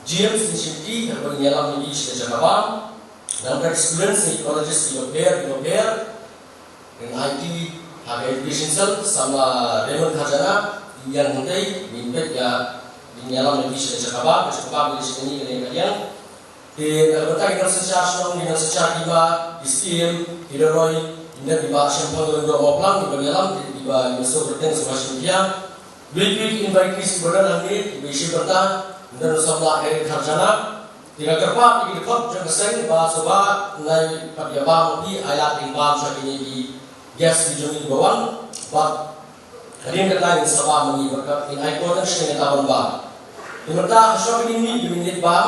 James Nishiti, kaba ngin ïalam ïa ki sha ka jaka bam. Nangta ki students na ki colleges kiba pher, kiba pher. Ngan aiti ha ka education cell, samla Raymond Kharjana, i ïeng hangtei, ngin peit ïa, ngin ïalam ïa ki sha ka jaka bam, ka jaka bam ka dei sha kane, kane ka liang. Te na ka bynta ki nongsynshar shnong, ki nongsynshar kiba, ki syiem, ki roi, ki nongïalam, kiba shemphang lyngdoh mawphlang, kiba ïalam, kiba, kiba sngewbha kyrteng sngewbha shim khia. Wei wei ki invitees kiba don hangne, kiba ïashim bynta, ngan samla Eric Kharjana. Te nga kyrpad ïa ki dkhot jong ka seng ba sngewbha nai pat ïa bam ïa ki, ai lad ïa ki bam sha kine ki guest ki jong ngi ba wan, bad hadien kata ngin sa bam ma ngi bad ngin ai coordination ïa kata ban bam. Te mynta ha shwa ba ngin mih, ba ngin leit bam,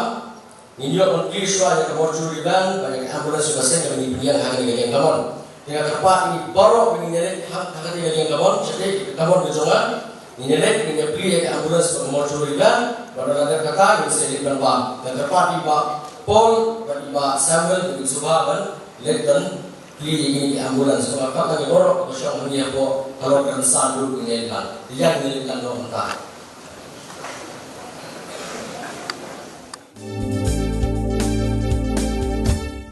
ngin ïoh ban plie shuwa ïa ka mortuary van bad ïa ka ambulance ba seng kaba ngin pynïeng ha kane ka liang kamon. Te nga kyrpad ïa ngi baroh ba ngin ïaleit ha kane ka liang kamon, sha ka kamon ka jong nga, ngin ïaleit, ngin ïa plie ïa ka ambulance bad ka mortuary van, bad lada dep kata ngin sa leit ban bam. Nga kyrpad ïa i Bah Paul bad i Bah Samuel ba ngin sngewbha ban leit ban plie ïa kine ki ambulance. Nga kyrpad ïa ngi baroh ba shong hangne hapoh halor ka rynsan ruh ngin ïaleit ban, ïa ngin ïaleit ban long mynta.